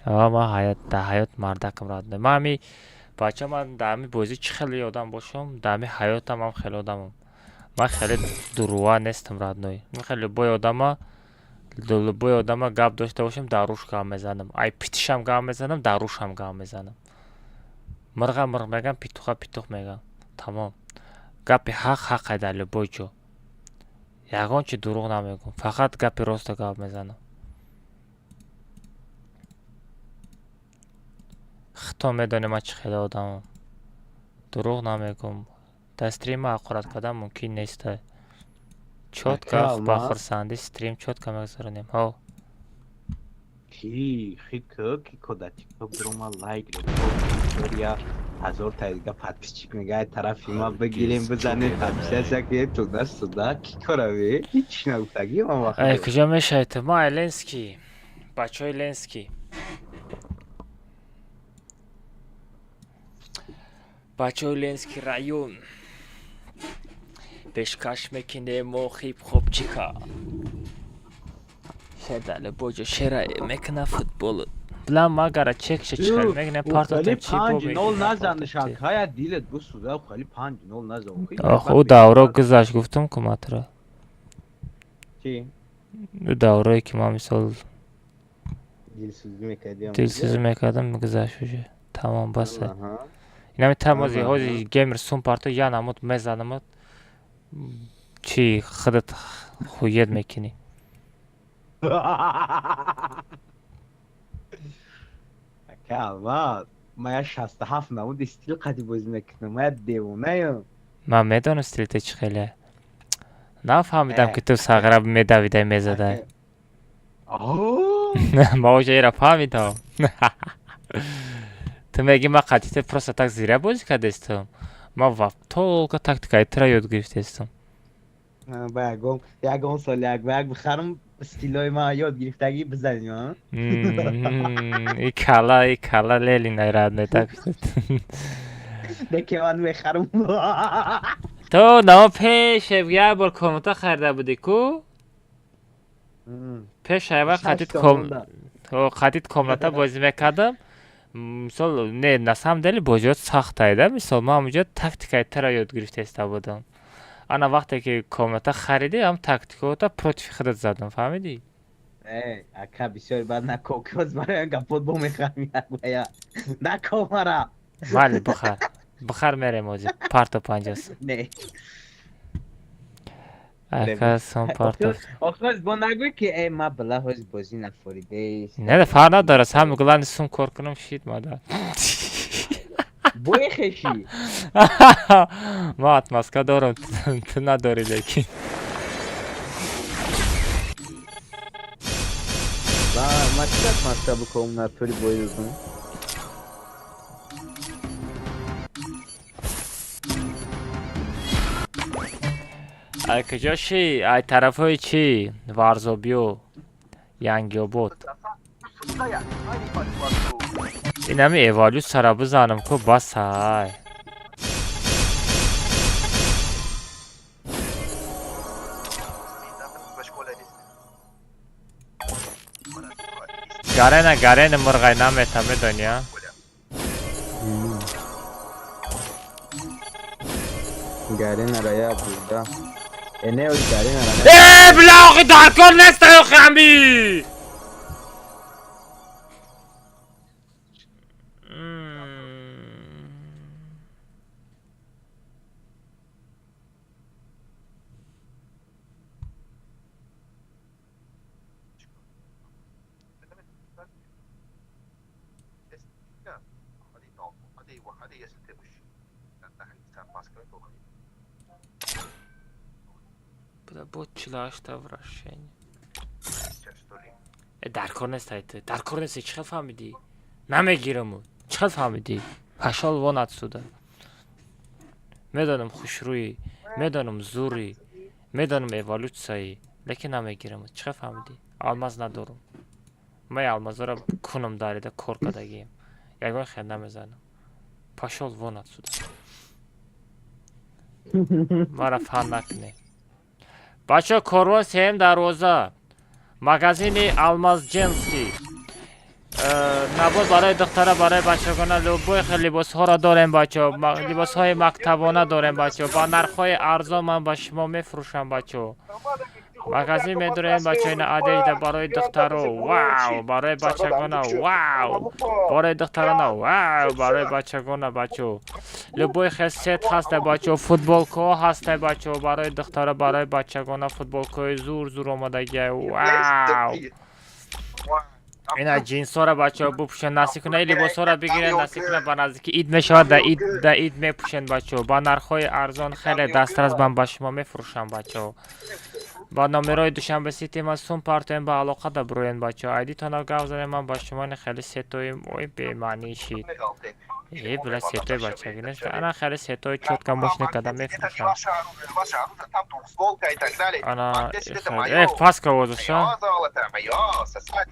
Ма ҳаёт дар ҳаёт мардакам рад. Ма ҳами бача, ман дар ҳами бозӣ чӣ хеле одам бошам, дар ҳами ҳаётам ҳам хеле одамам. Ман хеле дурӯға нестам, родной. Ман хеле любой одама гап дошта бошам, дар рӯш гап мезанам. Ай питишам гап мезанам, дар рӯшам гап мезанам. Мирға мирғ мегам, питуха питух мегам. Тамом. Гапи ҳақ ҳақай дар любой ҷо. Ягон чи дурӯғ намегӯм, фақат гапи роста гап мезанам. Худтон медонед ман чӣ хеле одамам. Дурӯғ намегӯм. Дар стрим ма ҳақорат кардан мумкин нестай. Чётко ба хурсандӣ стрим чётко мегузаронем. Ҳо. Ки хит ки кода тикток дурума лайк репост я ҳазор та дига подписчик мега, тарафи ма бигирем, бизанем подписаться ки туда сюда ки корави ҳеч нагуфтагӣ ман вақт. Ай куҷо мешавед ту? Ма Ленский. Бачаҳои Ленский. Бачаҳои Ленский район. Пешкаш мекунем мо хип-хопчика. Шердали боҷо шера мекуна футбол. Билам магара чекша чӣ хел мегунем, партотем чӣ бо. 5-0 назанишан, кая дилет бусуда, хали 5-0 назан. Ох, ӯ давро гузашт, гуфтум ку матра. Чӣ? Ӯ даврое ки ман мисол дилсӯзӣ мекардем. Дилсӯзӣ мекардам, гузашт уже. Тамом, баса. Инами тамози ҳози геймер сум парто я намуд мезанамад. Чӣ худат хуед мекунӣ? Ака Алмаз, ма я 67 намуди стил қади бозӣ мекунам, ма я девонаям. Ман медонам стили ту чӣ хеле. Нафаҳмидам ки ту сағра медавидай, мезадай. Ма оҷа ира фаҳмидам. Ту мегӣ ма қати ту просто так зира бозӣ кардестам. Ма ва толка тактикаи тура ёд гирифтестам. Ба ягон сол як ба як бихарам, стилои ма ёд гирифтагӣ бизанем. И кала, и кала лелина родной, так что. Деке ман мехарам. Ту намо пеш як бор комната харида будӣ ку? Пеш айва қатит комната бозӣ мекардам. Мисол, не, на самом деле бозиҳо сахтае да, мисол ман ҳамонҷо тактикаи тура ёд гирифтаиста будам. Ана вақте ки комната харидӣ, ҳам тактикаота против худат задам, фаҳмидӣ? Э, ака бисёр бад нако, коз барои гапот бо мехарам як ба я. Нако мара. Майли, бихар. Бихар, мерем ҳозир. Парто 50. Не. Ака сом парто. Охир бо нагӯй ки э ма била ҳози бозӣ нафоридест. Не, фарқ надорад, самое главное сум кор кунам шид мада. Бои хеши. Ма отмазка дорам, ту надорӣ лекин. Ба ма чӣ отмазка бикунам натури бои додум? Ай куҷо ши? Ай тарафҳои чӣ? Варзобиё, Янгиобод. Инами эволюсияро бизанам ку бас ай. Гарена, Гарена мурғай намета, медонӣ, а? Гарена рая буда. Э, не, Гарена ра. Э, бля, охи дар кор нестай охи ами. Бля, бо 48 вращение. Э, дар кор нестай ту. Дар кор нестай, чӣ хел фаҳмидӣ? Намегирам. Чӣ хел фаҳмидӣ? Пошёл вон отсюда. Медонам хушрӯӣ, медонам зурӣ, медонам эволюсияӣ, лекин намегирам. Чӣ хел фаҳмидӣ? Алмаз надорум. Ман алмазора кунам дарида кор кардагием. Ягон хел намезанам. Пошёл вон отсюда. Мара фан накунед. Бачаҳо, корвон сеюм дарвоза. Магазини Алмазҷенский. Набор барои духтара, барои бачагона, любой хел либосҳоро дорем, бачаҳо. Либосҳои мактабона дорем, бачаҳо. Ба нархҳои арзон ман ба шумо мефурӯшам, бачаҳо. Магазин медорем, бачаҳо, ина одежда барои духтаро, вау, барои бачагона, вау, барои духтарона, вау, барои бачагона, бачаҳо. Любой хел сет ҳаста, бачаҳо, футболкаҳо ҳаста, бачаҳо, барои духтара, барои бачагона футболкаҳои зур зур омадагиа, вау. Ина ҷинсҳоро, бачаҳо, бупӯшен, насиб кунед, ин либосҳоро бигиред, насиб кунед, ба наздики ид мешавад, да ид мепӯшен, бачаҳо. Ба нархҳои арзон, хеле дастрас ман ба шумо мефурӯшам, бачаҳо. Ба номерои Душанбе Сити ман сум партоем, ба алоқа да бироен, бачаҳо. Айдитона гап занем, ман ба шумо ини хеле сетои ой бемаънӣ шид. Э, бля, сетои бачагӣ нест. Ана хеле сетои чётко мошина карда мефурӯшам. Ана, э, паска возаша.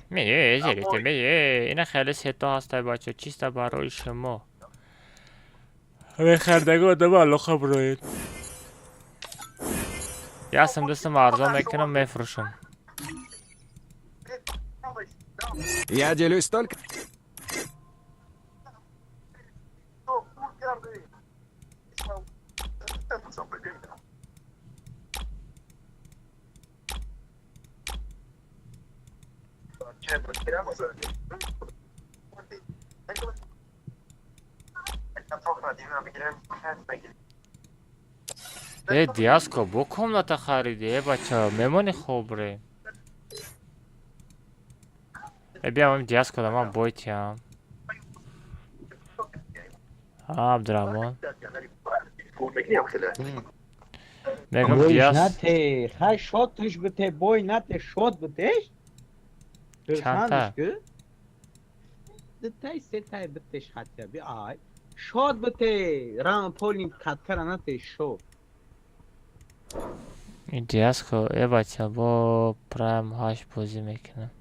Мее, зерите, мее. Ина хеле сето ҳастай, бачаҳо, чисто барои шумо. Мехардаги одама алоқа бироед. Ясам дастам арзон мекунам, мефурӯшам. Я делюсь только... Э, Диаско, бо комната хариди, э, бача, мемони хобре. Э, биям Диаско да ман бойтиям. А, Абдурахмон. Мегам Диас. Нате, хай шотш бите, бой нате, шот битеш. Чандта? Тай се тай битеш хатя би ай. Шот бите, рам полин каткара нате шот. Диаско, э, бача, бо прайм ҳашт бозӣ мекунам.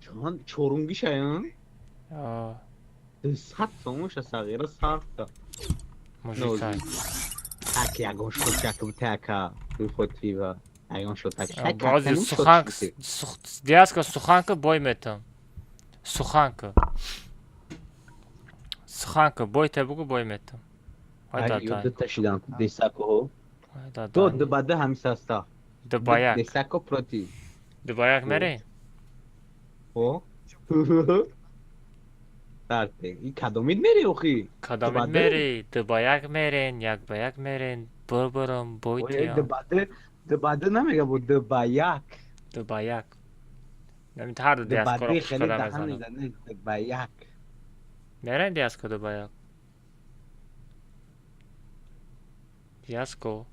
Чанд чорунгишаян? А. 100 сомоша сағира сарф ка. Мужика. Так ягон шотак бите ака, бихотива. Ягон шотак. Бози суханка, Диаско суханка бой метам. Суханка. Суханка бой те бугу бой метам. Дай шидан десако. До ду ба ду ҳами состав. Ду ба як. Десако против. Ду ба як мерем? О. Старте. И кадомид мери охи? Кадомид мери? Ду ба як мерен, як ба як мерен, бибирам, бой тиям. Ду ба ду, ду ба ду намега бо ду ба як. Ду ба як. Намин ҳар ду Диаскоро хуш карда мезанам. Ду ба як. Мерен Диаско ду ба як. Диаско.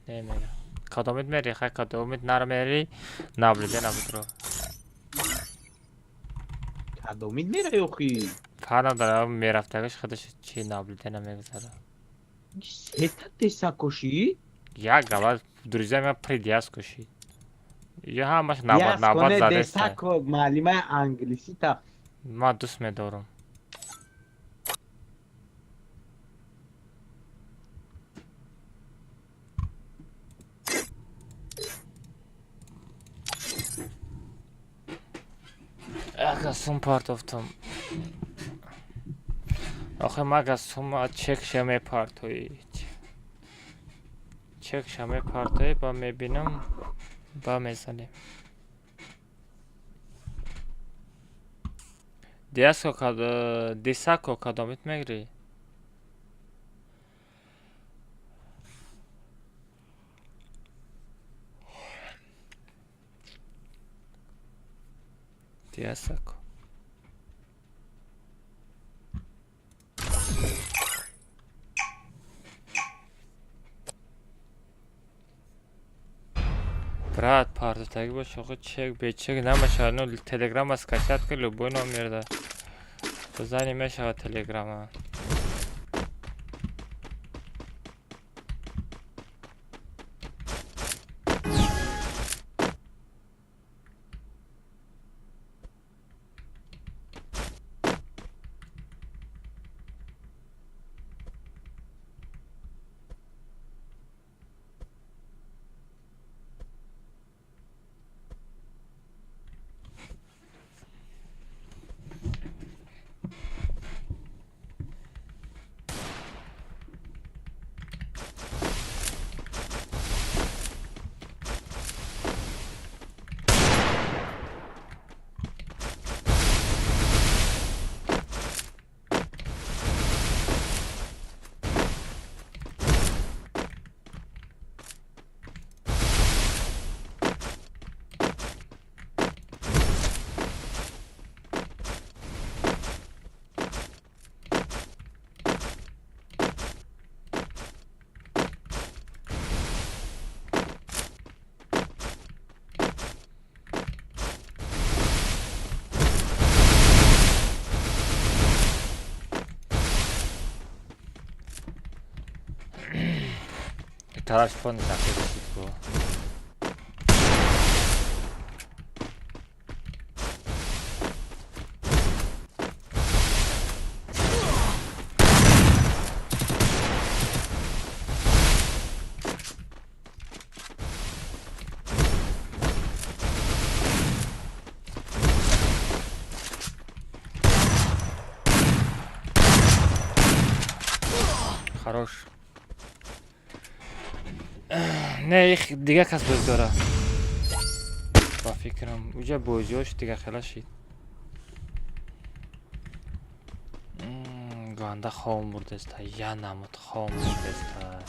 Немера. Кадомид мери, хай кадомид нармери, наблюде набудро. Кадомид мери охи? Фарқ надорад, мерафтагаш худаш чи наблюде намегузарад. Сета десакоши? Як гала друзья меня при Диаскоши. Я ҳамаш навбат навбат задеста. Десако муаллимаи англисита. Ман дӯст медорам. Ага, сум партофтам. Охе мага сума чекша мепартоӣ. Чекша мепартоӣ, ба мебинам, ба мезанем. Диаско кад дисако кадомит мегирӣ? Диасако. Брат, партотагӣ бош, охи чек бечек намешавад. Ну телеграма скачать ки любой номерда. Бизани мешавад телеграма. Тараф фони сафед шид ку. Хорош. Не, их дига кас боз дора. Ба фикрам, уҷа бозиҳош дига хела шид. Ганда хом бурдеста, я намуд хом бурдеста.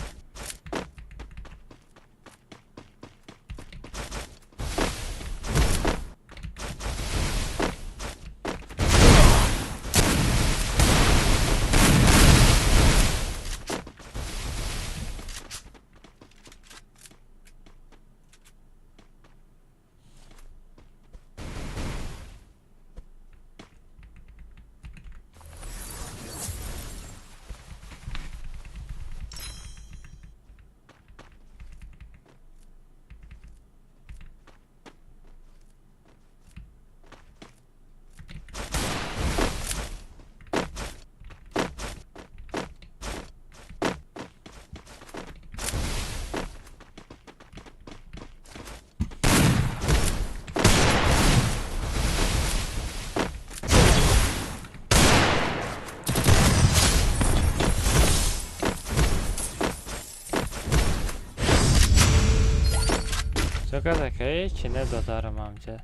Чокадака чине додарам амча.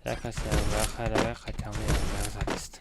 Якасе ва хатам я запист.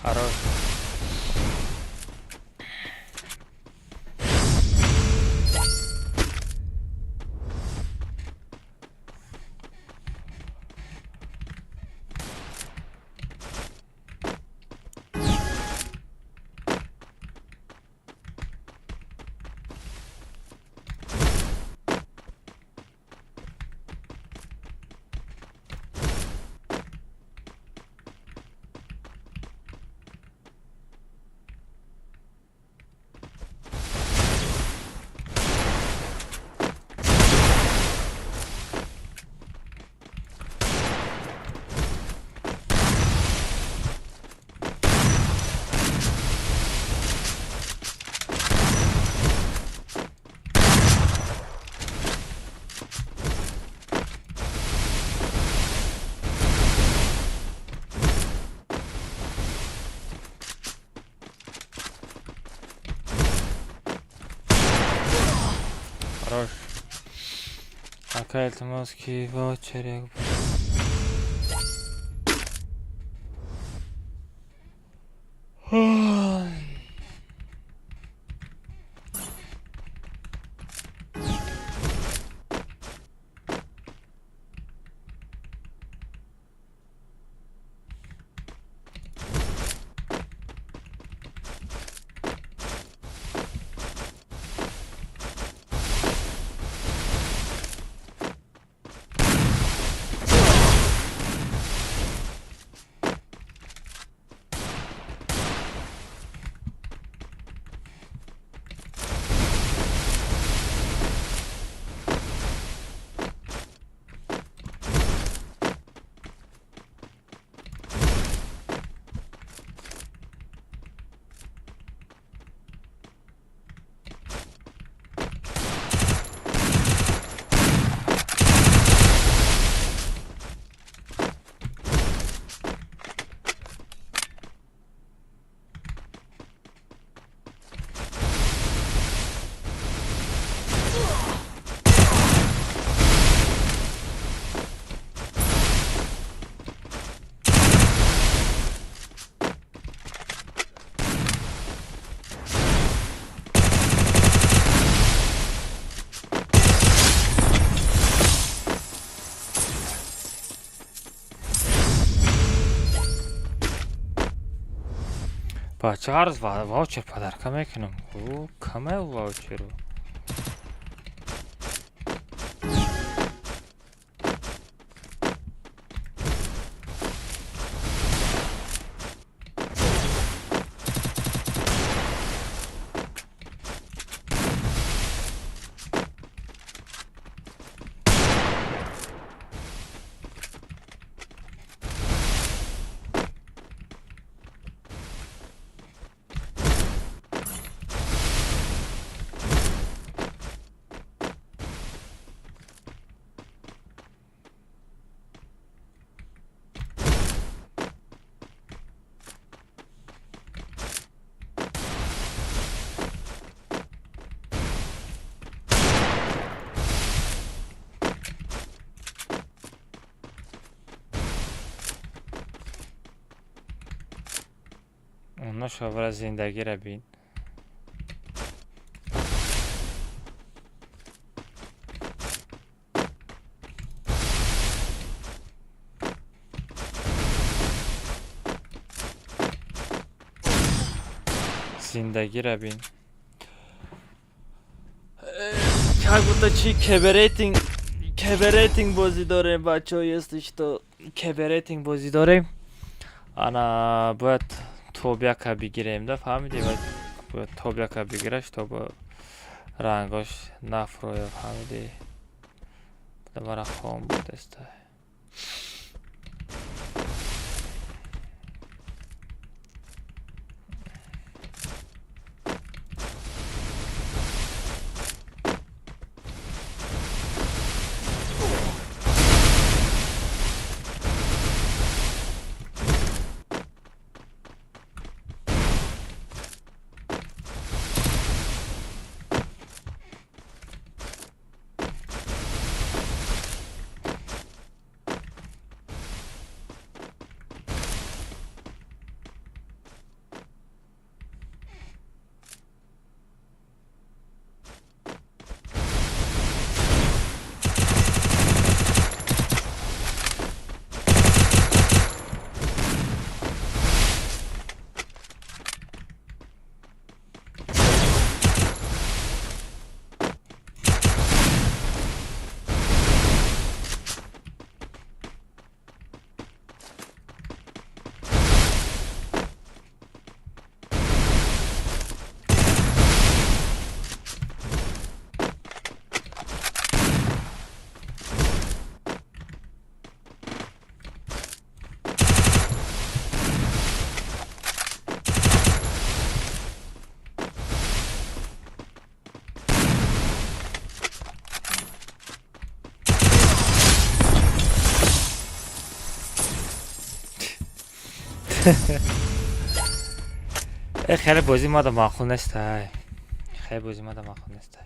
Хорош. Хорош. Ака, илтимос ки ваучер як Бача, ҳар рӯз ваучер подарка мекунам. Камай ваучеру. Шавра, зиндагиро бин. Зиндагиро бин. Как будто чи кеберейтинг, кеберейтинг бозӣ дорем, бачаҳо, если что, кеберейтинг бозӣ дорем. Ана бояд тобяка бигирем да, фаҳмиди? Бояд тобяка бигираш, то рангош нафроя, фаҳмиди? Мара хом будаста. Хеле бозӣ мада маъқул нестай. Хеле бозӣ мада маъқул нестай.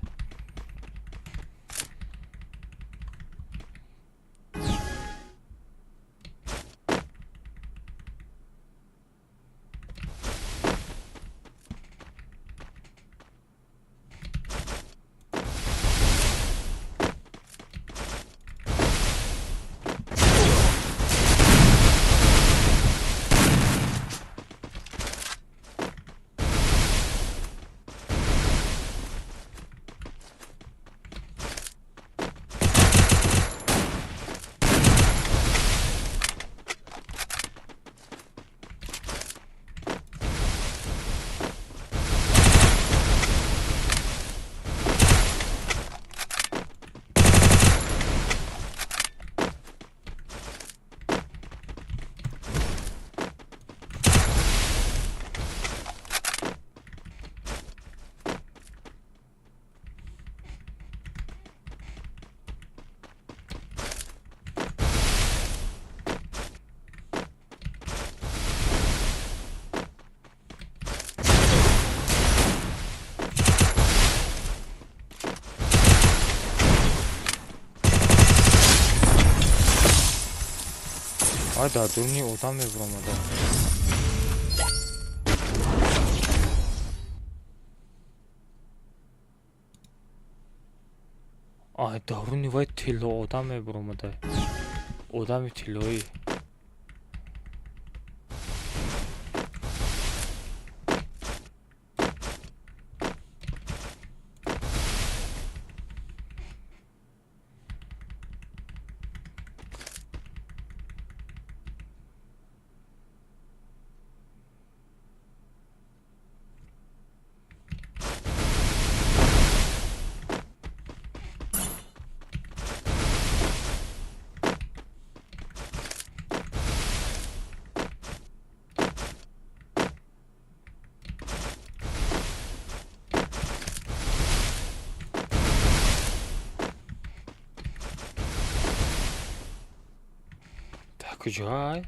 Ай, дар дуруни одам мебуромада. Ай, даруни вай тилло одам мебуромада. Одами тиллоӣ. Куҷой?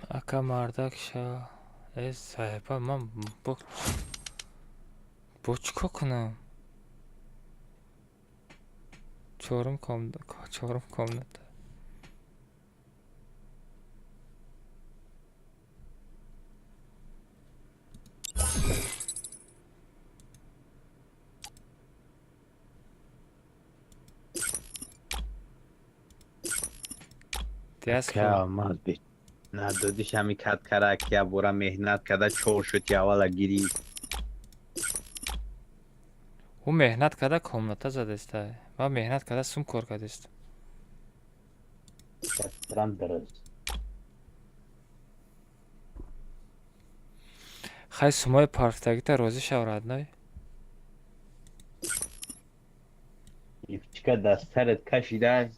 Ака, мардак ша. Э, саҳиба, ман бо чӣ кор кунам? Чорум комната. Алмаз бе надодиш, ҳами кат кара, ки як бора меҳнат карда чор шуд, ки аввала гирифт. Ӯ меҳнат карда комната задаста, ман меҳнат карда сум кор кардастам. Дуруст. Хай, сумои парфтагита розӣ шав, родной. Ифчика дар сарат кашида.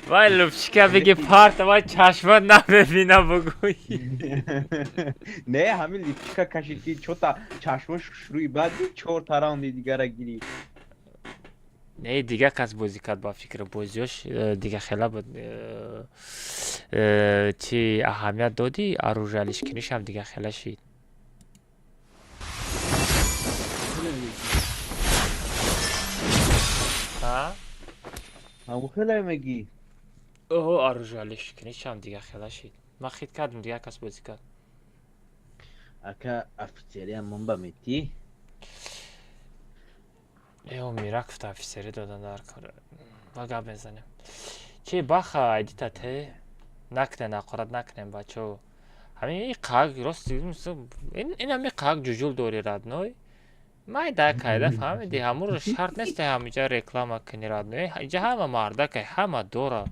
Вай, лупчика биги парта, вай чашма намебина, бугӯй. Не, ҳамин липчика кашид, ки чота чашмош шурӯи баъд чорта раунди дигара гирифт. Не, дига кас бозӣ кард, ба фикр, бозиёш дига хела буд. Чи аҳамият додӣ, оружие алишкунишам дига хела шид. Ҳамун хеле мегӣ? Оҳо, оружие алишкунишам дига хела шид. Ман хит кардам, дига кас бозӣ кард. Ака, офитсериам мон ба метӣ? Э, мира гуфта, офитсерӣ додан дар кор. Ба гап мезанем. Чи баха, айдита те накунем, ҳақорат накунем, бачао. Ҳамин қак рост, ин ҳами қак ҷуҷул дори, родной. Майда кайда, фаҳмиди, ҳамуро шарт нест ҳамиҷа реклама кунӣ, родной. Инҷа ҳама мардакай, ҳама дора.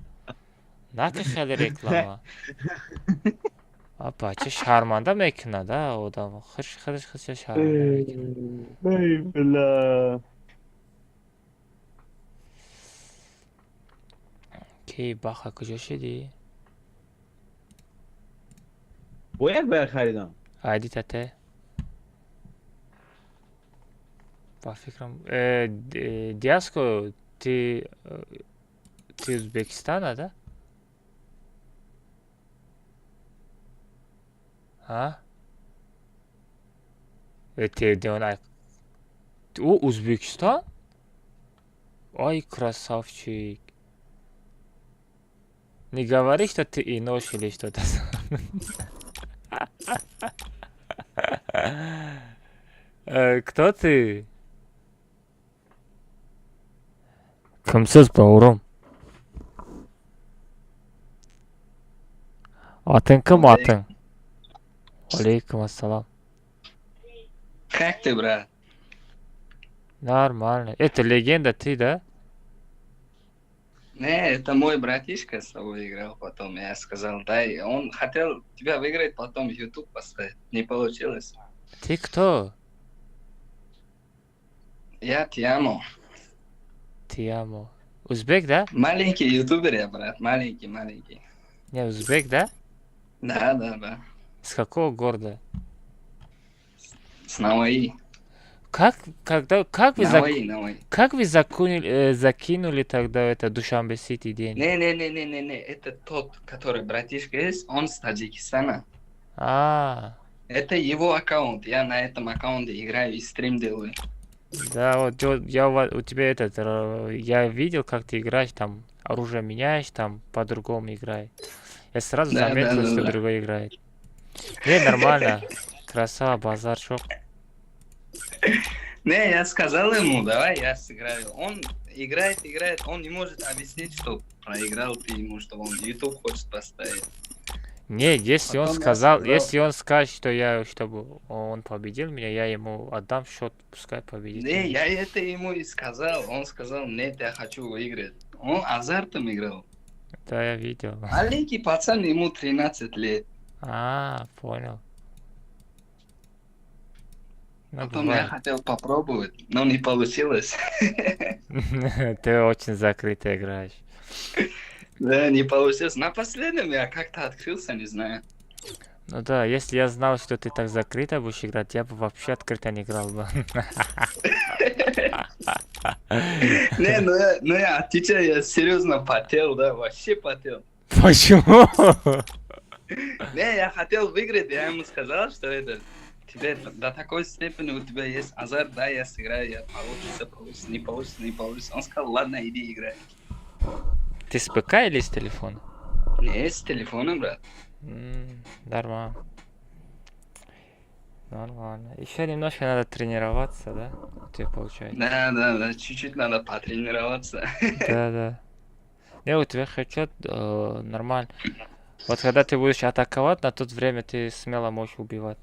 Наки хеле реклама. А бача шарманда мекунад, а одам. Худаш худаш шарманда мекунад. Эй, била. Ки баха, куҷо шидӣ? Бо як бар харидам. Айди тате. Ба фикрам, Диаско, ты Узбекистана, да? А? Ты Ӯ Узбекистон? Ай, красавчик. Не говори, что ты инош или что-то. Кто ты? Кимсиз, бовурум? Атың ким, атың? Алейкум ассалам. Как ты, брат? Нормально. Это легенда ты, да? Не, это мой братишка с тобой играл потом. Я сказал, дай. Он хотел тебя выиграть, потом YouTube поставить. Не получилось. Ты кто? Я Тиамо. Тиамо. Узбек, да? Маленький ютубер я, брат. Маленький, маленький. Не, узбек, да? Да. С какого города? С Наваи. Как, когда, как вы, Наваи, Наваи. Как вы закинули тогда это Душанбе Сити день? Не, это тот, который братишка есть, он с Таджикистана. А. Это его аккаунт, я на этом аккаунте играю и стрим делаю. Да, вот я у тебя этот, я видел, как ты играешь, там оружие меняешь, там по-другому играй. Я сразу заметил, что другой играет. Не, нормально. Красава, базар, шок. Не, я сказал ему, давай я сыграю. Он играет, играет, он не может объяснить, что проиграл ты ему, что он YouTube хочет поставить. Не, если он Потом я сказал, сказал- если он скажет, что я, чтобы он победил меня, я ему отдам счет, пускай победит Не, меня. я это ему и сказал. Он сказал, нет, я хочу выиграть. Он азартом играл. Да, я видел. Маленький пацан, ему 13 лет. А, понял. Ну, Потом я бывает. хотел попробовать, но не получилось. Ты очень закрыто играешь. Да, не получилось. На последнем я как-то открылся, не знаю. Ну да, если я знал, что ты так закрыто будешь играть, я бы вообще открыто не играл бы. Не, ну я отвечаю, я серьезно потел, да, вообще потел. Почему? Не, я хотел выиграть, я ему сказал, что это тебе до такой степени у тебя есть азарт, да, я сыграю, я получится, получится, не получится, не получится. Он сказал, ладно, иди играй. Ты с ПК или с телефона? Не, с телефоном, брат. Нормально. Нормально. Еще немножко надо тренироваться, да? У тебя получается. Да, чуть-чуть надо потренироваться. Да. Не, у тебя хедшот нормально. Вот когда ты будешь атаковать, на тот время ты смело можешь убивать.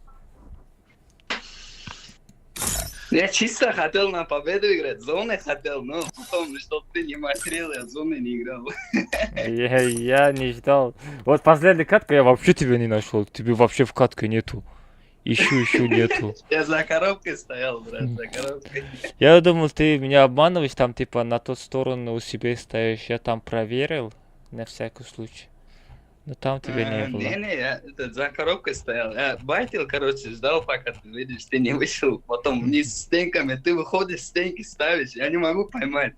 Я чисто хотел на победу играть, зоны хотел, но потом, чтоб ты не материл, я зоны не играл. Я не ждал. Вот последняя катка я вообще тебя не нашел. Тебе вообще в катке нету. Ищу, ищу, нету. Я за коробкой стоял, брат, за коробкой. Я думал, ты меня обманываешь, там типа на ту сторону у себя стоишь. Я там проверил, на всякий случай. Но там тебя не было. Не-не, я это, за коробкой стоял. Я байтил, короче, ждал, пока ты выйдешь, ты не вышел. Потом вниз с стенками, ты выходишь, стенки ставишь, я не могу поймать.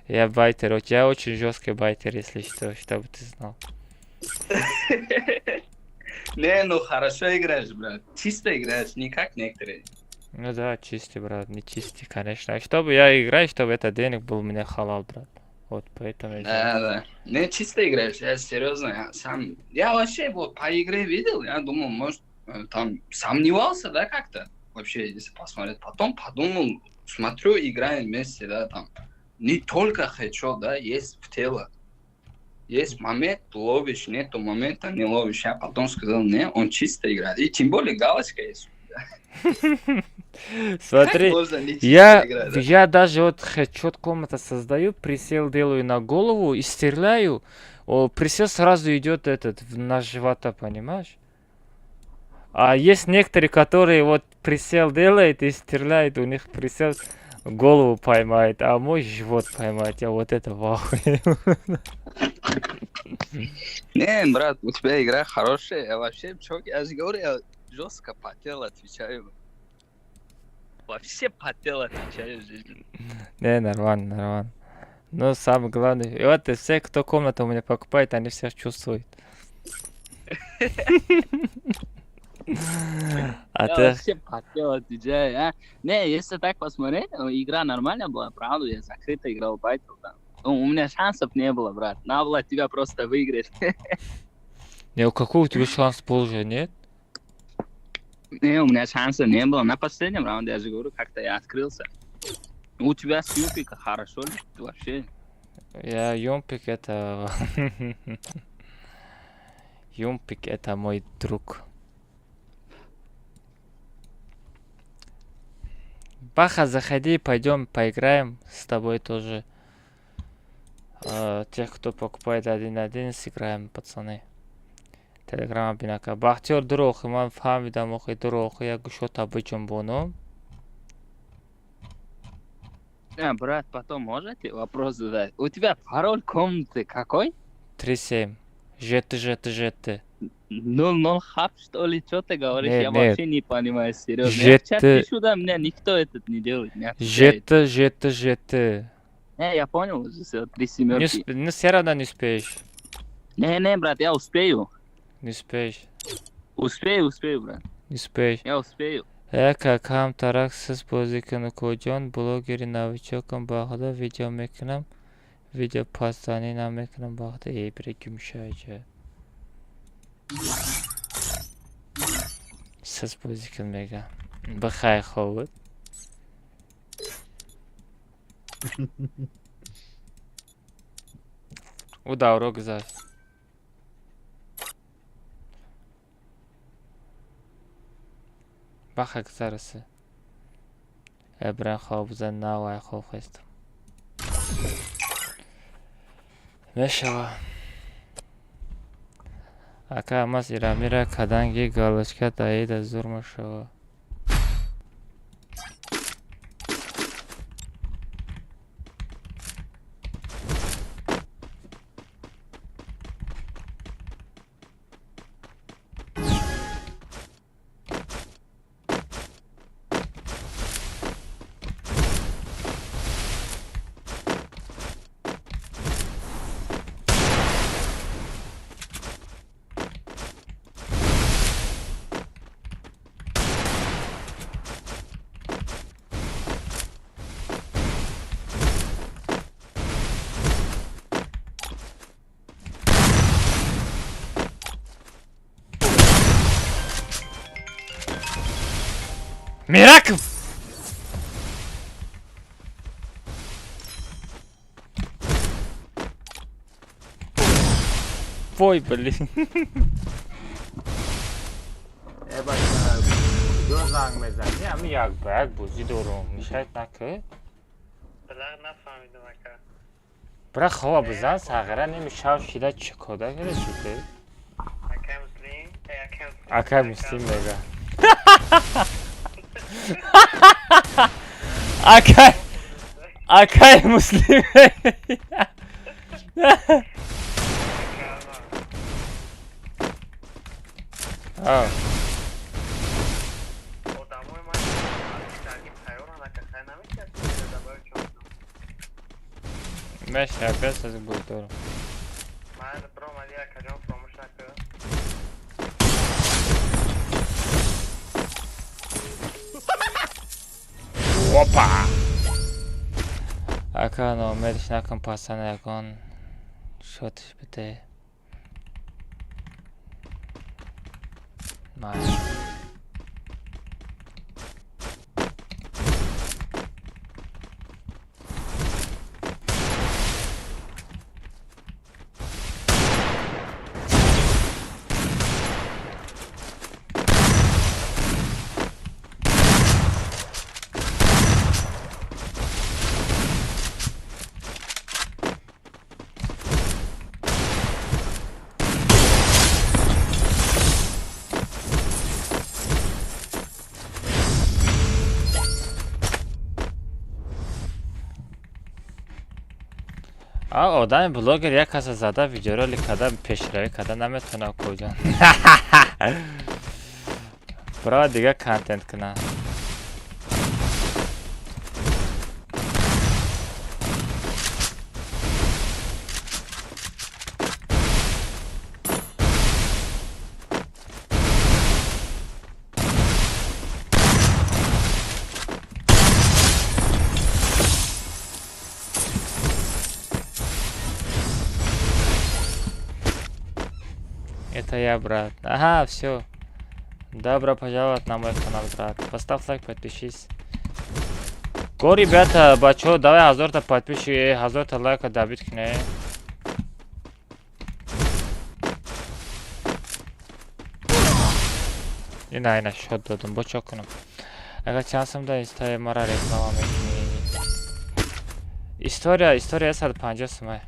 Я байтер, я очень жесткий байтер, если что, чтобы ты знал. Не, ну хорошо играешь, брат. Чисто играешь, не как некоторые. Ну да, чистый, брат, не чистый, конечно. А чтобы я играю, чтобы это денег был у меня халал, брат. Вот поэтому я Да, да. Не, чисто играешь, я серьезно, я сам... Я вообще вот по игре видел, я думал, может, там сомневался, да, как-то, вообще, если посмотреть. Потом подумал, смотрю, играем вместе, да, там. Не только хедшот, да, есть в тело. Есть момент, ловишь, нету момента, не ловишь. Я потом сказал, не, он чисто играет. И тем более галочка есть. Смотри, Как можно не чисто я, играть, да? я даже вот хедшот комната создаю, присел делаю на голову и стреляю, о, присел сразу идет этот на живота, понимаешь? А есть некоторые, которые вот присел делает и стреляет, у них присел голову поймает, а мой живот поймает. Я вот это в ахуе. Не, брат, у тебя игра хорошая. Я вообще в шоке. Я же говорю, я жестко потел, отвечаю. Вообще потел, отвечаю в жизни. Не, нормально, нормально. Но самое главное, и вот и все, кто комнату у меня покупает, они всех чувствуют. А Я ты... вообще потел, отвечаю, а. Не, если так посмотреть, игра нормальная была, правда, я закрыто играл, байтил там. Ну, у меня шансов не было, брат. Надо было тебя просто выиграть. Не, какой у тебя шанс был же, нет? Не, у меня шанса не было. На последнем раунде, я же говорю, как-то я открылся. У тебя с Юпика хорошо ли вообще? Я Юмпик это... Юмпик это мой друг. Баха, заходи, пойдем поиграем с тобой тоже. Тех, кто покупает 1-1, сыграем, пацаны. Телеграм бинака. Бахтиёр дурохи, ман фаҳмидам, охи дурохи, як гӯшота биҷунбонум. А, брат, потом можете вопрос задать? У тебя пароль комнаты какой? 3-7. ЖТ, ЖТ, ЖТ. 0-0 хаб, что ли? Что ты говоришь? Нет, я нет. вообще не понимаю, серьезно. Я в чат пишу, да, меня никто этот не делает, не отвечает. ЖТ, ЖТ, ЖТ. Не, я понял уже, всё, три Не семерки. ну все равно не успеешь. Не, не, брат, я успею. Не успеешь. Успею, успею, брат. Не успеешь. Я успею. Яка кам тарак сис бозӣ кунӣ куҷон блогери новичокам ба худо видео мекунам видео пасзанӣ намекунам ба худо эй бира гумшайҷа сис бозӣ кун мега бихай хобуд. Ӯ давро гузашт. Баха гузараси. Эбран хоб зан навай хоб хестам. Мешава. Ака Алмаз Ирамира каданги галочка таида зур мешава. Миракл! Вой, блин. Куҷо занг мезанӣ? Ами як ба як бозӣ дорум. Мешавад наки? Нафаҳмидам, ака. Бира хова бизан, сағира неми шав шида чӣ кода кара шуд? Акай Муслим, акай Муслим. Акай Муслим мега. Акай Акай Муслим. А. Одамои ман тайёранд, ака, хай намекард, Меша, бес аз бузДорум. Ман биромадӣ, акаҷон, фаромӯш накун. Опа! Ака номерш накун пасана ягон шотш бите. Маш. Одами блогер як каса зада видеоролик када пешравӣ када наметавонад куҷон. Бирава дига контент кунад. Это я, брат. Ага, все. Добро пожаловать на мой канал, брат. Поставь лайк, подпишись. Го, ребята, бачо, давай 1000 подписчики, 1000 лайка добить к ней. Ина, ина, шот додум, бо чо кунам. Агар чанд сум да инстаи мара реклама мекунӣ? История, история 150 сумай.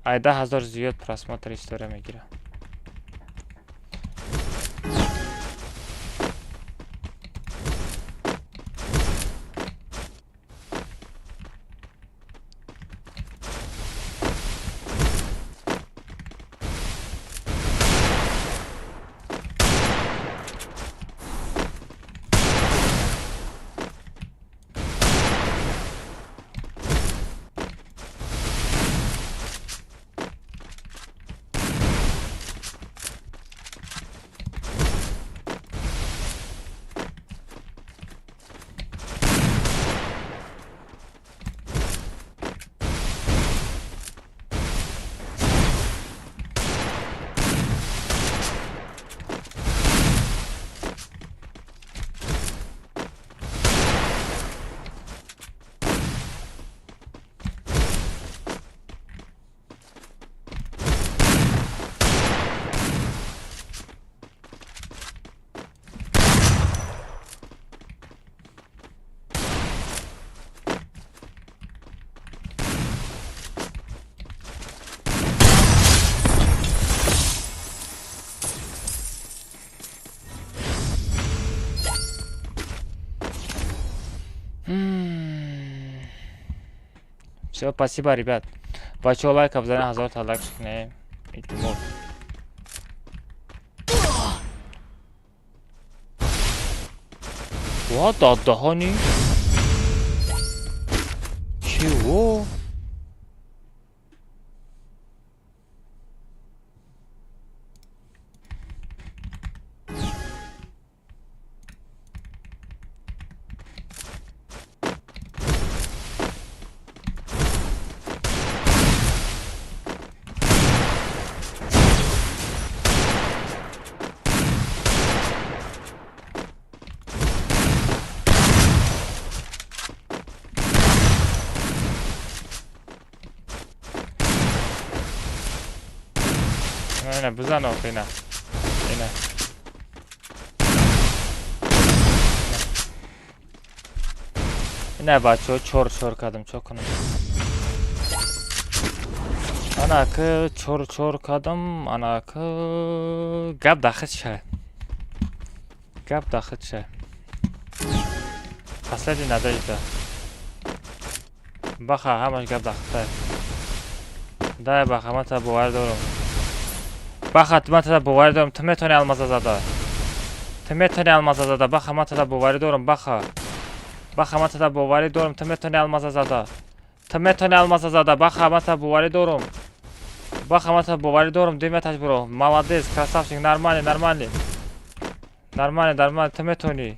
Ай 10 000 зиёд просмотр история мегирад. Всё, спасибо, ребят. Бачаҳо, лайка бизанед, 1000 та лайк кунем. Илтимос. Ва дадаҳони чиво? Ина бизан охи, ина. Ина. Ина, бачаҳо, чор чор кардам, чо кунам? Анаки чор чор кардам, анаки гап дахит ша. Гап дахит ша. Последний надежда. Баха, ҳамаш гап дахита. Дай, баха, ман та бовар дорам. Баха, ман тада боварӣ дорам, ту метавонӣ, алмаза зада. Ту метавонӣ, алмаза зада, баха, ман тада боварӣ дорам, баха. Баха, ман тада боварӣ дорам, ту метавонӣ, алмаза зада. Ту метавонӣ, алмаза зада, баха, ман тада боварӣ дорам. Баха, ман тада боварӣ дорам, дуюм этаж буро. Молодец, красавчик, нормальный, нормальный. Нормальный, нормальный, ту метавонӣ.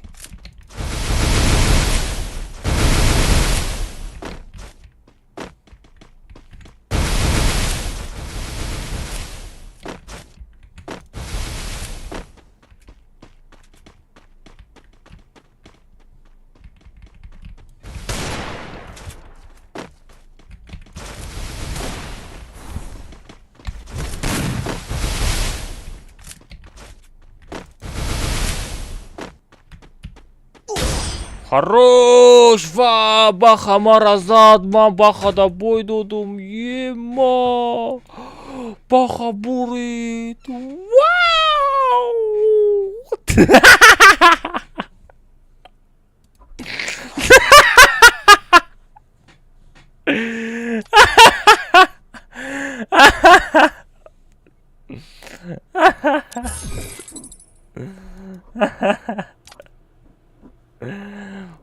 Хорош! Ва, баха мара зад, ман баха да бой додум. Ема! Баха бурид. Вау!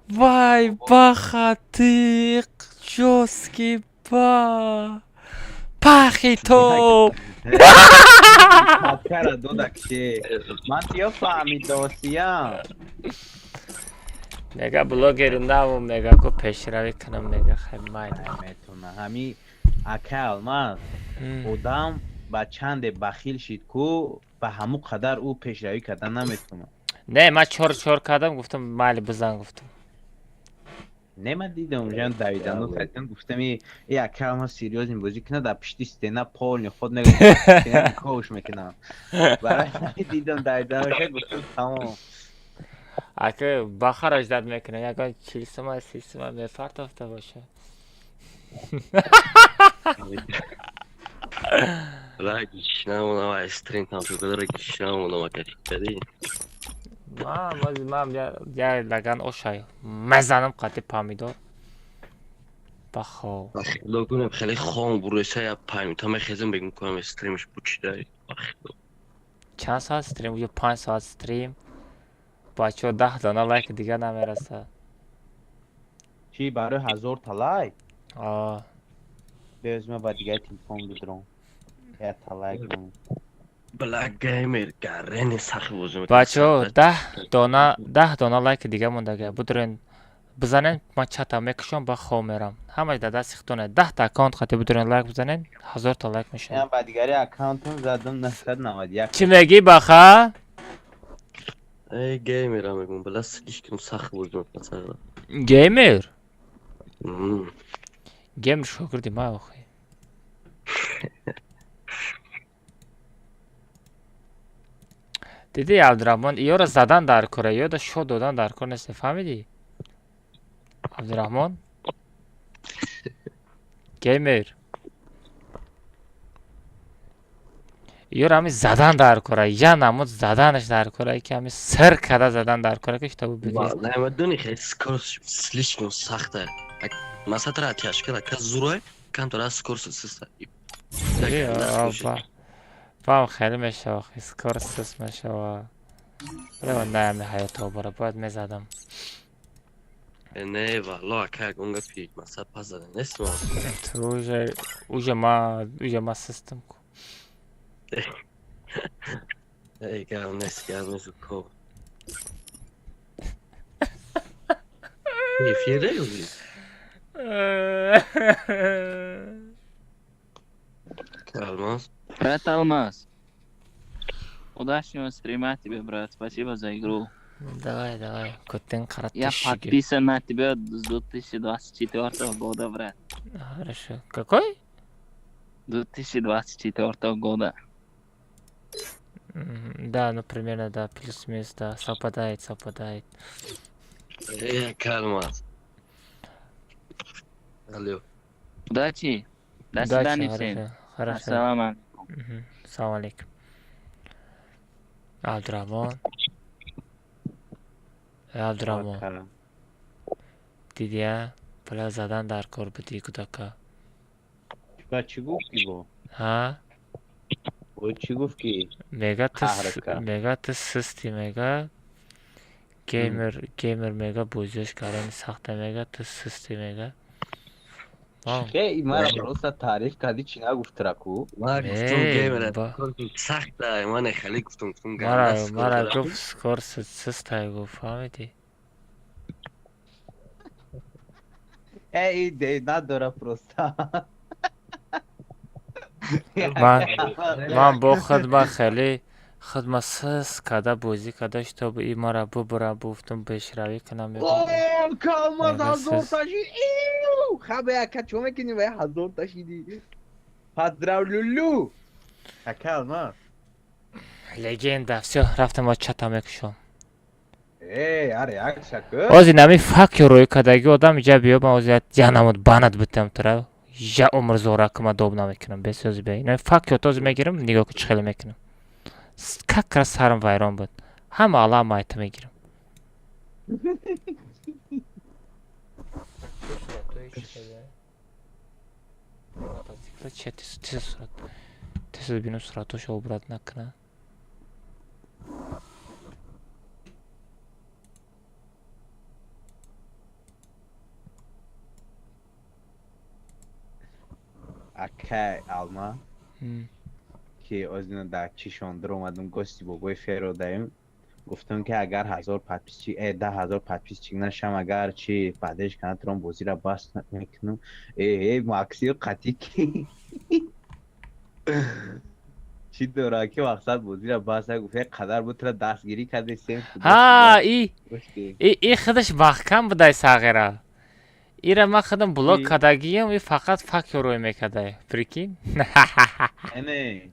Вай, баха, ты жёсткий, ба. Пахи топ. Кара додак ше. Ман тиё фаҳмидосиям. Мега блогери наву, мега ку пешравӣ кунам, мега хай майли. Метона ҳами ака Алмаз одам ба чанде бахил шид ку ба ҳамун қадар ӯ пешравӣ кардан наметавонад. Не, ман чор чор кардам, гуфтам майли, бизан, гуфтам. Не, ман дидам ужан давидану хатим, гуфтам и ака Алмаз серьёзный бозӣ кунад, дар пишти стена полный худ мегӯяд, кош мекунам. Барои ҳамин дидам давидану, гуфтам тамом. Ака бахара ждать мекунам, ягон 40 сума, 30 сума мефартофта боша. Ла гишнамонам, ай стрим тамошо кардара гишнамонам, ака кади. Ман я лаган ошай мезанам қати помидор. Бахо. Худо кунем, хеле хом буреса я паем, та мехезем бегум кунам стримш бучидай. Чанд соат стрим? Уже 5 соат стрим. Бачаҳо, 10 дона лайк дига намерасад. Чӣ, барои 1000 та лайк? А. Беоз ма ба дигари телефон бидром. Я та лайк. Black Gamer гарени сахи бозӣ мекунад. Бачаҳо, 10 дона, 10 дона лайк дига мондага. Будурен бизанен, ман чата мекушам, ба хоб мерам. Ҳамаш дар дасти худтоне. 10 та аккаунт қати будурен лайк бизанен, 1000 та лайк мешавад. Я ба дигари аккаунтам задам 991. Чӣ мегӣ, баха? Эй, геймера мегум, бла слишком сахт бозӣ мекунад сарда. Геймер? Геймер шогирди ма охи. Дидӣ, Абдураҳмон, иёро задан дар кора, иёда шо додан дар кор нест, фаҳмидӣ? Абдураҳмон? Геймер. Иёро ҳами задан дар кора, я намуд заданаш дар кора, ки ҳами сир када задан дар кора, ки шитобу бигир. Намедони, хеле скорость слишком сахта. Масатра тяжка ка зурай, кантора скорость систа. Бам хеле мешава, скорость сис мешава. Лева на ҳаёто бара бояд мезадам. Не, валло, ака гонга пи, масат пас зада нест ма. Ту уже ма систам ку. Эй, гап нест, гап нест ко. Эфире юзи. Алмаз. Брат Алмаз. Удачного стрима тебе, брат. Спасибо за игру. Давай, давай. Котен Я подписан на тебя с 2024 года, брат. Хорошо. Какой? 2024 года. Да, ну примерно, да, плюс-минус, да, совпадает, совпадает. Эй, Алмаз. Алло. Удачи. До Удачи, свидания всем. Хорошо. Ассаламу алейкум. Салам алейкум. Абдураҳмон. Абдураҳмон. Дидия, пула задан дар кор будӣ кӯдака. Ба чӣ гуфт ки бо? Ҳа? Бо чӣ гуфт ки? Мега ту Қаҳр кард. Мега ту систи мега. Геймер, геймер мега бозиёш кардани сахта мега, ту систи мега. Эй, мара просто таъриф кардӣ, чӣ нагуфт ку? Ма гуфтум геймера сахта, ман хеле гуфтум Мара гуфт скорость систай гуфт, фаҳмидӣ? Эй, идея надора просто. Ман бо худма хеле худма сис када бозӣ када, чтобы и мара бубура, буфтум пешравӣ кунам. О, Камаз 1000 ташид. Хабе ака чо мекунӣ вай 1000 ташиди. Поздравлю. Ака Алмаз. Легенда, всё, рафтам ба чата мекушом. Эй, аре, як шаку. Ози нами фак рӯй кадаги одам иҷа биё, ман ози янамуд банат бутам тура. Я умр зора кума доб намекунам, бесози бия. Инами фак ё този мегирам, нигоҳ ку чӣ хеле мекунам. Как раз сарам вайрон буд. Ҳама алам майта мегирам. Мотоцикла че тиса сурат. Тиса бинам суратошо обрат накуна. Ака Алма. Ки озина дар чишон омадам гости бобои феро даем. Гуфтам ки агар 1000 подписчик, 10,000 подписчик нашам, агар чи баъдеш канатрон бозиро бас мекунам. Э, Максио қатӣ ки чӣ дора ки мақсад бозиро бас гуфт, як қадар бутра дастгирӣ кардесем. Ҳа, и худаш маҳкам будай сағира. Ира ман худам блок кардагиам, и фақат фак рӯй мекардай. Прикинь? Не.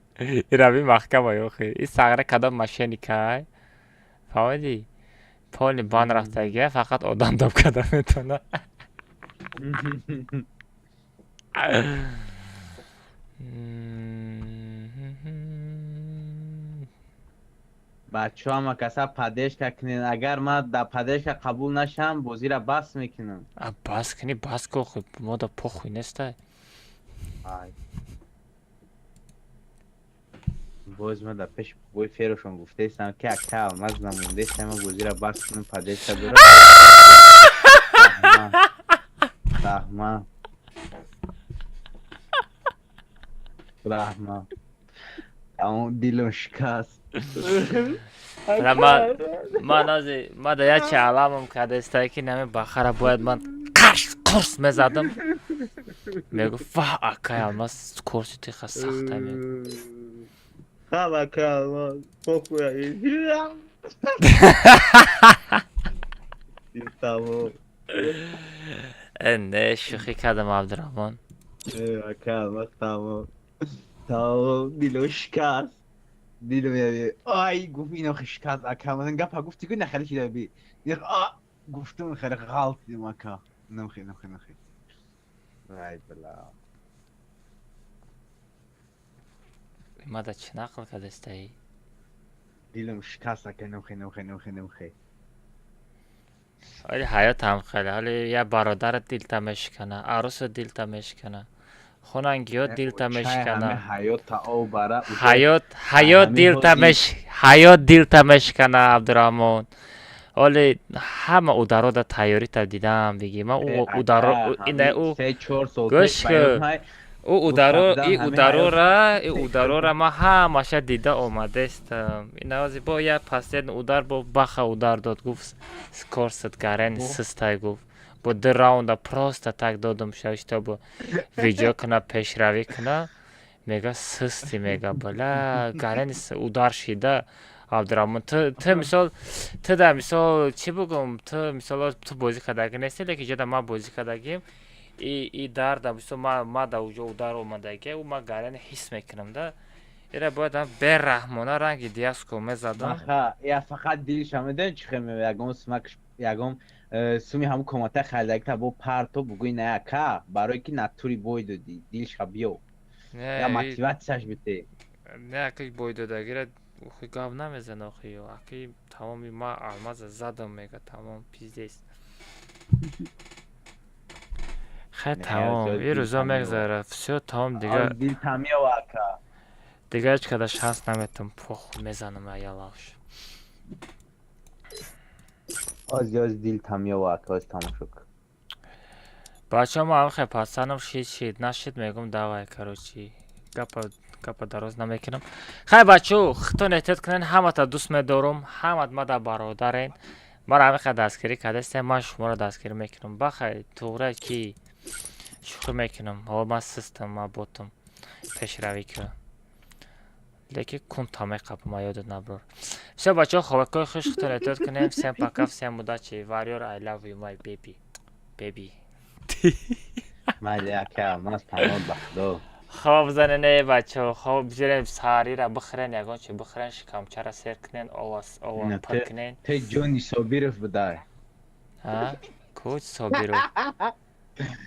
Ира би маҳкам ай охи. И сағира кадом мошенникай? Фаҳмидӣ? Поли бан рафтагия, фақат одам доб карда метавона. Бачаҳо ҳама каса поддержка кунед. Агар ман дар поддержка қабул нашам, бозиро бас мекунам. А бас кунӣ, бас ку, охи, мо да похуй нестай. Ай. Боз ман дар пеши бобои ферошон гуфтаистам ки ака Алмаз намондаистам, ман бозиро бас кунам, поддержка дорам. Раҳмат. Раҳмат. Тамом дилам шикаст. Ман ози ма да як чи аламам кардастай ки нами бахара бояд ман қарс қурс мезадам. Мегуфт ваҳ акай Алмаз курси тиха сахта мегуфт. Хаб ака Алмаз, похуй. Тамом. Не, шӯхӣ кардам, Абдураҳмон. Ака Алмаз, тамом. Тамом, дилам шикаст. Дилам яви. Ай, гуфт ино шикаст ака. Ман гапа гуфти ку нахали шида би. А гуфтум хеле ғалтидим ака. Намхи, намхи, намхи. Ай бла. Ма да чӣ нақл кардастаи? Дилам шикаст ака, намхи, намхи, намхи, намхи. Ҳоли ҳаёт ҳам хеле. Ҳоли як бародарат дилта мешикана, арӯсат дилта мешикана, хонангиёт дилта мешикана. Ҳаёт, ҳаёт дилта меш ҳаёт дилта мешикана, Абдураҳмон. Ҳоли ҳама ударода тайёрита дидам, биги ман ӯ ударо ина ӯ гӯш кун, ӯ ударо и ударора и ударора ман ҳамаша дида омадестам. Инавази бо як последний удар, бо баха удар дод, гуфт скорсат гарен систай, гуфт бо ду раунда просто так додум ша, чтобы видео куна, пешравӣ куна. Мега систи, мега бала гарени удар шида. Абдураҳмон, ту мисол, ту да мисол чӣ бугум, ту мисол, ту бозӣ кардагӣ нести, лекин ҷода ман бозӣ кардагим, и дарда мисол ма да уҷо удар омадагия, ӯ ма гарени ҳис мекунам да. Ира бояд бераҳмона ранги диаско мезадам. Я фақат дилша медонӣ чӣ хел, ягон сумакш, ягон суми ҳамун комата харидагита бо парто бугӯи, на яка барое ки натури бой додӣ, дилша биё, я мотиватсияш бите. Не, аки бой додагира охи гап намезана, охи аки тамоми ма алмаза задам, мега тамом, пиздец. Хай, тамом, и рӯзо мегзара, всё, тамом, дига дига ҳеҷ када шанс наметам, пох мезанам аялавш. Ози ози дил тамёва, ака, оз тамошо кун. Бачаҳо, ма ҳам хе пасанам шид, шид нашид, мегум давай, короче, гапа гапа дароз намекунам. Хай, бачаҳо, хитон эҳтиёт кунен, ҳамата дӯст медорум, ҳамат мада бародарен, мара ҳамин қадр дастгирӣ кардастем, ман шуморо дастгирӣ мекунам. Бахай, туғра ки шӯхӣ мекунам, ҳо, ман систам, ман ботам, пешравӣ ку, лекин кунта меқапам, ёдат наброр. Всё, бачаҳо, хобакҳои хуш, хитон эҳтиёт кунем. Всем пока, всем удачи. Варёр, I love you, my baby, baby. Майли, ака, ман панод ба худо. Хоб занене, бачаҳо, хоб бизирен, саҳарира бихӯрен, ягон чи бихӯрен, шикамчара сер кунен, ова ова пур кунен. Те ҷони Собиров будай. Куҷ Собиров,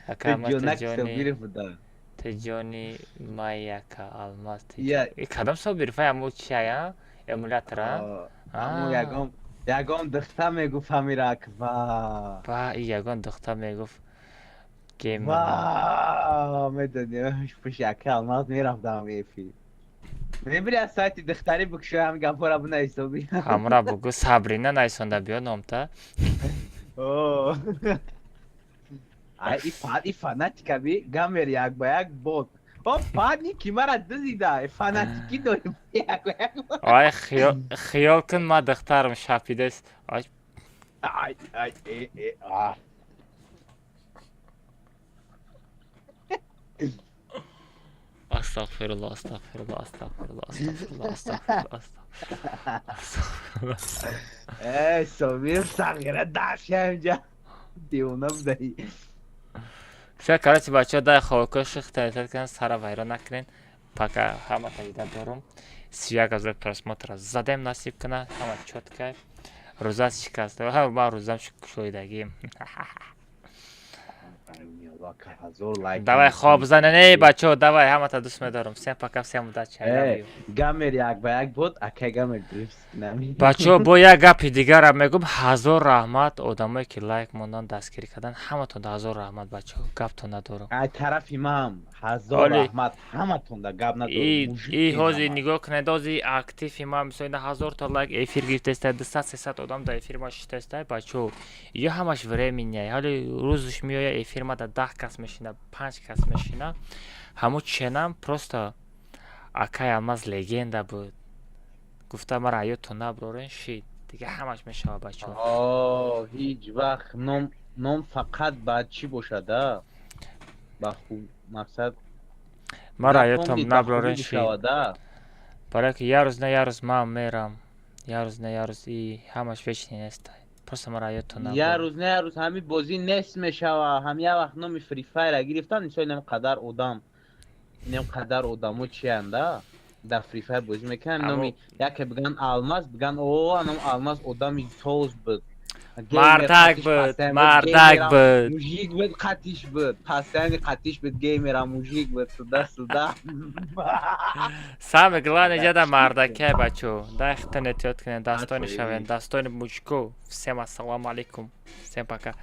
ака? Собиров будай. Те ҷони май, ака Алмаз, кадом Собиров? Ай, аму чия эмулятора? Ягон ягон духта мегуфт ҳамирак ва Ба и ягон духта мегуфт. Ва медони, пуши ака Алмаз мерафтам эфир. Мебири, аз сайти духтарӣ бикушои, ҳами гапҳоро бинависоби. Ҳамра бугу, Сабрина найсонда биё номта. Ай, и фанатика би гамер як ба як бот. О, паники мара дузида, фанатикӣ дорем як ба як. Ай, хиёл кун, ма духтарам шапидес. Ай. Ай, ай, э, э, а. Астағфирулло, астағфирулло, астағфирулло, астағфирулло, астағфирулло, астағфирулло. Э, Собир сағира даша инҷа. Девона будаи. Всё, короче, бачаҳо, дай хобакҳои ших таҳтиёт кунен, сара вайрон накунен. Пока, ҳама таида дорум. 31 000 просмотра задем, насиб куна, ҳама чётко. Рӯза шикаст. Ман рӯзам шоидагим. Давай, хоб занен, эй бачаҳо, давай, ҳамата дӯст медорам. Всем пока, всем удачи. Гамер як ба як буд, акай гамер. Бачаҳо, бо як гапи дигарам мегӯм: ҳазор раҳмат одамое ки лайк мондан, дастгирӣ кардан, ҳаматон ҳазор раҳмат, бачаҳо, гаптон надорам. Ай тарафи ман ҳазор раҳмат ҳаматонда, гап надорам. И ҳозир нигоҳ кунед, ҳозир активи ман мисол ина ҳазорта лайк эфир гирифтаста, 200, 300 одам дар эфири ма шиштаста, бачаҳо, ё ҳамаш временный. Ҳоли рӯзш меояд, эфир ма да 10 кас мешина, панҷ кас мешина, ҳамун ченам просто акай Алмаз легенда буд гуфта, мара ҳаётон наброрен, шид, дига ҳамаш мешава, бачаҳо. Ҳеҷ вақт ном фақат ба чӣ бошада, ба хуб мақсад. Мара ҳаётон наброрен, шид, барое ки як рӯз на як рӯз ман мерам, як рӯз на як рӯз и ҳамаш вечный нест, просто мара ҳаётон. Як рӯз на як рӯз ҳами бозӣ нест мешава. Ҳам як вақт номи Фри Файра гирифтан, мисол инам қадар одам, инам қадар одамо чианда дар Фри Файр бозӣ мекунанд, номи яке биган Алмаз, биган о, анам Алмаз одами соз буд. Мардак буд, мардак буд. Мужик буд, қатиш буд. Постоянно қатиш буд, геймера мужик буд, туда сюда. Самое главное, ҷада мардакай, бачо. Дай хитон эҳтиёт кунед, дастони шавед, дастони мужико. Всем ассалому алейкум. Всем пока.